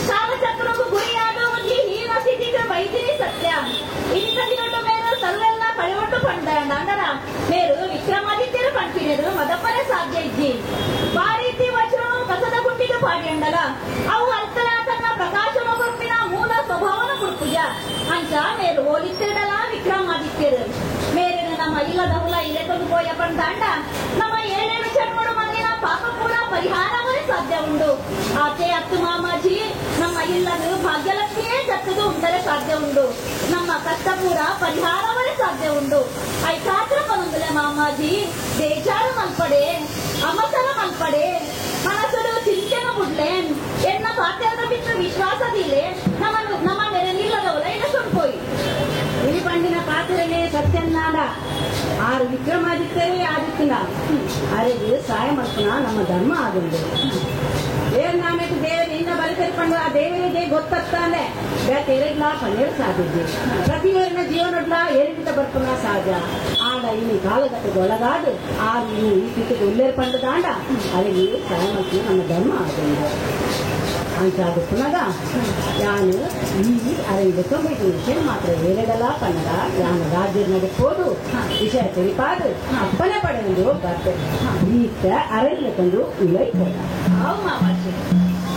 ಕಾಲಚಕ್ರವು ಗುರಿಯಾದ ಒಂಜಿ ಹೀನ ಸ್ಥಿತಿಗೆ ಬೈದಿರಿ ಸತ್ಯ ಇನಿತದಿನೊಟ್ಟು ಮೇರು ಸರ್ವೆಲ್ಲ ಕಳೆವಟ್ಟು ಪಂಡ ಅಂಡರ ಮೇರು ವಿಕ್ರಮಾದಿತ್ಯರು ಪಂಪಿನರು ಮದಪ್ಪರೆ ಸಾಧ್ಯ ಇಜ್ಜಿ ಬಾರೀತಿ ವಜ್ರನು ಕಸದ ಗುಂಡಿಗೆ ಪಾಡ್ಯಂಡಲ ಅವು ಅಲ್ತಲ ತನ್ನ ಪ್ರಕಾಶನ ಕೊರ್ಪಿನ ಮೂಲ ಸ್ವಭಾವನ ಕೊಡ್ಪುಜ ಅಂಚ ಮೇರು ಓಲಿತ್ತಿರಡಲ ವಿಕ್ರಮಾದಿತ್ಯರು ಮೇರಿನ ನಮ್ಮ ಇಲ್ಲದ ಹುಲ ಇಲೆಕೊಂಡು ಪೋಯ ಪಂಡಾಂಡ ನಮ್ಮ ಏಳೇಳು ಚರ್ಮಡು ಮಂದಿನ ಪಾಪ ಕೂಡ ಪರಿಹಾರವೇ ಸಾಧ್ಯ ಉಂಡು ಆಚೆ ಅತ್ತು ಮಾಮಾಜಿ ನಮ್ಮ ಇಲ್ಲದು ಭಾಗ್ಯಲಕ್ಷ್ಮಿಯೇ ಜತ್ತದು ಉಂಡರೆ ಸಾಧ್ಯ ಉಂಡು ನಮ್ಮ ಕಷ್ಟ ಪೂರ ಪರಿಹಾರವೇ ಸಾಧ್ಯ ಉಂಡು. ಐಕಾತ್ರ ಪನೊಂದುಲೆ ಮಾಮಾಜಿ, ಬೇಜಾರು ಮಲ್ಪಡೆ, ಅಮಸರ ಮಲ್ಪಡೆ, ಮನಸ್ಸುಡು ಚಿಂತೆನ ಬುಡ್ಲೆ, ಎನ್ನ ಪಾತ್ರದ ಬಿಟ್ಟು ವಿಶ್ವಾಸದಿಲೆ ನಮ್ಮನ್ನು ನಮ್ಮ ನೆರೆ ನಿಲ್ಲದವರ ಎಡಸೊಂಪೋಯಿ. ಈ ಪಂಡಿನ ಪಾತ್ರನೇ ಸತ್ಯನ್ನಾಡ ಆರು ವಿಕ್ರಮಾದಿತ್ಯರೇ ಆದಿತ್ಯನ ಅರೆಗೆ ಸಹಾಯ ಮಲ್ಪನ ನಮ್ಮ ಧರ್ಮ ಆಗುಂಡು. ಏನ್ ನಾಮೇಕು ದೇವರಿಂದ ಬಲಿತರ್ಪಂಡು ಆ ದೇವರಿಗೆ ಗೊತ್ತಾಗ್ತಾನೆ ಬೇರೆಗ್ಲಾ ಪನ್ನೀರು ಸಾಧಿದ್ದೆ. ಪ್ರತಿಯೊರಿನ ಜೀವನಡ್ಲ ಏರಿಳಿತ ಬರ್ಪುನ ಸಹಜ. ಆಂಡ ಇನ್ನು ಕಾಲಘಟ್ಟದ ಒಳಗಾಡು ಆರು ಇನ್ನು ಈ ಪಿಟ್ಟದ ಉಲ್ಲೇರ್ ಪಂಡು ದಾಂಡ ಅರೆಗೆ ಸಹಾಯ ಮಲ್ಪನ ನಮ್ಮ ಧರ್ಮ ಆಗುಂಡು. ಅಂಚಾದ ಪುನಗ ಯಾನು ಈ ಅರೆ ತೊಂಬೈದು ವಿಷಯ ಮಾತ್ರ ಬೇರೆಡಲ ಪನ್ನಡ ಯಾನು ರಾಜ್ಯದ ನಡೆಪೋದು ವಿಷಯ ತಿಳಿಪಾದು ಅಪ್ಪನೆ ಪಡೆದು ಬರ್ತೆ ಈತ ಅರೆಲ್ಲ ತಂದು ಉಲೈಪೋದ.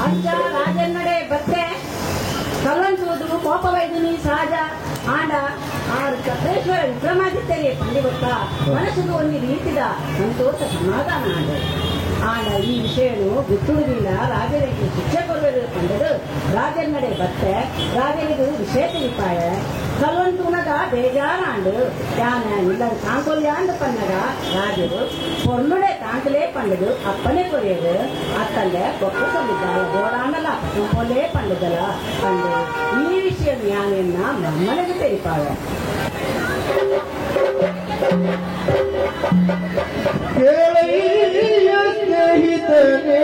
ಅಂಚ ರಾಜನ್ನಡೆ ಬತ್ತೆ ಕಲ್ಲಂತೋದು ಕೋಪವೈದುನಿ ಸಹಜ. ಆಂಡ ಆರು ಚಕ್ರೇಶ್ವರ ವಿಕ್ರಮಾದಿತ್ಯರೇ ಪಂಡಿ ಗೊತ್ತಾ ಮನಸ್ಸಿಗೆ ಒಂದು ರೀತಿದ ಸಂತೋಷ ಸಮಾಧಾನ ಆಂಡ. ಆಂಡ ಈ ವಿಷಯನು ಗೊತ್ತುವುದಿಲ್ಲ ರಾಜರಿಗೆ ಶಿಕ್ಷೆ ಕೊಡಬೇಕು ಪಂಡದು ರಾಜನ್ನಡೆ ಬತ್ತೆ ರಾಜನಿಗೆ ವಿಷಯ ತಿಳಿಪಾಯ ಕಲ್ವಂತುನಗ ಬೇಜಾರಾಂಡು ಯಾನ ನಿಲ್ಲದ ತಾಂಕೊಲ್ಯ ಅಂದ ಪನ್ನಗ ರಾಜರು பொண்ணுடைய தாங்களே பண்ணுது அப்பனே கொரியது அத்தல்ல கொக்க சொல்லிದ್ದಾಳೆ ಗೋಡಾನಲ್ಲ போலே பண்ணுதல பண்டு ಈ ವಿಷಯ ஞானன்னா நம்மளுக்கு தெரிப்பாங்க. ಕೇಳಯ್ಯ ಸ್ನೇಹಿತನೇ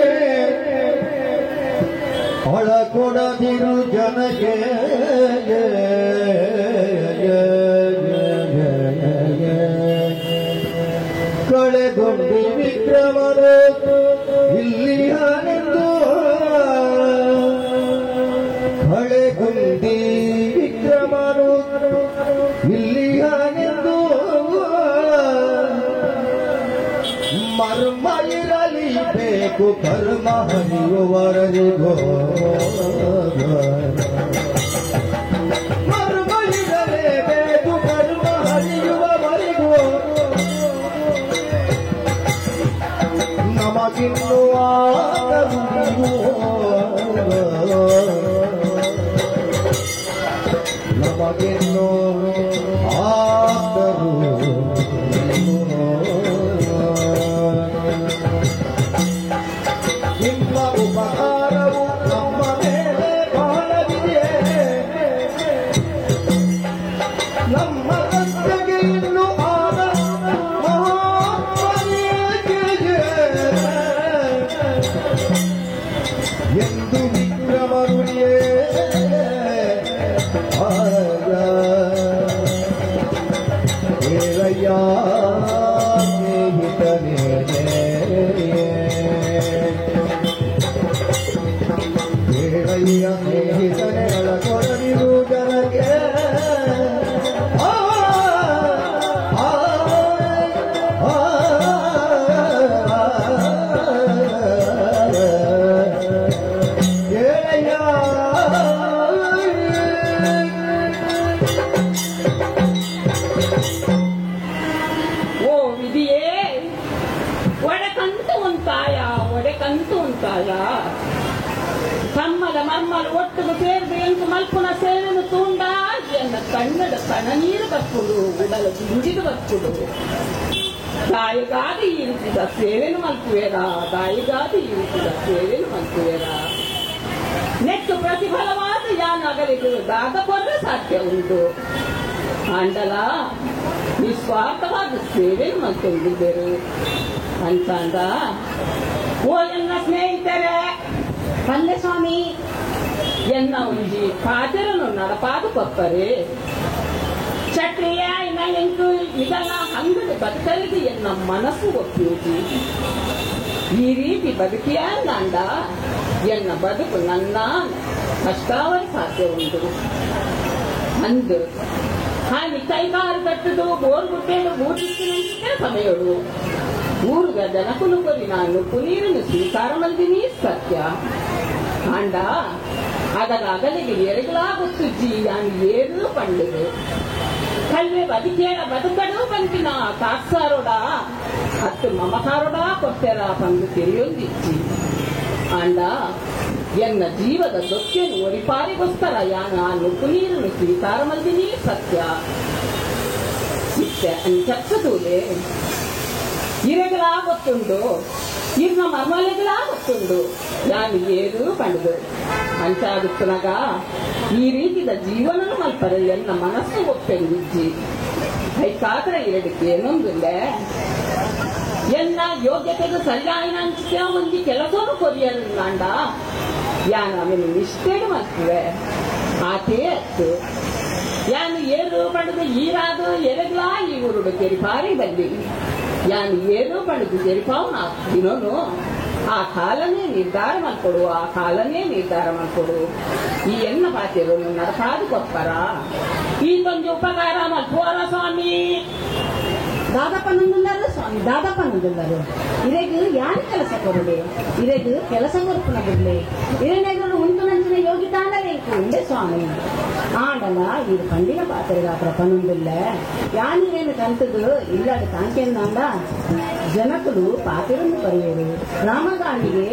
ಒಳಕೊಡದಿರು ಜನಕ್ಕೆ ಕಳೆಗೊಂಡು ವಿಕ್ರಮರು ಇಲ್ಲಿಯಾನೆಂದು ಕಳೆಗುಂದಿ ವಿಕ್ರಮರು ಇಲ್ಲಿಯಾನೆಂದು ಮರ್ಮ ಇರಲಿ ಬೇಕು ಕರ್ಮ ಹರಿಯುವವರಿಗೋ ಮರ್ಮ ಇರಲೇಬೇಕು ಕರ್ಮ ಹರಿಯುವವರಿಗೋ ನಮಗಿನ್ನು ನಮಗಿನ್ನು ಆತರು ನಿಮ್ಮ ಉಪಕಾರವು ನಮ್ಮ ಮೇಲೆ ಬಹಳವಿದೆ ನಮ್ಮ ರಸ್ತೆಗೆ ಇನ್ನು ಆದ ಎಂದು ವಿಕ್ರಮರುಳಿಯೇ ಹೇಳಯ್ಯ ಸ್ನೇಹಿತನೇ ಹೇಳಯ್ಯ ಸ್ನೇಹಿತನೇ ಕೊಡದಿರು ಜನಕ್ಕೆ ತಮ್ಮದ ಮಮ್ಮಲು ಒಟ್ಟಿಗೆ ಸೇರಿದ ಎಂಕು ಮಲ್ಪುನ ಸೇವೆನು ತೂಂಡ ಎನ್ನ ಕಣ್ಣದ ಕಣ ನೀರು ಬರ್ತುಡು ಉಡಲ ದಿಂಜಿದು ಬರ್ತುಡು ತಾಯಿಗಾದ ಈ ರೀತಿದ ಸೇವೆನು ಮಲ್ಪುವೇರ ತಾಯಿಗಾದ ಈ ರೀತಿದ ಸೇವೆನು ಮಲ್ಪುವೇರ ನೆಟ್ಟು ಪ್ರತಿಫಲವಾದ ಯಾನಾಗಲಿಗೆ ದಾದ ಕೊರರೆ ಸಾಧ್ಯ ಉಂಟು ಆಂಡಲ ನಿಸ್ವಾರ್ಥವಾದ ಸೇವೆನು ಮಲ್ಕೊಂಡಿದ್ದರು ಅಂತಂದ ಓ ಎನ್ನ ಸ್ನೇಹಿತರೇ ಪಲ್ಲೆ ಸ್ವಾಮಿ ಎನ್ನ ಒಂಜಿ ಪಾತೆರನು ನಡಪಾದು ಕೊಪ್ಪರೆ ಚಕ್ರಿಯ ಎಂಟು ಇದನ್ನ ಹಂಗದ ಬದುಕಲಿಗೆ ಎನ್ನ ಮನಸ್ಸು ಒಪ್ಪುವುದು ಈ ರೀತಿ ಬದುಕಿಯ ನಾಂಡ ಎನ್ನ ಬದುಕು ನನ್ನ ಕಷ್ಟಾವರ ಸಾಧ್ಯ ಉಂಟು ಅಂದು ಹಾಗೆ ಕೈಕಾಲು ಕಟ್ಟುದು ಬೋರ್ ಗುಟ್ಟೆಡು ಬೂಟಿಸಿನ ಸಮಯಡು ಊರುಗ ಜನಕುಲು ಕೊರಿ ನಾನು ಪುನೀರನ್ನು ಸ್ವೀಕಾರ ಮಲ್ದಿನಿ ಸತ್ಯ ಆಂಡ ಅದರ ಅಗಲಿಗೆ ಎರಗಲಾ ಗೊತ್ತುಜ್ಜಿ ನಾನು ಏರು ಪಂಡುದು ಕಲ್ವೆ ಬದುಕೇಳ ಬದುಕಡು ಬಂತಿನ ತಾಕ್ಸಾರೋಡ ಅತ್ತು ಮಮಕಾರೋಡ ಕೊಟ್ಟೆರ ಪಂಡು ತೆರೆಯೊಂದಿಚ್ಚಿ ಆಂಡ ಎನ್ನ ಜೀವದ ಸೊಕ್ಕೆನು ಒರಿಪಾರಿಗೋಸ್ಕರ ಯಾನ ಆ ನುಗ್ಗು ನೀರನ್ನು ಸ್ವೀಕಾರ ಮಲ್ದಿನಿ ಸತ್ಯ ಇತ್ತೆ ಅಂಚತ್ತದೂಲೆ ಇರೆಗಳಾ ಗೊತ್ತುಂಡು ಇರ್ನ ಮರ್ಮಲೆಗಳಾ ಗೊತ್ತುಂಡು ಯಾನು ಏರು ಪಂಡುದು ಅಂಚಾಗುತ್ತನಾಗ ಈ ರೀತಿದ ಜೀವನನು ಮಲ್ಪರೆ ಎನ್ನ ಮನಸ್ಸು ಒಪ್ಪೆಂದಿಜ್ಜಿ ಐಕಾತ್ರ ಇರಡಿಕೆ ಏನೊಂದಿಲ್ಲ ಎನ್ನ ಯೋಗ್ಯತೆಗೆ ಸರಿಯಾಯಿನ ಅಂಚಿಕೆ ಒಂಜಿ ಕೆಲಸನು ಕೊರಿಯಲ್ಲಾಂಡ ಯಾನು ಅವನು ನಿಷ್ಠೆಗೆ ಮಲ್ಪುವೆ ಆತೇ ಅತ್ತು ಯಾನು ಏರು ಪಡೆದು ಈರಾದು ಎರೆಗ್ಲಾ ಈ ಊರುಡು ಕೆರಿಪಾರಿ ಬಲ್ಲಿ ಯಾನು ಏರು ಪಡೆದು ಕೆರಿಪಾವು ನಾ ದಿನೋನು ಆ ಕಾಲನೇ ನಿರ್ಧಾರ ಮಾಡ್ಕೊಡು ಆ ಕಾಲನೇ ನಿರ್ಧಾರ ಮಾಡ್ಕೊಡು ಈ ಎನ್ನ ಪಾತಿರು ನರಕಾದು ಕೊಪ್ಪರ ಈ ಕೊಂಚ ಉಪಕಾರ ಮಲ್ಪುವರ ಸ್ವಾಮಿ ದಾದಪ್ಪನಂದುಲ್ಲಾರು ಸ್ವಾಮಿ ದಾದಪ್ಪನಂದುಲ್ಲಾರು ಇರೆಗ್ ಯಾನ್ ಕೆಲಸ ಕೊರಡೆ ಇರೆಗ್ ಕೆಲಸ ಕೊರ್ಪುನ ಬಿಡ್ಲೆ ಇರೆನೆಗರು ಉಂಟು ನಂಚಿನ ಯೋಗಿ ತಾಂಡಲೇಕು ಉಂಡೆ ಸ್ವಾಮಿ ಆಂಡಲ ಇದು ಪಂಡಿನ ಪಾತ್ರೆಗಾತ್ರ ಪನೊಂದುಲ್ಲ ಯಾನಿರೇನು ಕಂತದು ಇಲ್ಲದ ತಾಂಕೆಂದಾಂಡ ಜನಕುಲು ಪಾತಿರನ್ನು ಬರೆಯರು ರಾಮಗಾಂಧಿಗೆ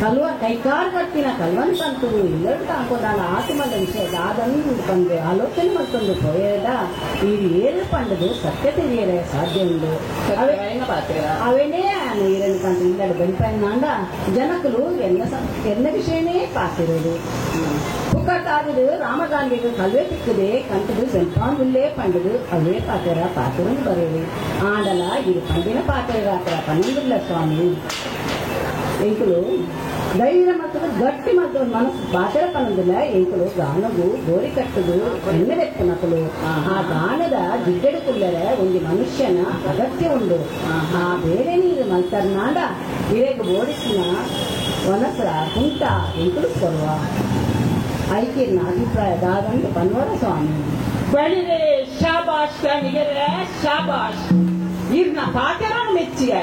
ಕಲ್ವ ಕೈಕಾರ್ ಕಟ್ಟಿನ ಕಲ್ವನ್ ಪಂತುದು ಇಲ್ಲಡು ತಾಂಕೋದಾನ ಆತ್ಮದ ವಿಷಯ ದಾದನ್ನು ಪಂದು ಆಲೋಚನೆ ಮಾಡ್ಕೊಂಡು ಪೋಯದ ಇದು ಏಳು ಪಂಡದು ಸತ್ಯ ತಿಳಿಯರೆ ಸಾಧ್ಯ ಉಂಡು ಅವೇನೇ ಇರಲು ಕಂಡು ಇಲ್ಲಡು ಬೆನ್ಪೈನಾಂಡ ಜನಕುಲು ಎನ್ನ ವಿಷಯನೇ ಪಾತಿರೋದು ಪುಕ್ಕಟ್ಟಾದದು ರಾಮಗಾಂಧಿಗೆ ಕಲ್ವೆ ತಿಕ್ಕದೆ ಕಂಟದು ಬೆನ್ಪಾಂದುಲ್ಲೇ ಪಂಡದು ಅವೇ ಪಾತೆರ ಪಾತಿರನ್ನು ಬರೆಯಲಿ ಆಂಡಲ ಇದು ಪಂಡಿನ ಪಾತೆರಾತ್ರ ಪನ್ನೊಂದುಲ್ಲ ಸ್ವಾಮಿ ಎಂಕುಲು ಧೈರ್ಯ ಮತ್ತು ಗಟ್ಟಿ ಮತ್ತು ಮನಸ್ಸು ಪಾತೆರ ಪನ್ನೊಂದಿಲ್ಲ ಎಂಕುಲು ಗಾನಗು ಗೋರಿ ಕಟ್ಟುದು ಎಣ್ಣೆ ಬೆಕ್ಕನಕಲು ಆ ಗಾನದ ಜಿಡ್ಡೆಡು ಕುಲ್ಲರೆ ಒಂದು ಮನುಷ್ಯನ ಅಗತ್ಯ ಉಂಡು ಆ ಬೇರೆ ನೀರು ಮಲ್ತರ್ನಾಂಡ ಇರೆಗ್ ಬೋಡಿಸಿನ ವನಸರ ಕುಂಟ ಎಂಕುಲು ಕೊಡುವ ಐಕಿರ್ನ ಅಭಿಪ್ರಾಯ ದಾದಂದು ಪನ್ವರ ಸ್ವಾಮಿ ಬಳಿರೆ ಶಾಬಾಷ್ ಸ್ವಾಮಿಗೆರೆ ಶಾಬಾಷ್ ಇರ್ನ ಪಾತೆರನು ಮೆಚ್ಚಿಗೆ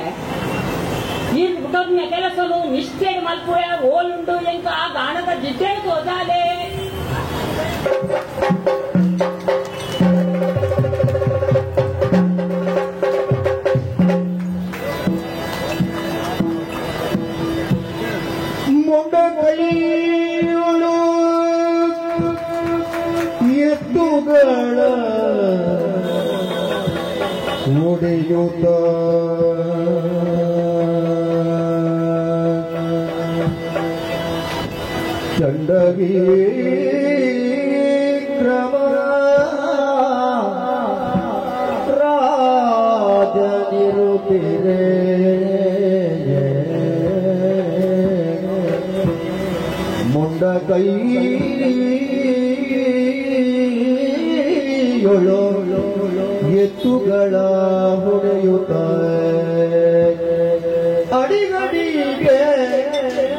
ಈ ಕುಟುಂಬ ಕೆಲಸನು ನಿಷ್ಠೆಗೆ ಮಲ್ಪುವೆ ಓಲುಂಡು ಎಂಕ ಆ ಗಾಣದ ಜಿಡ್ಡೆ ತೋಜಾಲೆ ಮುಂಡಕೈಯುಳು ಎತ್ತುಗಳ ಒಡೆಯುತ್ತ ಚಂಡವೀಕ್ರಮ ರಾಜನಿರುತ್ತಿರೆ ಮುಂಡ ಕೈಯೊಳು ಎತ್ತುಗಳ ಹೊಡೆಯುತ್ತ ಅಡಿಗಡಿಗೆ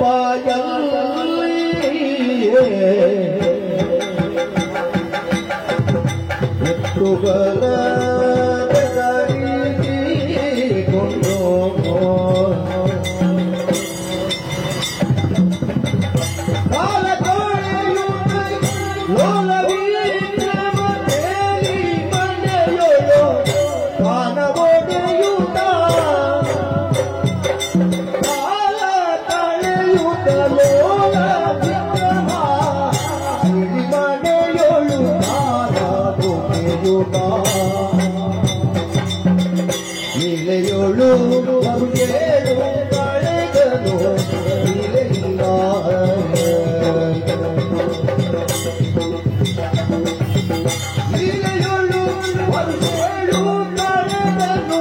ಪಾಯಲ್ಲಿಯೇ ಎತ್ತುಗಳ ಕೊಂಡು ನೀಲೆಯೋಳು ಏಳು ಕಳೆದನು ನೀಲೆಯಿಂದ ನೀಲೆಯೋಳು ಏಳು ಕಳೆದನು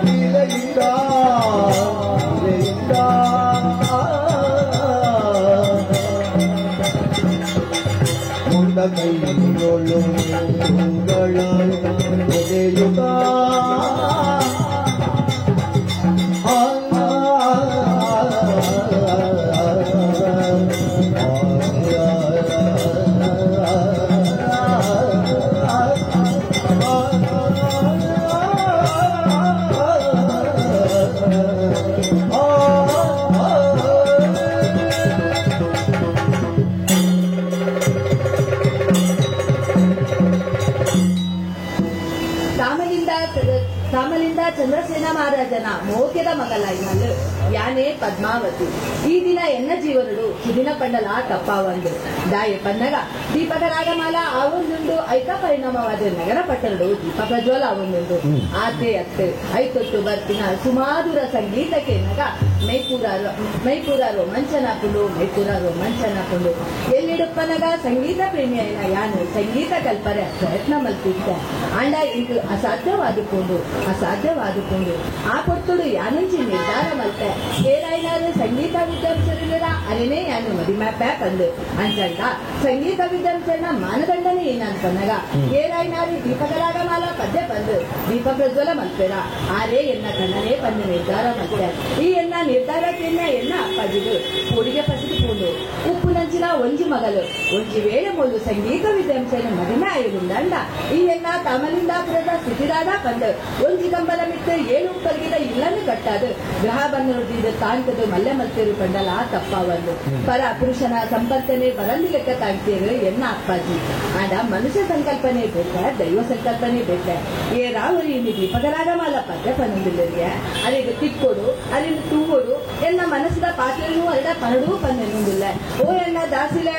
ನೀಲೆಯಿಂದ ನೀಲೆಯಿಂದ ಮುಂಡ ಕೈಯೋಳು ಒಡೆಯುತ್ತ ತಾಮಲಿಂದ ಚಂದ್ರಸೇನ ಮಹಾರಾಜನ ಮೋಕೆದ ಮಗಲಾಯಿನಲ್ಲು ಯಾನೇ ಪದ್ಮಾವತಿ ಈ ದಿನ ಎನ್ನ ಜೀವನಡು ಸುದಿನ ಪಂಡಲ ತಪ್ಪಾವಂದು ದಾಯ ಪನ್ನಗ ದೀಪದ ರಾಗಮಾಲ ಆವೊಂದುಂಡು ಐತ ಪರಿಣಾಮವಾದ ನಗರ ಪಟ್ಟಣಡು ದೀಪ ಪ್ರಜ್ವಲ ಆವೊಂದುಂಡು ಆತೆ ಅತ್ತೆ ಐತೊಟ್ಟು ಬರ್ತಿನ ಸುಮಾದುರ ಸಂಗೀತಕ್ಕೆ ನಗ ಮೈಪೂರ ರೋಮಾಂಚನಾಪುಂಡು ಮೈಪೂರ ರೋಮಾಂಚನಾಪುಂಡು ಎಲ್ಲಿಡುಪ್ಪನಗ ಸಂಗೀತ ಪ್ರೇಮಿಯೈನ ಯಾನು ಸಂಗೀತ ಕಲ್ಪರೆ ಪ್ರಯತ್ನ ಮಲ್ತಿದ್ದ ಅಂಡ ಇದು ಅಸಾಧ್ಯವಾದುಕೊಂಡು ಅಸಾಧ್ಯವಾದುಕೊಂಡು ಆ ಪೊರ್ತುಡು ಯಾನುಂಚಿ ನಿರ್ಧಾರ ಮಲ್ತೆ ಏನಾಯ್ನಾರು ಸಂಗೀತ ವಿದ್ವಾಂಸರಿಲ್ಲರ ಅರೆನೇ ಯಾನು ಮದಿಮ್ಯಾಪ್ಯಾ ಪಂದು ಅಂಚಂಡ ಸಂಗೀತ ವಿದ್ವಾಂಸರನ ಮಾನದಂಡನೆ ಏನಂತನಗ ಏನಾಯ್ನಾರು ದೀಪದರಾಗಮಾಲ ಪದ್ಯ ಪಂದು ದೀಪ ಪ್ರಜ್ವಲ ಮಲ್ಪೆರ ಆರೇ ಎನ್ನ ಕಣ್ಣನೇ ಪಂದು ನಿರ್ಧಾರ ಮಲ್ತೆ ಈ ಎನ್ನ ನಿರ್ಧಾರಕ್ಕೆನ್ನ ಎನ್ನ ಅಪ್ಪಾಜಿದು ಕೂಡಿಗೆ ಪಸಿದು ಪೂಂಡು ಉಪ್ಪು ನಂಚಿನ ಒಂಜಿ ಮಗಲು ಒಂಜಿ ವೇಳೆ ಮೊದಲು ಸಂಗೀತ ವಿದ್ವಾಂಸನ ಮದಿಮೆ ಆಯುಂಡ ಈ ಎನ್ನ ತಮಲಿಂದಾಪುರದ ಸ್ಥಿತಿದಾದ ಪಂದು ಒಂಜಿ ಕಂಬಲ ಮಿತ್ತು ಏಳು ಉಪ್ಪರ್ಗಿದ ಇಲ್ಲನ್ನು ಕಟ್ಟಾದು ಗ್ರಹ ಬಂದು ತಾಂಕದು ಮಲ್ಲೆ ಮಲ್ತೇರು ಕಂಡಲ ತಪ್ಪಾವಂದು ಪರ ಪುರುಷನ ಸಂಪರ್ತನೆ ಬರಂದಿ ಲೆಕ್ಕ ತಾಂಕ್ತೇರು ಎನ್ನ ಅಪ್ಪಾಜಿ ಆಡ ಮನುಷ್ಯ ಸಂಕಲ್ಪನೆ ಬೇಕ ದೈವ ಸಂಕಲ್ಪನೆ ಬೇಕ ಏ ರಾವರಿ ಇನ್ನು ದೀಪದರಾಗಮಾಲ ಪದ್ಯ ಪನ್ನೊಂದಿಲ್ಲರಿಗೆ ಅಲ್ಲಿಗೆ ತಿಕ್ಕೊಡು ಅಲ್ಲಿಂದ ತೂವೋಡು ಎನ್ನ ಮನಸ್ಸಿದ ಪಾತ್ರೆನೂ ಅಲ್ಲ ಪರಡೂ ಪನ್ನೆನ್ನುಂದಿಲ್ಲ ಓ ಎನ್ನ ದಾಸಿಲೆ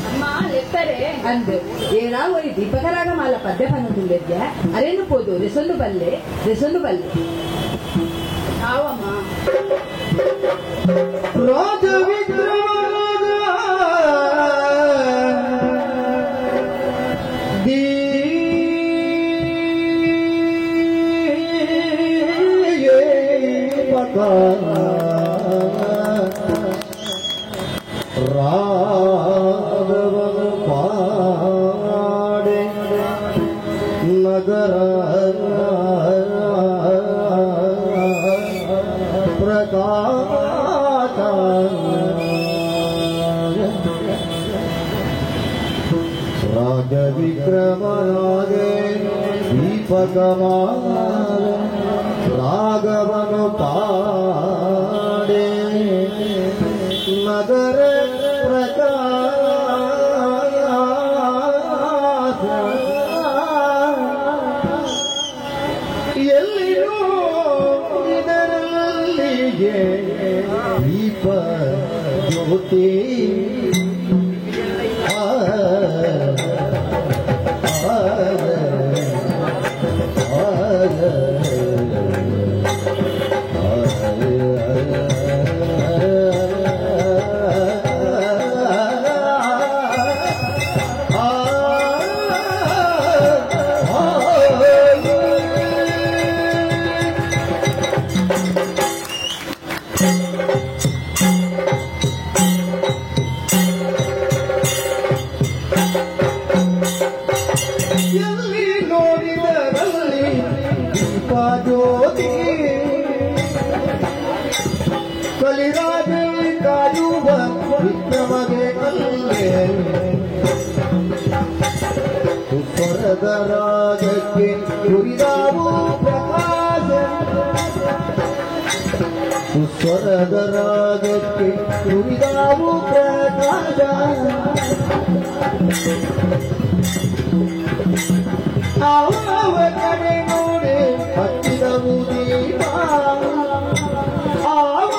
ಅಮ್ಮ ಲೆತ್ತರೆ ಅಂದು ಏನಾವ ಈ ದೀಪಕರಾಗಮಾಲ ಪದ್ಯ ಪನ್ನೊಂದಿಲ್ಲರಿಗೆ ಅರೇನು ಪೋದು ರೆಸೊಂದು ಬಲ್ಲೆ ರೆಸೊಂದು ಬಲ್ಲೆ ಆವಮ್ಮ ರಾಜ ವಿಕ್ರಮ ದೀಪಕ ರಾಘವನ ಪಾಡೆ ನಗರ ಪ್ರಕಾಶ ರಾಜ ವಿಕ್ರಮನಾಗೆ ದೀಪಕಮಾಲ ರಾಘವನು ಪಾಡೆ ನಗರ ಪ್ರಕಾಶ ಎಲ್ಲಿ ನೋಡಿದರಲ್ಲಿಗೆ ದೀಪ ಜ್ಯೋತಿ ಆ, ಆ, ಎಲ್ಲಿ ನೋಡಿದರಲ್ಲಿ ದೀಪ ಜ್ಯೋತಿ ಕಲಿರಾಜ ಕಾಯುವ ವಿಕ್ರಮಗೆ ಅಲ್ಲೇ ಸ್ವರದ ರಾಗಕ್ಕೆ ಕುರಿದಾವು ಪ್ರಕಾಶ ಸ್ವರದ ರಾಗಕ್ಕೆ ಕುರಿದಾವು ಪ್ರಕಾಶ ಆವ ಕಡೆ ನೋಡಿ ಹತ್ತಿದವು ದೀಪ ಆವ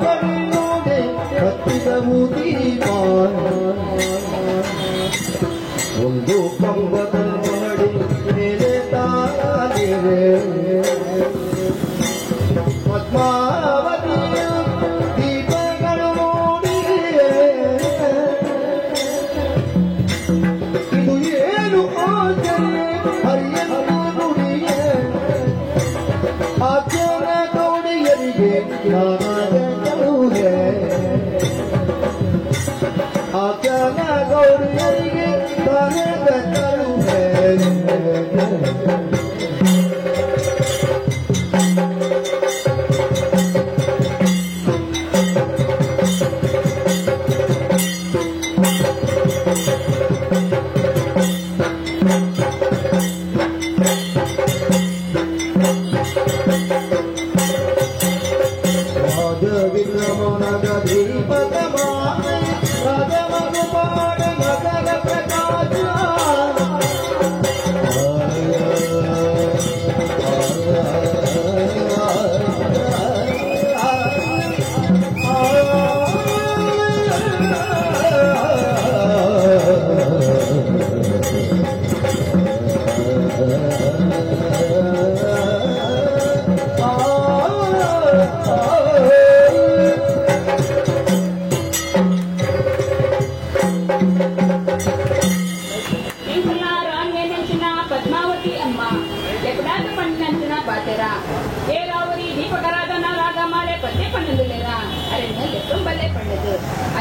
ಕಡೆ ನೋಡಿ ಹತ್ತಿದವು ದೀಪ ಒಂದು ಕಂಬದ ಮಾಡಿ ಮೇಲೆ ತಾನಿರೆ ಪದ್ಮಾವತಿಯ ದೀಪಗಳು ನೋಡಿಯೇ ಇದು ಏನು ಆಚರಣೆ ಹರಿಯನ್ನು ನುಡಿಯೇ ಆಚರಣ ಗೌಡಿಯರಿಗೆ ನಾನಾದ ಕಳುಹೆ ಆಚರಣ ಗೌಡಿಯರಿಗೆ ನಾನಾದ ಕಳುಹೆ.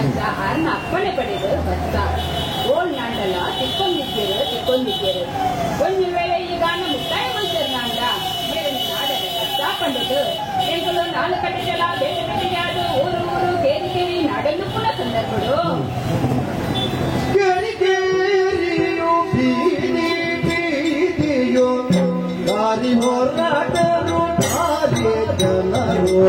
ಅಂಚ ಅರ್ನ ಅಪ್ಪಣೆ ಪಡೆದು ಬತ್ತ ಓಳ್ ನಾಂಡಲ ತಿಕ್ಕೊಂದಿದ್ದೀರು ತಿಕ್ಕೊಂದಿದ್ದೀರು ಒಂದು ವೇಳೆ ಈ ಗಾನ ಮುಕ್ತಾಯ ಮಲ್ತಿರ್ನಾಂಡ ಮೇರೆ ನಾಡನೆ ಬತ್ತ ಪಂಡದು ಎಂಕಲು ನಾಲ್ಕು ಕಟ್ಟೆಲ್ಲ ಬೇರೆ ಬೇರೆಯಾದ ಊರು ಊರು ಕೇರಿ ಕೇರಿ ನಾಡನ್ನು ಪುನಃ ಸಂದರ್ಭಗಳು ಕೇರಿ ಕೇರಿಯು ಬೀದಿ ಬೀದಿಯು ದಾರಿ ಹೋರಾಟರು ದಾರಿ ಜನರು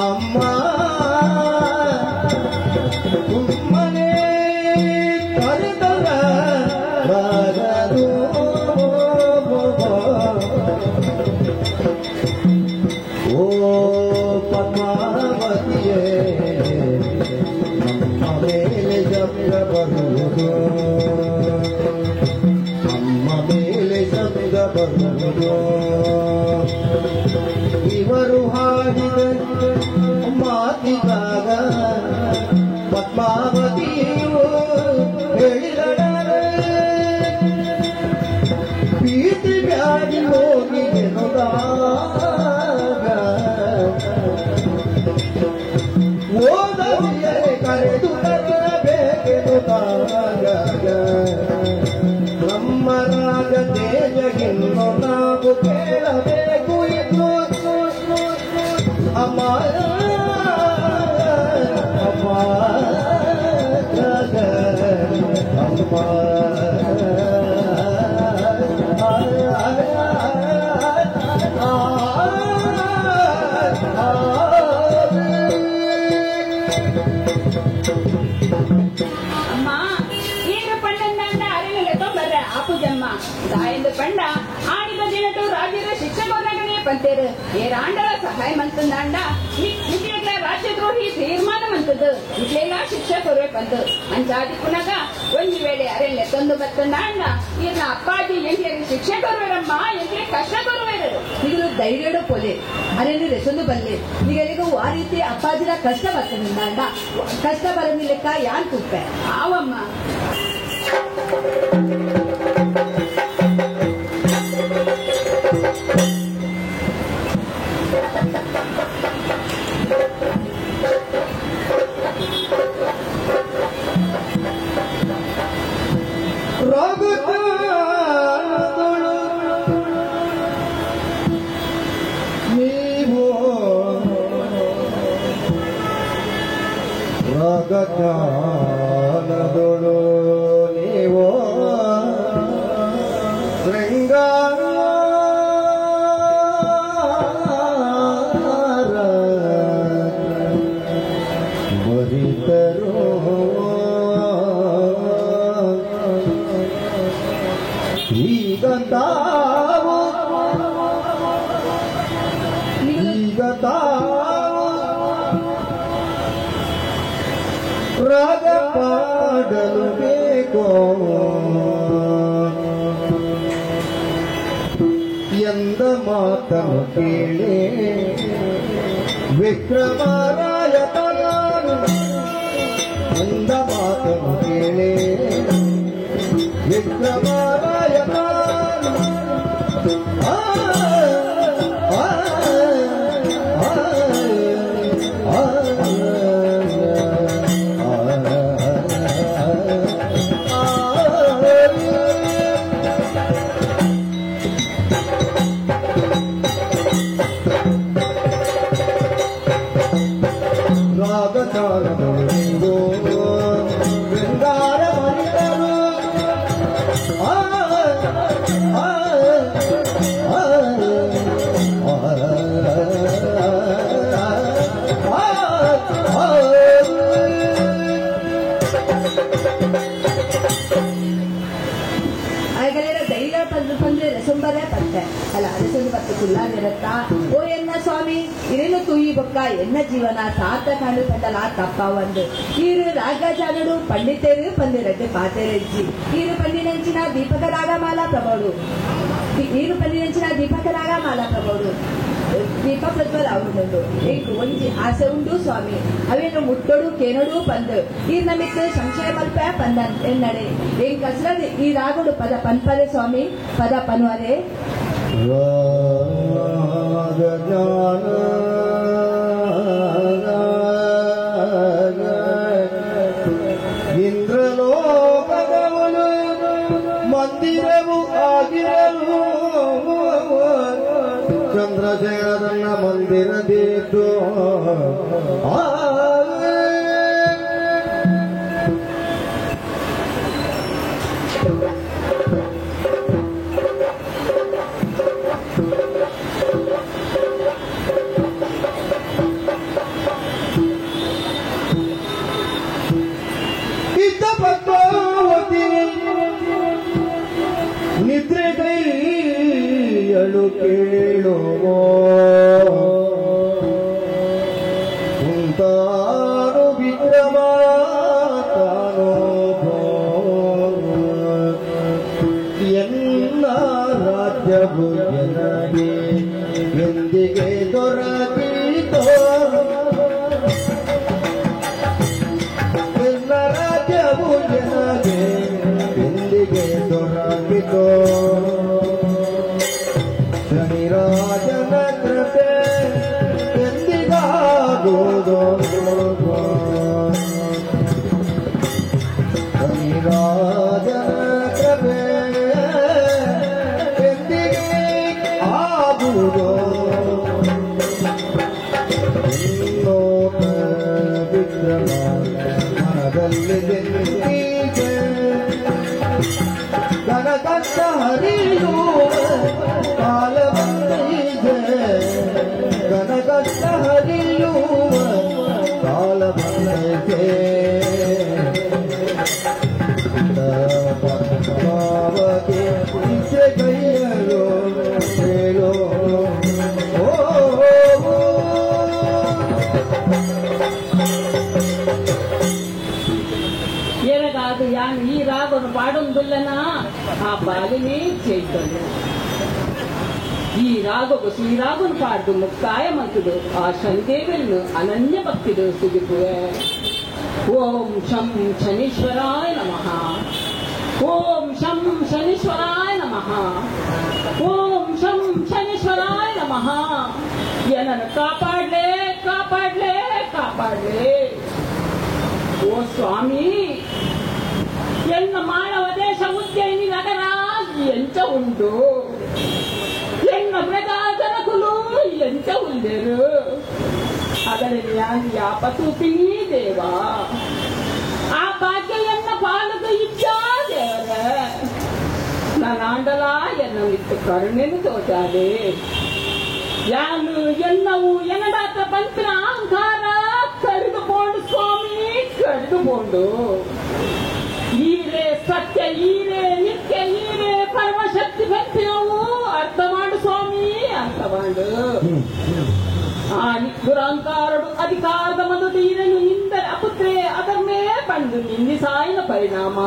ಅಮ್ಮ. ಪಂತೇರು ಏರಾಂಡಲ ಸಹಾಯ ಮಂತಂದಾಂಡ ನಿಕ್ಲೆಗ್ಲ ರಾಜ್ಯದ್ರೋಹಿ ತೀರ್ಮಾನ ಮಂತದ್ದು ನಿಕ್ಲೆಲ್ಲ ಶಿಕ್ಷೆ ಕೊರ್ವೆ ಪಂತು ಅಂಚಾದಿ ಪುನಗ ಒಂಜಿ ವೇಳೆ ಅರೆಲ್ಲೆ ತಂದು ಬತ್ತಂದಾಂಡ ಈರ್ನ ಅಪ್ಪಾಜಿ ಎಂಕ್ಲೆಗ್ ಶಿಕ್ಷೆ ಕೊರ್ವೆರಮ್ಮ ಎಂಕ್ಲೆ ಕಷ್ಟ ಕೊರ್ವೆರು ನಿಗಲು ಧೈರ್ಯಡು ಪೊಲೆ ಅರೆನು ರೆಸೊಂದು ಬಲ್ಲೆ ನಿಗಲಿಗೂ ಆ ರೀತಿ ಅಪ್ಪಾಜಿನ ಕಷ್ಟ ಬರ್ತಂದಾಂಡ ಕಷ್ಟ ಬರಂದಿ ಲೆಕ್ಕ ಯಾನ್ ತುಪ್ಪೆ ಆವಮ್ಮ ರಾಗಜ್ಞಾನದೊಳು ನೀವು ಶೃಂಗಾರ ಬರಿತರೋ ಈಗ ತಾವು ಈಗ ತಾವು ರಾಗ ಪಾಡಲು ಬೇಕೋ ಎಂದ ಮಾತನು ಕೇಳಿ ವಿಕ್ರಮರಾಯ ತಾನು ಎಂದ ಮಾತನು ಕೇಳಿ ವಿಕ್ರಮರಾಯ ತಾನು ಆ ಆ ಆ ಓ ಎನ್ನ ಸ್ವಾಮಿ ಇರೇನು ತೂಯಿ ಬೊಕ್ಕ ಎನ್ನ ಜೀವನ ಸಾರ್ಥಕ ಪಂಡಲ ತಪ್ಪ ಒಂದು ಈರು ರಾಗಜಾನಡು ಪಂಡಿತರು ಪಂದಿರಡ್ಡು ಪಾತೆರಜ್ಜಿ ಈರು ಪಂಡಿನಂಚಿನ ದೀಪಕ ರಾಗಮಾಲಾ ಪ್ರಭುಡು ಈರು ಪಂಡಿನಂಚಿನ ದೀಪಕ ರಾಗಮಾಲಾ ಪ್ರಭುಡು ದೀಪ ಪ್ರಜ್ವಲ ಅವನುಂಡು ಎಂಕ್ ಒಂಜಿ ಆಸೆ ಉಂಡು ಸ್ವಾಮಿ ಅವೇನು ಮುಟ್ಟೊಡು ಕೇನೊಡು ಪಂದು ಈ ನಮಿಕ್ ಸಂಶಯ ಮಲ್ಪೆ ಪಂದ ಎನ್ನಡೆ ಎಂಕ್ ಅಸಲದ್ ಈ ರಾಗುಡು ಪದ ಪನ್ಪರೆ ಸ್ವಾಮಿ ಪದ ಪನ್ವರೆ ರಾಗಜ್ಞಾನ ಇಂದ್ರಲೋಕದವನು ಮಂದಿರವು ಆಗಿರಲು ಚಂದ್ರಶೇಖರನ ಮಂದಿರದಿತ್ತು ಇದ್ದ ಪದ್ಮಾವತಿ ನಿದ್ರೆಗೈಯಳು ಕೇಳುವ ಕುಂತಾನು ವಿಕ್ರಮ ತಾನು ಎಲ್ಲ ರಾಜ್ಯವು ಜನಗೆ ಎಂದಿಗೆ ದೊರಕಿತೋ ಎಲ್ಲ ರಾಜ್ಯವು ಜನಗೆ ಎಂದಿಗೆ ದೊರಕಿತೋ ಶನಿರಾಜನ ಕೃಪೆ ಎಂದಿಗಾಗುವುದೋ ಶನಿರಾಜನ ಕೃಪೆ ಎಂದಿಗೆ ಆಗುವುದೋ ವಿಕ್ರಮ ಮನದಲ್ಲಿ ಬೆಂಕಿಗೆ ಕನಕತ್ತ ಹರಿಯುವ ಕಾಲ ಬಂದಿದೆ ಕನಕತ್ತ ಹರಿಯುವ ಕಾಲ ಬಂದಿದೆ ಪದ್ಮಾವತಿ ಕೈಯಲು ಹೇಳೋ ಪಾಡೊಂದುಲ್ಲನ ಆ ಬಾಲಿನೇ ಚೈತನ್ಯ ಈ ರಾಗಗು ಶ್ರೀರಾಗನು ಪಾಡ್ದು ಮುಕ್ತಾಯ ಮಂತುದು ಆ ಶನಿದೇವರನ್ನು ಅನನ್ಯ ಭಕ್ತಿದು ಸುಗಿಪುವೆ. ಓಂ ಶಂ ಶನೀಶ್ವರಾಯ ನಮಃ, ಓಂ ಶಂ ಶನೀಶ್ವರಾಯ ನಮಃ, ಓಂ ಶಂ ಶನೀಶ್ವರಾಯ ನಮಃ. ಏನನ್ನು ಕಾಪಾಡ್ಲೇ ಕಾಪಾಡ್ಲೇ ಕಾಪಾಡ್ಲೇ ಓ ಸ್ವಾಮಿ. ಎನ್ನ ಮಾನವ ದೇಶ ಉಜ್ಜಯಿನಿ ನಗರ ಎಂಚ ಉಂಟು, ಎನ್ನ ಪ್ರಜಾಜನಕುಲು ಎಂಚ ಉಂಡೆರು, ಅದರಲ್ಲಿ ಯಾಪ ತೂಪಿನಿ ದೇವ, ಆ ಭಾಗ್ಯ ಎನ್ನ ಪಾಲುಗ ಇದ್ದ ದೇವರ. ನಾನಾಂಡಲ ಎನ್ನ ಇತ್ತು ಕರುಣೆನು ತೋಚಾದೆ, ಯಾನು ಎನ್ನವು ಎನ್ನಡಾತ ಪಂಪಿನ ಅಹಂಕಾರ ಕಡಿದು ಪೋಂಡು ಸ್ವಾಮಿ, ಕಡಿದು ಪೋಂಡು. ಈರೇ ಸತ್ಯ, ಈರೇ ನಿತ್ಯ, ಈರೇ ಪರಮಶಕ್ತಿ ಪಂಪಿನವು ಅರ್ಥ ಮಾಡು ಸ್ವಾಮಿ, ಅರ್ಥ ಮಾಡು. ಆ ದುರಂಕಾರಡು ಅಧಿಕಾರದ ಮದುಟು ಈರನು ನಿಂದರೆ ಅಪುತ್ರೇ ಅದರ್ಮೇ ಬಂದು ನಿನ್ನಿಸಾಯಿನ ಪರಿಣಾಮ.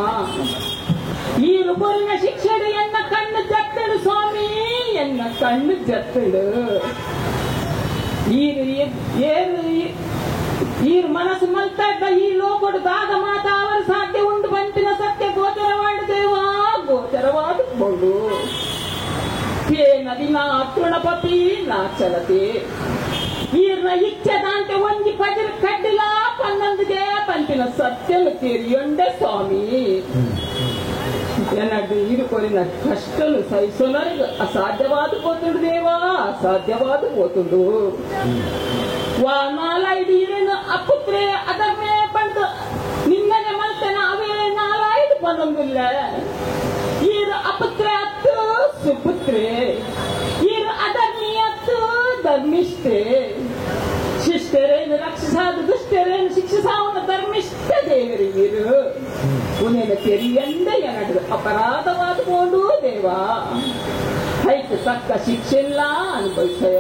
ಈರು ಕೊರಿನ ಶಿಕ್ಷೆಡು ಎನ್ನ ಕಣ್ಣು ಜತ್ತಡು ಸ್ವಾಮಿ, ಎನ್ನ ಕಣ್ಣು ಜತ್ತಡು. ಈರು ಏರು ಈರು ಮನಸ್ಸು ಮಲ್ತಡ್ಡ ಈ ಲೋಕಡು ದಾದ ಮಾತ ಅವರು ಸಾಧ್ಯ ಉಂಡು ಬಂತಿನ ಸತ್ಯ ಗೋಚರವಾಡು ದೇವಾ, ಗೋಚರವಾಡುಕೊಂಡು. ತೇ ನದಿ ನಾ ತೃಣಪತಿ ನಾ ಚಲತೆ, ಈರ್ನ ಇಚ್ಛೆದಾಂತೆ ಒಂಜಿ ಪಜಿರ್ ಕಡ್ಡಿಲ ಪನ್ನೊಂದಿಗೆ ಪಂಪಿನ ಸತ್ಯನು ತೆರಿಯೊಂಡೆ ಸ್ವಾಮಿ. ಎನ್ನಡು ಈರು ಕೊರಿನ ಕಷ್ಟನು ಸಹಿಸೋನರಿಗೆ ಅಸಾಧ್ಯವಾದ ಪೋತುಂಡು ದೇವಾ, ಅಸಾಧ್ಯವಾದ ಪೋತುಂಡು. ವಾ ನಾಲೈದು ಈರೇನು ಅಪುತ್ರೇ ಅದರ್ಮೇ ಬಂದು ನಿನ್ನನೆ ಮಲ್ತನ ಅವೇ ನಾಲೈದು ಪನ್ನೊಂದಿಲ್ಲ. ಈರು ಅಪುತ್ರೇ ಅತ್ತು ಸುಪುತ್ರೇ, ಈರು ಅಧರ್ಮಿ ಅತ್ತು ಧರ್ಮಿಷ್ಠೆ. ಶಿಷ್ಟರೇನು ರಕ್ಷಿಸಾದ ದುಷ್ಟರೇನು ಶಿಕ್ಷಿಸಾವನ ಧರ್ಮಿಷ್ಠ ದೇವರಿಗಿರು. ಉನೇನ ತೆರಿಯಂದ ಎನಡು ಅಪರಾಧವಾದ ಕೊಂಡು ದೇವಾ, ಹೈತು ತಕ್ಕ ಶಿಕ್ಷೆಲ್ಲ ಅನುಭವಿಸೆ.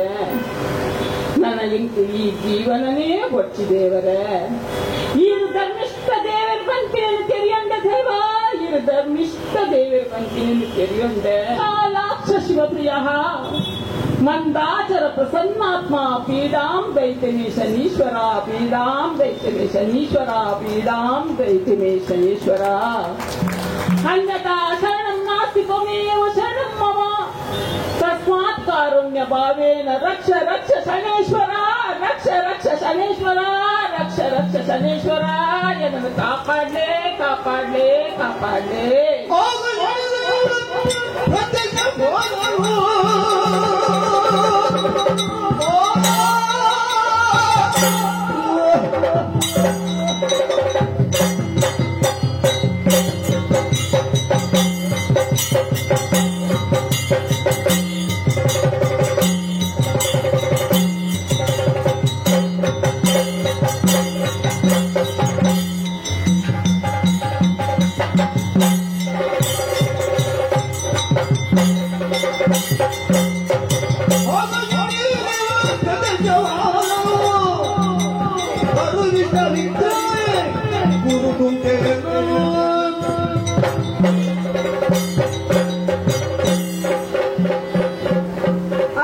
ನನ್ನ ಇಂಕು ಈ ಜೀವನನೇ ಬೊಚ್ಚಿ ದೇವರೇ. ಈರು ಧರ್ಮಿಷ್ಠ ದೇವರ ಬಂತಿಯನ್ನು ತೆರಿಯಂಡ ದೇವಾ, ಈರು ಧರ್ಮಿಷ್ಠ ದೇವರ ಬಂತಿಯನ್ನು ತೆರಿಯಂಡೆ. ಕಾಲಾಕ್ಷ ಶಿವಪ್ರಿಯ ಮಂದಾಚರ ಪ್ರಸನ್ನಾತ್ಮ ಪೀಡಾಂ ದೈತಿಮೇ ಶನೀಶ್ವರ, ಪೀಡಾಂ ದೈತಿಮೇ ಶನೀಶ್ವರ, ಪೀಡಾಂ ದೈತಿಮೇ ಶನೀಶ್ವರ. ಅನ್ಯಥಾ ಶರಣಂ ನಾಸ್ತಿ ತ್ವಮೇವ ಶರಣಂ ಮಮ, ತಸ್ಮಾತ್ ಕಾರುಣ್ಯ ಭಾವೇನ ರಕ್ಷ ರಕ್ಷ ಶನೇಶ್ವರ, ರಕ್ಷ ರಕ್ಷ ಶನೇಶ್ವರ, ರಕ್ಷ ರಕ್ಷ ಶನೇಶ್ವರ. ಎನ್ನನ್ನು ಕಾಪಾಡ್ಲೇ ಕಾಪಾಡ್ಲೇ ಕಾಪಾಡ್ಲೇ.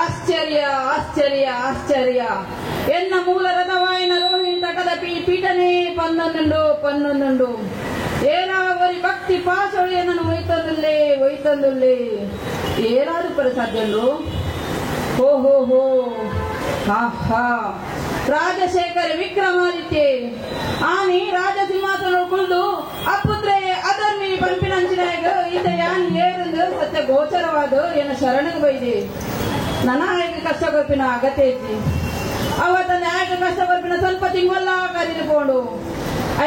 ಆಶ್ಚರ್ಯ ಆಶ್ಚರ್ಯ ಆಶ್ಚರ್ಯ. ಎನ್ನ ಮೂಲ ರಥವಾಯಿನ ರೋಹಿಣಿ ತಕದ ಪೀಠನೇ ಪನ್ನೊಂದುಂಡು ಪನ್ನೊಂದುಂಡು. ಏನಾವರಿ ಭಕ್ತಿ ಪಾಸೊಳು ಏನನ್ನು ಒಯ್ತಂದುಲ್ಲೇ ಒಯ್ತಂದುಲ್ಲೇ. ಏನಾದ್ರು ಪರ ಸಾಧ್ಯುಂಡು. ಹೋ ಹೋ ಹೋ ಹಾ ಹಾ. ರಾಜಶೇಖರ ವಿಕ್ರಮಾದಿತ್ಯ ಆನಿ ರಾಜಸಿಂಹಾಸನ ಕುಳಿದು ಅಪುತ್ರೇ ಅಧರ್ಮಿ ಪಂಪಿನಂಚಿನಾಯಕ ಈತ ಯಾನ್ ಏರಂದು ಸತ್ಯ ಗೋಚರವಾದ ಏನ ಶರಣಗ ಬೈದೆ. ನನ್ನ ಆಯ್ಕೆ ಕಷ್ಟ ಕೊರ್ಪಿನ ಅಗತ್ಯ ಇಜ್ಜಿ. ಅವ ತನ್ನ ಆಯ್ಕೆ ಕಷ್ಟ ಕೊರ್ಪಿನ ಸ್ವಲ್ಪ ತಿಂಗಲ್ಲ ಕರೀದುಕೊಂಡು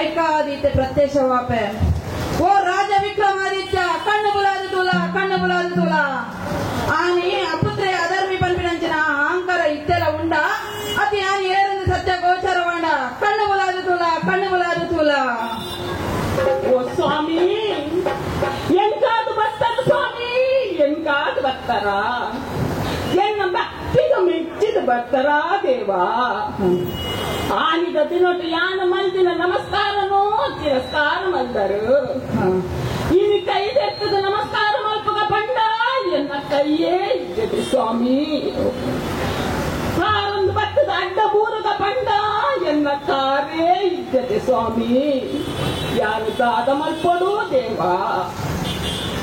ಐಕಾದಿತ್ಯ ಪ್ರತ್ಯಕ್ಷವಾಪೆ. ಓ ರಾಜ ವಿಕ್ರಮಾದಿತ್ಯ ಕಣ್ಣು ಬುಲಾದು ತೂಲ, ಕಣ್ಣು ಬುಲಾದು ತೂಲ. ಆನಿ ಅಪುತ್ರೇ ಅಧರ್ಮಿ ಪಂಪಿನಂಚಿನ ಅಹಂಕಾರ ಇತ್ತೆಲ್ಲ ಉಂಡ ಅತಿ ಆನಿ ಏರಂದು ಸತ್ಯ ಗೋಚರವಾಂಡ. ಕಣ್ಣು ಬುಲಾದು ತೂಲ, ಕಣ್ಣು ಬುಲಾದು ತೂಲ. ಓ ಸ್ವಾಮಿ ಎಂಕಾದು ಬರ್ತಾರ ಸ್ವಾಮಿ, ಎಂಕಾದು ಬರ್ತಾರ, ಎನ್ನ ಭಕ್ತಿಗ ಮೆಚ್ಚಿದ ಬರ್ತಾರಾ ದೇವಾ. ಆನಿದ ದಿನೊಟ್ಟು ಯಾನ ಮಲ್ದಿನ ನಮಸ್ಕಾರನೋ ತಿರಸ್ಕಾರ ಮಲ್ದರು. ಈ ಬತ್ತದ ನಮಸ್ಕಾರ ಮಲ್ಪಗ ಪಂಡ ಎನ್ನ ಕೈಯೇ ಇದ್ದದೆ ಸ್ವಾಮಿ. ಕಾರೊಂದು ಬತ್ತದ ಅಡ್ಡ ಬೂರಗ ಪಂಡ ಎನ್ನ ಕಾರೇ ಇದ್ದದೆ ಸ್ವಾಮಿ. ಯಾರು ದಾದ ಮಲ್ಪಡು ದೇವಾ.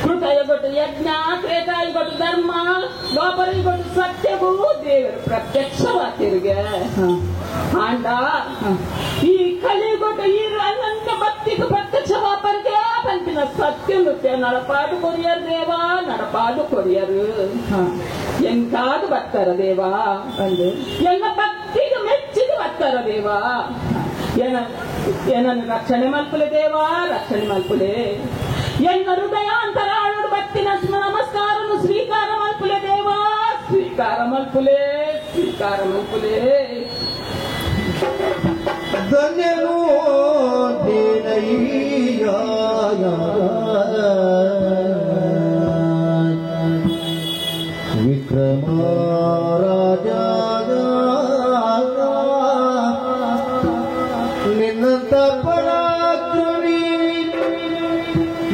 ಕೃತಯುಗೊಟ್ಟು ಯಜ್ಞ, ತ್ರೇತಾಯುಗೊಟ್ಟು ಧರ್ಮ, ದ್ವಾಪರಯುಗೊಟ್ಟು ಸತ್ಯವೂ ದೇವರು ಪ್ರತ್ಯಕ್ಷವಾತಿರ್ಗೆ. ಆಂಡ ಈ ಕಲಿಗೊಟ್ಟು ಈ ಅನಂತ ಭಕ್ತಿಗೆ ಪ್ರತ್ಯಕ್ಷವಾಪರ್ಗೆ ಪಂಪಿನ ಸತ್ಯ ನೃತ್ಯ ನಡಪಾಡು ಕೊರಿಯರ್ ದೇವಾ, ನಡಪಾಡು ಕೊರಿಯರು. ಎಂಕಾದು ಬರ್ತಾರ ದೇವಾ, ಎನ್ನ ಭಕ್ತಿಗೆ ಮೆಚ್ಚಿಗೆ ಬರ್ತಾರ ದೇವಾ. ಏನನ್ನು ರಕ್ಷಣೆ ಮಲ್ಪುಲೆ ದೇವಾ, ರಕ್ಷಣೆ ಮಲ್ಪುಲೆ. ಎನ್ನ ಹೃದಯಾಂತರಾಳೋಡು ಭಕ್ತಿನ ನಮಸ್ಕಾರನು ಸ್ವೀಕಾರ ಮಲ್ಪುಲೆ ದೇವಾ, ಸ್ವೀಕಾರ ಮಲ್ಪುಲೆ, ಸ್ವೀಕಾರ ಮಲ್ಪುಲೆ. ಧನ್ಯನು ದೇನಯ್ಯ ವಿಕ್ರಮ ರಾಜ ನಿನ್ನಂತ ಪರಾಕ್ರಮಿ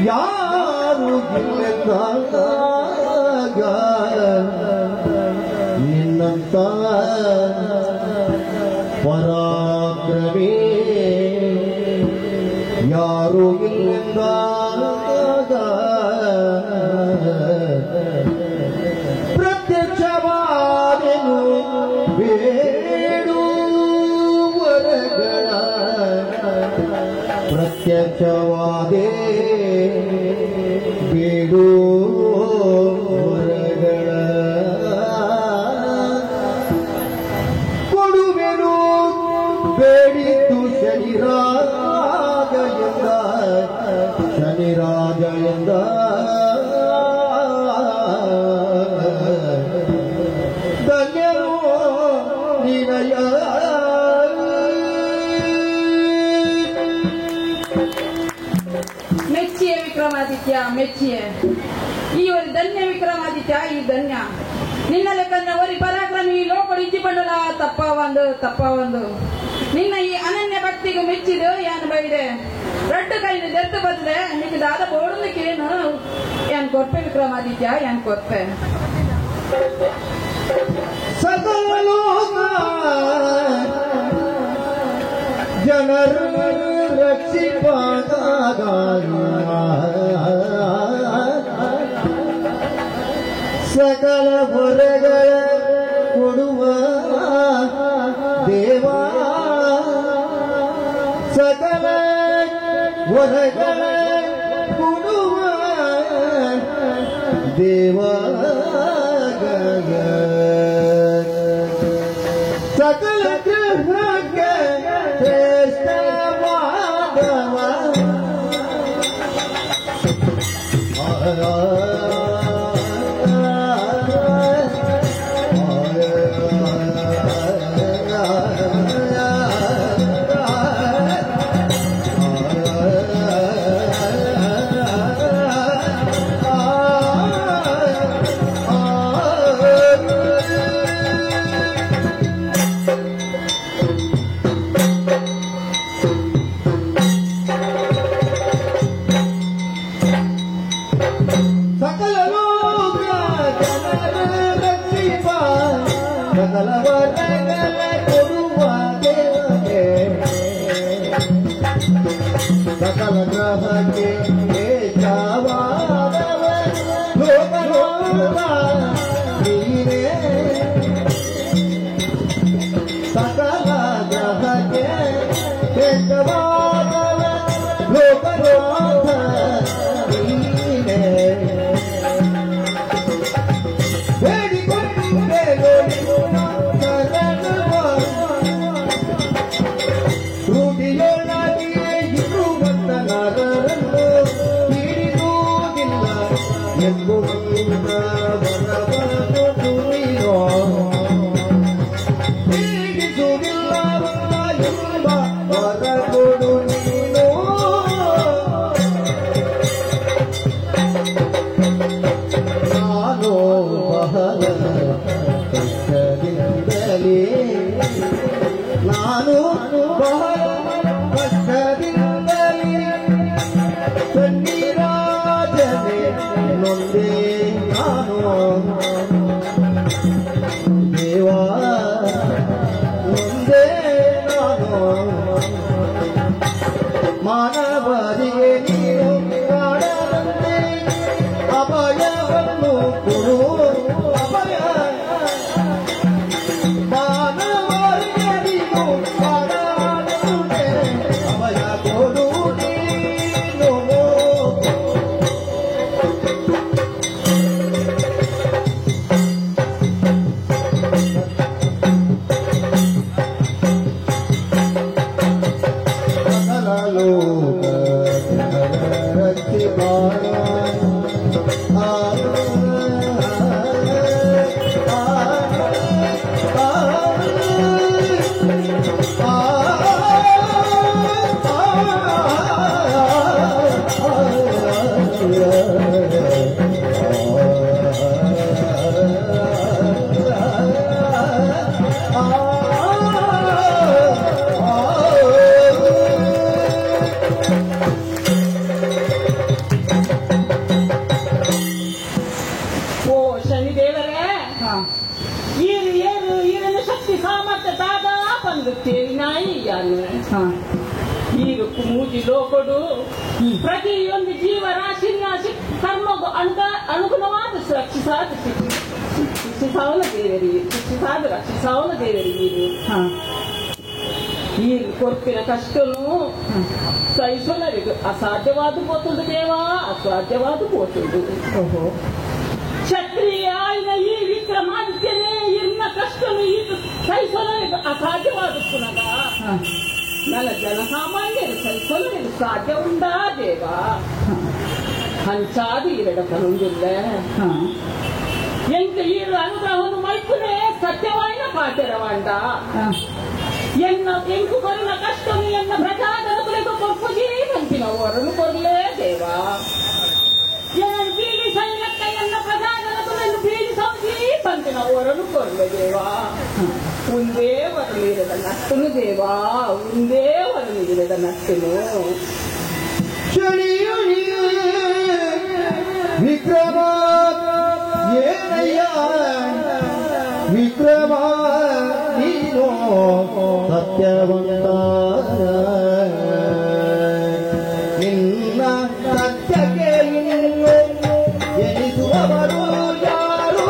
ಯಾರು ಇಲ್ಲ, ನಿನ್ನಂತ ಪರಾಕ್ರಮಿ ಯಾರು ಇಲ್ಲ. ಪ್ರತ್ಯಕ್ಷವಾದೆನು ಬೇಡು ವರಗಳ, ಪ್ರತ್ಯಕ್ಷವಾದೆ ಬೇಡು ವರಗಳ. ಕೊಡುವೆನು ಬೇಡಿತು ಶನಿರಾಜ ಎಂದ, ಶನಿರಾಜ ಎಂದ. ಧನ್ಯರು ನಿನಯ ಮೆಚ್ಚಿಯ ವಿಕ್ರಮಾದಿತ್ಯ, ಮೆಚ್ಚಿಯ ಈ ಒಂದು ಧನ್ಯ ವಿಕ್ರಮಾದಿತ್ಯ, ಈ ಧನ್ಯ ನಿನ್ನ ಲೆಕ್ಕನ ಒರಿ ಪರಾಕ್ರಮಿ ಲೋಕಡು ಇಜ್ಜಿ ಪಂಡಲ ತಪ್ಪ ಒಂದು ತಪ್ಪ ಒಂದು. ನಿನ್ನ ಈ ಅನನ್ಯ ಭಕ್ತಿಗೆ ಮೆಚ್ಚಿದು ಯಾನು ಬೈದೆ ರಡ್ಡು ಕೈನ ದೆತ್ತು ಬಂದ್ರೆ ನಿನ್ನ ದಾದ ಬೋಡಲಿಕ್ಕೇನು ಯಾನ್ ಕೊರ್ಪೆ ವಿಕ್ರಮಾದಿತ್ಯ, ಯಾನ್ ಕೊರ್ಪೆ. ಸಕಲ ಲೋಕ ಜನರು ರಕ್ಷಿಪಾದ ಸಕಲ ಹೊರಗಳ ಕೊಡುವ ದೇವಾ, ಸಕಲ ಹೊರಗಳ ಕೊಡುವ ದೇವಾ. ಸಕಲ ಗೃಹಕ್ಕೆ ಶ್ರೇಷ್ಠವಾದವ ಸಕಲ ಗ್ರಹಕ್ಕೆ ಶ್ರೇಷ್ಠವಾದವ ಲೋಕಲೋಕ ನೀನೇ, ಸಕಲ ಗ್ರಹಕ್ಕೆ ಶ್ರೇಷ್ಠವಾದವ ಲೋಕಲೋಕ ನೀನೇ. ಬೇಡಿಕೊಂಡೆನು ಶರಣವ ತ್ರುಟಿಯೊಳಗೆ ಇರುವಂತ ನರರನ್ನು ಹಿಡಿದುವುದಿಲ್ಲ ಎಂಬುವಂತ ವರವನ್ನು ನೀನು ಪೀಡಿಸುವುದಿಲ್ಲ ಎಂಬ ವರ ಕೊಡು ನೀನು. ನಾನು ಬಹಳ ಕಷ್ಟದಿಂದಲೇ, ನಾನು ಬಹಳ ಕಷ್ಟದಿಂದಲೇ ಸನ್ನಿರಾಜನೆ ಪ್ರತಿಯೊಂದು ಜೀವರಾಶಿನ ಕರ್ಮಗೂ ಅನುಗುಣವಾದ ರಕ್ಷಿಸಾದ ಶಿಕ್ಷಿಸಾವನ ದೇವರಿ ಶಿಕ್ಷಿಸಾದ ರಕ್ಷಿಸಾವನ ದೇವರಿ ಈ ಕೊರ್ಪಿನ ಕಷ್ಟನು ಸಹಿಸೋನರಿಗೂ ಅಸಾಧ್ಯವಾದ ಪೋತುಂಡು ದೇವಾ, ಅಸಾಧ್ಯವಾದ ಪೋತುಂಡು. ಕ್ಷತ್ರಿಯ ಈ ವಿಕ್ರಮಾದಿತ್ಯನೇ ಇನ್ನ ಕಷ್ಟನು ಈ ಸಹಿಸೋನರಿಗೂ ಅಸಾಧ್ಯವಾದ ಪುನಗ ನನ್ನ ಜನಸಾಮಾನ್ಯರು ಸಹಿಸಲು ಸಾಧ್ಯ ಉಂಡಾ ದೇವಾ? ಹಂಚಾದು ಈರಡ ಪನೊಂದಿಲ್ಲ ಎಂತ ಈರು ಅನುಗ್ರಹವನ್ನು ಮಲ್ಪುನೇ ಸತ್ಯವಾಯಿನ ಪಾತೆರವಾಂಡ ಎನ್ನ ಎಂಕು ಕೊರಿನ ಕಷ್ಟನು ಎನ್ನ ಪ್ರಜಾದನಕುಲೆಗೂ ಕೊರ್ಪುಜಿ ಅಂತಿನ ಹೊರನು ಕೊರ್ಲೇ ದೇವಾ. ಎನ್ನ ಪೀಡಿಸೈಲಕ್ಕ ಎನ್ನ ಪ್ರಜಾದನಕುಲೆನ್ನು ಪೀಡಿಸೌಜಿ ಪಂತಿನ ಹೊರನು ಕೊರ್ಲೆ ದೇವಾ. ಒಂದೇ ವರನೀರದ ನಟ್ಟನು ದೇವಾ, ಒಂದೇ ವರನೀರದ ನಟ್ಟನು. ವಿಕ್ರಮ ಏನಯ್ಯ ವಿಕ್ರಮ ನೀನು ಸತ್ಯವಂತ, ನಿನ್ನ ಸತ್ಯಕ್ಕೆ ಇನ್ನು ಎನಿಸುವವರು ಯಾರು?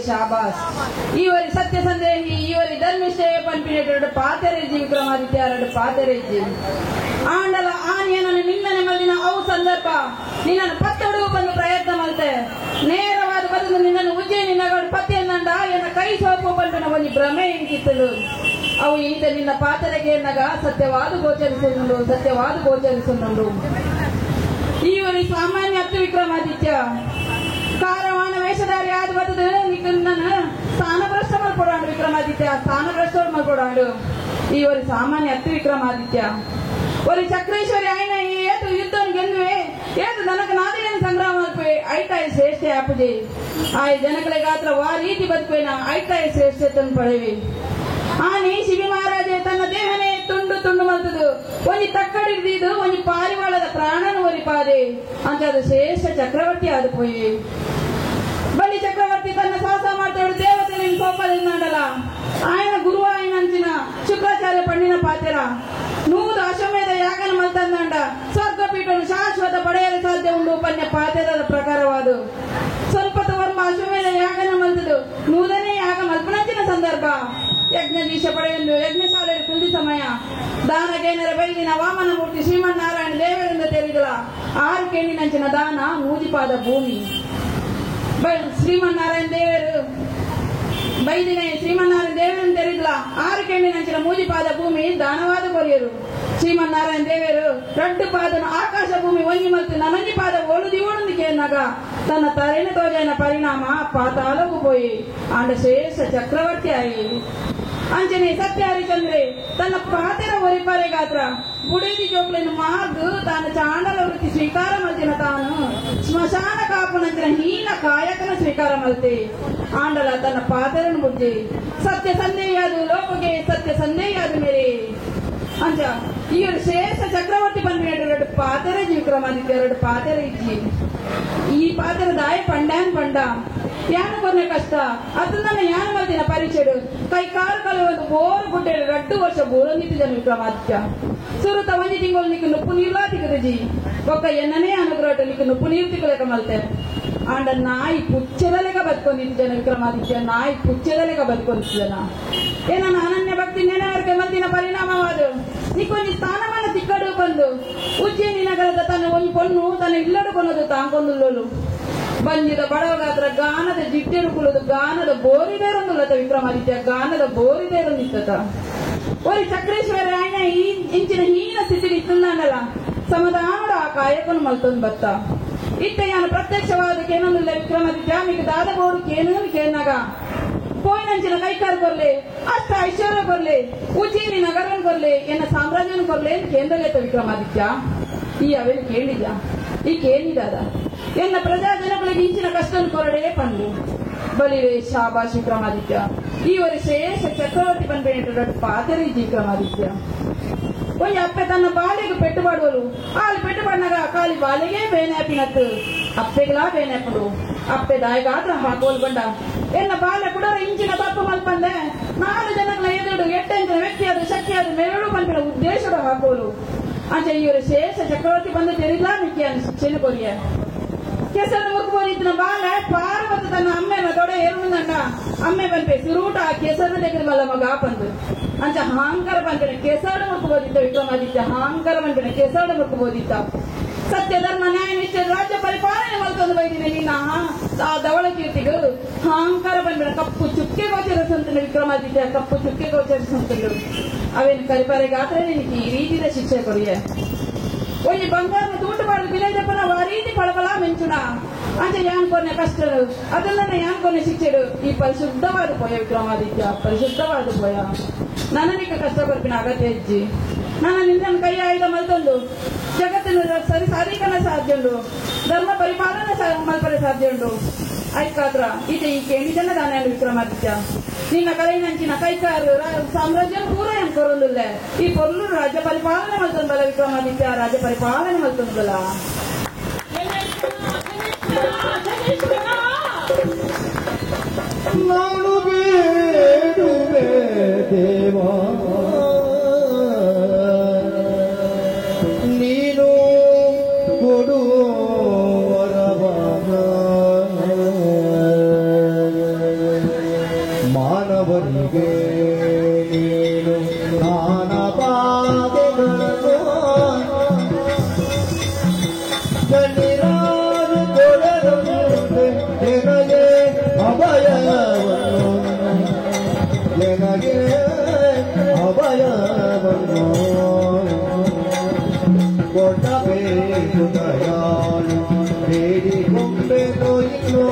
ಶಾಬಾಸ್ ಈವರಿ ಸತ್ಯ ಸಂದೇಹಿ ಈವರಿ ಧರ್ಮಿಷ್ಠೆ ಪಂಪಿನೆಟ್ಟು ಪಾತೆರೆಜ್ಜಿ ವಿಕ್ರಮಾದಿತ್ಯ ಎರಡು ಪಾತೆರೆಜ್ಜಿ ಆಂಡಲ ಆನಿಯನನ್ನು ನಿನ್ನನೆ ಮಲ್ಲಿನ ಅವು ಸಂದರ್ಭ ನಿನ್ನನ್ನು ಪತ್ತಡು ಬಂದು ಪ್ರಯತ್ನ ಮಲ್ತೆ ನೇರವಾದ ಬದಲು ನಿನ್ನನ್ನು ಉಜ್ಜಯಿನಿ ನಗಡು ಪತ್ತೆಯನ್ನಂಡ ಎನ್ನ ಕೈ ಸೋಪು ಪಂಪಿನ ಒಂದು ಭ್ರಮೆ ಇಂಕಿತ್ತಲು ಅವು ಈತ ನಿನ್ನ ಪಾತೆರೆಗೆ ನಗ ಸತ್ಯವಾದ ಗೋಚರಿಸುಂಡು ಸತ್ಯವಾದ ಗೋಚರಿಸುಂಡು. ಈವರಿ ಸಾಮಾನ್ಯ ಅತ್ತು ವಿಕ್ರಮಾದಿತ್ಯ ಕಾರವಾನ ವೇಷಧಾರಿ ಆದ ಬರ್ತದೆ ನನ್ನ ಸ್ಥಾನಭ್ರಷ್ಟ ಮಲ್ಪಡಾಂಡು ವಿಕ್ರಮಾದಿತ್ಯ ಸ್ಥಾನಭ್ರಷ್ಟ ಮಲ್ಪಡಾಂಡು. ಈ ಸಾಮಾನ್ಯ ಅತ್ತು ವಿಕ್ರಮಾದಿತ್ಯ ಒರಿ ಚಕ್ರೇಶ್ವರಿ ಆಯ್ನ ಏತು ಯುದ್ಧವನ್ನು ಗೆಂದುವೆ ಏತು ನನಗೆ ನಾದಿನ ಸಂಗ್ರಾಮ ಮಲ್ಪೆ ಐತಾಯ ಶ್ರೇಷ್ಠ ಆಪುಜೆ ಆಯ್ ಜನಕಲೆ ಗಾತ್ರ ವಾ ರೀತಿ ಬದುಕುವೆನ ಐತಾಯ ಶ್ರೇಷ್ಠತನ್ನು ಪಡೆವೆ. ಆನಿ ಶಿವಿ ಮಹಾರಾಜೆ ತನ್ನ ದೇಹನೇ ತುಂಡು ತುಂಡು ಮಲ್ತದು ಒಂಜಿ ತಕ್ಕಡಿರ್ದಿದ್ದು ಒಂಜಿ ಪಾರಿವಾಳದ ಪ್ರಾಣನ ಒರಿಪಾದೆ ಅಂತ ಅದು ಶ್ರೇಷ್ಠ ಚಕ್ರವರ್ತಿ ಆದ ಪೋಯಿ. ಬಲಿ ಚಕ್ರವರ್ತಿ ತನ್ನ ಸಾಹಸ ಮಾಡ್ತಾడు ದೇವತೆ ಕೋಪದಿಂದಾಂಡಲ ఆయన ಗುರುವ అయినంచిన ಶುಕ್ರಾಚಾರ್ಯ ಪಣ್ಣಿನ ಪಾತೆರ ನೂರು ಅಶ್ವಮೇಧ ಯಾಗನ ಮಲ್ತಂದಾಂಡ ಸ್ವರ್ಗಪೀಠನು ಶಾಶ್ವತ ಪಡೆಯಲು ಸಾಧ್ಯ ಉಂಡು ಪನ್ಯ ಪಾತೆರದ ಪ್ರಕಾರವಾದು. ಸ್ವಲ್ಪ ವರ್ಮ ಅಶ್ವಮೇಧ ಯಾಗನ ಮಲ್ತದು ನೂರನೇ ಯಾಗ ಮಲ್ಪನಂಚಿನ ಸಂದರ್ಭ ಯಜ್ಞದೀಶ ಪಡೆಯಲು ಯಜ್ಞಶಾಲೆ ತುದಿ ಸಮಯ ದಾನಗೇನರ ಬೈದಿನ ವಾಮನಮೂರ್ತಿ ಶ್ರೀಮನ್ನಾರಾಯಣ ದೇವರಿಂದ ತೆರಿದಲ ಆರು ಕೇಣಿನಂಚಿನ ದಾನ ಮೂಜಿಪಾದ ಭೂಮಿ ಶ್ರೀಮನ್ನಾರಾಯಣ ದೇವರು ಬೈದಿನ ಶ್ರೀಮನ್ನಾರಾಯಣ ದೇವರನ್ನು ತೆರಿದಲ ಆರು ಕೇಣಿನಂಚಿನ ಮೂಜಿಪಾದ ಭೂಮಿ ದಾನವಾದ ಕೊರಿಯರು ಶ್ರೀಮನ್ನಾರಾಯಣ ದೇವರು ರಡ್ಡು ಪಾದನ ಆಕಾಶ ಭೂಮಿ ಒಂಜಿ ಮತ್ತು ನನಂಜಿ ಪಾದ ಓಲು ದಿವೋಡು ಕೇನಾಗ ತನ್ನ ತರೇನ ತೋಜನ ಪರಿಣಾಮ ಪಾತಾಳಕ್ಕೂ ಪೋಯಿ ಆಂಡ ಶೇಷ ಚಕ್ರವರ್ತಿ ಆಯಿ ಅಂಚನೆ ಸತ್ಯ ಹರಿಚಂದ್ರೆ ತನ್ನ ಪಾತೆರ ಒರಿಪರೆ ಗಾತ್ರ ಬುಡೇದಿ ಜೋಕ್ಲೆನ್ ಮಾರ್ದು ತಾನು ಚಾಂಡಲ ವೃತ್ತಿ ಸ್ವೀಕಾರ ಮಲ್ತಿನ ತಾನು ಸ್ಮಶಾನ ಕಾಪುನಂಚಿನ ಹೀನ ಕಾಯಕನ ಸ್ವೀಕಾರ ಮಲ್ತೆ ಆಂಡಲ ತನ್ನ ಪಾತೆರನು ಬುದ್ಧಿ ಸತ್ಯ ಸಂದೇಯಾದು ಲೋಕಗೆ ಸತ್ಯ ಸಂದೇಯಾದು ಮೇರೆ ಅಂಚ ಈ ಶೇಷ ಚಕ್ರವರ್ತಿ ಬಂದ ಎರಡು ಪಾತೆರೆ ಜೀವಿಕ್ರಮಾದಿತ್ಯ ಎರಡು ಪಾತೆರೆ ಇಜ್ಜಿ ಈ ಪಾತೆರ ದಾಯ ಪಂಡ್ಯಾನ್ ಪಂಡ ಯಾನು ಕೊನೆ ಕಷ್ಟ ಅದನ್ನ ಯಾನು ಮಲ್ದಿನ ಪರೀಕ್ಷೆಡು ಕೈ ಕಾಲು ಕಲೆ ಒಂದು ಬೋರ್ ಗುಡ್ಡೆ 2 ವರ್ಷ ಬೋರೊಂದಿತ್ತು ಜನ ವಿಕ್ರಮಾದಿತ್ಯ ಸುರುತ ಒಂಜಿ ತಿಂಗಳು ನಿಕ್ಕು ನುಪ್ಪು ನೀರ್ಲಾ ತಿಕ್ಕುದುಜಿ ಒಕ್ಕ ಎನ್ನನೇ ಅನುಗ್ರಹ ನಿಕ್ಕು ನುಪ್ಪು ನೀರು ತಿಕ್ಕಲೆಕ ಮಲ್ತೆ ಆಂಡ ನಾಯಿ ಪುಚ್ಚದಲೆಕ ಬದುಕೊಂಡಿತ್ತು ಜನ ವಿಕ್ರಮಾದಿತ್ಯ ನಾಯಿ ಪುಚ್ಚದಲೆಕ ಬದುಕೊಂಡಿತ್ತು ಜನ ಏನ ಅನನ್ಯ ಭಕ್ತಿ ನೆನೆಯವರಿಗೆ ಮಲ್ದಿನ ಪರಿಣಾಮವಾದ ನಿಕ್ಕೊಂಜಿ ಸ್ಥಾನಮಾನ ತಿಕ್ಕಡು ಬಂದು ಉಜ್ಜಯಿನಿ ನಗರದ ತನ್ನ ಒಂದು ಪೊಣ್ಣು ತನ್ನ ಇಲ್ಲಡು ಕೊನದು ತಾಂಕೊಂದುಲ್ಲೋಲು ಬಂಜಿದ ಬಡವಗಾತ್ರ ಗಾನದ ಜಿಡ್ಡೆರು ಕುಲದು ಗಾನದ ಬೋರಿದೇರೊಂದುಲ್ಲತ ವಿಕ್ರಮಾದಿತ್ಯ ಗಾನದ ಬೋರಿದೇರೊಂದಿತ್ತ ಒರಿ ಚಕ್ರೇಶ್ವರ ಆಯ್ನ ಈ ಇಂಚಿನ ಹೀನ ಸ್ಥಿತಿ ಇತ್ತುಂದಲ್ಲ ಸಮಾಧಾನದ ಆ ಕಾಯಕನು ಮಲ್ತೊಂದು ಬತ್ತ ಇತ್ತ ಯಾನು ಪ್ರತ್ಯಕ್ಷವಾದ ಕೇನೊಂದುಲ್ಲ ವಿಕ್ರಮಾದಿತ್ಯ ಮಿಗ ದಾದ ಬೋರು ಕೇನು ಕೇನಾಗ ಪೋಯಿನಂಚಿನ ಕೈಕಾರು ಕೊರ್ಲೆ ಅಷ್ಟ ಐಶ್ವರ್ಯ ಕೊರ್ಲೆ ಉಜ್ಜಯಿನಿ ನಗರನ್ ಕೊರ್ಲೆ ಎನ್ನ ಸಾಮ್ರಾಜ್ಯನ ಕೊರ್ಲೆ ಕೇಂದ್ರಲೇತ ವಿಕ್ರಮಾದಿತ್ಯ ಈ ಅವೆಲ್ಲ ಕೇಳಿದ ಈ ಕೇಳಿದಾದ ಎನ್ನ ಪ್ರಜಾ ಜನಗಳಿಗೆ ಇಂಚಿನ ಕಷ್ಟನ ಕೊರಡೆ ಪಂದು ಬಲಿವೆ ಶಾಬಾಷ್ ವಿಕ್ರಮಾದಿತ್ಯ ಈ ವರ್ಷ ಶೇಷ ಚಕ್ರವರ್ತಿ ಬಂದ್ಬೇಡ ಪಾತೆರೆ ವಿಕ್ರಮಾದಿತ್ಯ ಒಂಜಿ ಅಪ್ಪೆ ತನ್ನ ಬಾಲೆಗೆ ಪೆಟ್ಟುಪಾಡುವಳು ಆಲು ಪೆಟ್ಟುಪಾಡಿನಾಗ ಕಾಲಿ ಬಾಲೆಗೆ ಬೇನಾಪಿನತ್ತು ಅಪ್ಪೆಗಳಾ ಬೇನಾಪುಡು ಅಪ್ಪೆ ದಾಯಗಾತ್ರ ಹಾಕೋಲ್ ಬಂಡ ಎನ್ನ ಬಾಲೆ ಕುಡರ ಇಂಚಿನ ತಪ್ಪು ಮಲ್ಪಂದೆ 4 ಜನಗಳ ಎದುರು ಎಟ್ಟೆಂಚಿನ ವ್ಯಕ್ತಿ ಅದು ಶಕ್ತಿ ಅದು ಮೆರಳು ಬಂದಿನ ಉದ್ದೇಶದ ಹಾಕೋಲು ಅಂಚೆ ಇವರು ಶೇಷ ಚಕ್ರವರ್ತಿ ಬಂದು ತೆರಿಲ್ಲ ಮಿಕ್ಕಿ ಶಿಕ್ಷಣ ಕೊರಿಯ ಕೆಸರು ಮುಕ್ಕೋದಿತ್ತಿನ ಬಾಲೆ ಪಾರ್ವತ ತನ್ನ ಅಮ್ಮೆನ ತೊಡೆ ಏರುಂದಂಡ ಅಮ್ಮೆ ಬಂಪೆ ಸುರೂಟ ಆ ಕೆಸರು దగ్గర ಮಲ್ಲ ಮಗ ಬಂದು ಅಂಚ ಹಾಂಕರ ಬಂಪಿನ ಕೆಸರು ಮುಕ್ಕೋದಿತ್ತ ವಿಕ್ರಮಾದಿತ್ಯ ಹಾಂಕರ ಬಂಪಿನ ಕೆಸರು ಮುಕ್ಕೋದಿತ್ತ ಸತ್ಯ ಧರ್ಮ ನ್ಯಾಯ ನಿಷ್ಠೆ ರಾಜ್ಯ ಪರಿಪಾಲನೆ ಮಲ್ತೊಂದು ಬೈದಿನ ನಿನ್ನ ಆ ಧವಳ ಕೀರ್ತಿಗಳು ಹಾಂಕಾರ ಬಂದಿನ ಕಪ್ಪು ಚುಕ್ಕೆ ಗೋಚರಿಸಂತ ವಿಕ್ರಮಾದಿತ್ಯ ಕಪ್ಪು ಚುಕ್ಕೆ ಗೋಚರಿಸಂತಗಳು ಅವೇನು ಕರಿಪರೆಗಾದ್ರೆ ನಿನಗೆ ಈ ರೀತಿಯ ಶಿಕ್ಷೆ ಕೊರಿಯ ಒಂಜಿ ಬಂಗಾರ ತೂಟು ಪಾಡು ಬಿಲೈದಪ್ಪನ ಆ ರೀತಿ ಪಳಪಳ ಮೆಂಚುನ ಅಂಚ ಯಾನ್ ಕೊನೆ ಕಷ್ಟರು ಅದನ್ನ ಯಾನ್ ಕೊನೆ ಶಿಕ್ಷೆಡು ಈ ಪರಿಶುದ್ಧವಾದ ಪೋಯ ವಿಕ್ರಮಾದಿತ್ಯ ಪರಿಶುದ್ಧವಾದ ಪೋಯ ನನನಿಕ ಕಷ್ಟ ಬರ್ಪಿನ ಅಗತ್ಯ ಹೆಜ್ಜಿ ನಾನು ನಿನ್ನ ಕೈ ಆಯುಧ ಮಲ್ತೊಂದು ಜಗತ್ತಿನ ಸರಿ ಸಾಧೀಕರಣ ಸಾಧ್ಯ ಉಂಡು ಧರ್ಮ ಪರಿಪಾಲನೆ ಮಲ್ಪರೆ ಸಾಧ್ಯ ಉಂಡು ಆಯ್ಕಾದ್ರ ಈತ ಈ ಕೇಳಿ ಜನ ದಾನ ವಿಕ್ರಮಾದಿತ್ಯ ನಿನ್ನ ಕೈನಂಚಿನ ಕೈಕಾರು ಸಾಮ್ರಾಜ್ಯ ಪೂರ ಏನ್ ಕೊರೊಂದುಲ್ಲೆ ಈ ಪೊರ್ಲು ರಾಜ್ಯ ಪರಿಪಾಲನೆ ಮಲ್ತೊಂದಲ್ಲ ವಿಕ್ರಮಾದಿತ್ಯ ರಾಜ್ಯ ಪರಿಪಾಲನೆ ಮಲ್ತೊಂದಲ್ಲ ನಾನು ಬೇಡುವೆ ದೇವಾ ನೀನು ಕೊಡು ವರವನ ಮಾನವರಿಗೆ ನೀನು ನಾನಬಾಧೆಗಳನ್ನು ಜನಿರಾರು ಕೊಡದಂತೆ ನಿನಗೆ ಅಭಯವನ್ನು ನಿನಗೆ ಅಭಯವನ್ನು ಕೊಡಬೇಕು ದಯಾಳು ಬೇಡಿಕೊಂಬೆನು ಇನ್ನು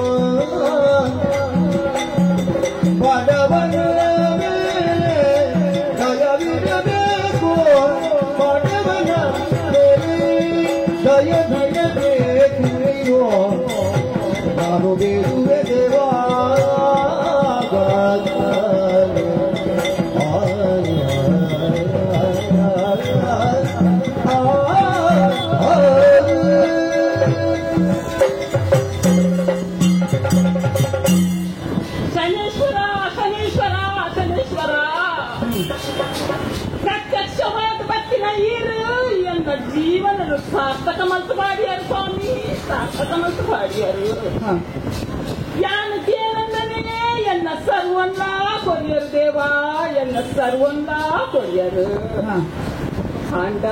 ಬಡವನ ಮೇಲೆ ದಯವಿರಬೇಕು ಬಡವನ ಮೇಲೆ ದಯವಿರಬೇಕು ಅಯ್ಯೋ ನಾನು ಬೇಡುವೆ ದೇವಾ ಶನೇಶ್ವರ ಶನೇಶ್ವರ ಶನೇಶ್ವರ ಪ್ರತ್ಯಕ್ಷವಾದ ಬತ್ತಿನ ಈರು ಎನ್ನ ಜೀವನ ಸಾರ್ಥಕ ಮಲ್ತು ಮಾಡಿಯಾರು ಸ್ವಾಮಿ ಸಾರ್ಥಕ ಮಲ್ತು ಮಾಡಿಯಾರು ಯಾನು ಕೇಳಂದನೇ ಎನ್ನ ಸರ್ವನ್ನ ಕೊರಿಯರು ದೇವಾ ಎನ್ನ ಸರ್ವಂದ ಕೊರಿಯರು ಆಂಡ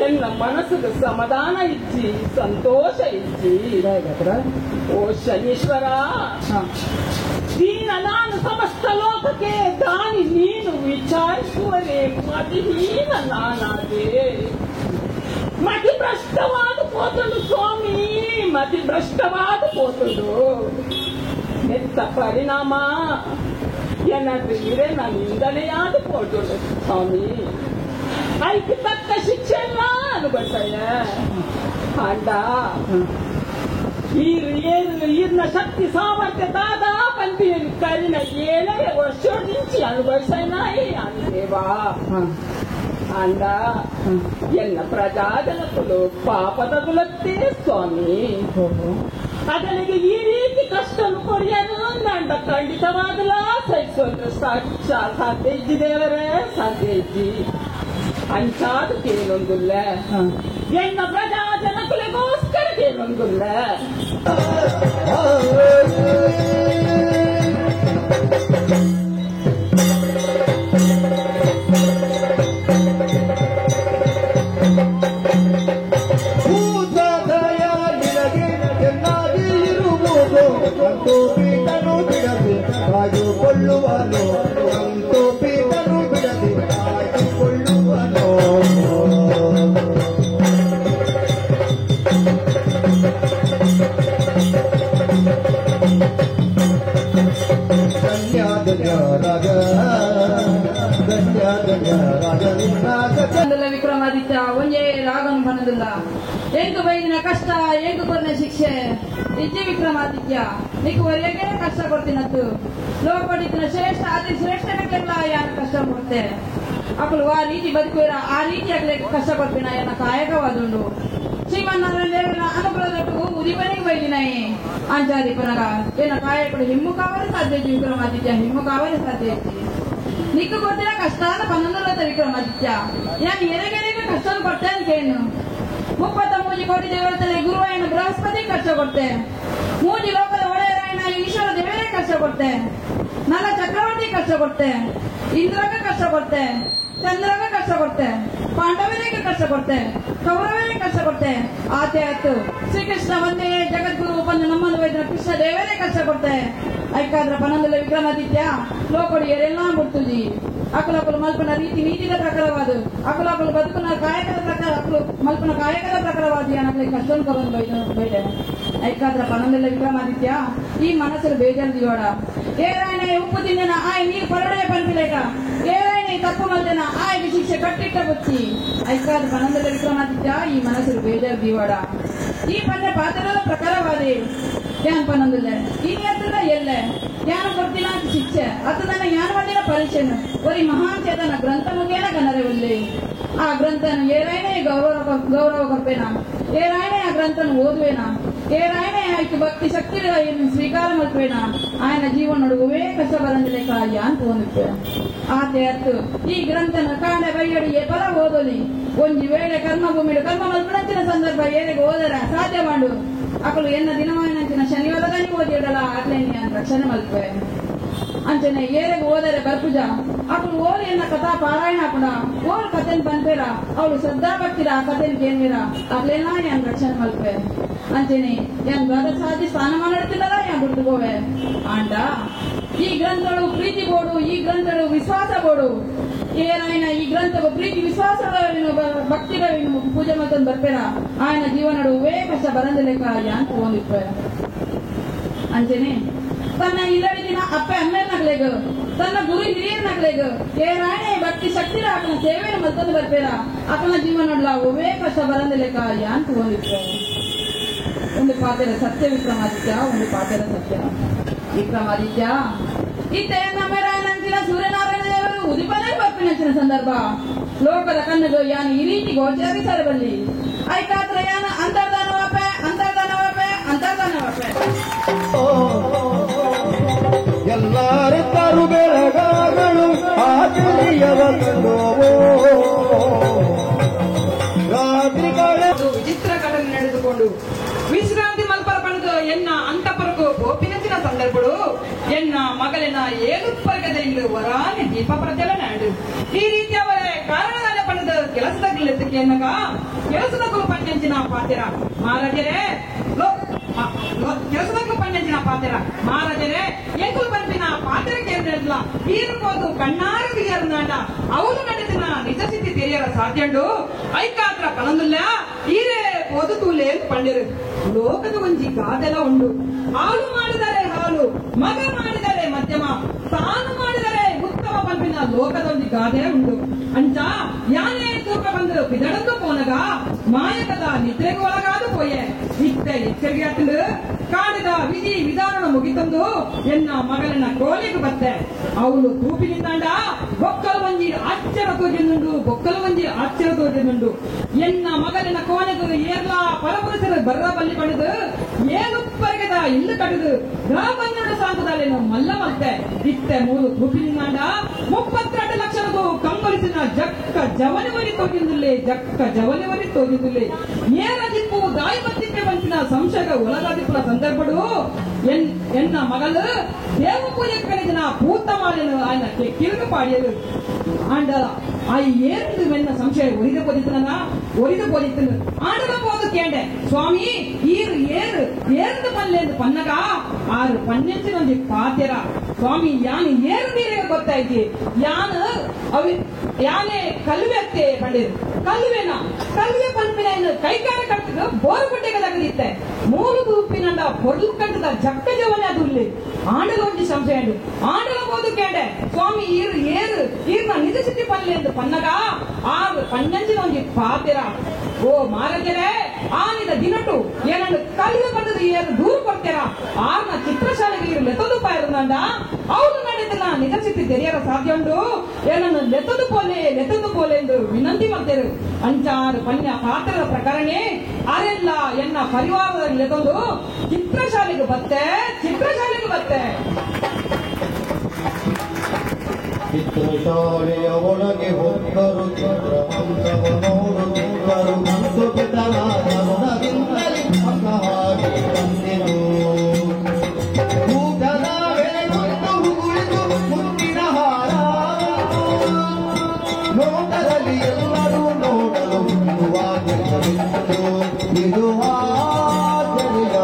ಎನ್ನ ಮನಸ್ಸಿಗೆ ಸಮಾಧಾನ ಇಚ್ಚಿ ಸಂತೋಷ ಇಚ್ಚಿ ಓ ಶನೀಶ್ವರ ದೀನ ನಾನು ಸಮಸ್ತ ಲೋಕಕ್ಕೆ ದಾನಿ ನೀನು ವಿಚಾರಿಸುವರೆ ಮತಿಹೀನ ನಾನಾದೆ ಮತಿ ಭ್ರಷ್ಟವಾದ ಪೋತುಂಡು ಸ್ವಾಮಿ ಮತಿ ಭ್ರಷ್ಟವಾದ ಪೋತುಂಡು ನೆತ್ತ ಪರಿಣಾಮ ಎನ್ನದು ಇರೆ ನಿಂದನೆಯಾದ ಪೋತುಂಡು ಸ್ವಾಮಿ ಐಕ್ ತಕ್ಕ ಶಿಕ್ಷೆ ಎಲ್ಲ ಅನುಭವಿಸಯ್ಯ ಆಂಡ ಈರ್ನ ಶಕ್ತಿ ಸಾಮರ್ಥ್ಯ ದಾದಾ పంపి కలిగిన 7 ವರ್ಷ నుంచి అనుభవిసైనాయి దేవా అండ ఎన్న ప్రజాజనకులు ಪಾಪದಗುಲತ್ತೆ ಸ್ವಾಮಿ ಅದನಿಗೆ ಈ ರೀತಿ ಕಷ್ಟನು ಕೊರಿಯರು ಅಂದ ಖಂಡಿತವಾಗಲ ಸಹಿಸೋದ್ರ ಸಾಧ್ಯ ಇಜ್ಜಿ ದೇವರೇ ಸಾಧ್ಯ ಇಜ್ಜಿ ಅಂಚಾದಕ್ಕೇನೊಂದಿಲ್ಲ ಎನ್ನ ಪ್ರಜಾ ಜನಕುಲಿಗೋಸ್ಕರಕ್ಕೇನೊಂದಿಲ್ಲ. ಕಾಯುಕೊಳ್ಳುವನು ಅಂತೂ ಪೀತನು ಬಿಡದೆ ಕಾಯುಕೊಳ್ಳುವನು. ಧನ್ಯ ಧನ್ಯ ರಾಜ ಧನ್ಯ ಧನ್ಯ ರಾಜ ನಿನ್ನ ವಿಕ್ರಮಾದಿತ್ಯ ಒಂದೇ ರಾಗನು ಬನ್ನದಿಲ್ಲ ಎಂಕು ಬೈದಿನ ಕಷ್ಟ ಎಂಕು ಕೊರ್ನ ಶಿಕ್ಷೆ ಇಜ್ಜಿ ವಿಕ್ರಮಾದಿತ್ಯ ನಿಕ್ಕು ಒರೆಗೆ ಕಷ್ಟ ಕೊಡ್ತೀನತ್ತು ಲೋಕಪಡಿತಿನ ಶ್ರೇಷ್ಠ ಅತಿ ಶ್ರೇಷ್ಠ ಯಾರು ಕಷ್ಟ ಕೊಡ್ತೆ ಅಕ್ಕಳು ಆ ರೀತಿ ಬದುಕುವಿರ ಆ ರೀತಿ ಆಗಲೇ ಕಷ್ಟ ಕೊಡ್ತೀನ ಎನ್ನ ಕಾಯಕವಾದುಂಡು ಶ್ರೀಮನ್ನಾರಾಯಣ ದೇವರ ಅನುಗ್ರಹದಟ್ಟು ಉದಿಪನಿಗೆ ಬೈದಿನಾಯಿ ಅಂಚಾದಿಪನಗ ಎನ್ನ ಕಾಯಕಡು ಹಿಮ್ಮು ಕಾವಲು ಸಾಧ್ಯ ವಿಕ್ರಮಾದಿತ್ಯ ಹಿಮ್ಮು ಕಾವಲು ಸಾಧ್ಯ ನಿಕ್ಕು ಕೊಡ್ತೀನ ಕಷ್ಟ ಪನ್ನೊಂದರ ವಿಕ್ರಮಾದಿತ್ಯ ಯಾನ್ ಎರೆಗೆರೆಗೆ ಕಷ್ಟ ಕೊಡ್ತೇನೆ ಅಂತೇನು 33 ಕೋಟಿ ದೇವತೆಲೆ ಗುರುವಾಯನ ಬೃಹಸ್ಪತಿ ಕಷ್ಟ ಕೊಡ್ತೆ, 3 ಲೋಕದ ಒಡೆಯರಾಯನ ಈಶ್ವರ ದೇವರೇ ಕಷ್ಟ ಕೊಡ್ತೆ, ನಲ ಚಕ್ರವರ್ತಿ ಕಷ್ಟ ಕೊಡ್ತೆ, ಇಂದ್ರಗ ಕಷ್ಟ ಕೊಡ್ತೆ, ಚಂದ್ರಗ ಕಷ್ಟ ಕೊಡ್ತೆ, ಪಾಂಡವರಿಗೆ ಕಷ್ಟ ಕೊಡ್ತೆ, ಕೌರವರಿಗೆ ಕಷ್ಟ ಕೊಡ್ತೆ, ಆತೆ ಆಯ್ತು ಶ್ರೀಕೃಷ್ಣ ಒಂದೇ ಜಗದ್ಗುರು ಬಂದು ನಮ್ಮನ್ನು ವೈದ್ಯ ಕೃಷ್ಣ ದೇವರೇ ಕಷ್ಟ ಕೊಡ್ತೆ. ಐಕಾದ್ರ ಪನ್ನೊಂದಲ ವಿಕ್ರಮಾದಿತ್ಯ ಲೋಕಡು ಎರೆಲ್ಲ ಮುಟ್ಟುಜಿ ಅಕುಲಕುಲು ಮಲ್ಪನ ರೀತಿ ನೀತಿದ ಪ್ರಕಾರವಾದ ಅಕುಲಕುಲು ಬದುಕುನ ಕಾಯಕದ ಪ್ರಕಾರ ಅಕುಲು ಮಲ್ಪನ ಕಾಯಕದ ಪ್ರಕಾರವಾದ ಏನಕ್ಕೆ ಕಷ್ಟನ್ನು ಕೊರೊಂದು ಬೈದೆ. ಐಕಾದ್ರ ಪನ್ನೊಂದಲ ವಿಕ್ರಮಾದಿತ್ಯ ಈ ಮನಸ್ಸು ಬೇಜಾರು ದಿಯೋಡ ಏರಾಯನ ಉಪ್ಪು ತಿಂದನ ಆಯ್ ನೀರು ಕೊರಡೆ ಪನ್ಪಿಲೇಕ ಏರಾಯನ ತಪ್ಪು ಮಲ್ದನ ಆಯ್ಗೆ ಶಿಕ್ಷೆ ಕಟ್ಟಿಟ್ಟ ಬುಚ್ಚಿ. ಐಕಾದ್ರ ಪನ್ನೊಂದಲ ವಿಕ್ರಮಾದಿತ್ಯ ಈ ಮನಸ್ಸು ಬೇಜಾರು ದಿಯೋಡ ಈ ಪಂಡ ಪಾತ್ರದ ಪ್ರಕಾರವಾದಿ ಯಾನ್ ಪನ್ನೊಂದಿಲ್ಲ ಈ ಹತ್ತದ ಎಲ್ಲೆ ಯಾನು ಕೊಡ್ತಿಲ್ಲ ಅಂತ ಶಿಕ್ಷೆ ಅತದನ್ನ ಯಾನು ಬಂದಿನ ಪರೀಕ್ಷೆನು ಒರಿ ಮಹಾನ್ ಚೇತನ ಗ್ರಂಥ ಮುಖೇನ ಗಣರೆ ಒಲ್ಲೆ ಆ ಗ್ರಂಥನ ಏರಾಯನೇ ಗೌರವ ಕೊಡ್ಪೇನ ಏರಾಯನೇ ಆ ಗ್ರಂಥನ ಓದುವೇನ ಏರಾಯನೇ ಆಯ್ತು ಭಕ್ತಿ ಶಕ್ತಿ ಸ್ವೀಕಾರ ಮಲ್ಪೇನ ಆಯನ ಜೀವನ ನಡುವೆ ಕಷ್ಟ ಬರಂದಿಲ್ಲ ಕಾಯ ಅಂತ ಓದಿಪ್ಪೆ ಆತೆ ಅತ್ತು ಈ ಗ್ರಂಥನ ಕಾಣೆ ಬೈಯಡಿ ಪರ ಓದಲಿ ಒಂಜಿ ವೇಳೆ ಕರ್ಮಭೂಮಿ ಕರ್ಮ ಮಲ್ಪಣಂಚಿನ ಸಂದರ್ಭ ಏರೆಗೆ ಓದರ ಸಾಧ್ಯ ಮಾಡು ಅಕಲು ಎನ್ನ ದಿನಮಾನಂಚಿನ ಶನಿವಾರದಾನಿ ಓದಿಡಲ ಅಟ್ಲೇನಿ ಅಂತ ರಕ್ಷಣೆ ಮಲ್ಪೆ ಅಂಚನೆ ಏರೆಗೆ ಓದರೆ ಬರ್ಪುಜ ಅಕಲು ಓದು ಎನ್ನ ಕಥಾ ಪಾರಾಯಣ ಕೂಡ ಓರ್ ಕಥೆನ್ ಪನ್ಪೇರ ಅವಳು ಶ್ರದ್ಧಾ ಭಕ್ತಿರ ಆ ಕಥೆನ್ ಕೇನ್ವಿರ ಅಟ್ಲೇನಾ ಯಾನ್ ರಕ್ಷಣೆ ಮಲ್ಪೆ ಅಂಚನೆ ಯಾನ್ ದ್ವಾದಶಾದಿ ಸ್ಥಾನಮಾನ ಇಡ್ತಿಲ್ಲಲ್ಲ ಯಾನ್ ಬಿಡ್ತುಕೋವೆ ಆಂಡ ಈ ಗ್ರಂಥಗಳು ಪ್ರೀತಿ ಬೋಡು ಈ ಗ್ರಂಥಗಳು ವಿಶ್ವಾಸ ಬೋಡು ಏನಾಯನ ಈ ಗ್ರಂಥವು ಪ್ರೀತಿ ವಿಶ್ವಾಸ ಭಕ್ತಿರ ಪೂಜೆ ಮತ್ತೊಂದು ಬರ್ಪೇರ ಆಯನ ಜೀವನಡು ವೇ ಕಷ್ಟ ಬರಂದಿಲ್ಲ ಅಂತ ಓದಿಪ್ಪ ಅಂಚನೆ ತನ್ನ ಇಲ್ಲಡಿ ದಿನ ಅಪ್ಪೆ ಅಮ್ಮೇರ್ನಗ್ಲೇಗ ತನ್ನ ಗುರು ಹಿರಿಯರ್ನಗ್ಲೇಗ ಏರಾಯಣ ಭಕ್ತಿ ಶಕ್ತಿ ಆತನ ಸೇವೆಯನ್ನು ಮತ್ತೊಂದು ಬರ್ಪೇರ ಆತನ ಜೀವನಡ್ಲ ಒವೇ ಕಷ್ಟ ಬರಂದಿಲ್ಲ ಅಂತ ಓದಿಪ್ಪ. ಒಂದು ಪಾತ್ರ ಸತ್ಯ ವಿಕ್ರಮಾದಿತ್ಯ ಒಂದು ಪಾತ್ರ ಸತ್ಯ ವಿಕ್ರಮಾದಿತ್ಯ ಇತ್ತೆ ನಮ್ಮರಾಯನಂಚಿನ ಸೂರ್ಯನಾರಾಯಣ ದೇವರು ಉದಿಪನೇ ಬರ್ಪಿನಂಚಿನ ಸಂದರ್ಭ ಲೋಕದ ಕಣ್ಣು ಯಾನು ಈ ರೀತಿ ಗೋಚರಿಸರ ಬಲ್ಲಿ ಐಕಾತ್ರ ಯಾನ ಅಂತರ್ಧಾನವಾಪೆ ಅಂತರ್ಧಾನವಾಪೆ ಅಂತರ್ಧಾನವಾಪೆ ಎಲ್ಲಾರು ತರು ಬೆಳಗಾಗಳು ಆ ತಿಳಿಯವ ಕಂಡುವೋ ರಾತ್ರಿ ವಿಚಿತ್ರ ಘಟನೆ ನಡೆದುಕೊಂಡು ವಿಶ್ರಾಂತಿ ಮಲ್ಪರ ಪಡೆದು ಎನ್ನ ಅಂತಪರಕು ಗೋಪಿನಂಚಿನ ಸಂದರ್ಭಡು ಎನ್ನ ಮಗಲಿನ ಏಳು ಇಲ್ಲಿ ವರಾನೆ ದೀಪ ಪ್ರಜ್ವಲನಾಡು ಈ ರೀತಿ ಅವರ ಕಾರಣದಾನ ಪಣದ ಕೆಲಸದ ಎನ್ನಗ ಕೆಲಸದ ಪಣ್ಣಂಚಿನ ಪಾತೆರ ಮಹಾರಾಜರೇ ಕೆಲಸದ ಪಣ್ಣಂಚಿನ ಪಾತೆರ ಮಹಾರಾಜರೇ ಎಂಕುಲು ಪನ್ಪಿನ ಪಾತೆರ ಕೇಂದ್ರ ಈರುಕೋದು ಕಣ್ಣಾರ ಬಿಯರ್ನಾಂಡ ಅವನು ನಡೆದಿನ ನಿಜ ಸ್ಥಿತಿ ತೆರಿಯರ ಸಾಧ್ಯಂಡು ಐಕಾತ್ರ ಪಣಂದುಲ್ಲ ಈರೇ ಪೋದು ತೂಲೆ ಪಂಡಿರು ಲೋಕದ ಒಂಜಿ ಗಾದೆಲ ಉಂಡು ಹಾಲು ಮಾಡಿದರೆ ಹಾಲು ಮಗ ಮಾಡಿದರೆ ಮಧ್ಯಮ ತಾನು ಮಾಡಿದರೆ ಉತ್ತಮ ಪಲ್ಪಿನ ಲೋಕದೊಂದು ಗಾದೆ ಉಂಡು ಅಂಚ ಯಾನೇ ತೂಕ ಬಂದು ಬಿದಡಂದು ಪೋನಗ ಮಾಯಕದ ನಿದ್ರೆಗೂ ಒಳಗಾದ ಪೋಯೆ ಇತ್ತೆ ಎಚ್ಚರಿಕೆ ಆತಲು ಕಾಡಿದ ವಿಧಿ ವಿಧಾನ ಮುಗಿತಂದು ಎನ್ನ ಮಗಳನ್ನ ಕೋಲಿಗೆ ಬತ್ತೆ ಅವಳು ತೂಪಿನಿಂದಾಂಡ ಬೊಕ್ಕಲು ಒಂಜಿ ಆಶ್ಚರ್ಯ ತೋಜೆಂದುಂಡು ಬೊಕ್ಕಲು ಒಂಜಿ ಆಶ್ಚರ್ಯ ತೋಜೆಂದುಂಡು ಎನ್ನ ಮಗಳನ್ನ ಕೋನೆಗು ಏರ್ಲಾ ಪರಪುರುಷರು ಬರ್ರ ಬಲ್ಲಿ ಪಡೆದು ಏನುಪ್ಪರಿಗದ ಇಲ್ಲು ಕಡಿದು ಗ್ರಾಮನ್ನಡ ಸಾಂಗದಾಲೇನು ಮಲ್ಲ ಮತ್ತೆ ಇತ್ತೆ ಮೂಲು ತೂಪಿನಿಂದಾಂಡ 32 ಲಕ್ಷದಗೂ ಕಂಗೊಳಿಸಿನ ಜಕ್ಕ ಜವನಿವರಿ ತೋಜಿಂದುಲ್ಲೆ ಜಕ್ಕ ಜವನಿವರಿ ತೋಜಿಂದುಲ್ಲೆ ನೇರ ದಿಪ್ಪು ದಾಯಿ ಮತ್ತಿಪ್ಪೆ ಬಂಚಿನ ಸಂಶಯ ಒಳಗಾದಿಪ್ಪುನ ಸಂದರ್ಭಡು ಎನ್ನ ಮಗಳು ದೇವ ಪೂಜೆ ಕರೆದಿನ ಪೂತ ಮಾಲೆನು ఆయన ಕಿರುగు ಪಾಡಿಯದು ಆಂಡಲ ಆ ಏರ್ದು ವೆನ್ನ ಸಂಶಯ ಒರಿದು ಪೋದಿತ್ತನ ಒರಿದು ಪೋದಿತ್ತನು ಆಂಡಲ போது ಕೇಂಡೆ ಸ್ವಾಮಿ ಈರು ಏರು ಏರ್ದು ಪಲ್ಲೆಂದು ಪನ್ನಗ ಆರು ಪನ್ನೆಂಚಿನೊಂಜಿ ಪಾತೆರ ಸ್ವಾಮಿ ಯಾನು ಏರು ನೀರೇ ಗೊತ್ತಾಯ್ತಿ ಯಾನು ಅವಿ ಯಾನೇ ಕಲ್ವೆತ್ತೆ ಪಂಡಿರು ಕಲ್ವೆನ ಕಲ್ವೆ ಪನ್ಪಿನ ಕೈಕಾರ ಕಟ್ಟದ ಬೋರು ಗುಡ್ಡೆಗಳಾಗದಿತ್ತೆ ಮೂರು ಗುಂಪಿನಂಡ ಪೊರ್ಲು ಕಂಡದ ಜಕ್ಕ ಜವನೆ ಅದು ಇಲ್ಲಿ ಆಂಡಲ ಒಂಜಿ ಸಂಶಯ ಆಂಡಲ போது ಕೇಂಡೆ ಸ್ವಾಮಿ ಈರು ಏರು ಈರ್ನ ನಿಜ ಸ್ಥಿತಿ ಪಲ್ಲೆ ಎಂದು ಪನ್ನಗ ಆರು ಪನ್ನೆಂಚಿನೊಂಜಿ ಪಾತೆರ ಓ ಮಾರಜರೇ ಆನಿದ ದಿನಟು ಏನನ್ನು ಕಲ್ವೆ ಪಂಡದ ಏರು ದೂರು ಕೊಡ್ತೀರಾ ಆರ್ನ ಚಿತ್ರಶಾಲೆಗೆ ಇರು ಲೆತ್ತದು ಪಾಯರುಂದ ಅವನು ನಡೆದಿನ ನಿಜ ಸ್ಥಿತಿ ತೆರೆಯರ ಸಾಧ್ಯ ಉಂಟು ಏನನ್ನು ಲೆತ್ತದು ಪೋಲೆ ಲೆತ್ತದು ಪೋಲೆ ಎಂದು ವಿನಂತಿ ಮಾಡ್ತೇರು ಅಂಚಾರು ಪನ್ಯ ಪಾತ್ರದ ಪ್ರಕರಣೆ ಅರೆಲ್ಲ ಎನ್ನ ಪರಿವಾರದ ಲೆತ್ತೊಂದು ಚಿತ್ರಶಾಲೆಗೆ ಬತ್ತೆ ಚಿತ್ರಶಾಲೆಗೆ ಬತ್ತೆ. ಚಿತ್ರಶಾಲೆಯ ಒಳಗೆ ಹೊಕ್ಕರು ಚಿತ್ರವಂತವ ನೋಡುತ್ತಿದ್ದರು ಕಂಸುಪಿತನ ಕರುಣದಿಂದಲೇ ಹಂಸವಾಗಿ ಬಂದೆನು. ಊಟದ ವೇಳೊಂದು ಉಗುಳಿದು ಮುತ್ತಿನ ಹಾರ ನೋಟದಲ್ಲಿ ಎಲ್ಲರೂ ನೋಡಲು ಇರುವಾಗಿರಬೇಕು ಇದು ಆಚರಿಯ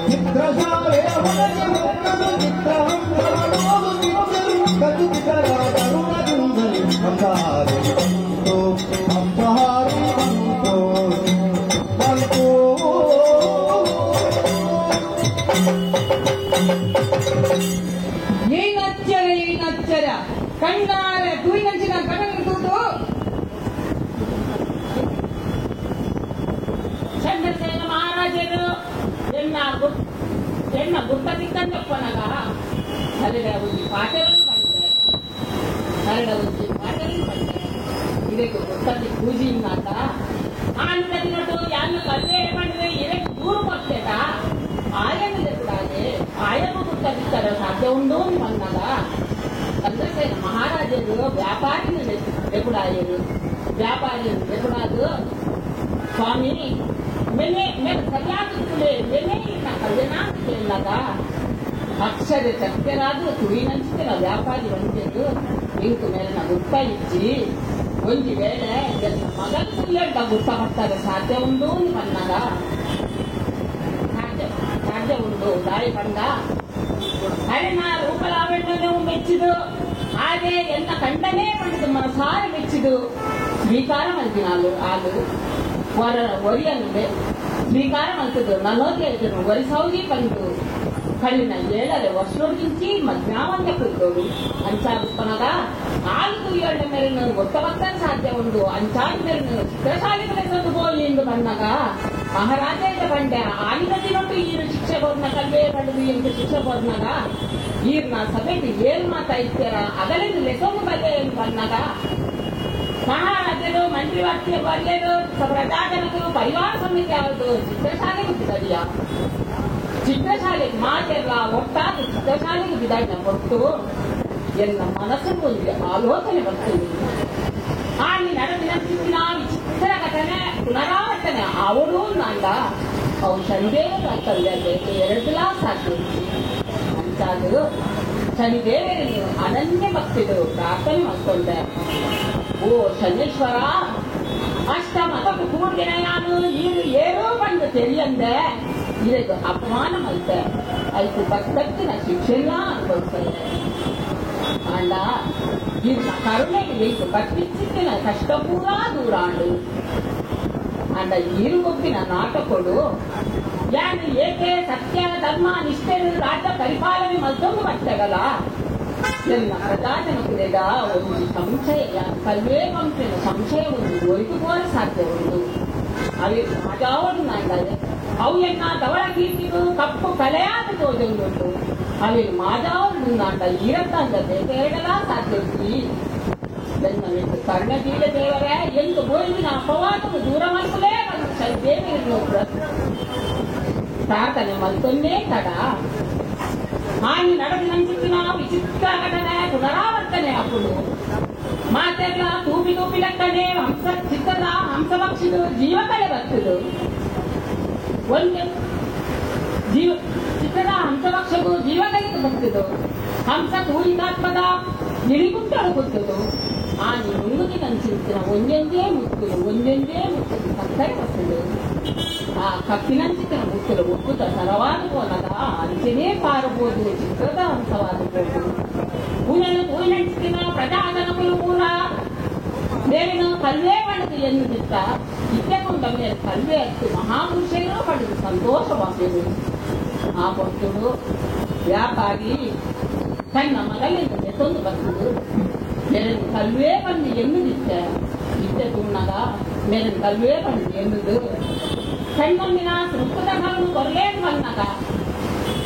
ಚಿತ್ರಶಾಲೆಯ ಒಳಗೆ ಹೊಕ್ಕರು ಚಿತ್ರಹಂಸವ ನೋಡುತ್ತಿದ್ದರು ಕಂಸುಪಿತನ ಕರುಣದಿಂದಲೇ ಹಂಸಹಾರಿ ಬಂತು ಹಂಸಹಾರಿ ಬಂತು ಬಂತು. ಏನಚ್ಚರ ಏನಚ್ಚರ ಕಣ್ಣಾರೆ ತೂಯಿನಂಚಿನ ಘಟನೆ ತೂತು ಚಂದ್ರಸೇನ ಮಹಾರಾಜರು ಎನ್ನ ಎನ್ನ ಗುಟ್ಟ ತಿಕ್ಕಂದಪ್ಪನಗ ಅಲ್ಲಿಡ ಒಂಜಿ ಪಾತೆರನ್ನು ಬಂದೆ ಅರಡ ಒಂಜಿ ಪಾತೆರನ್ನು ಬಂದೆ ಇದಕ್ಕೆ ಗುಟ್ಟದಿ ಪೂಜೆ ಮಾತ ಆನಂದ ದಿನಟು ಯಾನು ಕಲ್ವೇ ಬಂದ್ರೆ ಇದಕ್ಕೆ ದೂರು ಕೊಡ್ತೇಟ ಆಯನಿದೆ ಕೂಡ ಆಯಗೂ ಗುಟ್ಟ ತಿಕ್ಕರ ಸಾಧ್ಯ ಉಂಡು ಬಂದಾಗ ಚಂದ್ರಸೇನ ಮಹಾರಾಜರು ವ್ಯಾಪಾರಿನ ಎಕುಡಾಯರು ವ್ಯಾಪಾರಿ ಎಕುಡಾದು ಸ್ವಾಮಿ ಮೆನೆ ಮೇರೆ ಸರಿಯಾಗುತ್ತಲೇ ಮೆನೆ ಇನ್ನ ಕಲ್ಯಾಣ ಅಕ್ಷರ ಚಕ್ಕೆರಾದು ತುಳಿನಂಚಿನ ವ್ಯಾಪಾರಿ ಒಂಜೆದು ಇಂಕು ಮೇಲಿನ ಗುಪ್ತ ಇಜ್ಜಿ ಒಂಜಿ ವೇಳೆ ಎಲ್ಲ ಮಗನ ಸುಳ್ಳೆಂಟ ಗುಪ್ತ ಬರ್ತಾರೆ ಸಾಧ್ಯ ಉಂಡು ಬಂದಾಗ ಸಾಧ್ಯ ಸಾಧ್ಯ ಉಂಟು ದಾರಿ ಬಂದ ಅರೆ ನಾ ರೂಪಲಾವಣ್ಯನು ಮೆಚ್ಚಿದು ಹಾಗೆ ಎಲ್ಲ ಕಂಡನೇ ಪಂಡದು ಮನಸಾರೆ ಮೆಚ್ಚಿದು ಸ್ವೀಕಾರ ಮಲ್ತಿನಾಲು ಆಲು ವರ ಒರಿಯನುಂಡೆ ಸ್ವೀಕಾರ ಮಲ್ತದ್ದು ನಲೋದಿ ಐತನು ವರಿಸೌಗಿ ಬಂದು ಕಳ್ಳಿನ 7.5 ವರ್ಷದೊಳಗಿಂಚಿ ಮಧ್ಯಾಹ್ನ ಕುರಿತೋಡು ಅಂಚಾಗುಪ್ಪನದ ಆಲ್ಕು ಏಳನೇ ಮೇರೆ ಗೊತ್ತ ಬರ್ತನೆ ಸಾಧ್ಯ ಉಂಟು ಅಂಚಾದ ಮೇರೆ ಚಿತ್ರಶಾಲೆಗೆ ತಂದು ಹೋಗಿ ಎಂದು ಬಂದಾಗ ಮಹಾರಾಜ ಬಂಡೆ ಆನಿನ ದಿನೊಟ್ಟು ಈರು ಶಿಕ್ಷೆ ಬೋದ್ನ ಕಲ್ವೇ ಪಡೆದು ಎಂದು ಶಿಕ್ಷೆ ಬೋದ್ನಾಗ ಈರ್ನ ಸಭೆಗೆ ಏನ್ ಮಾತಾ ಇರ್ತೀರ ಅಗಲಿಂದ ಲೆಸೊಂದು ಬಲ್ಲೆ ಎಂದು ಬಂದಾಗ ಮಹಾರಾಜರು ಮಂತ್ರಿ ವಾಕ್ಯ ಬಲ್ಲೆರು ಪ್ರಜಾಜನರು ಪರಿವಾರ ಸಮಿತಿ ಯಾವುದು ಚಿತ್ರಶಾಲೆಗೆ ಬಿದ್ದಡಿಯ ಚಿತ್ರಶಾಲೆಗೆ ಮಾತೆಲ್ಲ ಒಟ್ಟಾದ ಚಿತ್ರಶಾಲೆಗೆ ಬಿದ್ದಾಡಿನ ಕೊಟ್ಟು ಎಲ್ಲ ಮನಸ್ಸು ಒಂದು ಆಲೋಚನೆ ಬರ್ತದೆ ಆ ನಡೆದಿನ ವಿಚಿತ್ರ ಘಟನೆ ಪುನರಾವರ್ತನೆ ಅವಳು ನಾಂಡ ಅವು ಸಂದೇಹ ಆಗ್ತದೆ ಎರಡಲ ಸಾಕು ಅಂತ ಅಂಚಾದು ಶನಿದೇವರನ್ನು ಅನನ್ಯ ಭಕ್ತಿದು ಪ್ರಾರ್ಥನೆ ಮಾಡಿಕೊಂಡೆ. ಓ ಶನೇಶ್ವರ, ಅಷ್ಟ ಮತಕ್ಕೆ ಕೂಡಿನ ನಾನು ಈರು ಏರೋ ಬಂದು ತೆರಿಯಂದೆ ಇದಕ್ಕೆ ಅಪಮಾನ ಮಲ್ತೆ ಐಕು ಭಕ್ತಕ್ಕಿನ ಶಿಕ್ಷೆಲ್ಲ ಅನುಭವಿಸಲ್ಲ. ಆಂಡ ಇನ್ನ ಕರುಣೆ ಏಕು ಬತ್ತಿಚ್ಚಿನ ಕಷ್ಟ ಪೂರಾ ದೂರಾಂಡು. ಅಂಡ ಈರುಗೊಬ್ಬಿನ ನಾಟಕೊಡು ಯಾನು ಏಕೆ ಸತ್ಯ ಧರ್ಮ ನಿಷ್ಠೆರು ರಾಜ್ಯ ಪರಿಪಾಲನೆ ಮಲ್ತೊಂದು ಬರ್ತಗಲ್ಲ ಎಲ್ಲ ಪ್ರಜಾಜನಕುಲೆಗ ಒಂದು ಸಂಶಯ ಕಲ್ವೇ ವಂಶನ ಸಂಶಯ ಒಂದು ಒಯ್ದುಕೋರ ಸಾಧ್ಯ ಉಂಟು. ಅವೆ ರಾಜಾವಡು ನಾಂಡಾದೆ ಅವು ಎನ್ನ ತವಳ ಕೀರ್ತಿಗೂ ಕಪ್ಪು ಕಲೆಯಾದ ತೋಜುಂಟು. ಅವೆ ಮಾಜಾವಡು ನಾಂಡ ಈರತ್ತಂದ ಬೇಡಲ ಸಾಧ್ಯ ಕರ್ಣದೀಲ ದೇವರೇ ಎಂದು ಬೋಯಿನ ಅಪವಾದವು ದೂರ ಮಲ್ಪಲೇ ದೇವರನ್ನು ಪ್ರಾರ್ಥನೆ ಮಲ್ತೊಂದೇ ತಡ ಆನಿ ನಡೆದ ವಿಚಿತ್ರ ಘಟನೆ ಪುನರಾವರ್ತನೆ ಅಪ್ಪುಡು ಮಾತೆಲ್ಲ ತೂಪಿ ತೂಪಿ ಲೆಕ್ಕನೆ ಹಂಸ ಚಿತ್ತದ ಹಂಸಪಕ್ಷಿದು ಜೀವಕಲೆ ಬರ್ತದು. ಒಂದು ಜೀವ ಚಿತ್ತದ ಹಂಸಪಕ್ಷಗೂ ಜೀವಕಲೆ ಬರ್ತದು. ಹಂಸ ತೂರಿಕಾತ್ಮದ ನಿಳಿಗುಂಟಳು ಗೊತ್ತದು. ಆ ನುಂಗುದಿ ನಂಚಿನ ಒಂದೊಂದೇ ಮುತ್ತುಲು ಒಂದೊಂದೇ ಮುತ್ತುಲು ಸಕ್ಕರೆ ಬರ್ತದು. ಆ ಕಪ್ಪಿನಂಚಿತನ ಮುತ್ತುಲು ಒಕ್ಕುತ ಸರವಾದ ಹೋದಾಗ ಅಂಚೆನೇ ಪಾರಬಹುದು ಚಿತ್ರದ ಹಂಸವಾದ ಹೂನನ್ನು ಹೂವಿನಂಚಿನ ಪ್ರಜಾಜನಕುಲು ಮೂಲ ಮೇಲಿನ ಕಲ್ವೇ ಪಡೆದು ಎನ್ನುತ್ತಿದ್ದ ಇಟ್ಟಕೊಂಡ ಮೇಲೆ ಕಲ್ವೇ ಅತ್ತು ಮಹಾಪುರುಷರು ಪಡೆದು ಸಂತೋಷವಾಗುವುದು. ಆ ಭಕ್ತರು ವ್ಯಾಪಾರಿ ತನ್ನ ಮಗಲಿಂದ ಎತ್ತೊಂದು ಬರ್ತದು. ಮೇಲಿನ ಕಲ್ವೇ ಬಂದು ಎನ್ನುದಿತ್ತ ಇದ್ದ ತುಣ್ಣಗ ಮೇಲಿನ ಕಲ್ವೇ ಬಂದು ಎನ್ನುದು ಕಣ್ಣೊಂದಿನ ಮುತ್ತದ ಸರನು ಕೊರಲೇನು ಬಂದಾಗ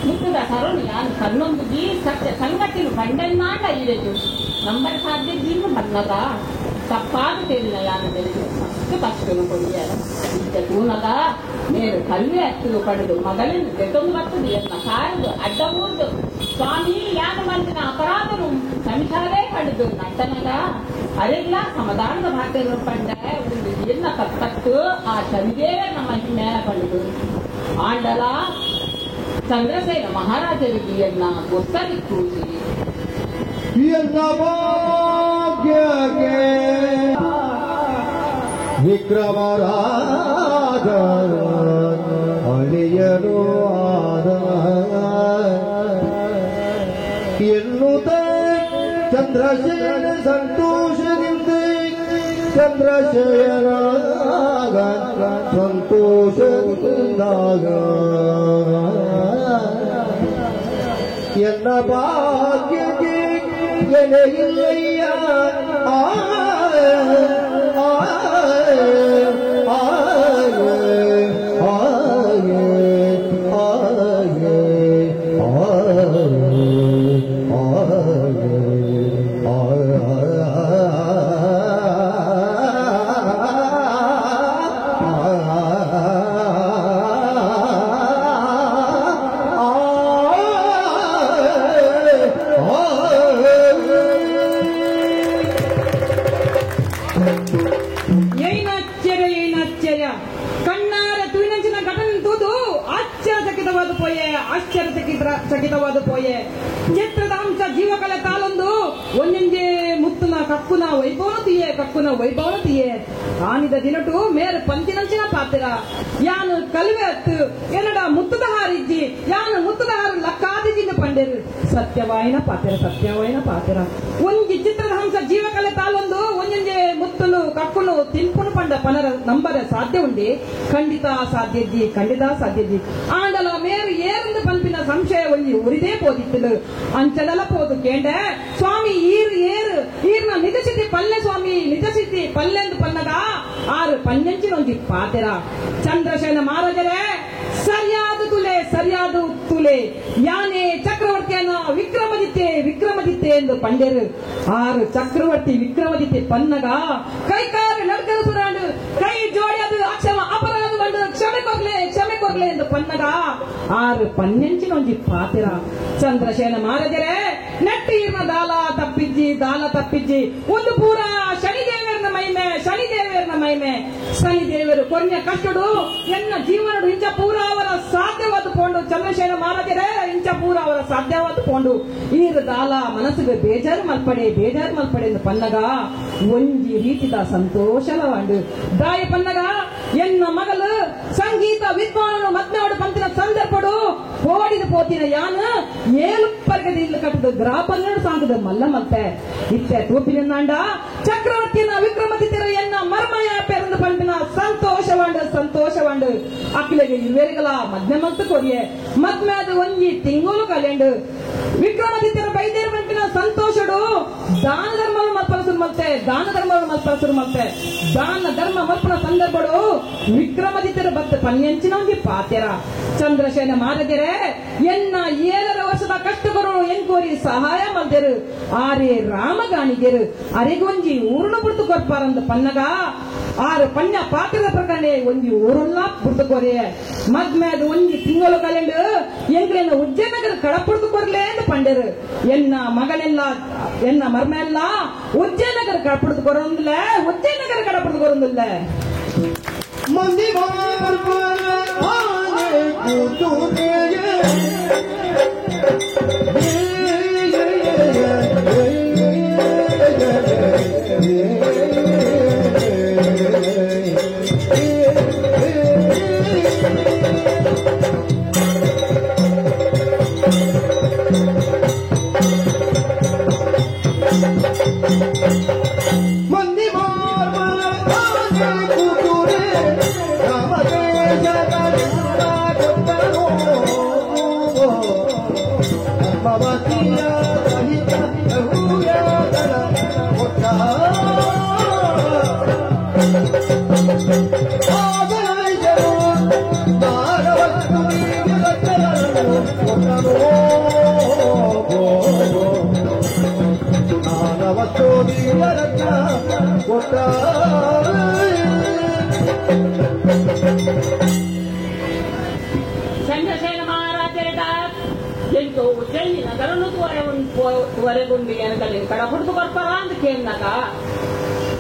ಮುತ್ತದ ಸರನು ಯಾನು ಕಣ್ಣೊಂದು ಜೀ ಸತ್ಯ ಸಂಗತಿನು ಕಂಡನ್ನಾಂಡ ಇರೆದು ನಂಬರ್ ಸಾಧ್ಯ ಜೀವ ಬಂದಾಗ ತಪ್ಪಾದ ತೇರಿನ ಯಾನು ಬೆಳೆದು ಅಷ್ಟು ಕಷ್ಟನು ಕೊಡಿಯ ಇದ್ದ ತೂನಗ ಮೇಲು ಕಲ್ವೆ ಹತ್ತಿದು ಪಡೆದು ಮಗಲಿನ ಬೆತ್ತೊಂದು ಬರ್ತದೆ ಎನ್ನ ಕಾರದು ಅಡ್ಡ ಊರ್ದು ಸ್ವಾಮಿ ಯಾನು ಬಂದಿನ ಅಪರಾಧನು ಕ್ಷಮಿಸಾಲೇ ಪಡೆದು ನಟ್ಟನಗ ಅರೆಲ್ಲ ಸಮಾಧಾನದ ಭಾಗ್ಯಗಳು ಪಂಡ ಒಂದು ಎನ್ನ ತಪ್ಪತ್ತು ಆ ಶನಿದೇವ ನಮ್ಮ ಮೇಲೆ ಪಡೆದು ಆಂಡಲ ಚಂದ್ರಸೇನ ಮಹಾರಾಜರಿಗೆ ಎನ್ನ ಗೊತ್ತಲಿ ಕೂಸಿ ಎನ್ನ ಭಾಗ್ಯಕ್ಕೆ ವಿಕ್ರಮರಾಜ ಅಳಿಯನು ಆದ ಎನ್ನುತ್ತ ಚಂದ್ರಸೇನ ಸಂತೋಷದಿಂದ ಚಂದ್ರಶೇಖರಾಗ ಸಂತೋಷದಿಂದಾಗ ಎನ್ನ ಭಾಗ್ಯಕ್ಕೆ ಎಲೆಯಿಲ್ಲಯ್ಯ ಆ ಆ ಆ ಚಕಿತವಾದ ಪೋಯೆ ಚಿತ್ರದ ಅಂಶ ಜೀವಕಲೆ ತಾಲೊಂದು ಒಂದೊಂದೇ ಮುತ್ತುನ ಕಕ್ಕುನ ವೈಭವನ ತೀಯೆ ಕಕ್ಕುನ ವೈಭವನ ತೀಯೆ ಆನಿದ ದಿನಟು ಮೇರೆ ಪಂತಿನಂಚಿನ ಪಾತ್ರ ಯಾನು ಕಲ್ವೆ ಅತ್ತು ಎನ್ನಡ ಮುತ್ತುದ ಹಾರಿಜ್ಜಿ ಯಾನು ಮುತ್ತುದ ಹಾರು ಲಕ್ಕಾದಿಜಿಂದ ಪಂಡೇರು ಸತ್ಯವಾಯಿನ ಪಾತ್ರ ಸತ್ಯವಾಯಿನ ಪಾತ್ರ ಒಂಜಿ ಚಿತ್ರದ ಹಂಸ ಜೀವಕಲೆ ತಾಲೊಂದು ಒಂದೊಂದೇ ಮುತ್ತುನು ಕಕ್ಕುನು ತಿನ್ಪುನು ಪಂಡ ಪನರ ನಂಬರ ಸಾಧ್ಯ ಉಂಡಿ ಖಂಡಿತ ಸಾಧ್ಯಜ್ಜಿ ಖಂಡಿತ ಸಾಧ್ಯಜ್ಜಿ ಆಂಡಲ ಮೇರು ಏರಂದು ಪಲ್ಪಿನ ಸಂಶಯ ಒಂಜಿ ಉರಿದೇ ಪೋದಿತ್ತಲು ಅಂಚನಲ ಪೋದು ಕೇಂಡೆ ಸ್ವಾಮಿ ಈರು ಏರು ಈರ್ನ ನಿಜಸಿದ್ಧಿ ಪಲ್ಲೆ ಸ್ವಾಮಿ ನಿಜಸಿದ್ಧಿ ಪಲ್ಲೆಂದು ಪನ್ನಗ ಆರು ಪಂಜಂಚಿನೊಂಜಿ ಪಾತೆರ ಚಂದ್ರಶೇನ ಮಹಾರಾಜರೇ ಸರಿಯಾದ ತುಲೆ ಸರಿಯಾದ ತುಲೆ ಯಾನೇ ಚಕ್ರವರ್ತಿಯನ್ನ ವಿಕ್ರಮದಿತ್ತೆ ವಿಕ್ರಮದಿತ್ತೆ ಎಂದು ಪಂಡೆರು ಆರು ಚಕ್ರವರ್ತಿ ವಿಕ್ರಮದಿತ್ತೆ ಪನ್ನಗ ಕೈಕಾರು ನಡ್ಕರು ಸುರಾಂಡು ಕೈ ಜೋಡಿಯದು ಅಕ್ಷಮ ಅಪರಾಧ ಬಂದು ಕ್ಷಮೆ ಕೊರ್ಲೆ ಕ್ಷಮೆ ಕೊರ್ಲೆ ಎಂದು ಪನ್ನಗ ಆರು ಪನ್ನೆಂಚಿನೊಂಜಿ ಪಾತಿರ ಚಂದ್ರಶೇನ ಮಹಾರಾಜರೇ ನೆಟ್ಟಿ ಇರ್ನ ದಾಲ ತಪ್ಪಿಜ್ಜಿ ದಾಲ ತಪ್ಪಿಜ್ಜಿ ಒಂದು ಪೂರ ಶನಿದೇವರನ ಮಹಿಮೆ ಶನಿದೇವರನ ಮಹಿಮೆ ಶನಿದೇವರು ಕೊನ್ಯ ಕಷ್ಟಡು ಎನ್ನ ಜೀವನಡು ಇಂಚ ಪೂರ ಅವರ ಸಾಧ್ಯವಾದ ಪೋಂಡು ಚಂದ್ರಶೇನ ಮಹಾರಾಜರೇ ಇಂಚ ಪೂರ ಅವರ ಸಾಧ್ಯವಾದ ಪೋಂಡು ಈರು ದಾಲ ಮನಸ್ಸಿಗೆ ಬೇಜಾರು ಮಲ್ಪಡೆ ಬೇಜಾರು ಮಲ್ಪಡೆ ಎಂದು ಪನ್ನಗ ಒಂಜಿ ರೀತಿದ ಸಂತೋಷಲವಾಂಡು ದಾಯ ಪನ್ನಗ ಎನ್ನ ಮಗಲು ಸಂಗೀತ ವಿದ್ವಾನನು ಮದ್ನಾಡು ಪಂತಿನ ಸಂದರ್ಭಡು ಓಡಿದ ಪೋತಿನ ಯಾನ ಏಳು ಪರ್ಗದ ಇಲ್ಲ ಕಟ್ಟದ ಗ್ರಾಪನ್ನಡು ಸಾಂಗದ ಮಲ್ಲ ಮಲ್ತೆ ಇತ್ತೆ ತೂಪಿನಿಂದಾಂಡ ಚಕ್ರವರ್ತಿನ ವಿಕ್ರಮಾದಿತ್ಯರ ಎನ್ನ ಮರ್ಮಯ ಪೆರಂದು ಪಂಪಿನ ಸಂತೋಷವಾಂಡು ಸಂತೋಷವಾಂಡು ಅಕ್ಕಿಲೆಗೆ ಇರುವೆರಿಗಲ ಮದ್ಮೆ ಮಲ್ತು ಕೊರಿಯೆ ಮದ್ಮೆ ಅದು ಒಂಜಿ ತಿಂಗಳು ಕಲೆಂಡು ವಿಕ್ರಮಾದಿತ್ಯರ ಬೈದೇರು ಪಂಪಿನ ಸಂತೋಷಡು ದಾನ ಧರ್ಮಗಳು ಮಲ್ಪನ ಸುರು ಮಲ್ತೆ ದಾನ ಧರ್ಮಗಳು ಮಲ್ಪನ ಸುರು ಮಲ್ತೆ ದಾನ ಧರ್ಮ ಮಲ್ಪನ ಸಂದರ್ಭಡು ವಿಕ್ರಮಾದಿತ್ಯರ ಬತ್ತ ಪನ್ಯಂಚಿನ ಒಂಜಿ ಪಾತೆರ ಚಂದ್ರಶೇನ ಮಾರದೆರೆ ಎನ್ನ 7 ವರ್ಷದ ಕಷ್ಟಕರು ಎನ್ಕೋರಿ ಸಹಾಯ ಮಲ್ದೆರು ಆರೆ ರಾಮಗಾಣಿಗೆರು ಅರೆಗೊಂಜಿ ಊರುನ ಬುಡ್ತು ಕೊರ್ಪಾರಂದು ಪನ್ನಗ ಆರು ಪನ್ಯ ಪಾತ್ರದ ಪ್ರಕರಣ ಒಂಜಿ ಊರುಲ್ಲ ಬುಡ್ತು ಕೊರಿಯೆ ಮದ್ಮೆ ಅದು ಒಂಜಿ ತಿಂಗಳು ಕಲೆಂಡು ಎಂಗ್ಲೆನ್ನ ಉಜ್ಜಯನಗರ ಕಡಪುಡ್ತು ಕೊರ್ಲೆ ಎಂದು ಪಂಡೆರು ಎನ್ನ ಮಗನೆಲ್ಲ ಎನ್ನ ಮರ್ಮ ಎಲ್ಲ ಉಜ್ಜಯನಗರ ಕಡಪುಡ್ತು ಕೊರೊಂದಿಲ್ಲ ಉಜ್ಜಯನಗರ ಕಡಪುಡ್ತು ಕೊರೊಂದಿಲ್ಲ ಮಂದಿ ಚಂದ್ರಸೇನ ಮಹಾರಾಜರ ಎಂಟು ಉಜ್ಜಯಿನಿ ನಗರನು ತುವರೆಗುಂಡು ಎನಗಲಿ ಕಡ ಹುಡುದು ಬರ್ಪಾರ ಅಂತ ಕೇಳಿದಾಗ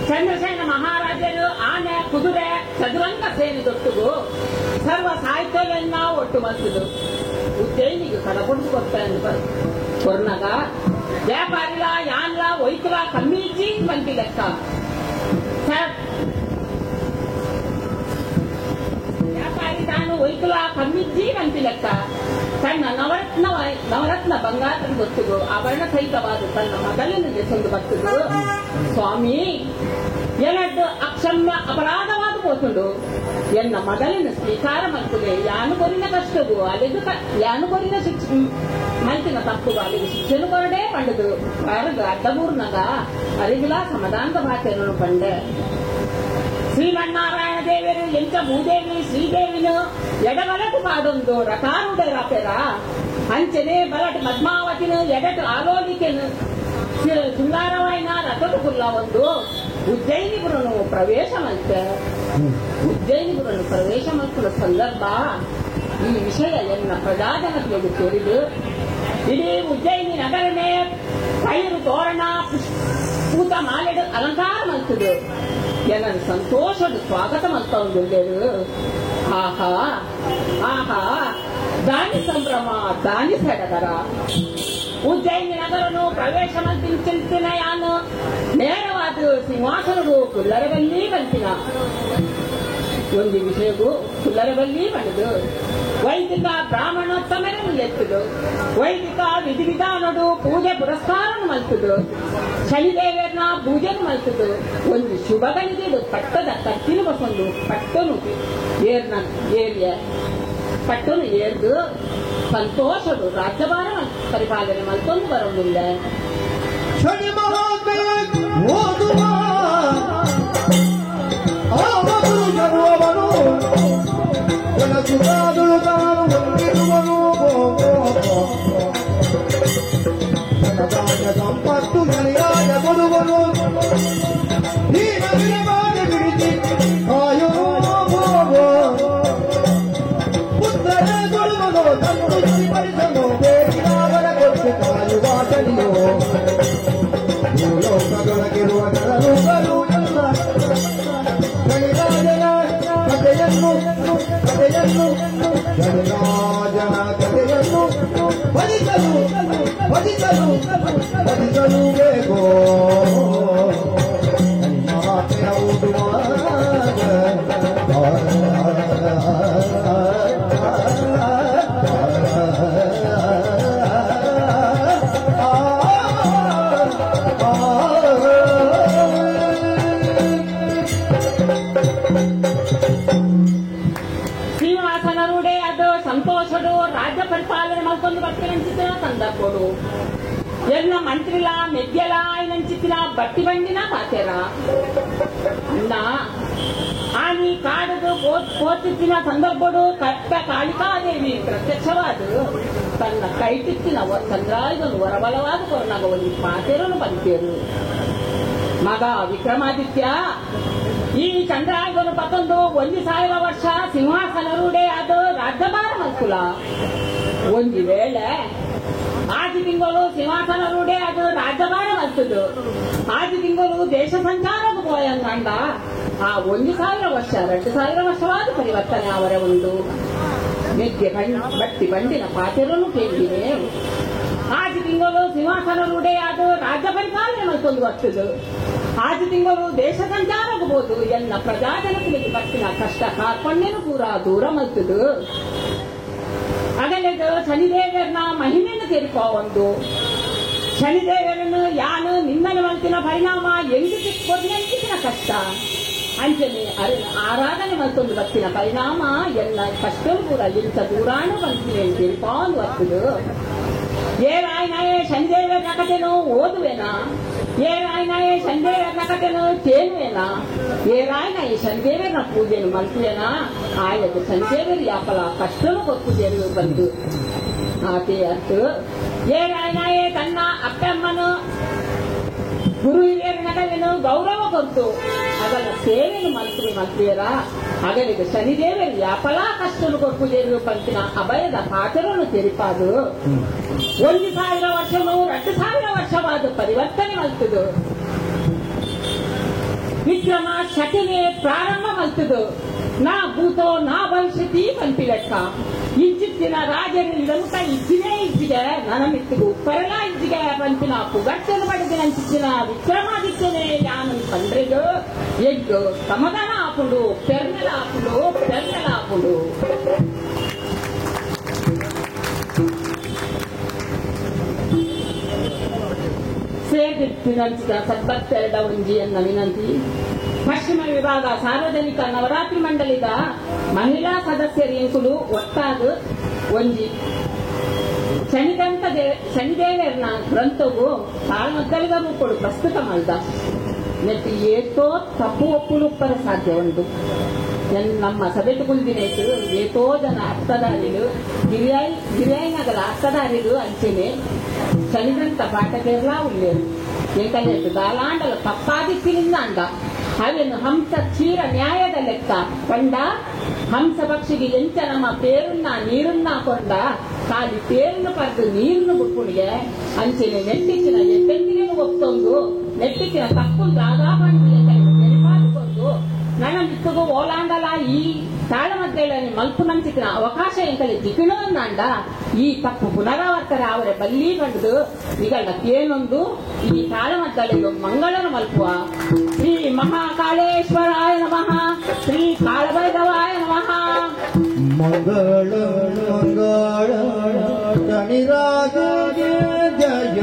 ಚಂದ್ರಸೇನ ಮಹಾರಾಜರು ಆನೆ ಕುದುರೆ ಚದುರಂಗ ಸೇನೆ ದೊಟ್ಟುಗು ಸರ್ವ ಸಾಹಿತ್ಯಗಳನ್ನ ಒಟ್ಟು ಮಲ್ತಿದ್ರು ಉಜ್ಜಯಿನಿಗೆ ಕಡ ಹುಡುದು ಬರ್ತಾರೆ ಕೊರ್ನಾಗ ವ್ಯಾಪಾರಿಲ ಯಾನ್ಲ ಒಯ್ತಲ ಕಮ್ಮಿ ಇಜ್ಜಿ ಬಂತಿ ಲೆಕ್ಕ ವ್ಯಾಪಾರಿ ತಾನು ಒಯ್ತಲ ಕಮ್ಮಿಜ್ಜಿ ಬಂತಿ ಲೆಕ್ಕ ತನ್ನ ನವರತ್ನ ನವರತ್ನ ಬಂಗಾರದ ಗೊತ್ತಿಗೂ ಆಭರಣ ಸಹಿತವಾದ ತನ್ನ ಮಗಲಿನ ಹೆಸರು ಬರ್ತದು ಸ್ವಾಮಿ ಏನದ್ದು ಅಕ್ಷಮ್ಯ ಅಪರಾಧವಾದ ಪೋತುಂಡು ಎನ್ನ ಮಗಲಿನ ಸ್ವೀಕಾರ ಮಲ್ತದೆ ಯಾನು ಕೊರಿನ ಕಷ್ಟವು ಅಲ್ಲಿಗೆ ಯಾನು ಕೊರಿನ ಶಿಕ್ಷೆ ಮಲ್ತಿನ ತಪ್ಪು ಅಲ್ಲಿಗೆ ಶಿಕ್ಷೆನು ಕೊರಡೆ ಪಂಡದು ಅರಗ ಅಡ್ಡಮೂರ್ನಗ ಅರಿಗಿಲ ಸಮಾಧಾನದ ಭಾಷೆಯನ್ನು ಪಂಡೆ ಶ್ರೀಮನ್ನಾರಾಯಣ ದೇವರು ಎಂಚ ಭೂದೇವಿ ಶ್ರೀದೇವಿನ ಎಡಬಲಟು ಪಾಡೊಂದು ರಥಾರೂಢರಾಪೆರ ಅಂಚನೆ ಬಲಟು ಪದ್ಮಾವತಿನ ಎಡಟು ಆಲೋಲಿಕೆನು ಶೃಂಗಾರವಾಯಿನ ರಥದ ಕುಲ್ಲ ಒಂದು ಉಜ್ಜಯಿನಿಪುರನು ಪ್ರವೇಶ ಮಲ್ತೆ ಉಜ್ಜಯಿನಿಪುರನು ಪ್ರವೇಶ ಮಲ್ಪುನ ಸಂದರ್ಭ ಈ ವಿಷಯ ಎನ್ನ ಪ್ರಜಾಜನತೆಗೆ ತಿಳಿದು ಇಡೀ ಉಜ್ಜಯಿನಿ ನಗರನೇ ಪೈರು ತೋರಣ ಪೂತ ಮಾಲೆಡು ಅಲಂಕಾರ ಮಲ್ತದು ಎನ್ನನ್ನು ಸಂತೋಷದ ಸ್ವಾಗತ ಮಲ್ತ ಒಂದು ಆಹಾ ಆಹಾ ದಾನಿ ಸಂಭ್ರಮ ದಾನಿ ಸಡಗರ ಉಜ್ಜಯಿನಿ ನಗರನು ಪ್ರವೇಶ ಮಲ್ತಿನ ಯಾನು ನೇರವಾದ ಸಿಂಹಾಸನವು ಕುಲ್ಲರಬಲ್ಲಿ ಬಂತಿನ ಒಂದು ವಿಷಯವು ಕುಲ್ಲರಬಲ್ಲಿ ಬಂದು ವೈದಿಕ ಬ್ರಾಹ್ಮಣೋತ್ತಮರನ್ನು ಎತ್ತದು ವೈದಿಕ ವಿಧಿವಿಧಾನಡು ಪೂಜೆ ಪುರಸ್ಕಾರನು ಮಲ್ತದು ಶನಿದೇವರನ್ನ ಪೂಜೆನು ಮಲ್ತದು ಒಂದು ಶುಭಗಳಿಗೆ ಪಟ್ಟದ ಕತ್ತಿನ ಬಸೊಂದು ಪಟ್ಟನು ಏರ್ನ ಏರಿಯ ಪಟ್ಟನು ಏರ್ದು ಸಂತೋಷದು ರಾಜ್ಯಭಾರ ಪರಿಪಾಲನೆ ಮಲ್ತೊಂದು ಬರೋದಿಲ್ಲ ಶನಿ ಓದುವ ಅವನು ಸುಧಾದುಳು ತಾನು ಹೊಂದಿರುವನು ಧನಧಾನ್ಯ ಸಂಪತ್ತು ಗೆಳೆಯಾಯ ಕೊಡುವನು ಹೀನ ಬಿಡಿಸಿ ಕಾಯೋ ಪುತ್ರನ ಕೊಡುವನು ತನ್ನುತ್ತಿ ಪರಿಸನು ಬೇಕಿನವರ ಕೊಟ್ಟು ಕಾಯುವ ಶನಿಯೋ ಭೂಲೋಕದೊಳಗಿರುವ ನರರುಗಳು ಎಲ್ಲ ಕಥೆಯನ್ನು ಶನಿರಾಜನ ಕಥೆಯನ್ನು ಭಜಿಸಲು ಭಜಿಸಲು ಭಜಿಸಲು ಬೇಕೋ ಶ್ರೀನಿವಾಸನರುಡೆ ಅದು ಸಂತೋಷಡು ರಾಜ್ಯ ಪರಿಪಾಲನೆ ಮಲ್ಕೊಂಡು ಬರ್ತೀರಂಚಿತ್ತಿನ ಸಂದರ್ಭಡು ಎಲ್ಲ ಮಂತ್ರಿಲ ಮೆದ್ಯಲ ಏನಂಚಿತ್ತಿನ ಬಟ್ಟಿ ಬಂಡಿನ ಪಾತೇರ ಅಣ್ಣ ಆನಿ ಕಾಡದು ಕೋತಿತ್ತಿನ ಸಂದರ್ಭಡು ಕಟ್ಟ ಕಾಳಿಕಾದೇವಿ ಪ್ರತ್ಯಕ್ಷವಾದ ತನ್ನ ಕೈಟಿತ್ತಿನ ಚಂದ್ರಾಯುಧನು ವರಬಲವಾದ ಕೊರನಾಗ ಒಂದು ಪಾತೇರನು ಬಂತೇರು. ಮಗ ವಿಕ್ರಮಾದಿತ್ಯ ಈ ಚಂದ್ರಾಯುಧನು ಪತ್ತೊಂದು 1000 ವರ್ಷ ಸಿಂಹಾಸನರೂಢೆ ಅದು ರಾಜ್ಯಭಾರ ಮಲ್ಕುಲ. ಒಂದು ವೇಳೆ ಆಜಿ ತಿಂಗಳು ಸಿಂಹಾಸನರೂಢೆ ಅದು ರಾಜ್ಯಭಾರ ಮಲ್ತದು ಆಜಿ ತಿಂಗಳು ದೇಶ ಸಂಚಾರಕ್ಕೆ ಪೋಯಂಗಂಡ ಆ 1000 ವರ್ಷ 2000 ವರ್ಷವಾದ ಪರಿವರ್ತನೆ ಅವರ ಒಂದು ಮೆಗ್ಗೆ ಬಟ್ಟಿ ಬಂಡಿನ ಪಾತೆರನು ಕೇಳಿದೆ. ಆಜಿ ತಿಂಗಳು ಸಿಂಹಾಸನರೂಢೆ ಅದು ರಾಜ್ಯ ಪರಿಪಾಲನೆ ಮಲ್ಕೊಂಡು ಬರ್ತದೆ. ಆಜಿ ತಿಂಗಳು ದೇಶ ಸಂಚಾರಗಬಹುದು ಎಲ್ಲ ಪ್ರಜಾಜನತೆಗೆ ಬರ್ತಿನ ಕಷ್ಟ ಕಾರ್ಪಣ್ಯನು ಪೂರ ದೂರ ಮಲ್ತದು. ಅಗಲೆದು ಶನಿದೇವರನ್ನ ಮಹಿಮೆಯನ್ನು ತೆರಿಕೋ ಒಂದು ಶನಿದೇವರನ್ನು ಯಾನು ನಿನ್ನನ್ನು ಮಲ್ತಿನ ಪರಿಣಾಮ ಎಂಗಿ ಕೊಡ್ನೆಂಚಿನ ಕಷ್ಟ ಅಂಚನೆ ಅರಿನ ಆರಾಧನೆ ಮಲ್ತೊಂದು ಬರ್ತಿನ ಪರಿಣಾಮ ಎಲ್ಲ ಕಷ್ಟನು ಪೂರ ಇಂಥ ದೂರಾನು ಬಂತೀನಿ ತೆರಿಕೊಂಡು ಬರ್ತದು. ಏರಾಯನಾಯೇ ಶನಿದೇವರ ಕಥೆನೋ ಓದುವೆನಾ, ಏರಾಯನಾಯೇ ಶನಿದೇವರ ಕಥೆನೋ ಕೇಳುವೆನಾ, ಏರಾಯನಾಯೇ ಶನಿದೇವರ ಪೂಜೆನು ಮಲ್ತುವೆನಾ, ಆಯದು ಶನಿದೇವರು ಯಾಪಲ ಕಷ್ಟನು ಕೊಪ್ಪುದೇರು ಬಂದು ಆತೆ ಅತ್ತು. ಏರಾಯನಾಯೇ ತನ್ನ ಅಪ್ಪಮ್ಮನು ಗುರು ಹಿರಿಯರ ನಗವೇನು ಗೌರವ ಕೊಟ್ಟು ಅದಲ್ಲ ಸೇವೆನು ಮಲ್ತು ಮಲ್ತಿಯರ ಅಗಲಿಗೆ ಶನಿದೇವರು ಯಾಪಲ ಕಷ್ಟನು ಕೊಪ್ಪುದೇರು ಪಂತಿನ ಅಭಯದ ಪಾತ್ರನು ತೆರಿಪಾದು 1000 ವರ್ಷನು 2000 ವರ್ಷವಾದ ಪರಿವರ್ತನೆ ಮಲ್ತದು. ವಿಕ್ರಮ ಶಕನೆ ಪ್ರಾರಂಭ ಮಲ್ತದು. ನಾ ಭೂತೋ ನಾ ಭವಿಷ್ಯತಿ ಪಂಪಿ ಲೆಕ್ಕ ಇಂಚಿತ್ತಿನ ರಾಜರಿಂದ ಇಜ್ಜಿನೇ ಇಜ್ಜಿಗೆ ನನಮಿತ್ತಿಗೂ ಪರಲ ಇಜ್ಜಿಗೆ ಪಂಪಿನ ಪುಗಟ್ಟನ್ನು ಪಡೆದಿನ ಅಂಚಿತ್ತಿನ ವಿಕ್ರಮಾದಿತ್ಯನೇ ಯಾನು ಪಂಡ್ರೆಗು ಎಗ್ಗು ಸಮಾಧಾನ ಆಪುಡು ಪೆರ್ನೆಲ ಆಪುಡು ಪೆರ್ನೆಲ ಆಪುಡು. ಸೇರಿದ ಸದ್ಭಕ್ತೆರಡ ಒಂಜಿ ಎನ್ನ ವಿನಂತಿ. ಪಶ್ಚಿಮ ವಿಭಾಗ ಸಾರ್ವಜನಿಕ ನವರಾತ್ರಿ ಮಂಡಳಿದ ಮಹಿಳಾ ಸದಸ್ಯರು ಎಂಕುಲು ಒಟ್ಟಾದ ಒಂಜಿ ಶನಿದೇವರನ ಗ್ರಂಥವು ತಾಳ್ಮದ್ದಲಿಗ ರೂಪಡು ಪ್ರಸ್ತುತ ಮಲ್ದ ನೆಟ್ಟು ಏತೋ ತಪ್ಪು ಒಪ್ಪುಲು ಉಪ್ಪರ ಸಾಧ್ಯ ಉಂಟು. ನಮ್ಮ ಸಭೆಟು ಕುಲ್ದಿನೇತು ಏತೋ ಜನ ಅರ್ಥದಾರಿಲು ಗಿರಿಯಾಯಿನಗಲ ಅರ್ಥದಾರಿಲು ಅಂಚೆನೆ ಶನಿಗ್ರಂಥ ಪಾಠಕೇರ್ಲಾ ಉಳ್ಳೇರು ಎಂಕಲೇತು ದಾಲಾಂಡಲ ತಪ್ಪಾದಿತ್ತಿನಿಂದ ಅಂಡ ಅವೇನು ಹಂಸ ಚೀರ ನ್ಯಾಯದ ಲೆಕ್ಕ ಪಂಡ ಹಂಸ ಪಕ್ಷಿಗೆ ಎಂಚ ನಮ್ಮ ಪೇರುನ್ನ ನೀರನ್ನ ಕೊಂಡ ಖಾಲಿ ಪೇರುನ್ನು ಪಡೆದು ನೀರನ್ನು ಬುಕ್ಕುಣಿಗೆ ಅಂಚೆನೆ ನೆಟ್ಟಿಚ್ಚಿನ ಎಟ್ಟೆಂದಿಗೆ ಒಪ್ತೊಂದು ನೆಟ್ಟಿಚ್ಚಿನ ತಪ್ಪು ದಾದಾ ಪಂಡು ತೆರಿಪಾದುಕೊಂಡು ನನ್ನ ಮಿತ್ತಗು ಓಲಾಂಡಲ ಈ ತಾಳಮದ್ದೆಳನೆ ಮಲ್ಪು ನಂಚಿನ ಅವಕಾಶ ಎಂಕಲೆ ಜಿಗಿಣೋಂದಾಂಡ ಈ ತಪ್ಪು ಪುನರಾವರ್ತನೆ ಅವರ ಬಲ್ಲಿ ಬಂದು ನಿಗಳ ಏನೊಂದು ಈ ತಾಳಮದ್ದಳೆಗೆ ಮಂಗಳನು ಮಲ್ಪುವ. ಶ್ರೀ ಮಹಾಕಾಳೇಶ್ವರಾಯ ನಮಃ, ಶ್ರೀ ಕಾಳಭೈರವಾಯ ನಮಃ. ಮಂಗಳ ಮಂಗಳ ಶನಿರಾಜ ಜಯ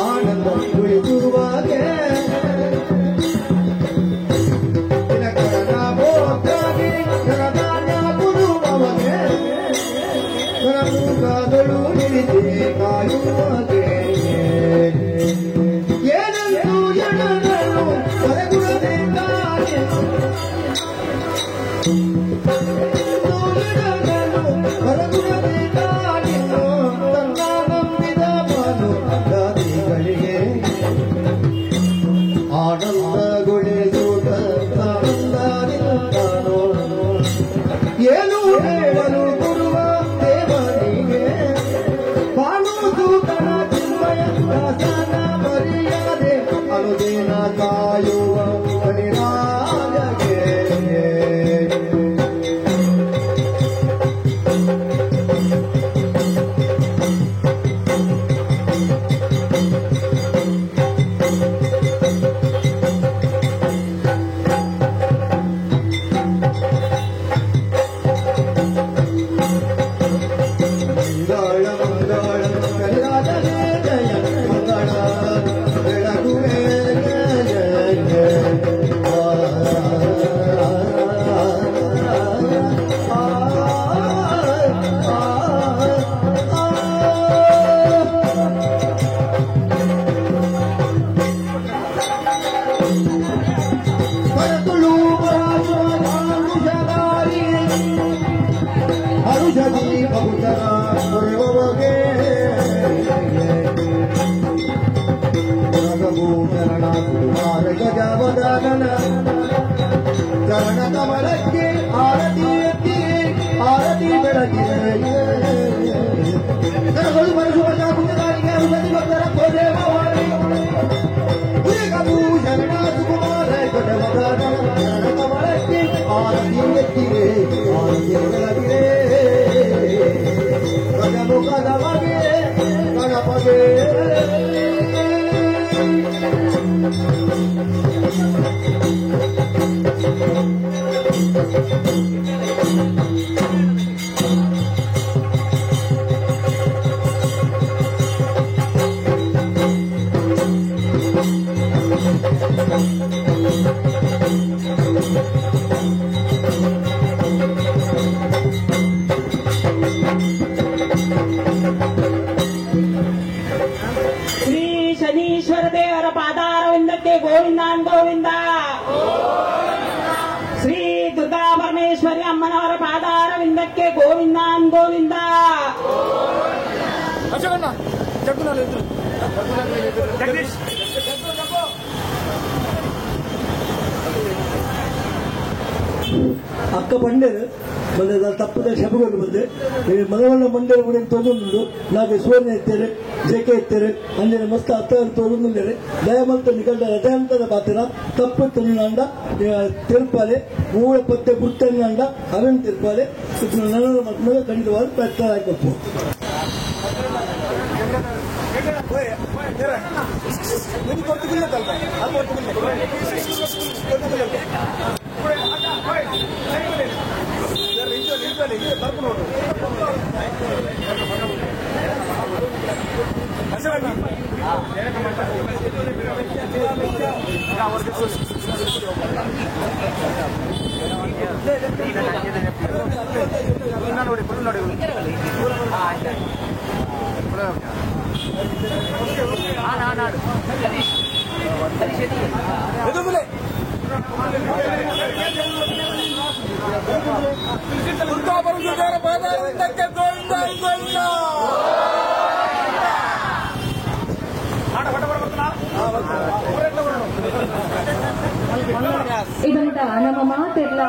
ಆನಂದ ಉಳಿಸುವಾಗೆ. ಕಾಯುವಗೆ ಏನಂದು ಎಣನನು ಹೊರಗುಡದೆ ತಾನೆ ಹೊರಗುಡದೆ ತಾನೆ ತನ್ನ ನಂಬಿದ ಮನು ದಾದಿಗಳಿಗೆ ಆನಂದಗೊಳಿಸುತ್ತ ಆನಂದ ನಿಂತಾನೋ ಏನು ಹೇಳಲು ಗುರುವ ದೇವನಿಗೆ ಬಾಣುಸೂತನ ಚಿನ್ಮಯ ದಾಸನ ಮರ್ಯಾದೆ ಅನುದಿನ ಕಾಯುವ ಬಲಿರಾಜಗೆ. ಮಂಗಳ ಮಂಗಳ ಕಲಿರಾಜನೇ ಜಯ ಮಂಗಳ ಬೆಳಗುವೆ ಜಯ ಪರತುಳು ಪರಾಶುಷದಾರಿ ಹರುಷದಿ ಬಹುಜನ ಪೊರೆವಗೆ ಭೂಷಣ ಕುಮಾರ ಗಜವದನ ಚರಣ ಕಮಲಕ್ಕೆ ಆರತಿ ಎತ್ತಿ ಆರತಿ ಬೆಳಗಿದೆ. ಕರಗಳು ಪರಶುವ ಪುಣ್ಯದಾರಿಗೆ ಹರುಷದಿ ಭಕ್ತರ ಕೋದೇವವಾರಿ ಭೂಷಣ ಸುಕುಮಾರ ಗಜವದನ ಚರಣ ಕಮಲಕ್ಕೆ ಆರತಿ ಎತ್ತಿದೆ ಆರತಿ ಬೆಳಗಿದೆ. ಗಜಮುಖದಮಗೆ ಗಣಪಗೆ ಶ್ರೀ ಶನೀಶ್ವರ ದೇವರ ಪಾದಾರವಿಂದಕ್ಕೆ ಗೋವಿಂದಾನ್ ಗೋವಿಂದ. ಶ್ರೀ ದುರ್ಗಾ ಪರಮೇಶ್ವರಿ ಅಮ್ಮನವರ ಪಾದಾರವಿಂದಕ್ಕೆ ಗೋವಿಂದಾನ್ ಗೋವಿಂದ. ಅಕ್ಕ ಬಂಡೇರು ಬಂದೆ ತಪ್ಪದ ಶಬಗಳು ಬಂದೆ ಮಗವನ್ನ ಬಂಡೇರು ಕೂಡ ತೋದುಂಡು ನಾಗೆ ಸುವರ್ಣ ಇತ್ತೇನೆ ಜೆಕೆ ಇತ್ತೇನೆ ಅಂಜನೆ ಮಸ್ತ ಅತ್ತ ತೋದುಂಡೇನೆ ದಯಮಂತ ನಿಗಲ್ದ ರಜಾಂತದ ಪಾತ್ರ ತಪ್ಪು ತಿನ್ನಂಡ ತಿರುಪಾಲೆ ಮೂಲ ಪತ್ತೆ ಗುರ್ತನ್ನಂಡ ಅವನ್ ತಿರುಪಾಲೆ ನನ್ನ ಮಕ್ಕಳ ಖಂಡಿತವಾದ ಪ್ರಯತ್ನ ಹಾಕಬೇಕು. ಇದನ್ನ ನಮ್ಮ ಮಾತೆಲ್ಲ.